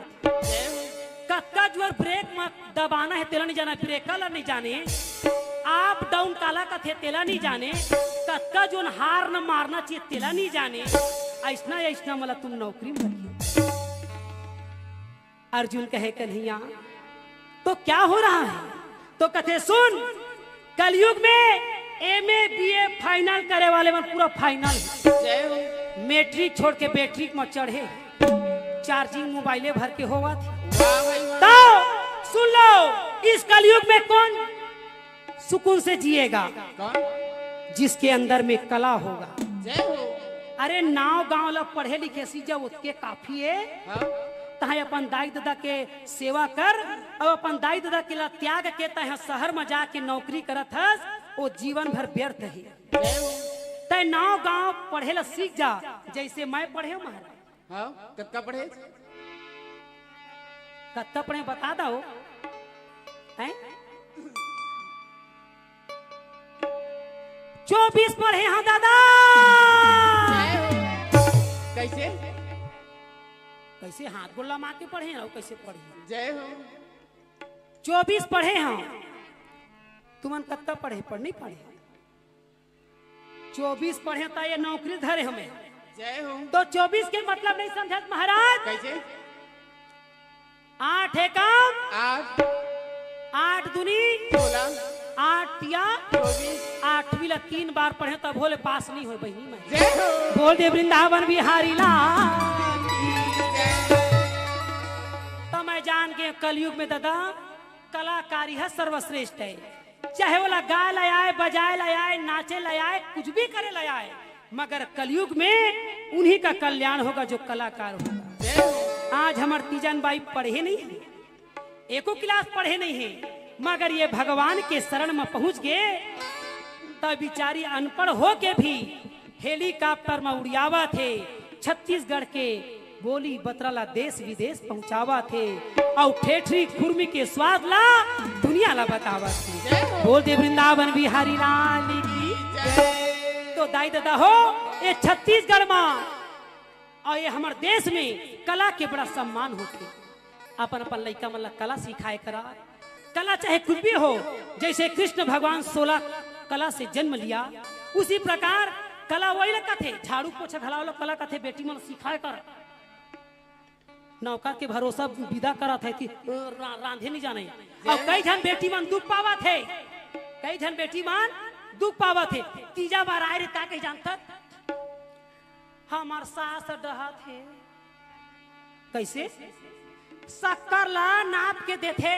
कतका जोर ब्रेक म दबाना हे, तेला नहीं जाना, ब्रेकर ला नहीं जाने, अप डाउन काला कथे, तेला नहीं जाने, कतका जोन हार्न मारना चाहिए, तेला नहीं जाने। अइसना, अइसना मला तुम नौकरी में रखिए। अर्जुन कहे, कन्हैया, तो क्या हो रहा है? तो कथे, सुन, कलयुग में एमए बीए फाइनल करे वाले मन पूरा फाइनल हे। जय हो। मैट्रिक छोड़ के बैट्रिक में चढ़े, चार्जिंग मोबाइले भर के होवत हे। वाह भाई वाह। तो सुन लो, इस कलयुग में कौन सुकून से जिएगा? कौन? जिसके अंदर में कला होगा। जय हो। अरे, नाव गांव ला पढ़े लिखे सीजा, ओतके काफी हे। हाँ। तहां अपन दाई ददा के सेवा कर, अउ अपन दाई ददा के ला त्याग के तहां शहर में जाके नौकरी करत हस, ओ जीवन भर व्यर्थ हे। जय हो। तैं नाव गांव पढ़े ला सीख जा, जइसे मैं पढ़े हूं महाराज। हाँ, कतका पढ़े? कतका पढ़े बता दो। हैं? चौबीस पढ़े हंव दादा। जय हो। कइसे? कइसे हाथ गोड़ लमा के पढ़े हंव, कइसे पढ़े हंव? जय हो। चौबीस पढ़े हंव। तुमन कतका पढ़े, पढ़ नहीं पढ़े? चौबीस पढ़े त ये नौकरी धरे हमें। जय हो। तो चौबीस के मतलब नहीं समझत महाराज? कइसे? आठ एकम आठ। आठ दूनी सोलह। आठ तिया चौबीस। आठवीं ला तीन बार पढ़े तभो ले पास नहीं होय बहिनी मैं। जय हो। बोल दे वृंदावन बिहारी लाल। त मैं जान के कलयुग में दादा कलाकारी ह सर्वश्रेष्ठ हे। चाहे ओला गाय ला आय, बजाय ला आय, नाचे ला आय, कुछ भी करे ला आय, मगर कलयुग में उन्हीं का कल्याण होगा जो कलाकार होगा। आज हमर तीजन बाई पढ़े नहीं हे, एको क्लास पढ़े नहीं हे, मगर ये भगवान के शरण में पहुंच गे। त बिचारी अनपढ़ होके भी हेलीकॉप्टर म उड़ियावत हे, छत्तीसगढ़ के बोली बतरा ला देश विदेश पहुंचावत हे, अउ ठेठरी खुरमी के स्वाद ला दुनिया ला बतावत हे। जय हो। बोल दे वृंदावन बिहारी लाल की। जय। तो दाई ददा हो, ये छत्तीसगढ़ म अउ ये हमर देश में कला के बड़ा सम्मान होथे। अपन अपन लइका मन ला कला सिखाए करा। कला चाहे कुछ भी हो, जैसे कृष्ण भगवान सोलह कला से जन्म लिया, उसी प्रकार कला वही ला कथे, झाड़ू पोछा घलाव ला कला कथे, बेटी मन सिखाए कर। नौकर के भरोसा विदा करत हे कि रा-, रांधे नहीं जाने। अउ कई झन बेटी मन दुख पावत हे, कई झन बेटी मन दुख पावत हे। तीजा बार आए रे, का कही जानथस? हमर सास डहत हे। कैसे? शक्कर ला नाप के देथे।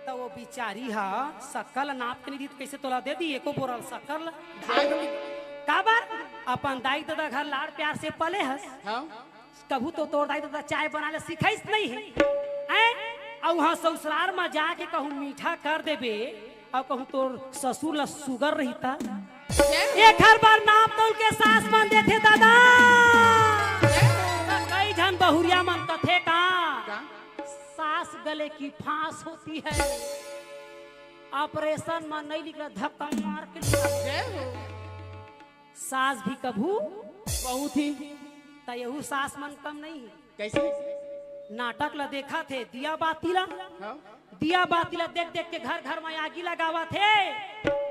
त वो बिचारी ह शक्कर ला नाप के नहीं दी, त कैसे तोला दे दी एको बोरल शक्कर ला? काबर? अपन दाई ददा घर लाड़ प्यार से पले हस। हाँ। कभू तो तोर दाई ददा चाय बनाए ला सिखाइस नहीं हे। हैं? अउ उहाँ ससुरार म जाके कहूँ मीठा कर देबे, अउ कहूँ तोर ससुर ला सुगर रहिता। एखर बर नाप तौल के सास मन देथे दादा। त कई झन बहुरिया मन कथे का, का? सास गले की फांस होती है, ऑपरेशन म नहीं निकला, धक्का मार के निकला। जय हो। सास भी कभू बहुत ही। त यहू सास मन कम नहीं हे। कैसे? नाटक ला देखत हे, दिया बाती ला। हाँ। दिया बाती ला देख देख के घर घर म आगी लगावत हे।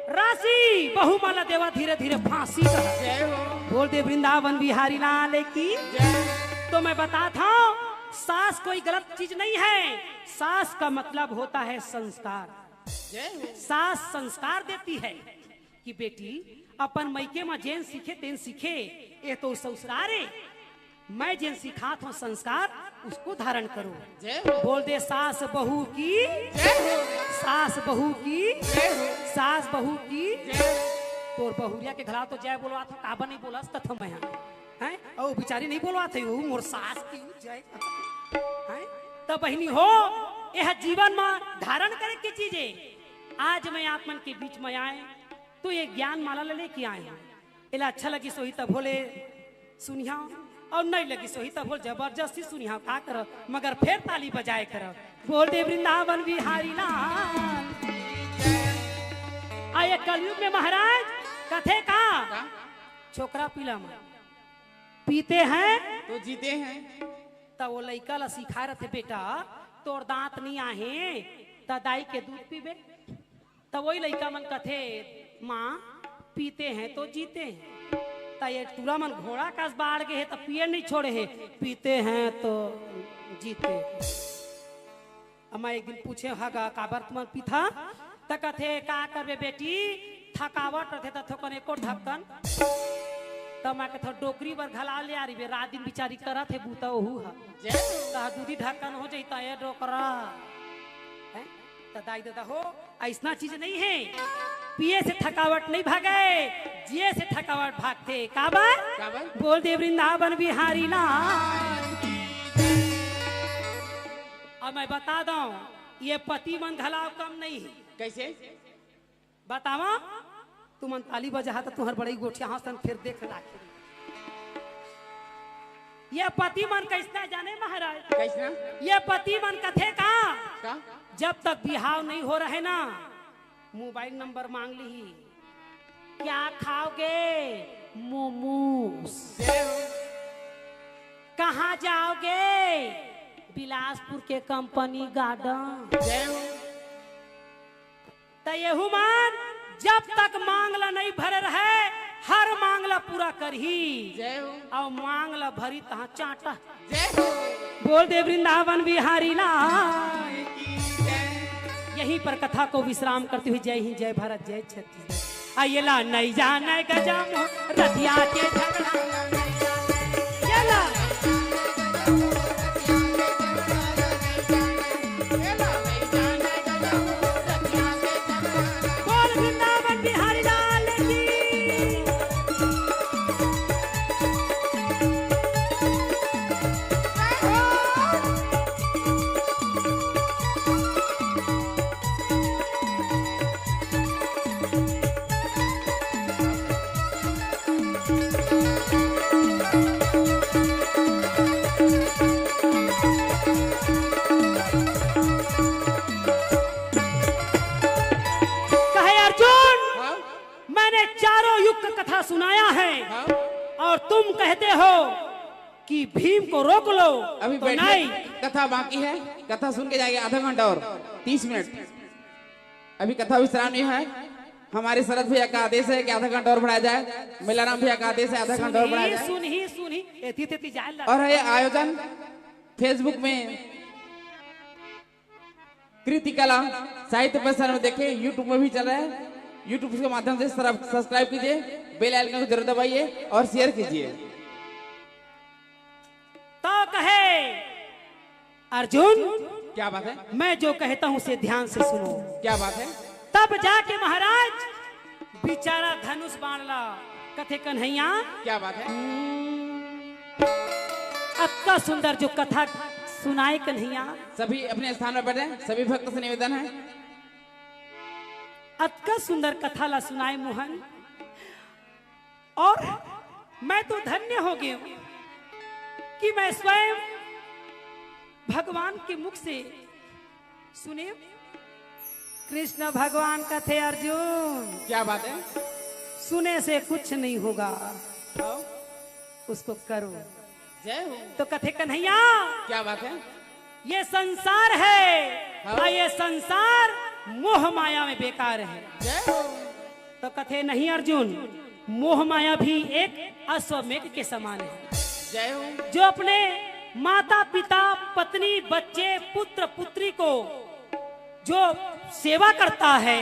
राशि बहू मन ला देवा धीरे धीरे फांसी का। जय हो। बोल दे वृंदावन बिहारी लाल की। जय। तो मैं बताता हूँ, सास कोई गलत चीज नहीं है। सास का मतलब होता है संस्कार। जय हो। सास संस्कार देती है। कि बेटी, अपन मइके म जेन सीखे तेन सीखे, ये तो ससुरार ए। मैं जेन सिखात हूँ संस्कार, उसको धारण करो। जय हो। बोल दे, सास बहू की। जय हो। सास बहू की। जय हो। सास बहू की। जय हो। तोर बहुरिया के घला तो जय बोलवात हूँ, काबर नहीं बोलस कथों मैं हा। हैं? ओ बिचारी नहीं बोलवात हे, ओ मोर सास की जय। हैं? त बहिनी हो, यह जीवन म धारण करे के चीज ए। आज मैं आप मन के बीच म आए, तो ये ज्ञान माला ला लेके आए हूँ। एला अच्छा लगिस होही त भोले सुनिहा, अउ नहीं लगिस होही त भोले जबरदस्ती सुनिहा, का कर, मगर फेर ताली बजाए कर। बोल दे वृंदावन बिहारी लाल। आ ये कलयुग में महाराज कथे का? का? छोकरा पीला मन पीते हैं तो जीते हैं। त वो लइका ला सिखाए रथे, बेटा, तोर दांत नहीं आहे, त दाई के दूध पीबे। त वही लइका मन कथे, माँ, पीते हैं तो जीते हैं। त ये टूरा मन घोड़ा कस बाढ़ गे हे, त पिए नहीं छोड़े हे, पीते हैं तो जीते हैं। अब मैं एक दिन पूछे हँव गा, काबर तुमन पीथा? त कथे, का करबे बेटी, थकावट रथे त थोकन एको ढक्कन। त मैं कथे, डोकरी बर घला ले आ रहिबे, रात दिन बिचारी करत हे बूता ओहू ह। जय हो। त दूधी ढक्कन हो जही त ए डोकरा। हैं? त दाई ददा हो, अइसना चीज नहीं हे। पिए से थकावट नहीं भागे, जिए से थकावट भागथे। काबर? काबर? बोल दे वृंदावन बिहारी लाल। अब मैं बता दंव, ये पति मन घला कम नहीं हे। कैसे? बतावा, तुमन ताली बजाहा त तुंहर बड़ई गोठियाहूँ सन, फेर देख लाखी। ये पति मन कइसना जाने महाराज? कइसना? ये पति मन कथे का? का? जब तक बिहाव नहीं हो रहे ना, मोबाइल नंबर मांग लिही। क्या खाओगे? मोमोज। जय हो। कहाँ जाओगे? बिलासपुर के कंपनी गार्डन। जय हो। त एहू मन जब तक मांग ला नहीं भरे रहे, हर मांग ला पूरा करही। जय हो। अउ मांग ला भरी तहाँ चाटा। जय हो। बोल दे वृंदावन बिहारी लाल। की जय। यहीं पर कथा को विश्राम करते हुए जय हिंद, जय भारत, जय छत्तीसगढ़। आ ये ला नहीं जाने गजम रतिया के झगड़ा। ये ला। बोल वृंदावन बिहारी लाल की। कहे अर्जुन, हाँ? मैंने चारों युग का कथा सुनाया है, हाँ? और तुम कहते हो कि भीम को रोक लो, अभी तो बैठिए, नहीं। कथा बाकी है, कथा सुन के जाएंगे आधा घंटा और तीस मिनट। अभी कथा विश्राम नहीं है। हमारे शरद भैया का आदेश है कि आधा घंटा और बढ़ाया जाए। मेलाराम भैया का आदेश है, आधा घंटा और बढ़ाया जाए। सुनही, सुनही, एती तेती जाए ला। और ये आयोजन Facebook में कृति कला साहित्य परिषद में देखें, YouTube में भी चल रहा है। YouTube के माध्यम से सब्सक्राइब कीजिए, बेल आइकन को जरूर दबाइए और शेयर कीजिए। तो कहे अर्जुन, क्या बात है? मैं जो कहता हूं उसे ध्यान से सुनो। क्या बात है? तब जाके महाराज बेचारा धनुष बाण ला कथे कन्हैया। क्या बात है? अतका सुंदर जो कथा सुनाए कन्हैया। सभी अपने स्थान पर बैठे, सभी भक्त से निवेदन है। अतका सुंदर कथा ला सुनाए मोहन। और मैं तो धन्य हो गया कि मैं स्वयं भगवान के मुख से सुने। कृष्ण भगवान कथे अर्जुन, क्या बात है? सुने से कुछ नहीं होगा, हाँ। उसको करो। जय हो। तो कथे कन्हैया, क्या बात है? ये संसार है, हाँ। और ये संसार मोह माया में बेकार है। जय हो। तो कथे नहीं अर्जुन, मोह माया भी एक अश्वमेघ के समान है। जय हो। जो अपने माता पिता, पत्नी, बच्चे, पुत्र पुत्री को जो सेवा करता है,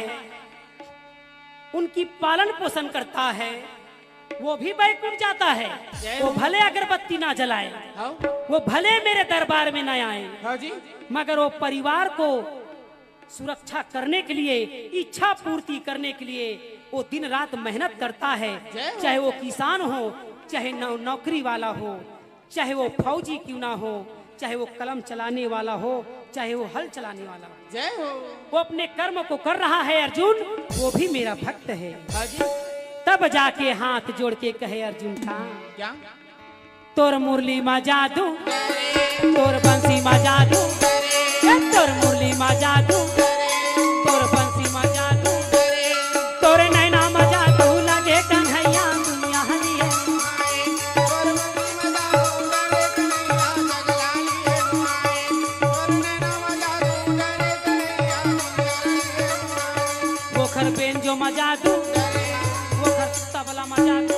उनकी पालन पोषण करता है, वो भी बैकुंठ जाता है। जय वो हो। भले अगरबत्ती ना जलाए, हाँ। वो भले मेरे दरबार में ना आए, हाँ जी। मगर वो परिवार को सुरक्षा करने के लिए, इच्छा पूर्ति करने के लिए वो दिन रात मेहनत करता है। जय हो। चाहे वो किसान हो, चाहे नौ-, नौकरी वाला हो, चाहे वो फौजी क्यों ना हो, चाहे वो कलम चलाने वाला हो, चाहे वो हल चलाने वाला हो। जय हो। वो अपने कर्म को कर रहा है अर्जुन, वो भी मेरा भक्त है। हाँ जी। तब जाके हाथ जोड़ के कहे अर्जुन का, क्या? तोर मुरली मा जादू, तोर बंसी मा जादू, ए तोर मुरली मा जादू, तोर बंसी मा जादू, तोर नैना मा जादू लगे कन्हैया दुनिया हरी है। ओखर बेंजो मा जादू, ओखर तबला मा जादू,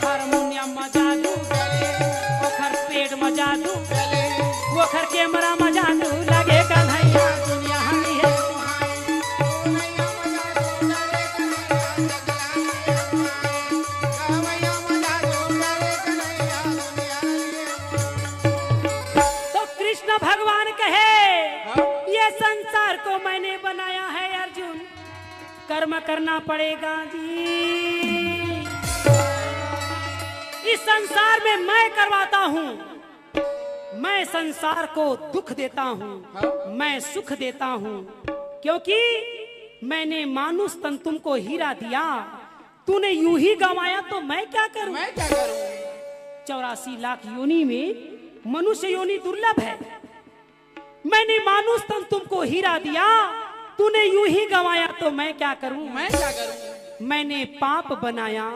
हारमोनियम मा जादू, ओखर पेट मा जादू, ओखर कैमरा मा जादू, लगे कन्हैया दुनिया हरी है। तो कृष्ण भगवान कहे, हाँ। ये संसार को मैंने बनाया है अर्जुन, कर्म करना पड़ेगा जी। इस संसार में मैं करवाता हूँ, मैं संसार को दुख देता हूँ, हाँ। मैं सुख देता हूँ, क्योंकि मैंने मानुष तन तुमको हीरा दिया, तूने यूं ही गंवाया तो मैं क्या करूं? मैं क्या करूं? चौरासी लाख योनि में मनुष्य योनि दुर्लभ है। मैंने मानुष तन तुमको हीरा दिया, तूने यूं ही गंवाया तो मैं क्या करूं? मैं क्या करूं? मैंने पाप बनाया,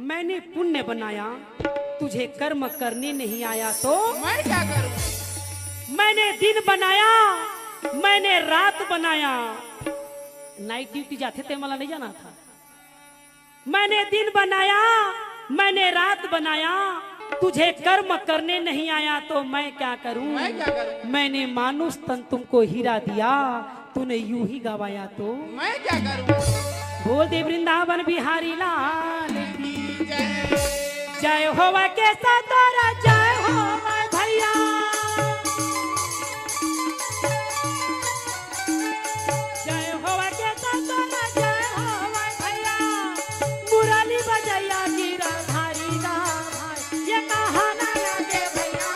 मैंने पुण्य बनाया, तुझे कर्म करने नहीं आया तो मैं क्या करूं? मैंने दिन बनाया, मैंने रात बनाया। नाइट ड्यूटी जाथे ते मला नहीं जाना था। मैंने दिन बनाया, मैंने रात बनाया, तुझे कर्म करने नहीं आया तो मैं क्या करूं? मैं क्या करूं? मैंने मानुष तन तुमको हीरा दिया, तूने यूं ही गंवाया तो मैं क्या करूं? बोल दे वृंदावन बिहारी लाल की जय। जय होवे केशव तोरा, जय होवे भैया। जय होवे केशव तोरा, जय होवे भैया। मुरली बजैया गिरधारी दा भाई, ये कहा ना लगे भैया।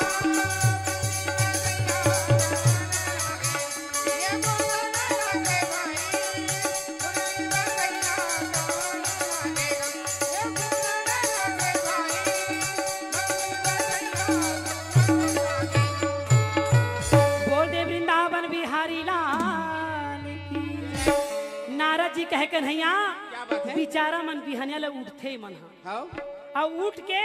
कन्हैया, क्या बात है? बिचारा मन बिहनिया ले उठथे मन ह। हाँ। अउ उठ के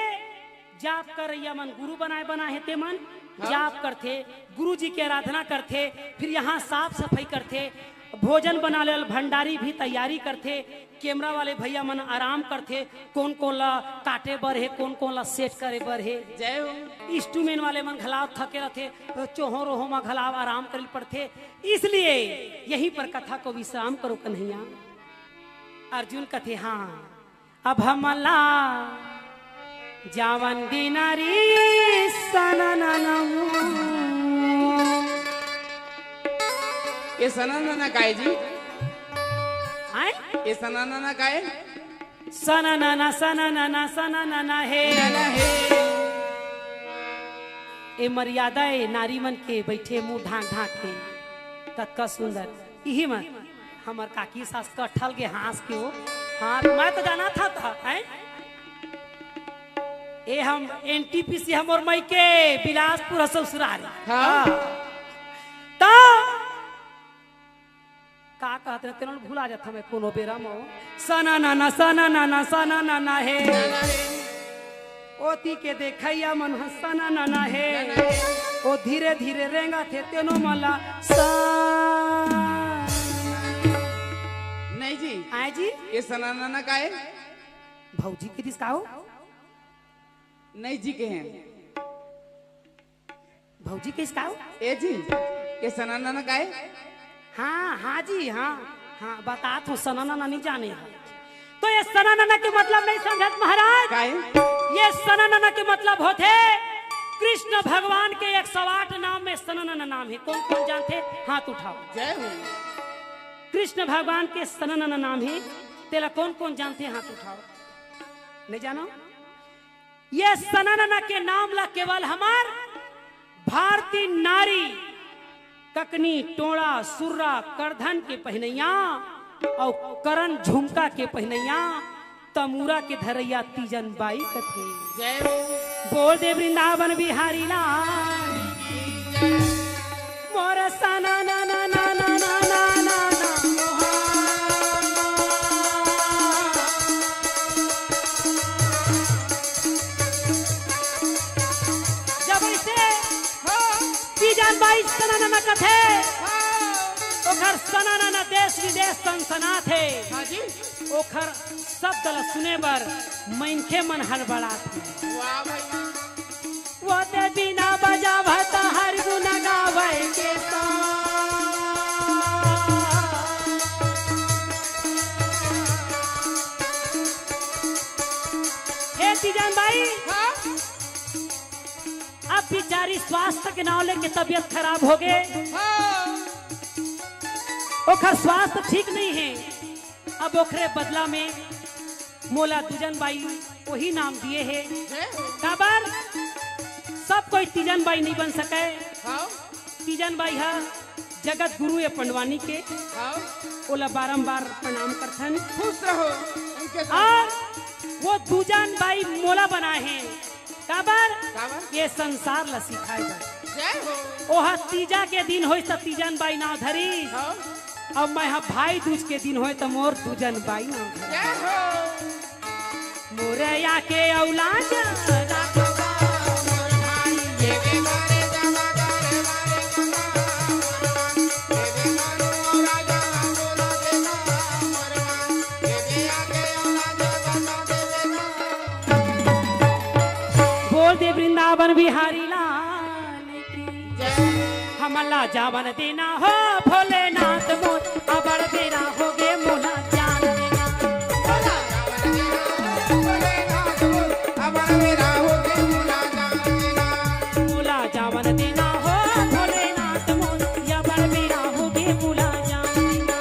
जाप करइया मन गुरु बनाए बना हे ते मन हाँ। जाप करथे, गुरु जी के आराधना करथे, फिर यहाँ साफ सफाई करथे, भोजन बना ले भंडारी भी तैयारी करथे, कैमरा वाले भैया मन आराम करथे, कोन कोन ला काटे बर हे, कोन कोन ला सेट करे बर हे। जय हो। इंस्ट्रूमेंट वाले मन घलाव थके रथे, चोहो रोहो मा घलाव आराम करे पड़थे। इसलिए यहीं पर कथा को विश्राम करो कन्हैया। अर्जुन कथे, हाँ, अब हमला जावन दिनारी सनननमू। ये सननना काय जी? आय? ये सननना काय? सननना, सननना, सननना हे। नना हे। ए मर्यादा ए नारी मन के बइठे मुंह ढांक ढांक के। कतका सुंदर। इही मन हमर काकी सास कठल के हाँस के हो। हाँ, मैं तो जाना था, था, हैं? ए हम एनटीपीसी हमर मइके बिलासपुर ह ससुरारी। हाँ। हाँ। त का कहत रहे, तेनो भुला जात हमें कोनो बेरा म। सना ना ना, सना ना ना, सना ना ना हे। ओती के देखइया मन ह सना ना ना हे। ओ धीरे धीरे रेंगत हे, तेनो मला सा। नहीं जी। आय जी? ये सना ना ना का हे? भौजी के दिस का हो? नहीं जी के हैं। भौजी के इसका हो? ए जी, ये सना ना ना का हे? हाँ, हाँ जी, हाँ। हाँ, बतात हूँ, सना ना ना नहीं जाने हैं। तो ये सना ना ना के मतलब नहीं समझत महाराज। का हे? ये सना ना ना के मतलब होथे कृष्ण भगवान के एक सौ आठ नाम में सना ना ना नाम हे। कोन कोन जानथे? हाथ उठाव। जय हो। कृष्ण भगवान के सना ना ना नाम हे, तेला कोन कोन जानथे? हाथ उठाव। नहीं जानो? ये सना ना ना के नाम ला केवल हमर भारतीय नारी ककनी, टोंड़ा, सुर्रा, करधन के पहिनइया अउ करन झुमका के पहिनइया तमूरा के धरइया तीजन बाई कथे। जय हो। बोल दे वृंदावन बिहारी लाल। मोर सना ना ना ना ना ना ना ना ना। जब ऐसे हो तीजन बाई सना ना ना कथे, हाँ। ओखर सना ना ना देश विदेश सनसनाथे। हाँ जी। ओखर शब्द ल सुने बर मनखे मन हड़बड़ाथे। वाह भाई। वो ते बिना बजावत हर गुण गावे के सा। हे तीजन बाई, हाँ? अब बिचारी स्वास्थ्य के नाव लेके तबियत खराब हो गे। हाँ। ओखर स्वास्थ्य ठीक नहीं हे। अब ओखरे बदला में मोला दूजन बाई वही नाम दिए हे। जय हो। काबर? सब कोई तीजन बाई नहीं बन सके। हाँ। तीजन बाई हा जगत गुरु ए पंडवानी के। हाँ। ओला बारंबार प्रणाम करथन। खुश रहो। उनके साथ। और वो दूजन बाई मोला बनाए हे। काबर? काबर? ये संसार ला सिखाए बर। जय हो। ओहा तीजा के दिन होइस त तीजन बाई नाव धरिस। हाँ। अउ मैं हा भाई दूज के दिन होय त मोर दूजन बाई नाव धरिस। जय हो। मोरया के औलाद। बोल दे वृंदावन बिहारी लाल की। जय। हमला जावन देना हो भोलेनाथ मोर, अबड़ बेरा हो गे मोला जान देना। मोला जावन देना हो भोलेनाथ मोर, अबड़ बेरा हो गे मोला जान देना।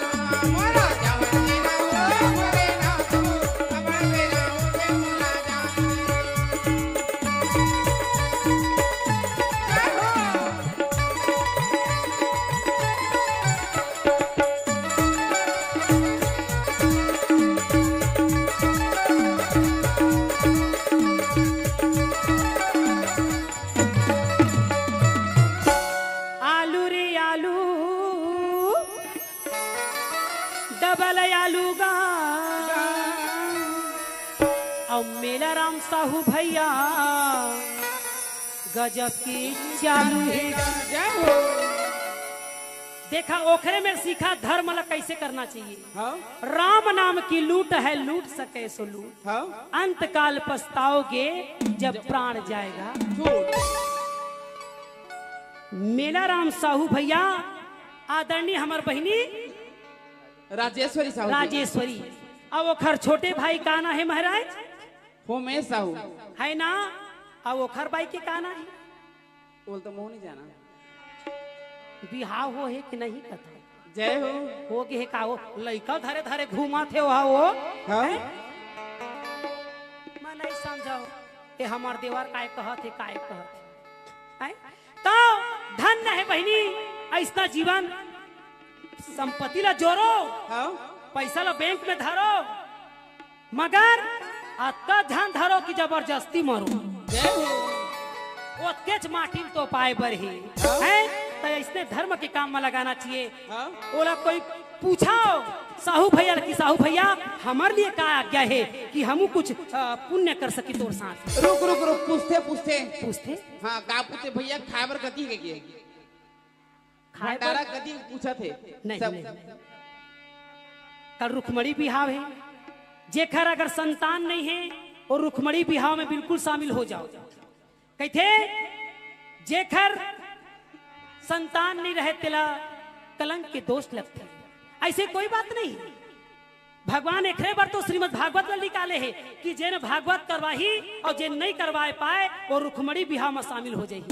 मेला राम साहू भैया गजब के चालू हे। जय हो। देखा, ओखरे में सीखा धर्म ला कैसे करना चाहिए। हाँ। राम नाम की लूट है, लूट सके सो लूट। हाँ। अंत काल पछताओगे जब प्राण जाएगा। झूठ। मेला राम साहू भैया, आदरणीय हमर बहिनी राजेश्वरी साहू जी। राजेश्वरी। अब ओखर छोटे भाई का ना हे महाराज? होमेश साहू। है ना? अब ओखर बाई के का ना हे? बोल तो मुँह नहीं जाना। बिहाव हो हे कि नहीं कथा? जय हो। हो गे हे का हो? लइका धरे धरे घूमत हे वहा वो। हाँ। हैं? मैं नहीं समझव। ए हमार देवर काय कहत हे, काय कहत हे? हैं? तो धन्य हे बहिनी, ऐसना जीवन। संपत्ति ला जोरो, हाँ। पैसा ला बैंक में धरो, मगर अतका झन धरो कि जबरदस्ती मरो। जय हो। ओतकेच माटी म तो पाए बर हे, हाँ। हैं? त अइसने धर्म के काम म लगाना चाहिए। हाँ। ओला कोई पूछो साहू भैया ल कि साहू भैया, हमर लिए का आज्ञा हे कि हमू कुछ, अ, पुण्य कर सकी तोर साथ। रुक, रुक, रुक, पूछथे, पूछथे। पूछथे? हाँ, का पूछथे भैया, खाए बर कथी हे के? खाए भंडारा बर? कथी पूछत हे? नहीं, सब नहीं। कल रुक्मणी बिहाव हे, जेखर अगर संतान नहीं हे, वो रुक्मणी बिहाव में बिल्कुल शामिल हो जाओ। कहिथे, जेखर संतान नहीं रहे, तेला कलंक के दोष लगथे। ऐसे कोई बात नहीं। भगवान एखरे बर तो श्रीमद् भागवत ल निकाले हे कि जेन भागवत करवाही अउ जेन नइ करवाए पाए, वो रुक्मणी बिहाव म शामिल हो जाही।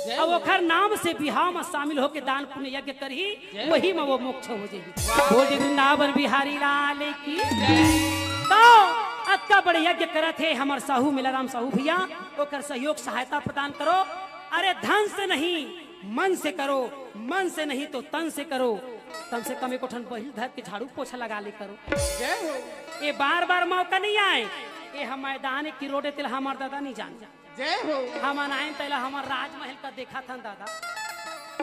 जय अब हो। ओखर नाम से बिहाव म शामिल होके दान पुण्य यज्ञ करही, जय हो। वही म वो मोक्ष हो जाही। वाह। बोल दे वृंदावन बिहारी लाल की। जय। तो अतका बड़े यज्ञ करत हे हमर साहू मेलाराम साहू भैया, ओकर सहयोग सहायता प्रदान करो। अरे धन से नहीं, मन से करो, मन से नहीं तो तन से करो। कम से कम एको ठन बहिल धर के झाड़ू पोछा लगा ले करो। जय हो। ये बार बार मौका नहीं आए, ये हम मैदान की रोड हे, तेला हमार दादा नहीं जान। जय हो। हमन आए तेला हमार राजमहल का देखा थन दादा।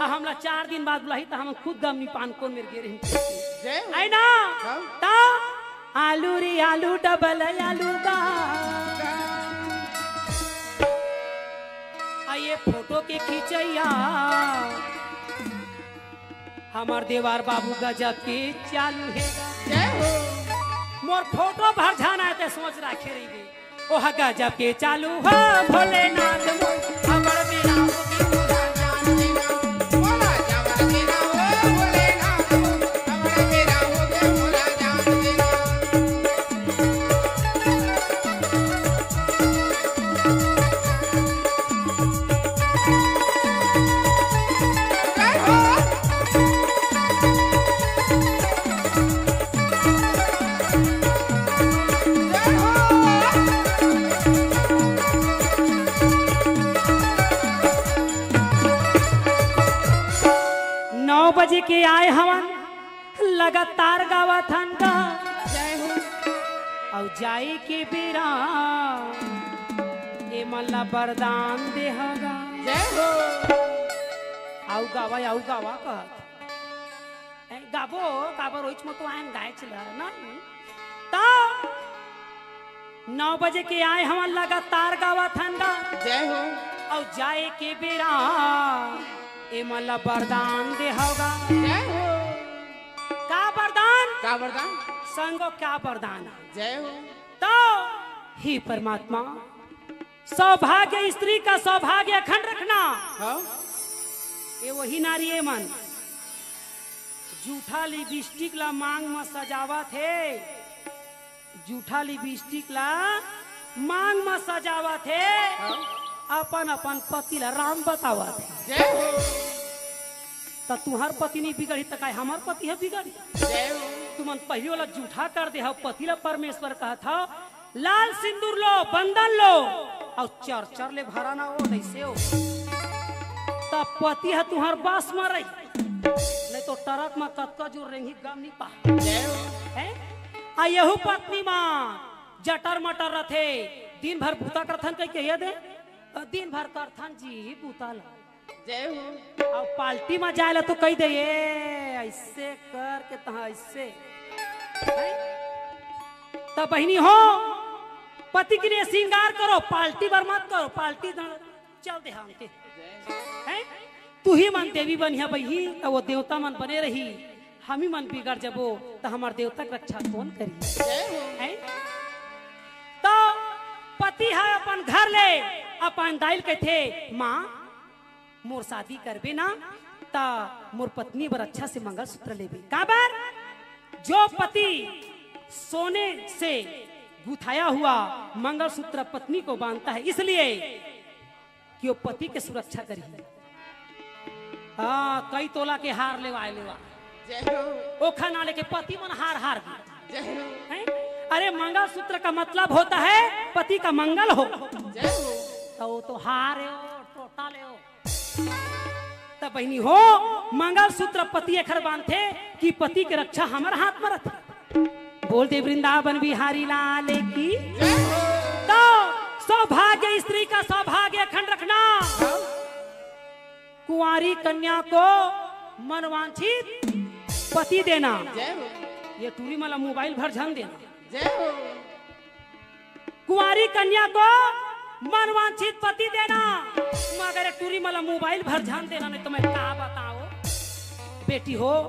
आ हमला चार दिन बाद बुलाही त हमन खुद दमनी पान कोन मेर गे रही। जय हो। है ना? हाँ। त आलू रे आलू, डबल आलू बा। आ ये फोटो के खींचैया हमर देवार बाबू गजब के चालू हे। जय हो। मोर फोटो भर झन आए ते सोच राखे रहिबे। ओह गजब के चालू हो भोलेनाथ मोर, हमर बेरा हो गे मोला जान देना। बोला जावा बेरा हो भोलेनाथ मोर, हमर बेरा हो गे मोला जान देना। नौ बजे के आए हवन, लगातार गावत हन गा। जय हो। अउ जाए के बेरा ए मन ला वरदान देहा गा। जय हो। अउ गावा, अउ गावा कहत। ए, गाबो, काबर ओइच म तो आयन गायच ल, ना? त नौ बजे के आए हवन लगातार गावत हन गा। जय हो। अउ जाए के बेरा ए मन ला वरदान देहा गा। जय हो। का वरदान? का वरदान? संगो, का वरदान हे? जय हो। तो हे परमात्मा, सौभाग्य, स्त्री का सौभाग्य अखंड रखना। हाँ। ये वही नारी ए मन जूठा लिपस्टिक ला मांग म सजावत हे। जूठा लिपस्टिक ला मांग म सजावत हे, हाँ। अपन अपन पति ला राम बतावत हे। जय हो। त तुंहर पति नइ बिगड़ही त काय हमर पति ह बिगड़ही? जय हो। तुमन पहिली ओला जूठा कर दे हव, पति ला परमेश्वर कहत हव, लाल सिंदूर लो, बंदन लो, अउ चर चर ले भरा ना ओ, तइसे ओ। त पति ह तुंहर बस म रही, नहीं तो ट्रक म कतका जोर रेंगही गम नइ पा। जय हो। हैं? आ यहू पत्नी म जटर मटर रथे, दिन भर बूता करथन कहिके कहिया दे, दिन भर करथन जी बूता ला। जय हो। अउ पार्टी म जाए ला तो कहि दे, "ए, अइसे करके तहाँ अइसे।" हैं? त बहिनी हो, पति के लिए श्रृंगार करो, पार्टी बर्बाद करो, पार्टी न-, चल दे हमके। हैं? तू ही मन देवी बनिहा बही, त वो देवता मन बने रही, हम ही मन बिगड़ जबो, त हमार देवता के रक्षा कौन करी? हैं? तो पति ह अपन घर ले अपन दाई ल कथे, माँ, मोर शादी करबे ना, त मोर पत्नी बर अच्छा से मंगलसूत्र लेबे। काबर? जो पति सोने से गुथाया हुआ मंगलसूत्र पत्नी को बांधता है, इसलिए कि वो पति के सुरक्षा करही। हाँ, कई तोला के हार लेवाए लेवा। जय हो। ओखर ना लेके पति मन हार हार गे। जय हो। हैं? अरे, मंगलसूत्र का मतलब होता है पति का मंगल हो। जय हो। तो वो तो हार है, वो टोटा ले हो। त बहिनी हो, मंगलसूत्र पति एखर बांधथे कि पति के रक्षा हमर हाथ म रथे। बोल दे वृंदावन बिहारी लाल की। तो सौभाग्य, स्त्री का सौभाग्य अखंड रखना। कुंवारी कन्या को मनवांछित पति देना। जय हो। ये टूरी मला मोबाइल भर झन देना। जय हो। कुंवारी कन्या को मनवांछित पति देना, मगर एक टूरी मला मोबाइल भर झन देना, नहीं तो मैं का बताओ। बेटी हो,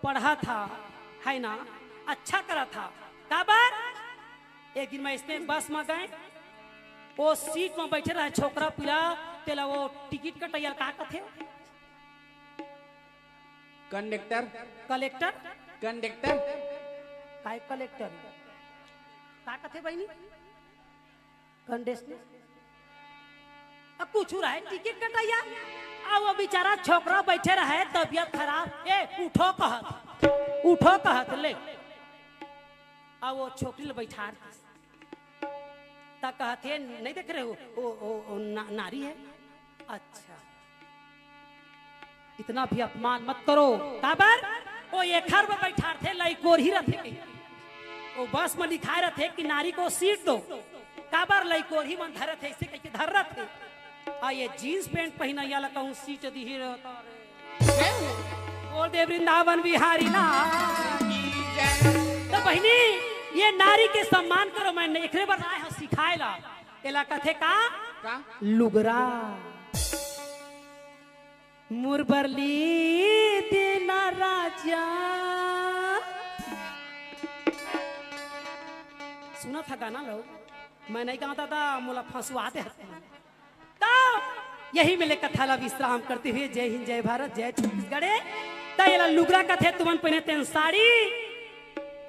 पढ़ा था, है ना, अच्छा करा था। काबर? एक दिन मैं इसने बस में गए, वो सीट में बैठे रहे छोकरा पीला, तेला वो टिकट कटैया का कथे? कंडक्टर। कलेक्टर? कंडक्टर। काय कलेक्टर? का कथे बहिनी? कंडक्टर। अब कुछ रहे टिकट कटैया, अब वो बेचारा छोकरा बैठे रहे, तबियत खराब, ए, उठो कहत, उठो कहत, ले। अब वो छोकरी ल बैठार दिस। त कहत हे, "नहीं देख रहे हो? ओ, ओ, ओ, ना-, नारी है।" अच्छा, इतना भी अपमान मत करो। काबर? ओ एखर में बैठारथे, लइकोरही रथे। ओ बस में लिखाए रथे कि नारी को सीट दो। काबर? लइकोरही मन धरत हे, ऐसे कहिके धर रथे। आ ये जींस पैंट पहिना, या ला कहूँ सीट दिही रहता रे। बोल दे वृंदावन बिहारी लाल की जय। तो बहिनी, ये नारी के सम्मान करो, मैं एकरे बर आए हूँ सिखाए ला। एला कथे का? का? लुगरा। मुरबरली देना राजा। सुना था गाना लो, मैं नहीं गाता था, मोला फंसवा दे। तो यही में ले कथा ला विश्राम करते हुए जय हिंद, जय भारत, जय छत्तीसगढ़। त एला लुगरा कथे, तुमन पहने तेन साड़ी।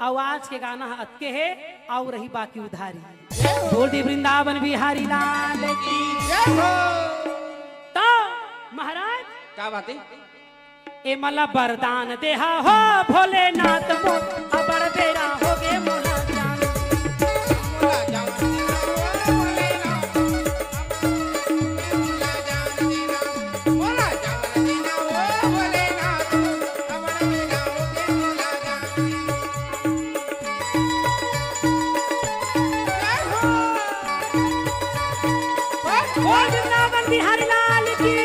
अउ आज के गाना ह अतके हे, अउ रही बाकी उधारी। बोल दे वृंदावन बिहारी लाल की। जय हो। तो महाराज का बात है? ए मला वरदान देहा हो भोलेनाथ मोर, अबड़ बेरा होगे मोला जान। बोल वृंदावन बिहारी लाल की।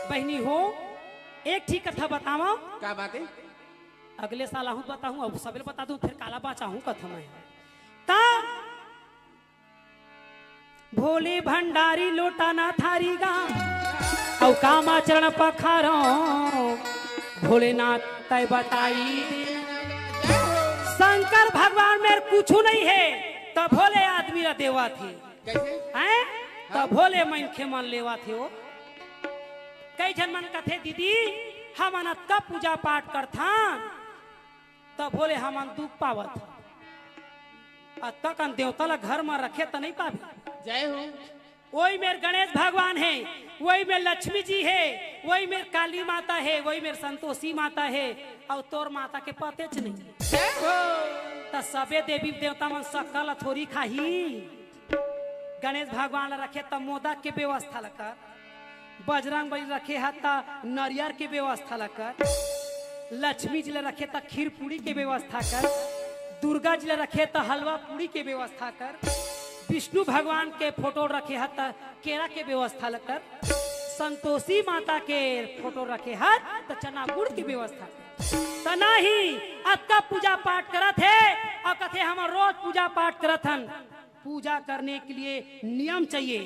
बहिनी हो, एक ठीक कथा बतावं। का बात है? अगले साल आहूँ बताहूँ, अब सबेरे बता दूँ, फिर काला बाँचाहूँ कथा मैं। त भोले भंडारी लोटा ना थारी गा, अउ कामा चरण पखारो, भोलेनाथ तय बताई दे। शंकर भगवान मेर कुछु नहीं है, त भोले आदमी ला देवा थे। कैसे? हैं? त भोले मनखे मन लेवा थे वो। कई झन मन कथे, "दीदी, हमन अतका पूजा पाठ करथन, त भोले हमन दुख पावत हन। अतका कन देवता ला घर म रखे त नहीं पाबे।" जय हो। वही मेर गणेश भगवान है, वही मेर लक्ष्मी जी है, वही मेर काली माता है, वही मेर संतोषी माता है, अउ तोर माता के पतेच नहीं। जय हो। त सबे देवी देवता मन सक्का ला थोरी खाही। गणेश भगवान ला रखे त मोदक के व्यवस्था ला कर, बजरंग बली रखे ह त नरियर के व्यवस्था ला कर, लक्ष्मी जी ला रखे त खीर पूड़ी के व्यवस्था कर, दुर्गा जी ला रखे त हलवा पूड़ी के व्यवस्था कर, विष्णु भगवान के फोटो रखे ह त केरा के व्यवस्था ला कर, संतोषी माता के फोटो रखे हस, त चना गुड़ के व्यवस्था। त नहीं, अतका पूजा पाठ करत हे अउ कथे, "हमन रोज पूजा पाठ करत हन।" पूजा करने के लिए नियम चाहिए।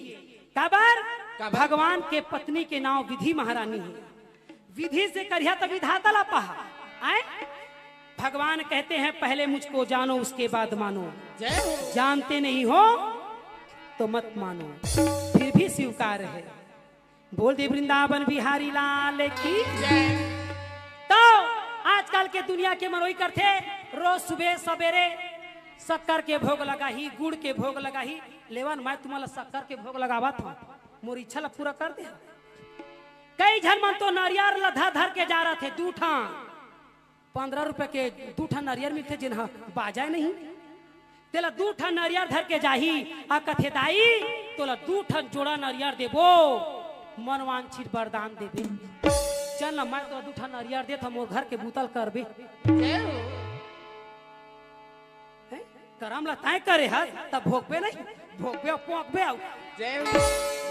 काबर? काबर? भगवान के पत्नी के नाम विधि महारानी हे। विधि से करिहा त विधाता ला पाहा। आए? भगवान कहते हैं, "पहले मुझको जानो, उसके बाद मानो।" जय हो। जानते नहीं हो तो मत मानो, फिर भी स्वीकार है। बोल दे वृंदावन बिहारी लाल की। जय। तो आजकल के दुनिया के मनोई करथे, रोज सुबह सवेरे शक्कर के भोग लगाही, गुड़ के भोग लगाही। लेवन, मैं तुम्हारा शक्कर के भोग लगावत हूँ, मोर इच्छा ला पूरा कर दे। कई झन मन तो नरियर ला धर धर के जा रहे थे, दू ठन, पंद्रह रुपए के दू ठन नरियर मिलथे, जेन ह बाजाए नहीं। तेला दू ठन नरियर धर के जाही, आ कथे, "दाई, तोला दू ठन जोड़ा नरियर देबो, मनवांछित वरदान देबे।" चल ना, मैं तो दू ठन नरियर देत हूँ, मोर घर के बुता ल करबे। जय हो। हैं? करम ला तय करे हस, तब भोगबे नहीं, भोगबे अउ पोंकबे अउ। जय हो।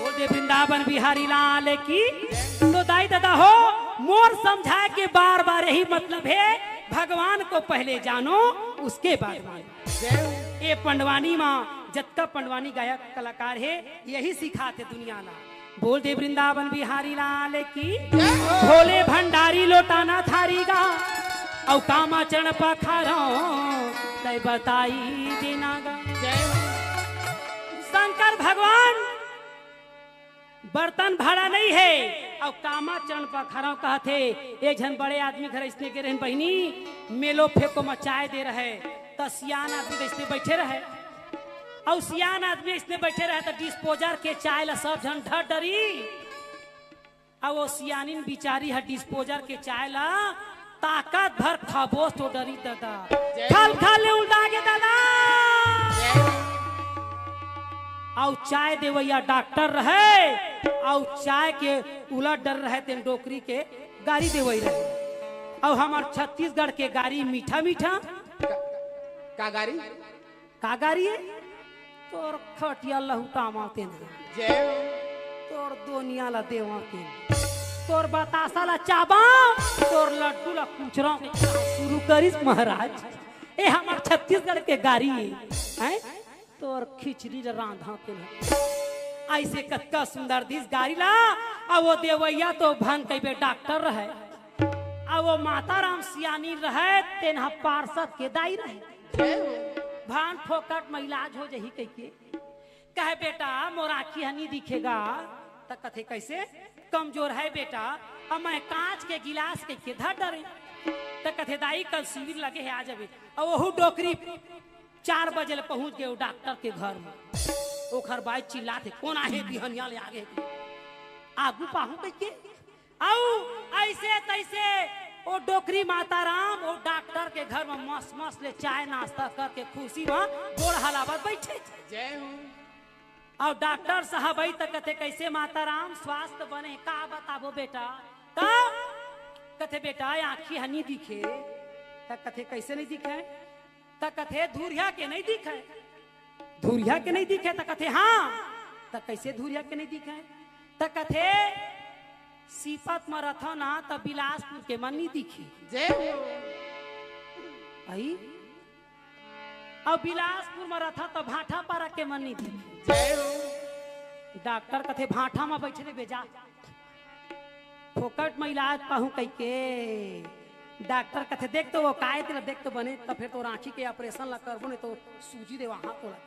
बोल दे वृंदावन बिहारी लाल की। तो दाई ददा हो, मोर समझाए के बार बार यही मतलब हे, भगवान को पहले जानो, उसके बाद मानो। जय हो। ये पंडवानी मा जतका पंडवानी गायक कलाकार हे, यही सिखाथे दुनिया ला। बोल दे वृंदावन बिहारी लाल की। जय हो। भोले भंडारी लोटाना थारी गा, अउ कामा चरण पखारो, तय बताई देना गा। जय हो। शंकर भगवान बर्तन भाड़ा नहीं हे, अउ कामा चरण पखारो कहथे। एक झन बड़े आदमी घर इसने गे रहेन बहिनी, मेलो फेंको म चाय दे रहे, त सियान आदमी त इसने बैठे रहे, अउ सियान आदमी इसने बैठे रहे, त डिस्पोजर के चाय ला सब झन ढर डरी। अउ वो सियानिन बिचारी ह डिस्पोजर के चाय ला ताकत भर खाबोस तो डरी ददा। जय हो। खल खल ले उल्टा गे ददा। जय हो। अउ चाय देवैया डॉक्टर रहे, अउ चाय के उलट डर रहे, तेन डोकरी के गारी देवई रहे। अउ हमर छत्तीसगढ़ के गारी मीठा मीठा। का, का गारी? का गारी हे? तोर खटिया लहुटामा तेन। जय हो। तोर दोनिया ला देवा तेन। तोर बतासा ला चाबा, तोर लड्डू ला कुचरा शुरू करिस महाराज। ए हमर छत्तीसगढ़ के गारी हे, हैं? तोर खिचड़ी ला रांधा तेन। ऐसे कतका सुंदर दिस गारी ला, अउ वो देवैया तो भंग कइबे डॉक्टर रहे। अउ वो माता राम सियानी रहे, तेन ह पार्षद के दाई रहे। जय हो। भान फोकट म इलाज हो जही कहिके। कहे, "बेटा, मोर आँखी ह नी दिखे गा।" त कथे, "कइसे?" "कमजोर हे बेटा, अब मैं कांच के गिलास कहिके धर डरे।" त कथे, "दाई, कल शिविर लगे हे, आ जाबे।" अउ ओहू डोकरी चार बजे ले पहुंच गे वो डॉक्टर के घर म। ओखर बाई चिल्लाथे, "कोन आहे बिहनिया ले आगे?" आगू पाहू कहिके। अउ ऐसे तैसे वो डोकरी माता राम वो डॉक्टर के घर म मस्त मस्त ले चाय नाश्ता करके खुशी म गोड़ हलावत बैठे। जय हो। अउ डॉक्टर साहब आई त कथे, "कइसे माता राम, स्वास्थ्य बने?" "का बताबो बेटा?" "का?" कथे, "बेटा, आँखी ह नी दिखे।" त कथे, "कइसे नहीं दिखे?" त कथे, "धुरिहा के नहीं दिखे।" "धुरिहा के नहीं दिखे?" त कथे, "हाँ।" "त कइसे धुरिहा के नहीं दिखे?" त कथे, "सीपत म रथव ना, त बिलासपुर के मन नहीं दिखे।" जय हो। आई? अउ बिलासपुर म रथव, त भाटापारा के मन नहीं दिखे। जय हो। डॉक्टर कथे, "भाटा म बैठे रहिबे जा।" फोकट म इलाज पाहूं कहिके। डॉक्टर कथे, "देख तो वो काय तेला, देख तो बने, त फेर तोर आँखी के ऑपरेशन ला करबो, नहीं तो सूजी दे वहां तोला।"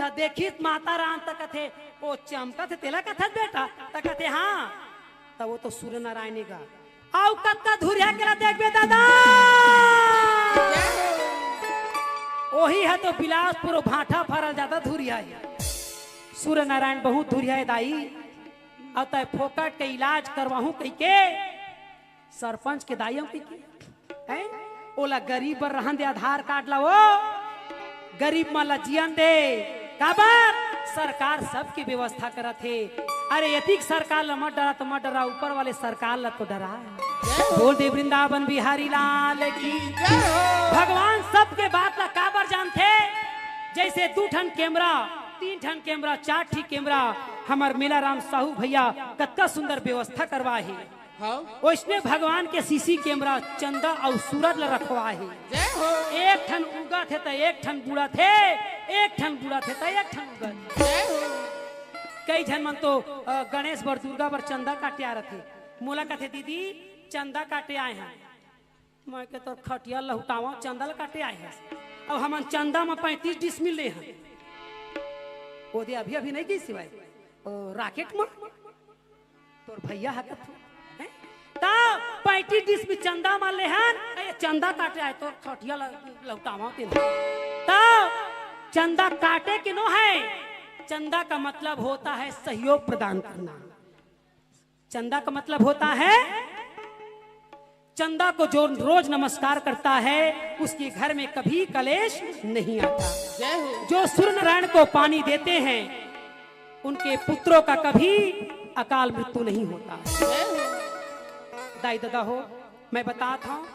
त देखिस माता राम त कथे, "वो चमकत हे तेला कथस बेटा?" त कथे, "हाँ।" त वो तो सूर्य नारायण हे गा। अउ कतका धुरिहा के ला देखबे ददा। ओही ह तो बिलासपुर भाटापारा जादा धुरिहा हे। सूर्य नारायण बहुत धुरिहा हे दाई। अउ तय फोकट के इलाज करवाहूं कहिके सरपंच के दाई हूं कहिके, हैं? ओला गरीब बर रहन दे आधार कार्ड ला, वो गरीब मन ला जियन दे। काबर? सरकार सबके व्यवस्था करत हे। अरे, एतिक सरकार ला मत डरा त मत डरा, ऊपर वाले सरकार ला तो डरा। बोल दे वृंदावन बिहारी लाल की। जय हो। भगवान सबके बात ला काबर जानथे? जैसे दू ठन कैमरा, तीन ठन कैमरा, चार ठी कैमरा, हमर मेलाराम साहू भैया कतका सुंदर व्यवस्था करवाए हे। हाँ। ओइसने भगवान के सीसी कैमरा, चंदा अउ सूरज ल रखवाए हे। जय हो। एक ठन उगत हे त एक ठन बुड़त हे, एक ठन बुड़त हे त एक ठन उगत हे। जय हो। कई झन मन तो, अ, गणेश बर, दुर्गा बर चंदा काटे आ रथे। मोला कथे, "दीदी, चंदा काटे आए हन।" मैं के, "तोर खटिया लहुटावा, चंदा ल काटे आए हस।" अब हमन चंदा म पैंतीस डिसमिल ले हन। ओदे अभी, अभी नहीं गई सिवाय। ओ, राकेट म? तोर भैया ह कथू, हैं? त पैंतीस डिसमिल चंदा म ले हन, ए, चंदा काटे आए, तोर खटिया ल-, लहुटावा तेन। त चंदा काटे के नो है, चंदा का मतलब होता है सहयोग प्रदान करना। चंदा का मतलब होता है, चंदा को जो रोज नमस्कार करता है, उसके घर में कभी कलेश नहीं आता। जय हो। जो सूर्य नारायण को पानी देते हैं, उनके पुत्रों का कभी अकाल मृत्यु नहीं होता। जय हो। दाई ददा हो, मैं बतात हूँ,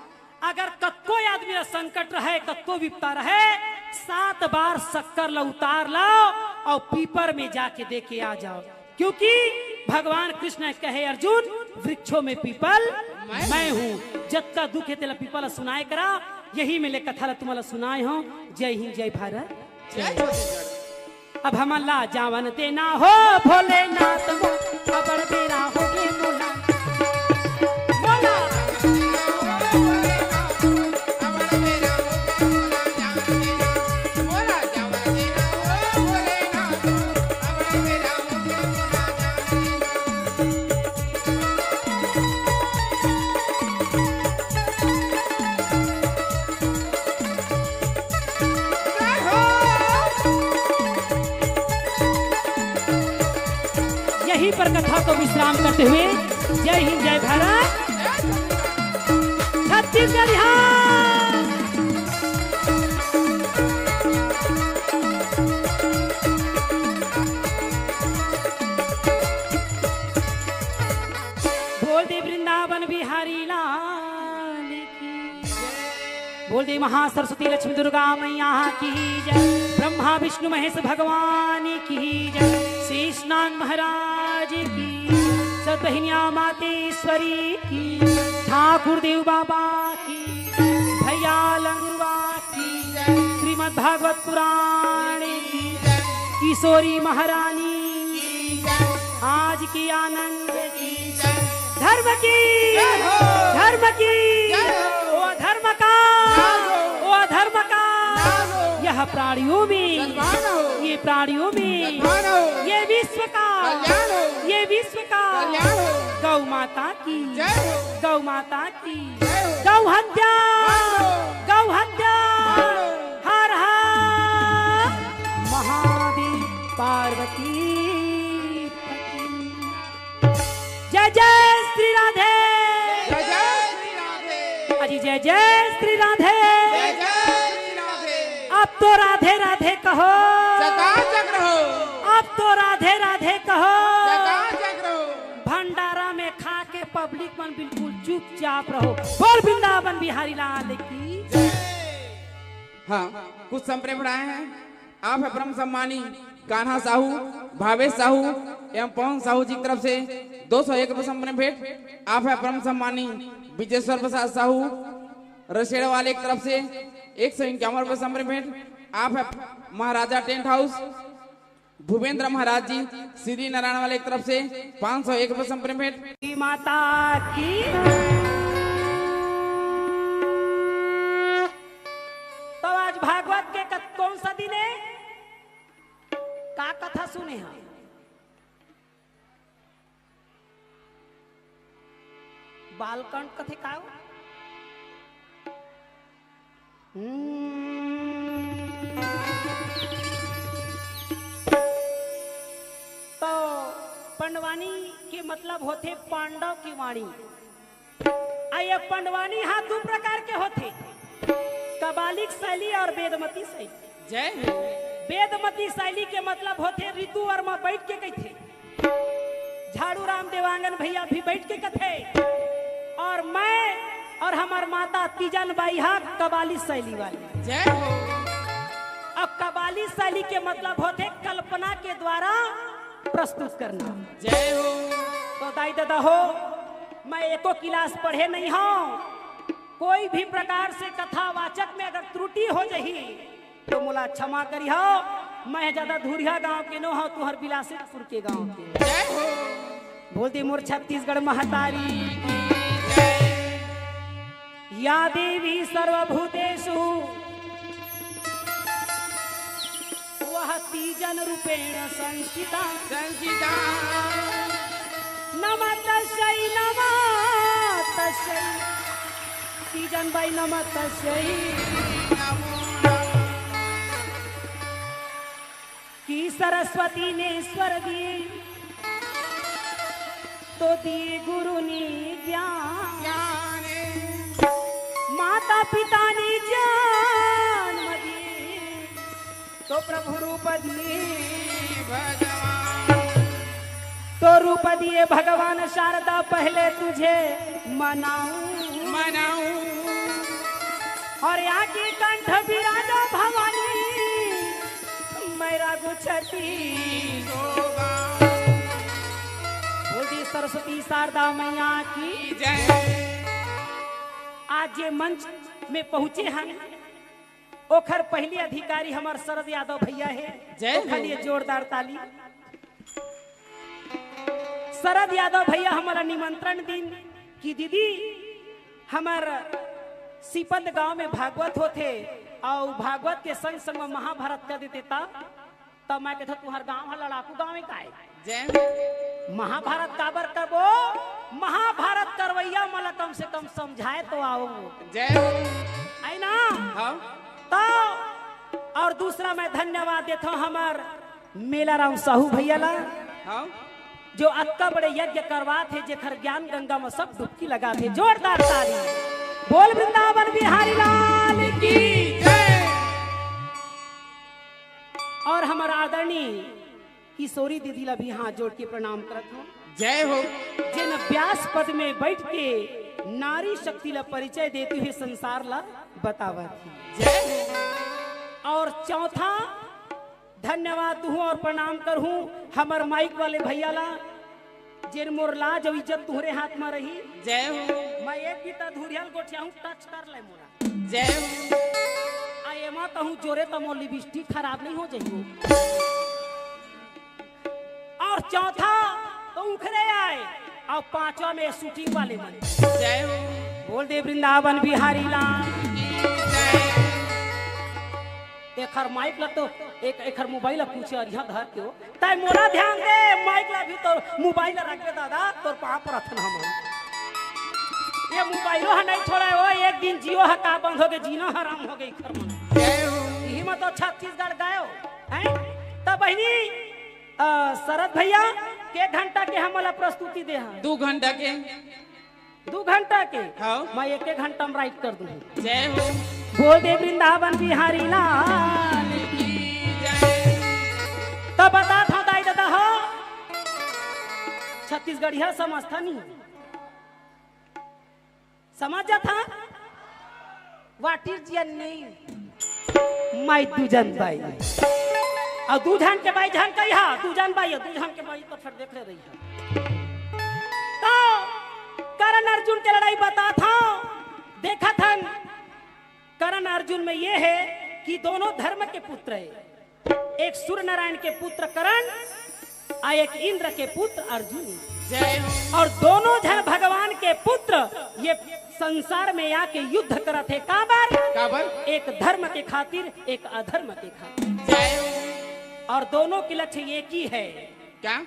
अगर कतको आदमी ला संकट रहे, कतको विपता रहे, सात बार शक्कर ला उतार लाओ अउ पीपर में जाके दे के आ जाओ, क्योंकि भगवान कृष्ण कहे, "अर्जुन, वृक्षों में पीपल मैं मैं हूँ।" जतका दुख हे तेला पीपल ला सुनाए करा, यही में ले कथा ला तुमला सुनाए हूँ। जय हिंद, जय भारत। जय छत्तीसगढ़। अब हमन ला जावन देना हो भोलेनाथ मो, अबड़ बेरा होगे मोला। मोला। यहीं पर कथा को विश्राम करते हुए जय हिंद, जय भारत, छत्तीसगढ़िया। बोल दे वृंदावन बिहारी लाल की। बोल दे महासरस्वती लक्ष्मी दुर्गा मैया की जय। ब्रह्मा विष्णु महेश भगवान की जय। शेषनाग महाराज की। सतबहिनिया मातेश्वरी की। ठाकुर देव बाबा की। भैया लंगुरवा की। श्रीमद् भागवत पुराण की। किशोरी महारानी की। आज की आनंद की। धर्म की। जय हो। धर्म की। जय हो। ओ धर्म का। नाश हो। ओ धर्म का। नाश हो। यह प्राणियों में। सद्भावना हो। ये प्राणियों में। सद्भावना हो। ये विश्व का। कल्याण हो। ये विश्व का। कल्याण हो। गौ माता की। जय हो। गौ माता की। जय हो। गौ हत्या। बंद हो। गौ हत्या। बंद हो। हर हर महादेव पार्वती पति। जय जय श्री राधे। जय जय श्री राधे। अजी जय जय श्री राधे। जय जय श्री राधे। अब तो राधे राधे कहो। सदा चक्र हो। अब तो राधे राधे कहो। सदा चक्र हो। भंडारा में खा के पब्लिक मन बिल्कुल चुपचाप रहो। बोल वृंदावन बिहारी लाल की। हाँ, कुछ संप्रेम बढ़ाए हैं। आप है परम सम्मानी कान्हा साहू, भावेश साहू एवं पवन साहू जी की तरफ से दो सौ एक रुपये संप्रेम भेंट। आप है परम सम्मानी विजेश्वर प्रसाद साहू रसेड़ वाले की तरफ से एक सौ इक्यावन रुपये संप्रेम भेंट। आप है महाराजा टेंट हाउस भूपेंद्र महाराज जी श्री नारायण वाले की तरफ से पाँच सौ एक रुपये संप्रेम भेंट। माता की। तो आज भागवत के कत-, कौन सा दिन है? का कथा सुने हैं? बालकांड कथे का? हम्म। तो पंडवानी के मतलब होथे पांडव की वाणी। आ ये पंडवानी हा दू प्रकार के होथे, कबालिक शैली और वेदमती शैली। जय हो। वेदमती शैली के मतलब होथे, रितु वर्मा बैठ के कहिथे, झाड़ू राम देवांगन भैया भी बैठ के कथे, और मैं और हमर माता तीजन बाई हा कबाली शैली वाली। जय हो। अब कबाली शैली के मतलब होथे कल्पना के द्वारा प्रस्तुत करना। जय हो। तो दाई ददा हो, मैं एको क्लास पढ़े नहीं हूँ। कोई भी प्रकार से कथावाचक में अगर त्रुटि हो जही, तो मोला क्षमा करिहो। मैं ज्यादा धुरिहा गांव के नो हूँ, तुहर बिलासपुर के गांव के। जय हो। बोल दे मोर छत्तीसगढ़ महतारी। या देवी सर्वभूतेषु वह तीजन रूपेण संस्थिता। संस्थिता। नमः तस्यै, नमः तस्यै। तीजन बाई नमः तस्यै। नमो नमः। कि सरस्वती ने स्वर दिए, तो दिए गुरु ने ज्ञान। ज्ञान। माता पिता ने जन्म दिए, तो प्रभु रूप दिए भगवान। तो रूप दिए भगवान शारदा, पहले तुझे मनाऊं। मनाऊं। और यहाँ की कंठ विराजो भवानी, मैं रागो छती। बोल दी सरस्वती शारदा मैया की। जय। आज ये मंच में पहुंचे हैं, ओखर पहली अधिकारी हमर शरद यादव भैया हे। जय ओखर हो। लिए जोरदार ताली। शरद यादव भैया हमला निमंत्रण दिन कि दीदी, हमर सीपंद गांव में भागवत होथे, अउ भागवत के संग संग में महाभारत कर देते ता। तब मैं कहता, तुहर गांव ह लड़ाकू गांव हे काय? जय हो। महाभारत काबर करबो? महाभारत करवैया मन ला कम से कम समझाए तो आओ। जय हो। है ना? हाँ। तो और दूसरा मैं धन्यवाद देता हूँ हमर मेला राम साहू भैया ला, हाँ। जो अतका बड़े यज्ञ करवात हे, जेखर ज्ञान गंगा में सब डुबकी लगात हे। जोरदार ताली। बोल वृंदावन बिहारी लाल की। जय। और हमर आदरणीय किशोरी दीदी ला भी हाथ जोड़ के प्रणाम करत हूँ। जय हो। जिन व्यास पद में बैठ के नारी शक्ति ला परिचय देती हुई संसार ला बतावत हे। जय हो। और चौथा धन्यवाद दूहूं और प्रणाम करहूं हमर माइक वाले भैया ला, जेन मोर लाज अउ इज्जत तुहरे हाथ में रही। जय हो। मैं एक भी तधुरियल गोठिया हूँ, टच कर ले मोला। जय हो। आ एमा कहूँ जोरे त मोर लिपस्टिक खराब नहीं हो जाइयो। और चौथा तो उखरे आए, और पांचवा में शूटिंग वाले मन। जय हो। बोल दे वृंदावन बिहारी लाल। जय। एखर माइक ला तो एक, एखर मोबाइल ला पूछे अरिहा धर के हो। तै मोला ध्यान दे, माइक ला भी तोर मोबाइल ला रख दे दादा, तोर पाँव परथन हम। ये मोबाइलो ह नहीं छोड़े हो, एक दिन जियो ह का बंद हो गए, जीना हराम हो गए एखर मन। जय हो। यही में तो छत्तीसगढ़ गए हो, हैं? तब बहिनी, अ, शरद भैया, के घंटा के हमला प्रस्तुति दे हा? दू घंटा के। दू घंटा के? हाँ। मैं एक एक घंटा में राइट कर दूँ। जय हो। बोल दे वृंदावन बिहारी लाल की। जय। तो बता था दाई दादा हो, छत्तीसगढ़िया समझता नहीं, समझ जाता। What is your name? मैं दूजन बाई। और दूजन के बाई जान कही हा, दूजन बाई है, दूजन के बाई तो फिर देख ले रही है। तो करण अर्जुन के लड़ाई बता था, देखा था करण अर्जुन में ये है कि दोनों धर्म के पुत्र है। एक सूर्य नारायण के पुत्र करण, आ एक इंद्र के पुत्र अर्जुन। जय हो। और दोनों झन भगवान के पुत्र ये संसार में आके युद्ध करत हे। काबर? काबर? एक धर्म के खातिर, एक अधर्म के खातिर। जय हो। और दोनों के लक्ष्य एक ही है। क्या?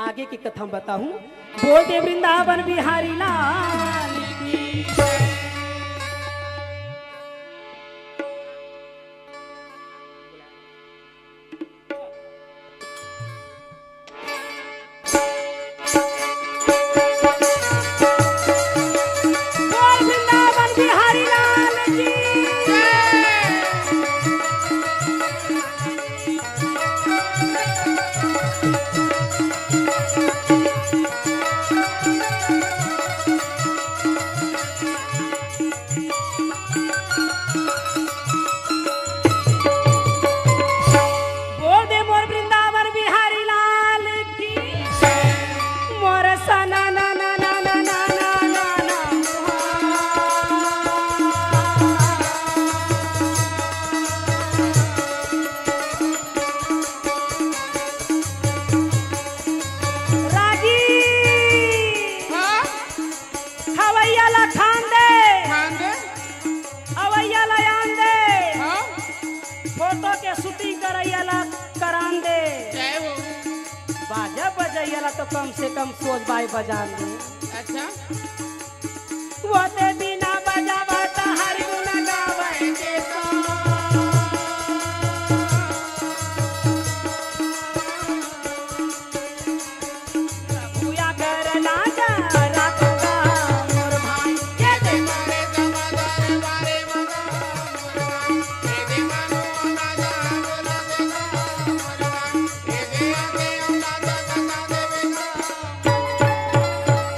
आगे की कथा हम बताऊं। बोल दे वृंदावन बिहारी लाल की। बोल वृंदावन बिहारी लाल की। तो के शूटिंग करइया ला करान दे। जय हो। बाजा बजइया ला तो कम से कम सोज बाई बजान दे। अच्छा। वो ते बिना बजावा त हर गुण गावे के तो।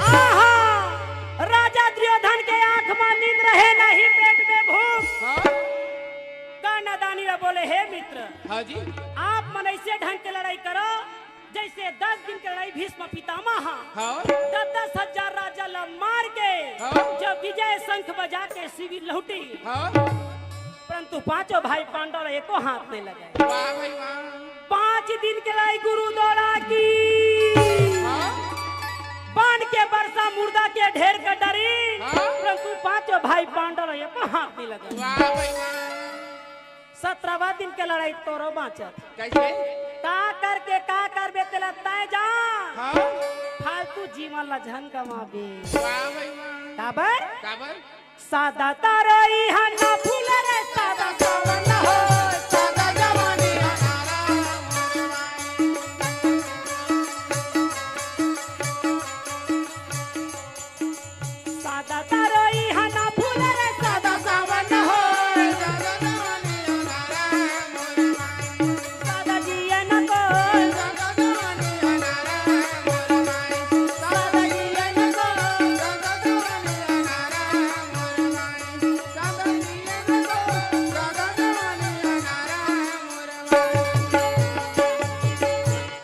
आहा! राजा दुर्योधन के आंख में नींद रहे, नहीं पेट में भूख। हाँ। कर्णदानी ला बोले, "हे मित्र, हाँ जी। आप मन ऐसे ढंग के लड़ाई करो, जैसे दस दिन के लड़ाई भीष्म पितामह, हाँ। दस दस हजार राजा ला मार के, हाँ। जब विजय शंख बजा के शिविर लौटी, हाँ। परंतु पांचों भाई पांडव ला एको हाथ नहीं लगे।" वाह भाई वाह। पांच दिन के लड़ाई गुरु द्रोण की, हाँ। बाण के बरसा मुर्दा के ढेर कर डरी, हाँ। परंतु पांचों भाई पांडव ला एको हाथ नहीं लगे। वाह भाई वाह। सत्रहवाँ दिन के लड़ाई तोरो बाँचत। कैसे? का करके का करबे तेला तय जान। हाँ। फालतू जीवन ला झन गवाबे। वाह भाई वाह। काबर? काबर? सादा तारोई हन्ना फूल रे, सादा सावन हो। सादा जवानी हमारा। सादा तारोई हना फूल रे, सादा सावन हो। सादा जियन को। सादा जियन को।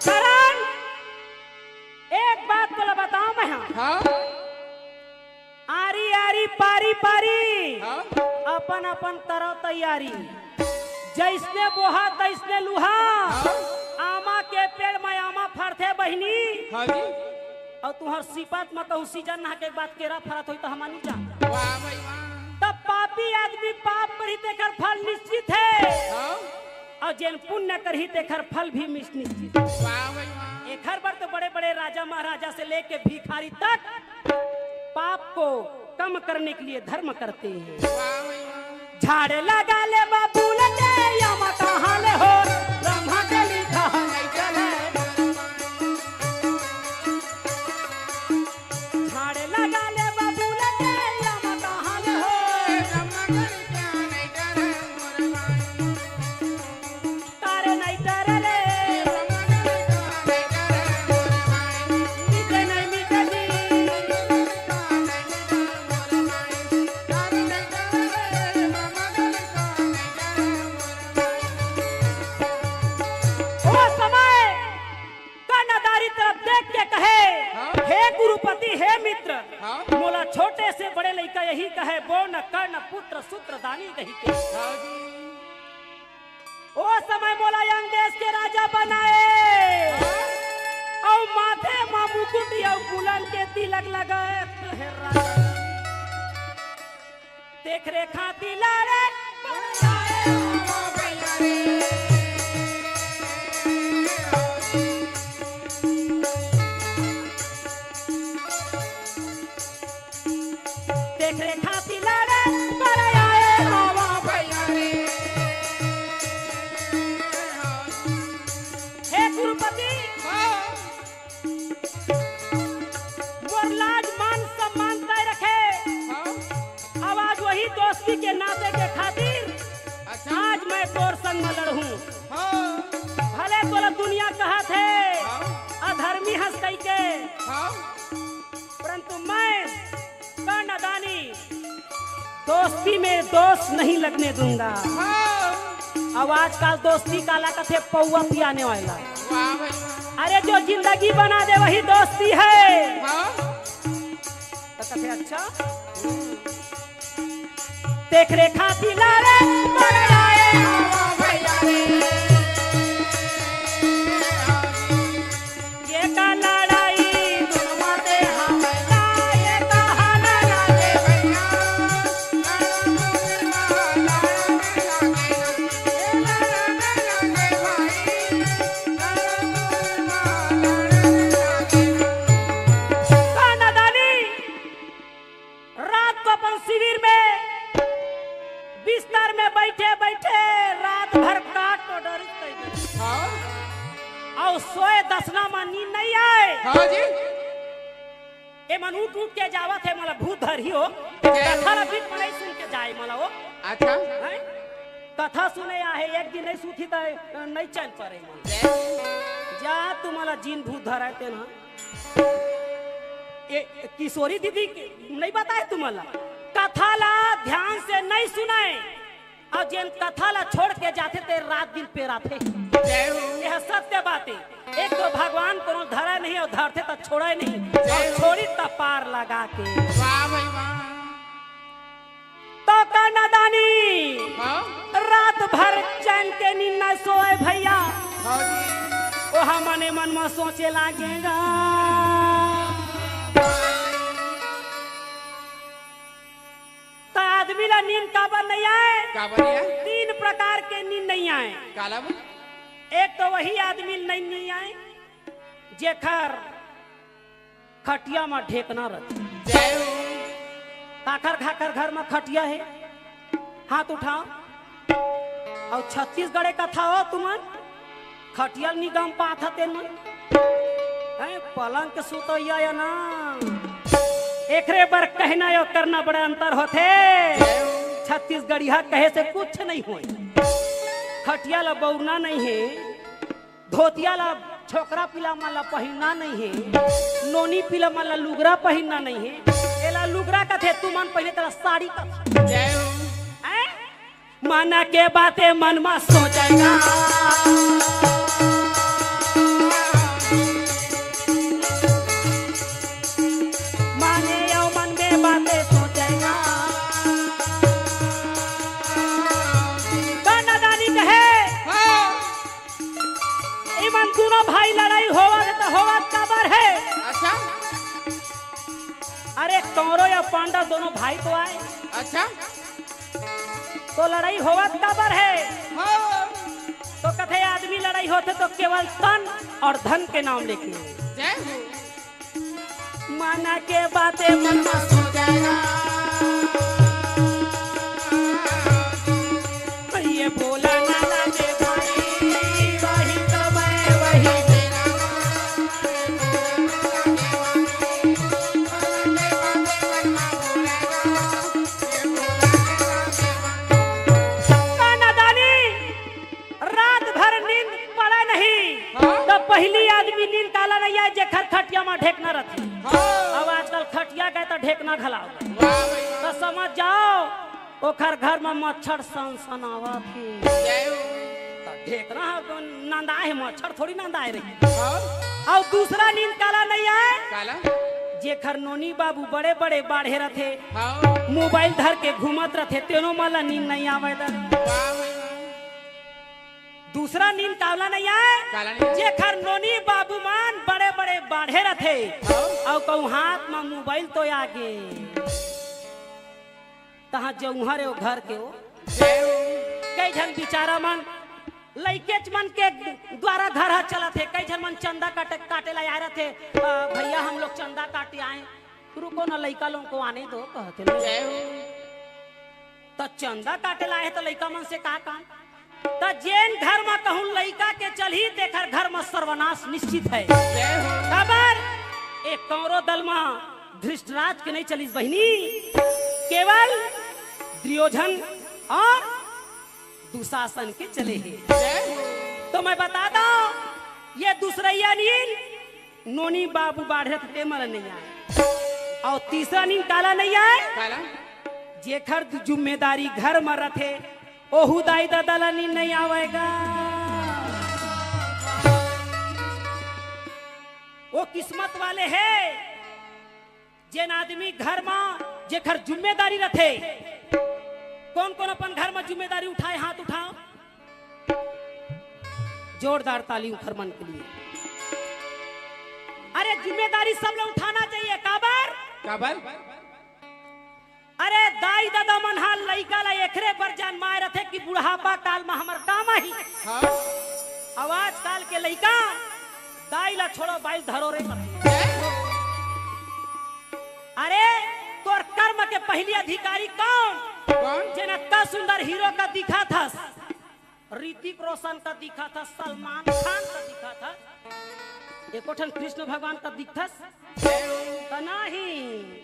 करण, एक बात तोला बताओ मैं, हाँ। हाँ। आरी आरी पारी पारी, हाँ। अपन अपन तरह तैयारी। जैसने बोहा तैसने लुहा। हाँ। आमा के पेड़ में आमा फरथे बहिनी। हाँ जी। अउ तुहर सिपत में कहूँ सीजन नहा के बाद केरा फरत होई त हमन नहीं जान। वाह भाई वाह। तब पापी आदमी पाप करही तेकर फल निश्चित हे। हाँ। अउ जेन पुण्य करही तेखर फल भी मिस निश्चित। वाह भाई वाह। एखर बर तो बड़े-बड़े राजा महाराजा से लेके भिखारी तक पाप को कम करने के लिए धर्म करते हैं। वाह भाई वाह। झाड़े लगा ले बाबू लगे, या मत हाल हो, ब्रह्मा के लिखा है। झाड़े लगा ले बाबू लगे, या मत हाल हो। तारे नहीं तारे रे। मिटे नहीं मिटे जी। ओ समय कर्णधारी तरफ देख के कहे, हाँ। "हे गुरुपति, हे मित्र, हाँ। मोला छोटे से बड़े लइका यही कहे, बो न कर्ण पुत्र सूत्रदानी कही के।" हाँ जी। ओ समय मोला यंग देश के राजा बनाए, हाँ। अउ माथे मा मुकुट अउ बुलंद के तिलक लगाए। हे राजा। तेखरे खातिर लड़े। तेखरे खातिर लड़े, पर आए हवा भैया रे। हे गुरुपति, हाँ। मोर लाज मान सम्मान तय रखे। हाँ। अब आज वही दोस्ती के नाते के खातिर अच्छा। आज मैं तोर संग में लड़हूं। हाँ। भले तोला दुनिया कहत हे, हाँ। अधर्मी हंस कहिके। हाँ। परंतु मैं कर्णदानी दोस्ती में दोष नहीं लगने दूंगा। हाँ। अब आजकल दोस्ती काला कथे, पौवा पियाने वाला। वाह भाई वाह। अरे जो जिंदगी बना दे वही दोस्ती है। हाँ। तो कथे अच्छा। तेखरे खातिर लड़े, पर आए हवा भैया रे। ये का लड़ाई दुनवा ते हमें ना, ये कहा ना लागे भैया। लड़ा मुझे ना, लड़ा मुझे ना, ये लड़ा में बइठे बइठे रात भर काट तो डरिस कहि। हाँ। अउ सोए दसना म नींद नइ आय। हाँ जी। एमन उठ उठ के जावत हे, मोला भूत धरही हो। जय हो। कथा ल बीच म नइ सुन के जाय मोला हो। अच्छा। हैं? कथा सुने आहे, एक दिन नइ सुती त नइ चैन परे मन। जय हो। जा तू मोला जिन भूत धरय तेन ह। ए, किशोरी दीदी के नइ बताय तू मोला? कथा ला ध्यान से नइ सुनय। अउ जेन कथा ला छोड़ के जाथे ते रात दिन पेराथे। जय हो। यह सत्य बात हे। एक तो भगवान कोनो धरय नहीं अउ धरथे त छोड़य नहीं। जय अउ हो। छोड़ी त पार लगा के। वाह भाई वाह। तो का नादानी। हाँ। रात भर चैन के नींद न सोए भइया। हाँ जी। ओ हमने मन म सोचे लागेगा। त आदमी ला नींद काबर नइ आय? काबर नइ आय? तीन प्रकार के नींद नइ आय। काला बोल? एक तो वही आदमी ला नींद नइ आय, जेखर खटिया म ढेकना रथे। जय हो। काखर काखर घर म खटिया हे, हाथ उठाव। अउ छत्तीसगढ़े कथा हो तुमन, खटिया ल निगम पात हते मन। हैं, पलंग के सुतइया या ना, एकरे बर कहना अउ करना बड़ा अंतर होथे। छत्तीसगढ़िया कहे से कुछ नहीं होय। खटिया ल बउरना नहीं हे, धोतिया ला छोकरा पीला मन ला पहिनना नहीं हे, नोनी पीला मन ला लुगरा पहिनना नहीं हे। एला लुगरा कथे, तुमन पहिने तेला साड़ी कथे। जय हो। हैं? मन के बाते मन म सोचेगा। माने अउ मन में बाते सोचेगा। का नादानी कहे? हाँ। इमन दूनों भाई लड़ाई होवत हे त होवत काबर हे? अच्छा। अरे कौरव या पांडव दूनों भाई तो आय। अच्छा। तो लड़ाई होवत काबर हे? हाँ। तो कथे आदमी लड़ाई होथे तो केवल तन अउ धन के नाम लेके। जय हो। मन के बाते मन म सोचेगा। ये बोला ना लागे भाई, वही तो मैं वही तेरा। का नादानी। रात भर नींद पड़े नहीं, हाँ। त पहिली आदमी नींद काला नइ आय, जेखर खटिया म ढेकना रथे। हाँ। अब आजकल खटिया गय त ढेकना घलाव। वाह भाई वाह। त समझ जाव, ओखर घर म मच्छर सनसनावत हे। जय हो। त ढेकना ह नंदाय हे, मच्छर थोड़ी नंदाय रही। हाँ। अउ दूसरा नींद काला नइ आय? काला? जेखर नोनी बाबू बड़े-बड़े बाढ़े रथे, हाँ। मोबाइल धर के घूमत रथे, तेनो मन ला नींद नइ आवय दा। वाह भाई वाह। दूसरा नींद काला नइ आय? काला नइ आय? जेखर नोनी बाबू मन बड़े-बड़े बाढ़े रथे, हाँ। अउ कहूँ हाथ म मोबाइल तो आगे, तहाँ जऊँहा रे ओ घर के ओ। जय हो। कई झन बिचारा मन लइकेच मन के द्वारा घर ह चलत हे, कई झन मन चंदा काटे, काटे ला आए रथे, "अ, भैया हम लोग चंदा काटे आए, रुको ना लइका लोगों को आने दो," कहत हे। जय हो। त चंदा काटे ला आए हे त लइका मन से का काम? त जेन घर म कहूँ लइका के चलही, तेखर घर म सर्वनाश निश्चित हे। जय हो। काबर? ए कौरव दल म धृतराष्ट्र के नइ चलिस बहिनी, केवल दुर्योधन अउ दुशासन के चले हे। जय हो। तो मैं बता दंव, ये दूसरइया नींद नोनी बाबू बाढ़े रथे, तेमन नइ आय। अउ तीसरा नींद काला नइ आय? काला? जेखर जिम्मेदारी घर म रथे, ओहू दाई ददा ला नींद नइ आवय गा। ओ किस्मत वाले हे, जेन आदमी घर म जेखर जिम्मेदारी रथे। कोन कोन अपन घर म जिम्मेदारी उठाए, हाथ उठाव। जोरदार ताली उखर मन के लिए। अरे जिम्मेदारी सब लोग उठाना चाहिए। काबर? काबर? अरे दाई ददा मन ह लइका ला एखरे बर जनमाए रथे कि बुढ़ापा काल म हमर काम आही। हाँ। अउ आजकाल के लइका दाई ला छोड़ो, बाई धरो रे। अरे तोर कर्म के पहिली अधिकारी कौन? कौन? जेन अतका सुंदर हीरो का दिखा थस, ऋतिक रोशन का दिखा थस, सलमान खान का दिखा थस, एको ठन कृष्ण भगवान का दिखथस त नहीं।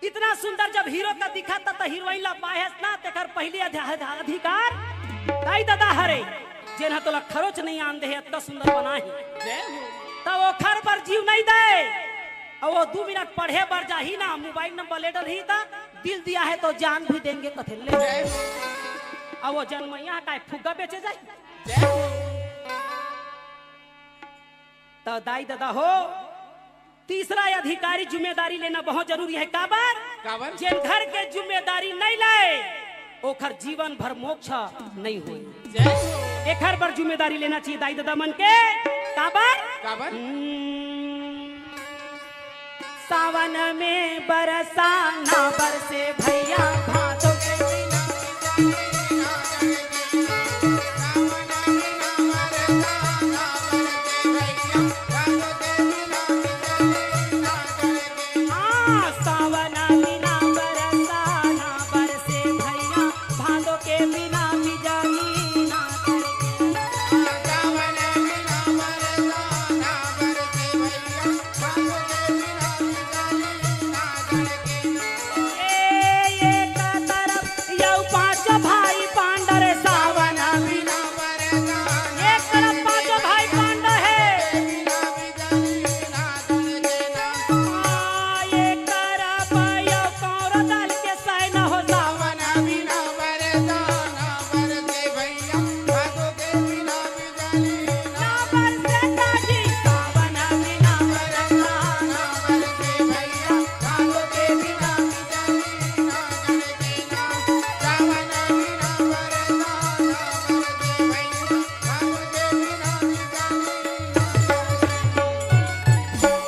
इतना सुंदर जब हीरो का दिखा त, त हीरोइन ला पाहेस ना, तेकर पहली अधि-, अधि-, अधिकार दाई ददा हरे, जेन ह तोला खरोच नहीं आन दे हे, अतका सुंदर बनाही। त ओखर बर जीव नहीं दे। अउ वो दू मिनट पढ़े बर जाही ना, मोबाइल नंबर ले डरही त, "दिल दिया है तो जान भी देंगे" कथे ले। अउ वो जनमैया काय फुग्गा बेचे जाही? त दाई ददा हो, तीसरा अधिकारी जिम्मेदारी लेना बहुत जरूरी है। काबर? काबर? जेन घर के जिम्मेदारी नहीं लाए, ओखर जीवन भर मोक्ष नहीं होए। जय हो। एखर बर जिम्मेदारी लेना चाहिए दाई ददा मन के। काबर? काबर? हम्म, सावन में बरसा ना बरसे भैया, भादो के बिना बिजली ना कड़के। सावन में ना बरसा ना बरसे भैया, भादो के बिना बिजली ना कड़के। हाँ, सावन बिना बरसा ना बरसे भैया, भादो के बिना बिजली ना कड़के। सावन बिना बरसा ना बरसे भैया, भादो के बिना बिजली ना कड़के। ए, एक तरफ यौ पांच भाई पांडव रे सावन बिना बरसा ना एक तरफ पांच भाई पांडव है।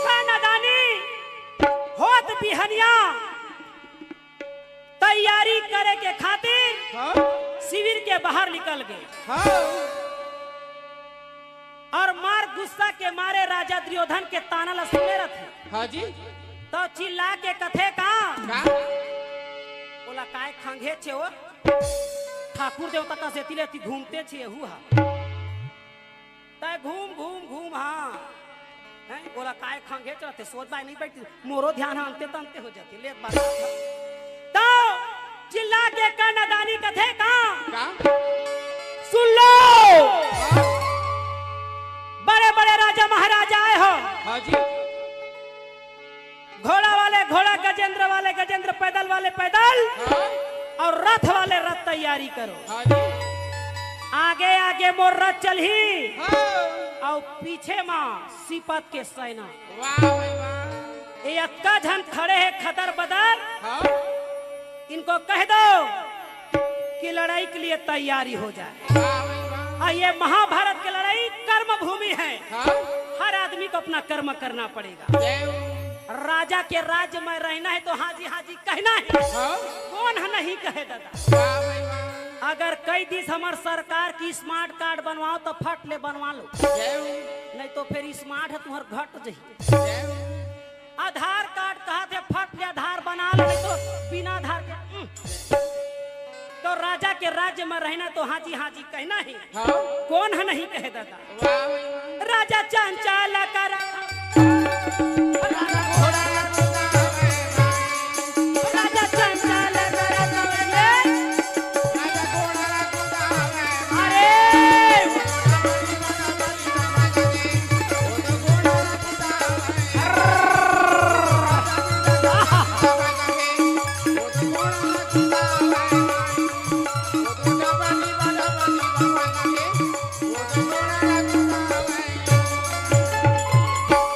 खानदानी होत बिहनिया तैयारी करे के खातिर हाँ? शिविर के बाहर निकल गे। हाँ। अउ मार गुस्सा के मारे राजा दुर्योधन के ताना ला सुने रथे। हाँ जी। त चिल्ला के कथे का? का? बोला, "काय खंघे छे ओ? ठाकुर देवता का सेती लेती घूमते छे एहू हा।" तै घूम, घूम, घूम, हाँ। हैं? बोला, "काय खंघे चलते, सोच बाय नहीं बैठी।" मोरो ध्यान हा अंते तंते हो जाती, लेत बात। तो चिल्ला के कन्नादानी कथे का? का? सुन लो। हाँ। बड़े-बड़े राजा महाराजा आए हो। हाँ जी। घोड़ा वाले घोड़ा, गजेंद्र वाले गजेंद्र, पैदल वाले पैदल, हाँ। अउ रथ वाले रथ तैयारी करो। हाँ जी। आगे आगे मोर रथ चलही, हाँ। अउ पीछे मा सिपत के सेना। वाह भाई वाह। ये अतका झन खड़े हे खदर बदर, हाँ। इनको कह दो कि लड़ाई के लिए तैयारी हो जाए। वाह भाई वाह। अउ ये महाभारत की लड़ाई कर्म भूमि है। हाँ। हर आदमी को अपना कर्म करना पड़ेगा। जय हो। राजा के राज्य में रहना है तो हाँ जी, हाँ जी कहना है। हाँ। कोन ह नहीं कहे दादा? वाह भाई वाह। अगर कहि दिस हमर सरकार कि smart card बनवाओ तो फट ले बनवा लो। जय हो। नहीं तो फिर smart ह तुम्हर घट जही। जय हो। आधार कार्ड कहा थे, फट ले आधार बना ले, नहीं तो बिना आधार के, उम। तो राजा के राज्य में रहना तो हाँ जी, हाँ जी कहना ही। हाँ। कोन ह नहीं कहे दादा? वाह भाई वाह। राजा चंचल कर, राजा चंचल कर, अरे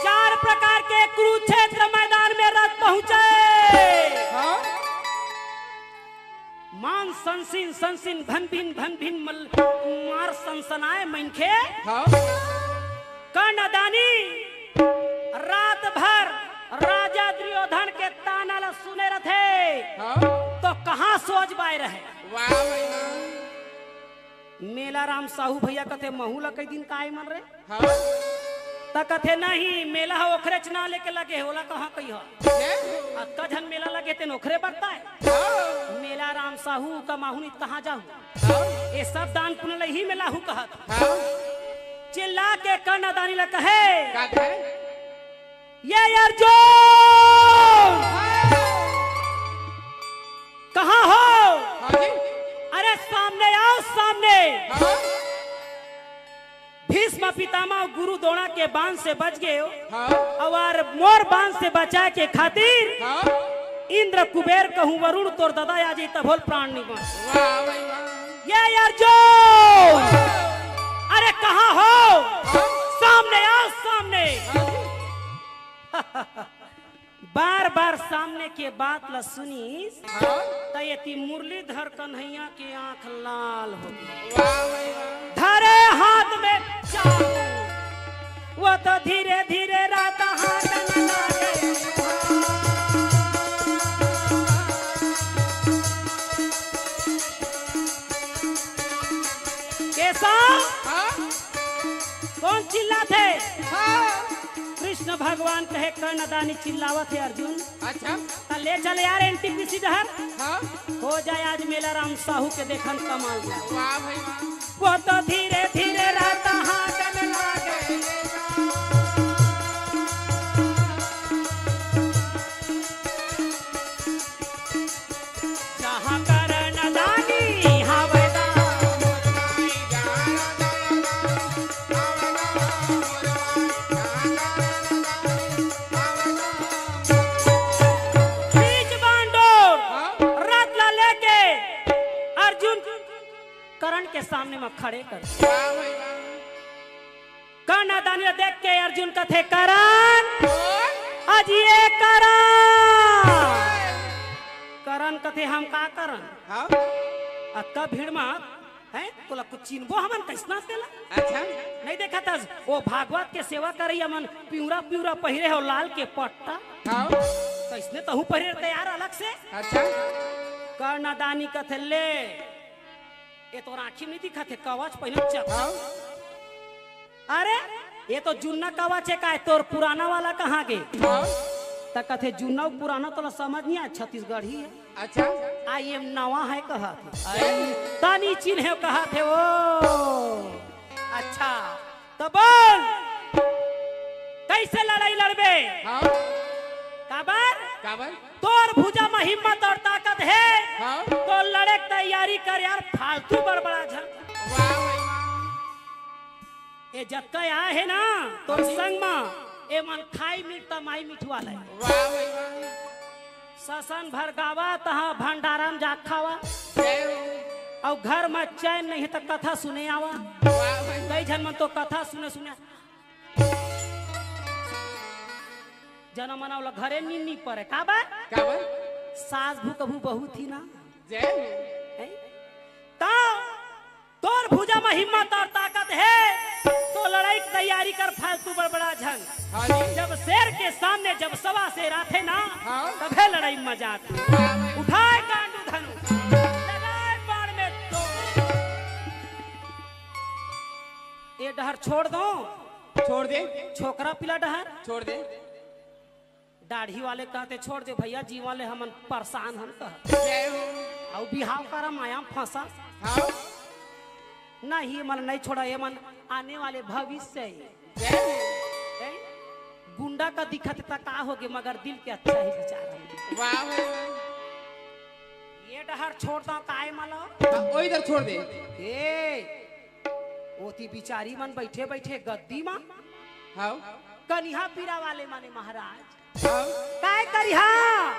चार प्रकार के कुरुक्षेत्र मैदान में रथ पहुंचे। हाँ? मान संसिन संसिन भन भिन भन भिन मल-, मार सनसनाए मनखे। हाँ। कन्नादानी रात भर राजा दुर्योधन के ताना ला सुने रथे। हाँ। तो कहाँ सोच बाय रहे? वाह भाई वाह। मेला राम साहू भैया कथे, "महू ला कई दिन काय मन रे?" हाँ। त कथे, "नहीं, मेला ह ओखरेच ना लेके लगे हे, ओला कहाँ कही ह?" जय हो। अतका झन मेला लगे तेन ओखरे बरता है। हाँ। मेला राम साहू का माहुनी तहाँ जाहू। हाँ। ये सब दान पुण्य लही में लाहू कहत। हाँ। चिल्ला के कन्यादानी ला कहे, का कहे? ये अर्जुन! हाँ। कहाँ हो? हाँ जी। अरे सामने आओ, सामने। हाँ। भीष्म पितामह गुरु द्रोण के बाण से बच गए हो। हाँ। अउ मोर बाण से बचाए के खातिर हाँ। इंद्र कुबेर कहूँ वरुण तोर दादा आ जाई तभो ल प्राण निकल। वाह भाई वाह। ये अर्जुन, अरे कहाँ हो? हाँ। सामने आओ, सामने। हाँ जी। बार बार सामने के बात ला सुनिस, हाँ। त एती मुरलीधर कन्हैया के आंख लाल हो गे। वाह भाई वाह। धरे हाथ में चाकू, वो तो धीरे धीरे रात हाथ में लागे। केशव, हाँ? कौन चिल्लाथे? हाँ। कृष्ण भगवान कहे, कन्यादानी चिल्लावत हे अर्जुन। अच्छा। त ले चल यार एनटीपीसी डहर। हाँ। हो जाए आज मेला राम साहू के देखन कमाल। वाह भाई वाह। वो तो धीरे धीरे रात हाथ में लागे। जहाँ कन्यादानी हवय दा। बीच बांडोर हाँ? रथ ला लेके अर्जुन करण के सामने म खड़े कर। वाह भाई वाह। कन्यादानी ला देख के अर्जुन कथे, "करण, अजी ए करण।" करण कथे, "हम का करन?" हाँ? अतका भीड़ म हैं? तोला कुछ चिन्हबो हमन कइसना तेला? अच्छा। नहीं देखत हस, वो भागवत के सेवा करइया मन पिंवरा पिंवरा पहिरे हो लाल के पट्टा। हाँ। कइसने तहूँ पहिरे रहिते यार अलग से। अच्छा। कन्यादानी कथे, "ले, ये तोर आँखी में नहीं दिखत हे, कवच पहिने चक।" हाँ। "अरे, ये तो जुन्ना कवच हे, काय तोर पुराना वाला कहाँ गे?" हाँ। त कथे, "जुन्ना अउ पुराना तोला समझ नहीं आय, छत्तीसगढ़ी हे।" अच्छा। आ ये नवा हे कहत हे। तनी चिन्हे कहत हे वो। अच्छा, त बोल, कइसे लड़ई लड़बे? हाँ। काबर? काबर? तोर भुजा म हिम्मत अउ ताकत हे, हाँ। त लड़े के तैयारी कर यार, फालतू बड़बड़ा झन। वाह भाई वाह। ए जतका आए हे ना, तोर हाँ जी। संग म, ए मन खाई मीठ त माई मीठ वाला हे। वाह भाई वाह। ससन भर गावा, तहाँ भंडारा म जा खावा। जय हो। अउ घर म चैन नहीं हे त कथा सुने आवा। वाह भाई। कई झन मन तो कथा सुने सुने जना मना वाला घरे नींद नहीं परे। काबर? काबर? सास भू कभू बहू थी ना। जय हो। हैं? त तोर भुजा म हिम्मत अउ ताकत हे, त लड़ई के तैयारी कर, फालतू बड़बड़ा झन। हाँ जी। जब शेर के सामने जब सवा शेर आथे ना, हाँ। तभे लड़ई म मजा आथे। हाँ भाई। उठाए गांडू धनु, लगाए बाण में दो। ए डहर छोड़ दो। छोड़ दे। छोकरा पिला डहर। छोड़ दे। दाढ़ी वाले कहते, "छोड़ दे भैया, जीवन ले हमन परेशान हन," कह। जय हो। अउ बिहाव करा माया म फंसा। हाँ। नहीं, ये मन नहीं छोड़ा, ये मन आने वाले भविष्य हे। जय हो। हैं? गुंडा का दिखत त का होगे, मगर दिल के अच्छा ही विचार हे। वाह, वाह, वाह। ये डहर छोड़ दो, काय मला? हाँ, ओ इधर छोड़ दे। ए, ओती बिचारी मन बैठे बैठे गद्दी मा। हाँ। कनिहा पीरा वाले माने महाराज। हाँ। काय करिहा?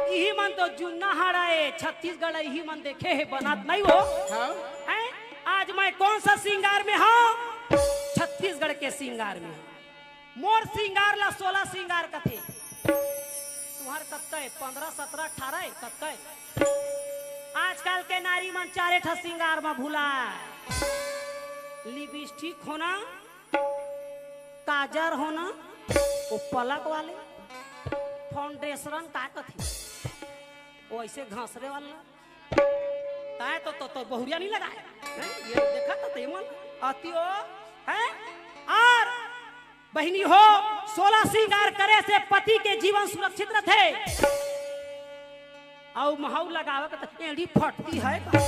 इही मन तो जुन्ना हाड़ा ए, छत्तीसगढ़ इही मन देखे हे, बनात नहीं हो। हाँ। हैं? आज मैं कौन सा श्रृंगार में हूँ? छत्तीसगढ़ के श्रृंगार में हूँ। मोर श्रृंगार ला सोलह श्रृंगार कथे। तुम्हार कत्ता हे? पन्द्रह, सत्रह, अठारह हे? कत्ता हे? आजकल के नारी मन चारे ठा श्रृंगार म भुला। लिपस्टिक होना, काजर होना, वो पलक वाले, फाउंडेशन का कथे, वो ऐसे घसरे वाला। ताय तो, तो, तो बहुरिया नहीं लगाए। हैं? ये देखा तो तेमन अति ओ, हैं? और बहिनी हो, सोलह श्रृंगार करे से पति के जीवन सुरक्षित रथे। अउ महू लगावे के त एड़ी फटती है का?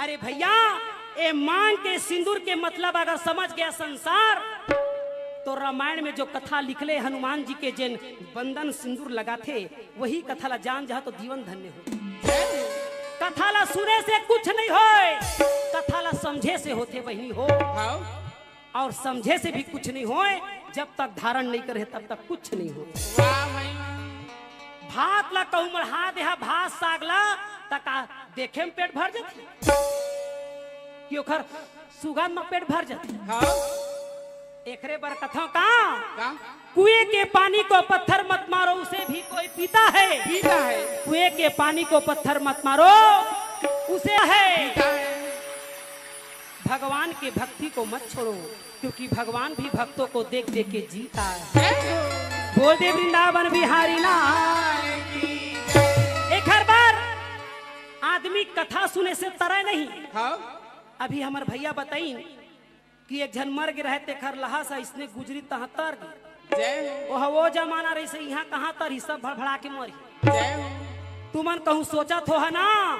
अरे भैया, ए मांग के सिंदूर के मतलब अगर समझ गया संसार, तो रामायण में जो कथा लिखले हनुमान जी के, जेन बंदन सिंदूर लगाथे, वही कथा ला जान जहा तो जीवन धन्य हो। कथा ला सुने से कुछ नहीं होय, कथा ला समझे से होथे बहिनी हो। हाँ। और समझे से भी कुछ नहीं होय, जब तक धारण नहीं करे तब तक कुछ नहीं होय। वाह भाई वाह। भात ला कहूं मढ़ा देहा, भात साग ला, त का देखे में पेट भर जाथे कि ओखर सुगंध में पेट भर जाथे? हाँ। एकरे बर कथों का? का? कुएं के पानी को पत्थर मत मारो, उसे भी कोई पीता है। पीता है। कुएं के पानी को पत्थर मत मारो, उसे है। पीता है। भगवान के भक्ति को मत छोड़ो, क्योंकि भगवान भी भक्तों को देख देख के जीता है। जय हो। बोल दे वृंदावन बिहारी लाल की जय। एक हर बार आदमी कथा सुने से तरय नहीं। हाँ। अभी हमर भैया बताइन कि एक झन मर गे रहे, तेखर लहास अइसने गुजरी तहाँ तर गे। जय हो। ओह वो जमाना रहिसे, इहाँ कहाँ तरही, सब भड़भड़ा के मरही। जय हो। तुमन कहूँ सोचत हो ह ना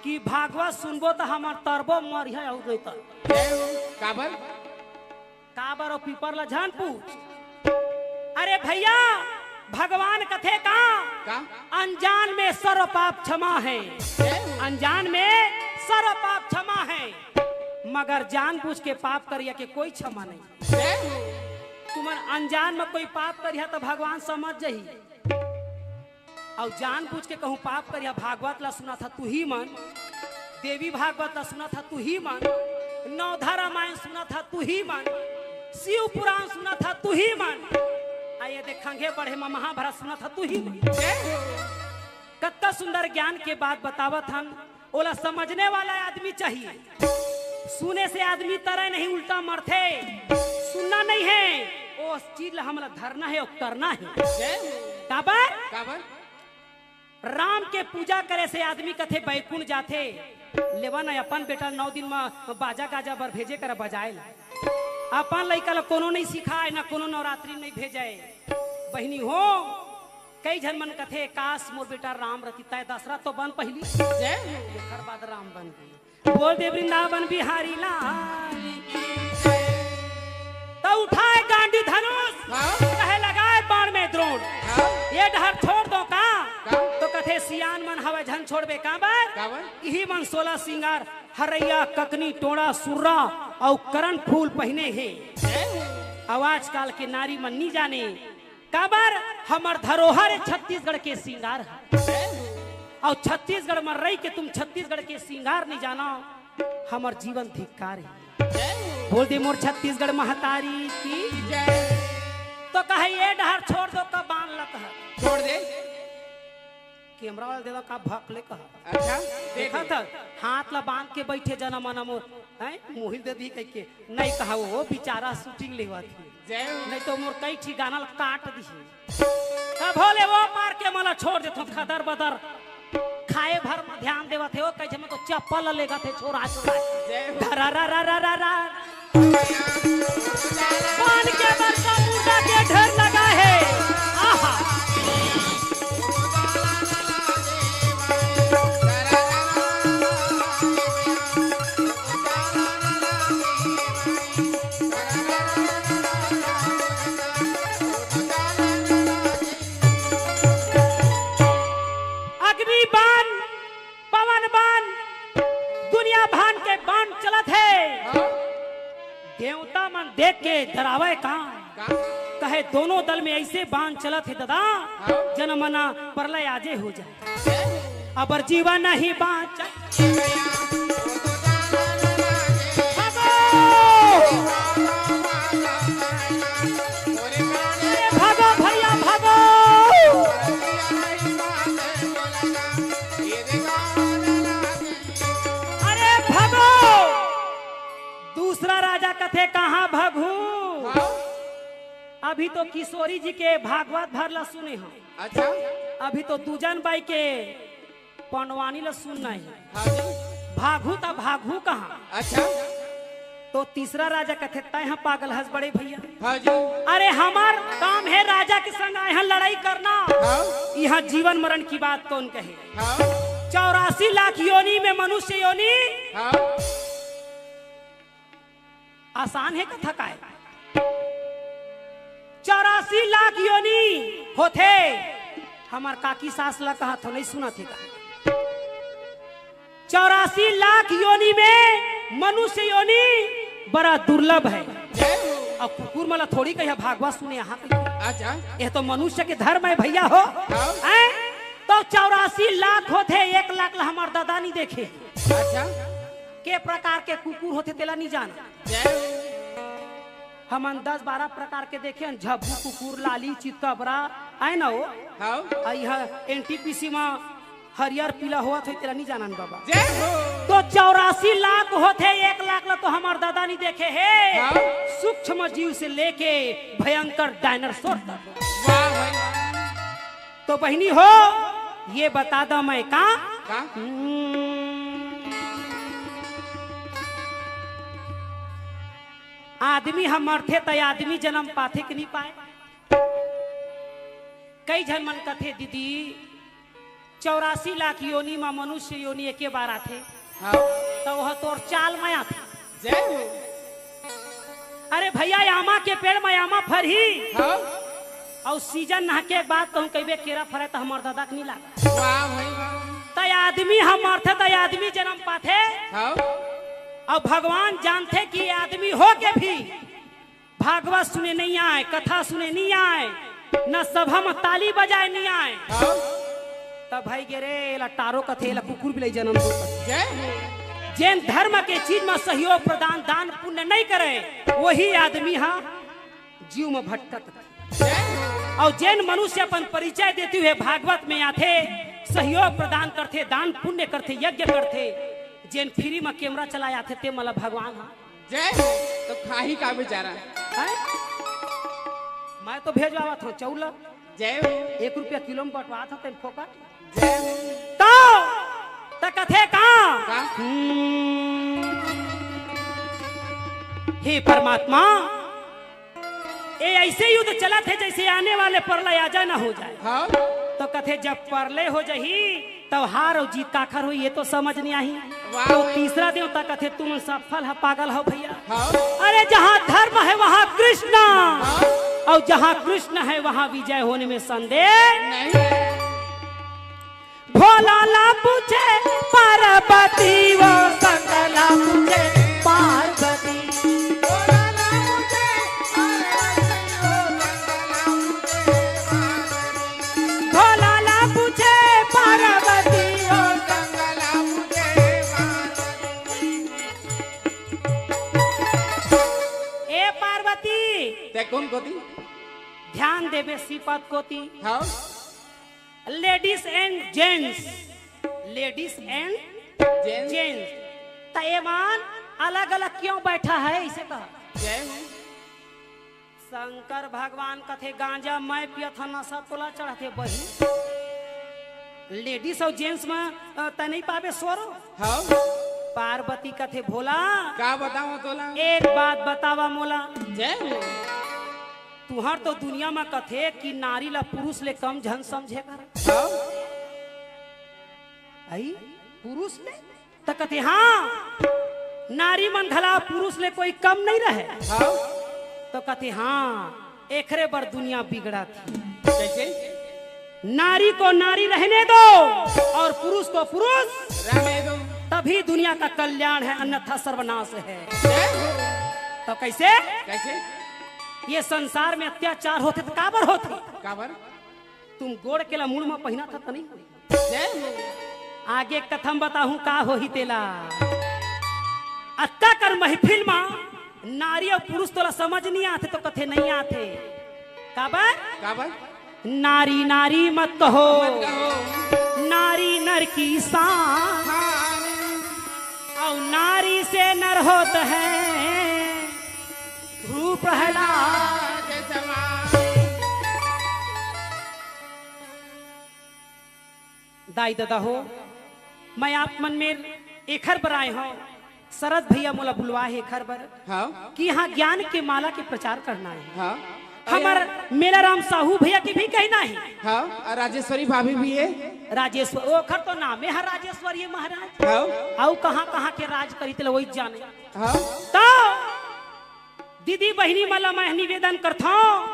कि भागवत सुनबो त हमर तरबो मरिहा अउ नहीं तर। जय हो। काबर? काबर अउ पीपर ला झन पूछ। अरे भैया, भगवान कथे का? का? अनजान में सर्व पाप क्षमा है। जय हो। अनजान में सर्व पाप क्षमा है, मगर जानबूझ के पाप करिया के कोई क्षमा नहीं। जय हो। तुमन अनजान में कोई पाप करिहा त भगवान समझ जही। अउ जानबूझ के कहूँ पाप करिहा, भागवत ला सुनत हा तुही मन, देवी भागवत ला सुनत हा तुही मन, नवधा रामायण सुनत हा तुही मन, शिव पुराण सुनत हा तुही मन, आ ये दे खंघे बढ़े म महाभारत सुनत हा तुही मन। जय हो। कतका सुंदर ज्ञान के बात बतावत हन। ओला समझने वाला आदमी चाहिए। सुने से आदमी तरय नहीं, उल्टा मरथे। सुनना नहीं है, ओ चीज ला हमला धरना है अउ करना है। जय हो। काबर? काबर? राम के पूजा करे से आदमी कथे बैकुंठ जाथे। लेवा न अपन बेटा नौ दिन म बाजा गाजा बर भेजे कर बजाए ला। अपन लइका ला कोनो नहीं सिखाए, न कोनो नवरात्रि नहीं भेजे। बहिनी हो, कई झन मन कथे, "काश मोर बेटा राम रतिता, दशरथ तो बन पहिली।" जय हो। एखर बाद राम बन गे। बोल दे वृंदावन बिहारी लाल की जय। त उठाए गांडी धनुष, हाँ। कहे लगाए बाण में द्रोण। हाँ। ये डहर छोड़ दो का? का? तो कथे, "सियान मन हवय झन छोड़बे काबर?" काबर? इही मन सोलह सिंगार, हरैया, ककनी, टोड़ा, सुर्रा अउ करन फूल पहिने हे। जय हो। अउ आजकाल के नारी मन नी जाने काबर हमर धरोहर छत्तीसगढ़ के सिंगार है। अउ छत्तीसगढ़ म रही के तुम छत्तीसगढ़ के सिंगार नहीं जाना, हमर जीवन धिक्कार है। बोल दे मोर छत्तीसगढ़ महतारी की। तो कहे ये डहर छोड़ दो, कब बांध लत है। छोड़ दे। कैमरा वाला देवा का भक ले कहा। अच्छा, दे देखा दे। था, हाथ ला बांध के बैठे जना मना मोर, हैं? मोहिल दे दी कह के। नहीं कहा, वो बेचारा शूटिंग लेवा थी। जय हो। नहीं तो मोर कई ठी गाना ला काट दी। तब भोले वो मार के मला छोड़ देथो खदर बदर। खाए भर में ध्यान देवा थे, वो कह मैं तो चप्पल लेगा थे छोरा छोरा। जय हो। धरा रा रा रा रा रा। पान के बरसा मुर्दा के ढेर लगा है। आहा। अग्नि बाण, पवन बाण, दुनिया भान के बाण चलत हे। हाँ। देवता मन देख के डरावे का? का? कहे दोनों दल में ऐसे बाण चलत हे दादा, हाँ। जन मना प्रलय आजे हो जाए। अबर जीवन नहीं बाँच। भागो! अरे भागो भैया, भागो! अरे भागो! दूसरा राजा कथे, "कहाँ भागू?" हाँ? अभी तो किशोरी जी के भागवत भर ला सुने हो। अच्छा। अभी तो दूजन बाई के पंडवानी ला सुनना है। हाँ जी। भागू त भागू कहाँ? अच्छा। तो तीसरा राजा कथे, "तैं ह पागल हस बड़े भैया।" हाँ जी। अरे, हमार काम हे राजा के संग आए ह लड़ाई करना। हाँ। इहाँ जीवन मरण की बात कौन कहे? हाँ। चौरासी लाख योनि में मनुष्य योनि। हाँ। आसान हे कथा काय? चौरासी लाख योनि होथे। हमार काकी सास ला कहा थो, नहीं सुना थे का? चौरासी लाख योनि में मनुष्य योनि बड़ा दुर्लभ हे। जय हो। अब कुकुर मला थोड़ी कहिया भागवत सुने यहाँ के। अच्छा। ये तो मनुष्य के धर्म हे भैया हो। हाँ। हैं? तो चौरासी लाख होथे, एक लाख ला हमार दादा नहीं देखे। अच्छा। के प्रकार के कुकुर होथे तेला नहीं जाना। जय हो। हमन दस बारह प्रकार के देखे हन, झब्बू कुकुर, लाली, चितकबरा, आय ना हो? हाँ। आ इहा एनटीपीसी मा हरियर पीला होवत होही, तेला नहीं जानन बाबा। जय हो। तो चौरासी लाख होथे, एक लाख ला तो हमार दादा नहीं देखे हे। हाँ। सूक्ष्म जीव से लेके भयंकर डायनासोर तक। वाह भाई। तो बहिनी हो, ये बता दा मैं का? का? हम्म। आदमी ह मरथे त आदमी जन्म पाथे कि नहीं पाए? कई झन मन कथे, "दीदी, चौरासी लाख योनि म मनुष्य योनि एके बार आथे।" हाँ। त वह तोर चाल म आथे। जय हो। अरे भैया, आमा के पेड़ म आमा फरही। हाँ। अउ सीजन नहके के बाद कहूँ कहिबे केरा फरे त हमर दादा के नहीं लागा। वाह भाई वाह। त आदमी ह मरथे त आदमी जन्म पाथे। हाँ। अउ भगवान जानथे कि आदमी हो के भी भागवत सुने नहीं आए, कथा सुने नहीं आए, न सभा म ताली बजाए नहीं आए। हाँ। त भाई गे रे, एला टारो कथे, एला कुकुर बिलाई जन्म दो कथे। जय हो। जेन धर्म के चीज म सहयोग प्रदान, दान पुण्य नहीं करे, वही आदमी ह जीव म भटकत। जय हो। अउ जेन मनुष्य अपन परिचय देते हुए भागवत में आथे, सहयोग प्रदान करथे, दान पुण्य करथे, यज्ञ करथे, जेन फ्री म कैमरा चलाए आथे, ते मला भगवान ह जय हो। तो खाही का बेचारा? हैं? मैं तो भेजवावत हूँ चौला। जय हो। एक रुपया किलो में बंटवात हूँ तेन फोकट। जय हो। तो, त कथे का? का? हम्म। हे परमात्मा, ए ऐसे युद्ध चलत हे जैसे आने वाले प्रलय आ जाए ना हो जाए। हाँ। तो कथे जब प्रलय हो जाही, तब हार अउ जीत काखर होही, ये तो समझ नहीं आही। वाह तो भाई। तीसरा देवता कथे, "तुम सफल ह, पागल हो भैया।" हाँ। अरे, जहाँ धर्म है, वहाँ कृष्ण, हाँ। अउ जहाँ कृष्ण है, वहाँ विजय होने में संदेह नहीं। भोला ला पूछे पार्वती, वो शंकर ला पूछे पार्वती। भोला ला पूछे पार्वती, ओ शंकर ला पूछे पार्वती। ए पार्वती, ते कोन कोती? ध्यान देबे श्रीपद कोती। हाँ। Ladies and gents, ladies and gents। त एमन अलग-अलग क्यों बैठा है, इसे कहा। जय हो। शंकर भगवान कथे, "गांजा मैं पियत हंव, नशा तोला चढ़थे बही।" लेडीज अउ जेंट्स में, अ, तैं नहीं पाबे सोरो। हाँ। पार्वती कथे, "भोला, का बतावं तोला? एक बात बतावा मोला।" जय हो। तुहर तो दुनिया में कथे कि नारी ला पुरुष ले कम झन समझे कर। हाँ। आई? पुरुष ले? त कथे, "हाँ, नारी मन घला पुरुष ले कोई कम नहीं रहे।" हाँ। तो कथे, "हाँ, एखरे बर दुनिया बिगड़त हे।" कैसे? नारी को नारी रहने दो और पुरुष को पुरुष, रहने दो। तभी दुनिया का कल्याण है, अन्यथा सर्वनाश है। जय हो। तो कैसे? कैसे? ये संसार में अत्याचार होथे त काबर होथे? काबर? तुम गोड़ के ला मुड़ में पहिना था त नहीं होई। जय हो। आगे कथा म बताहूं का होही तेला। अतका कर महफिल मा नारी अउ पुरुष तोला समझ नहीं आथे तो कथे नहीं आथे। काबर? काबर? नारी नारी मत कहो। मत कहो। नारी नर की शान। हाँ। अउ नारी से नर होत है भू प्रहलाद। के समान। दाई ददा हो, मैं आप मन मेर एखर बर आए हंव शरद भैया मोला बुलवा हे एखर बर हाँ। कि यहाँ ज्ञान के माला के प्रचार करना हे। हाँ। हमर मेलाराम साहू भैया के भी कहना हे। हाँ, अउ राजेश्वरी भाभी भी हे। राजेश्वर, ओखर तो नामे हे राजेश्वरी महाराज। हाँ। अउ कहाँ कहाँ के राज करी तेला वही जाने। हाँ। तो दीदी बहिनी मन ला मैं निवेदन करथौं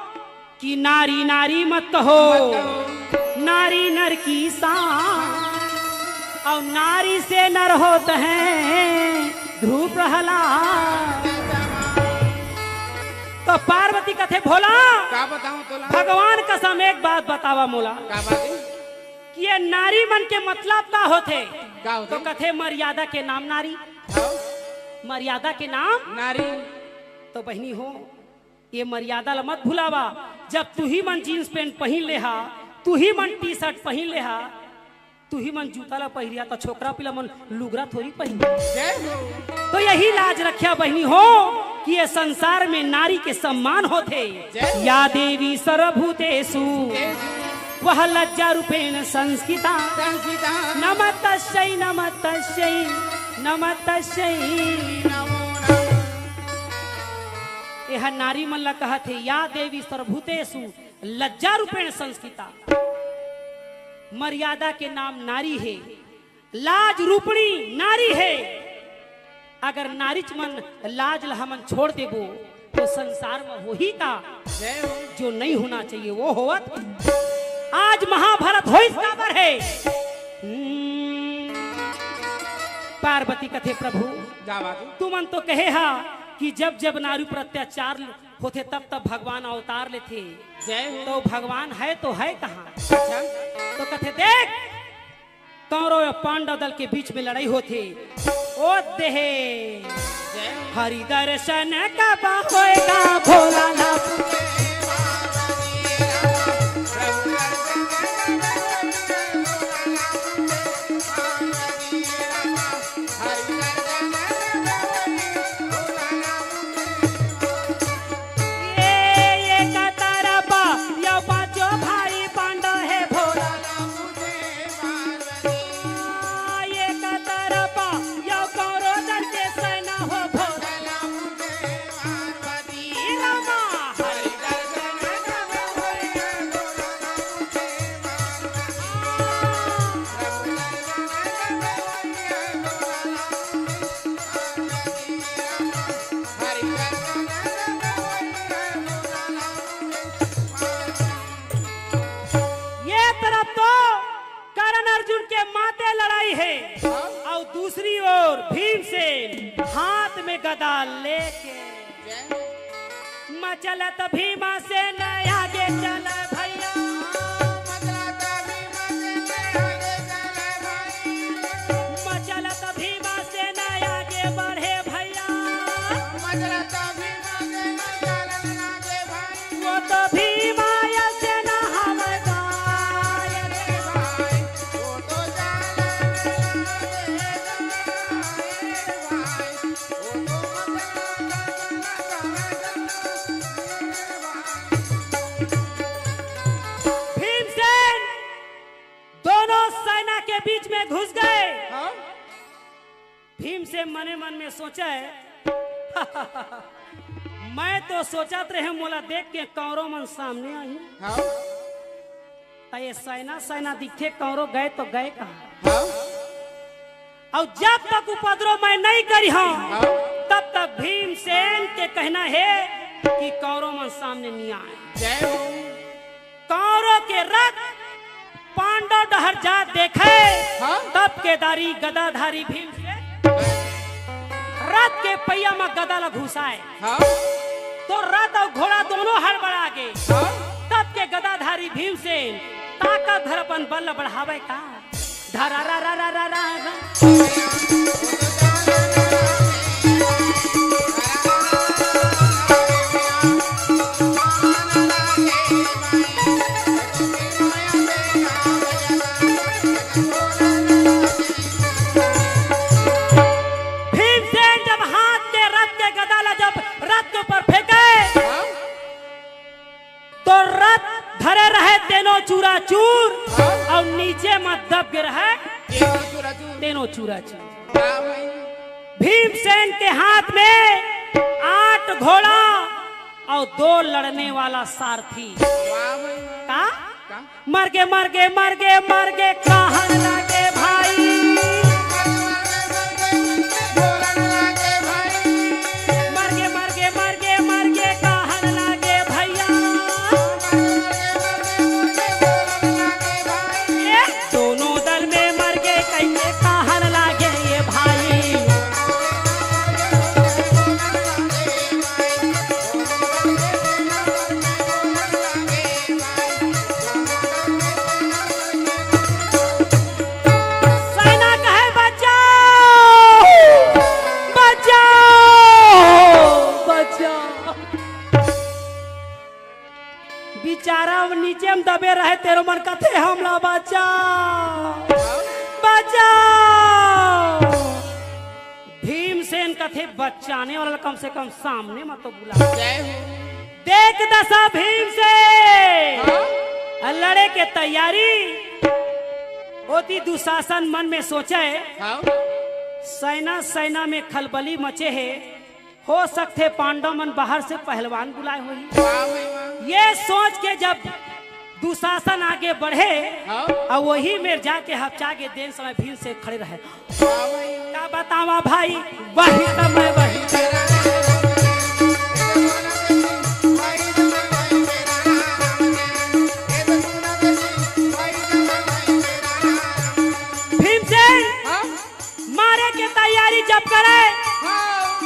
कि नारी नारी मत कहो, मत कहो। नारी नर की शान, अउ नारी से नर होत हैं ध्रुव प्रहलाद। तो पार्वती कथे भोला, का बताऊं तोला? भगवान कसम एक बात बतावा मोला का बात हे? कि ये नारी मन के मतलब का होथे? का होथे? तो कथे मर्यादा के नाम नारी। हाँ। मर्यादा के नाम नारी। तो बहिनी हो, ये मर्यादा ला मत भुलावा। जब तुही मन जींस पैंट पहिन ले हा, तुही मन टी शर्ट पहिन ले हा, तुही मन जूता ला पहिरिया, तो छोकरा पिला मन लुगरा थोड़ी पहिन। जय हो। तो यही लाज रखिया बहिनी हो कि ये संसार में नारी के सम्मान होथे। जय हो। या देवी सर्वभूतेषु, जय हो। वह लज्जा रूपेण संस्थिता। संस्थिता। नमस्तस्यै, नमस्तस्यै, नमस्तस्यै। नमो नमः। एह नारी मन ला कहत हे, या देवी सर्वभूतेषु लज्जा रूपेण संस्थिता। मर्यादा के नाम नारी हे, लाज रूपणी नारी हे। अगर नारीच मन लाज ला हमन छोड़ देबो, तो संसार में होही का? जय हो। जो नहीं होना चाहिए, वो होवत। आज महाभारत होइस काबर हे? हम्म, पार्वती कथे, प्रभु, का बात हे? तुमन तो कहे हा कि जब जब नारी पर अत्याचार होथे, तब तब भगवान अवतार लेथे। जय हो। तो भगवान हे तो हे कहाँ? अच्छा। तो कथे, देख, कौरव अउ पांडव दल के बीच में लड़ाई होथे। ओ देहे। जय हो। हरि दर्शन कब होएगा भोलानाथ? ये, ये कतरपा, यो पांचों भाई पांडव हे भोला। ये कतरपा, यो कौरव दल के सेना हो भोला। ये तरफ तो कर्ण अर्जुन के माते लड़ाई हे, अउ दूसरी ओर भीमसेन हाथ में गदा लेके। मचलत भीमसेन आगे चल भैया। मचलत भीमसेन आगे बढ़े भैया। वो तो भीमा सेना हवलदार। भीमसेन दोनों सेना के बीच में घुस गए। हाँ? भीमसेन मने मन में सोचे, मैं तो सोचत रहेंव मोला देख के कौरव मन सामने आही। हाँ। त ये सेना, सेना दिखथे, कौरव गए तो गए कहाँ? हाँ। अउ जब तक उपद्रव मैं नहीं करिहौं, हाँ। तब तक भीमसेन के कहना हे कि कौरव मन सामने नहीं आए। जय हो। कौरव के रथ पांडव डहर जात देखे, हाँ। तब केदारी गदाधारी भीमसेन रथ के पहिया म गदा ल घुसाए। हाँ। तो रथ अउ घोड़ा दोनों हड़बड़ा गे। हाँ। तब के गदाधारी भीमसेन ताकत भर अपन बल ल बढ़ावे का। धरा रा रा रा रा रा रा। भीमसेन जब हाथ के रथ के गदा ला जब रथ के ऊपर फेंके, हाँ। तो रथ धरे रहे तेनो चूरा चूर, हाँ। अउ नीचे म दब गे रहे तेनो चूरा चूर। तेनो चूरा चूर। का भाई? भीम भीमसेन के हाथ में आठ घोड़ा अउ दो लड़ने वाला सारथी। वाह भाई वाह। का? का? मरगे, मरगे, मरगे, मरगे, कहन लागे भाई। मरगे, मरगे, मरगे, मरगे, कहन लागे भैया। ए, दोनों दल में मरगे कहिके कहन लागे ये भाई। सेना कहे, "बचाओ, बचाओ, बचाओ।" बिचारा नीचे में दबे रहे, तेरो मन कथे, "हमला बचाओ, बचाओ।" भीमसेन कथे, "बचाने वाला कम से कम सामने म तो बुला।" जय हो। देख दसा भीमसेन हाँ? लड़े के तैयारी। ओती दुशासन मन में सोचे, हाँ? सेना, सेना में खलबली मचे हे, हो सकथे पांडव मन बाहर से पहलवान बुलाए होही। वाह भाई वाह। ये सोच के जब दुशासन आगे बढ़े हाँ? अउ वही मेर जाके हपचा के देन समय भीमसेन खड़े रहे। का बतावा भाई, वही समय वही। भीमसेन हाँ? मारे के तैयारी जब करे हाँ।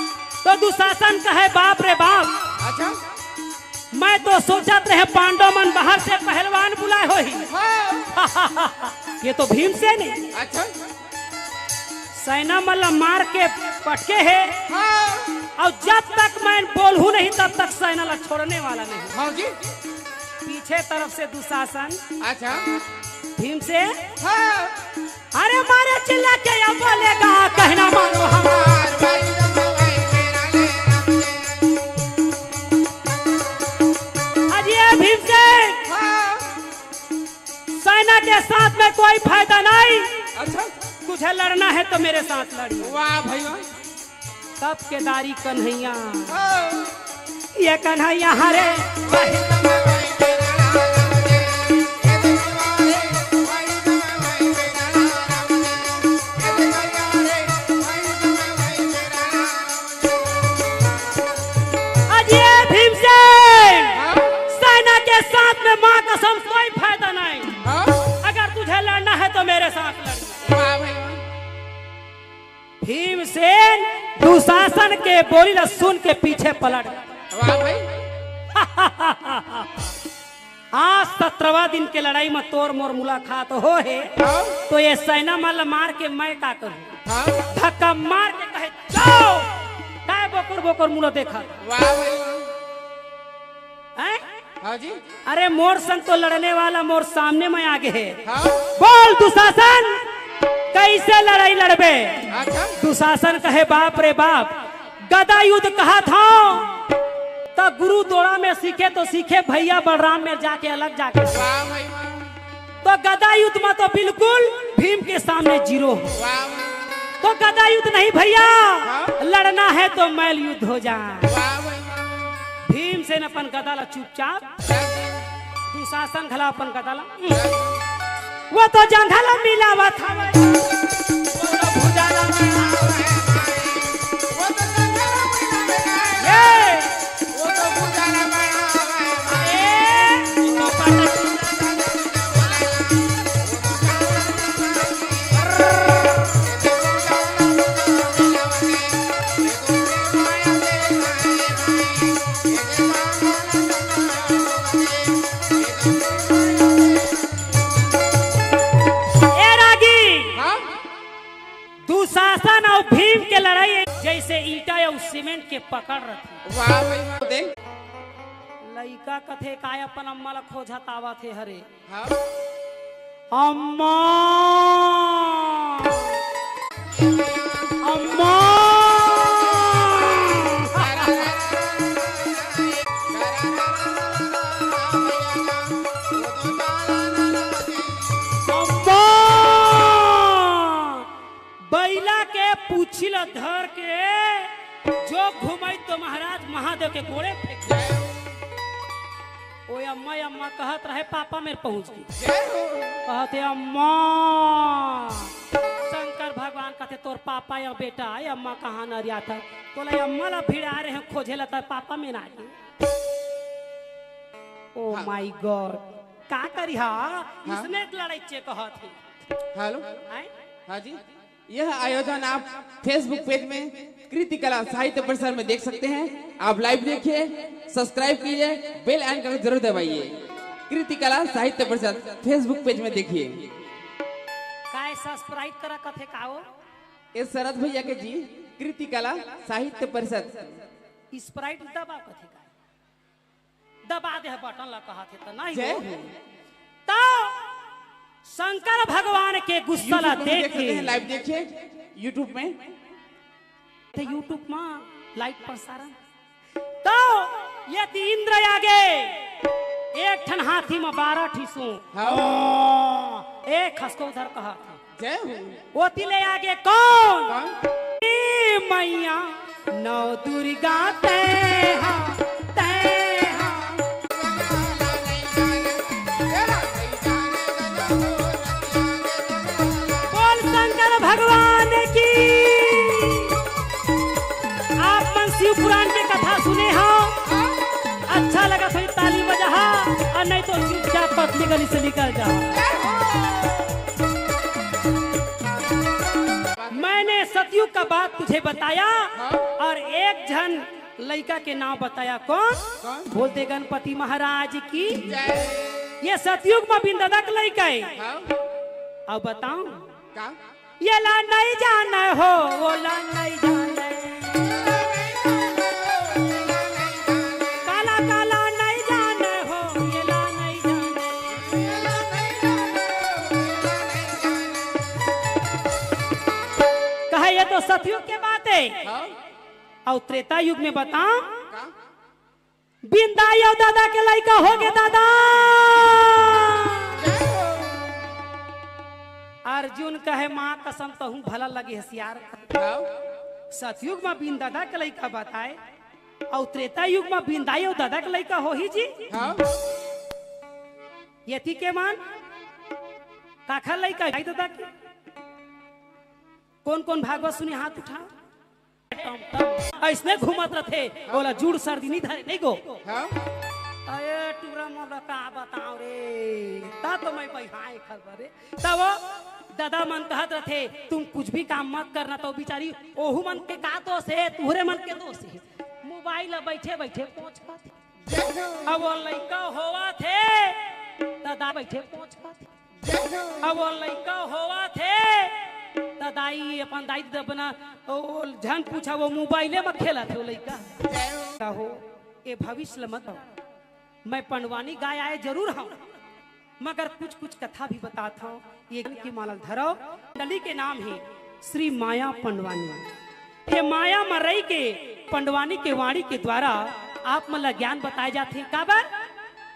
तो दुशासन कहे, "बाप रे बाप, अच्छा। मैं तो सोचत रहे पांडव मन बाहर से पहलवान बुलाए होही।" हाँ। ये तो भीमसेन हे। अच्छा। सेना मन ला मार के पटके हे हाँ। अउ जब तक मैं बोलहूँ नहीं तब तक सेना ला छोड़ने वाला नहीं। हाँ जी। पीछे तरफ से दुशासन अच्छा। भीमसेन हाँ। अरे मारे चिल्ला के या बोलेगा, कहना मानो हमार। आज ये भीमसेन हाँ। सेना के साथ में कोई फायदा नहीं। अच्छा। तुझे लड़ना है तो मेरे साथ लड़िए। वाह भाई वाह। तब केदारी कन्हैया। हाँ। ये कन्हैया हरे। आज ये भीमसेन हाँ? सेना के साथ में माँ कसम कोई फायदा नहीं। हाँ? अगर तुझे लड़ना है तो मेरे साथ लड़। वाह भाई वाह। भीमसेन दुशासन के बोली ला सुन के पीछे पलट। वाह भाई। आज सत्रहवाँ दिन के लड़ाई में तोर मोर मुलाकात हो हे, हाँ। तो ये सेना मन ला मार के मैं का करूँ? हाँ। धक्का मार के कहे, "जाओ।" काय बोकर बोकर मुला देखा? वाह भाई वाह। हैं? हाँ जी। अरे मोर संग तो लड़ने वाला मोर सामने में आगे हे। हाँ। बोल दुशासन, कैसे लड़ाई लड़बे? अच्छा। दुशासन कहे, "बाप रे बाप, गदा युद्ध कहत हव, त गुरु दोड़ा में सीखे तो सीखे, भैया बलराम में जाके अलग जाके सीखे।" वाह भाई वाह। तो गदा युद्ध में तो बिल्कुल भीम के सामने जीरो हो। वाह वाह। तो गदा युद्ध नहीं भैया, हाँ। लड़ना है तो मैल युद्ध हो जाए। वाह भाई वाह। भीमसेन अपन गदा ला चुपचाप, दुशासन घला अपन गदा ला, वो तो जंघा ला मिलावत हवय। वो तो भुजा ला मिलावत हवय। वो तो जंघा ला मिलावत हवय। ये। वो तो भुजा ला मिलावत हवय। ए। ए रागी, हाँ? दुशासन अउ भीम के लड़ाई जैसे ईंटा अउ सीमेंट के पकड़ रथे। वाह भाई वाह, देख। लइका कथे, "काय अपन अम्मा ला खोजत आवत हे हरे?" हाँ। अम्मा, अम्मा, अम्मा, बइला के पूछी ल धर के जो घुमाई तो महाराज महादेव के गोड़े फेंक दे। ओ अम्मा, अम्मा कहत रहे, पापा मेर पहुंच गे। कहत हे, अम्मा। शंकर भगवान कहत हे, तोर पापा या बेटा, ए अम्मा कहाँ नरियात हे? तोला अम्मा ला भिड़ा रहे हैं खोजे ला, तोर पापा मेर आ गे। Oh my God, का करिहा? हाँ। इसने लड़ाई चे कहत हे। हेलो। हैं? हाँ जी। यह आयोजन आप Facebook पेज में कृति कला साहित्य परिषद में देख सकते हैं। आप लाइव देखिए, सब्सक्राइब कीजिए, बेल आइकन को जरूर दबाइए। कृति कला साहित्य परिषद Facebook पेज में देखिए। काय सब्सक्राइब करा कथे का हो? ए शरद भैया के जी, कृति कला साहित्य परिषद। स्प्राइट दबा कथे का? दबा दे बटन ला कहत हे त नहीं जय हो। हो। तो शंकर भगवान के गुस्सा ला YouTube में देख देख सकते के हैं, लाइव देखिए YouTube में। ते YouTube मा लाइव प्रसारण। तो यदि इंद्र आगे एक ठन हाथी मा बारह ठी सूं। हाँ। एक हंस को उधर कहा था। जय हो। ओती ले आगे कौन? कौन? ए मैया नौ दुर्गा तैं हा, तैं हा। बोल शंकर भगवान की। आप मन शिव पुराण के कथा सुने हो, अच्छा लगा तो ताली बजा, और नहीं तो चुपचाप पतली गली से निकल जाओ। मैंने सतयुग का बात तुझे बताया हाँ। और एक झन लइका के नाम बताया। कौन? कौन? बोल दे गणपति महाराज की। जय। ये सतयुग में बिंददक लइका है। हाँ। अब बताऊं? का? ये ला नहीं जाने हो, वो ला नहीं जाने। काला काला नहीं जाने हो, ये ला नहीं जाने। कहे ये तो सतयुग के बात है। हाँ। और त्रेता युग में बताओ, का? बिंदाई अउ दादा के लइका हो गे दादा। अर्जुन कहे, माँ कसम, तहूँ भला लगे हसियार। हाँ। सतयुग में बिंदादा के लइका बताए, अउ त्रेता युग में बिंदाई अउ दादा के लइका होही जी। हाँ। यति के मान काखर लइका है दादा के? कौन कौन भागवत सुने हाथ उठा। टम टम। अइसने घूमत रथे, ओला जुड़ सर्दी नहीं धरे, नहीं गो। हाँ? अरे टूरा मोला का बताओ रे, ता तो मैं बइहाए खबर रे। तब वो दादा मन कहत रथे, तुम कुछ भी काम मत करना, तो बिचारी ओहू मन के का दोष है, तुहरे मन के दोष है। मोबाइल ला बैठे बैठे पोंछ खाथे। अब वो लइका होवत हे, त दाई बैठे पोंछ खाथे। अब वो लइका होवत हे, त दाई अपन दाई दे बना, ओ झन पूछा, वो मोबाइले में खेलत हे वो लइका। कहो, ए भविष्य ल मत हो। मैं पंडवानी गाय आए जरूर हूँ, मगर कुछ कुछ कथा भी बतात हूँ। ये गीत के माला धरो। मंडली के नाम है श्री माया पंडवानी। ये माया म रही के पंडवानी के वाणी के द्वारा आप मन ला ज्ञान बताए जाथे। काबर?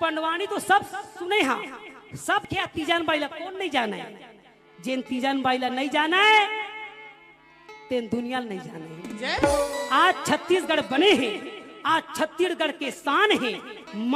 पंडवानी तो सब सुने हा, सब के तीजन बाई ला कौन नहीं जाने? जेन तीजन बाई ला नहीं जाने, तेन दुनिया ल नहीं जाने। जय हो। आज छत्तीसगढ़ बने हे, आज छत्तीसगढ़ के शान हे। माँ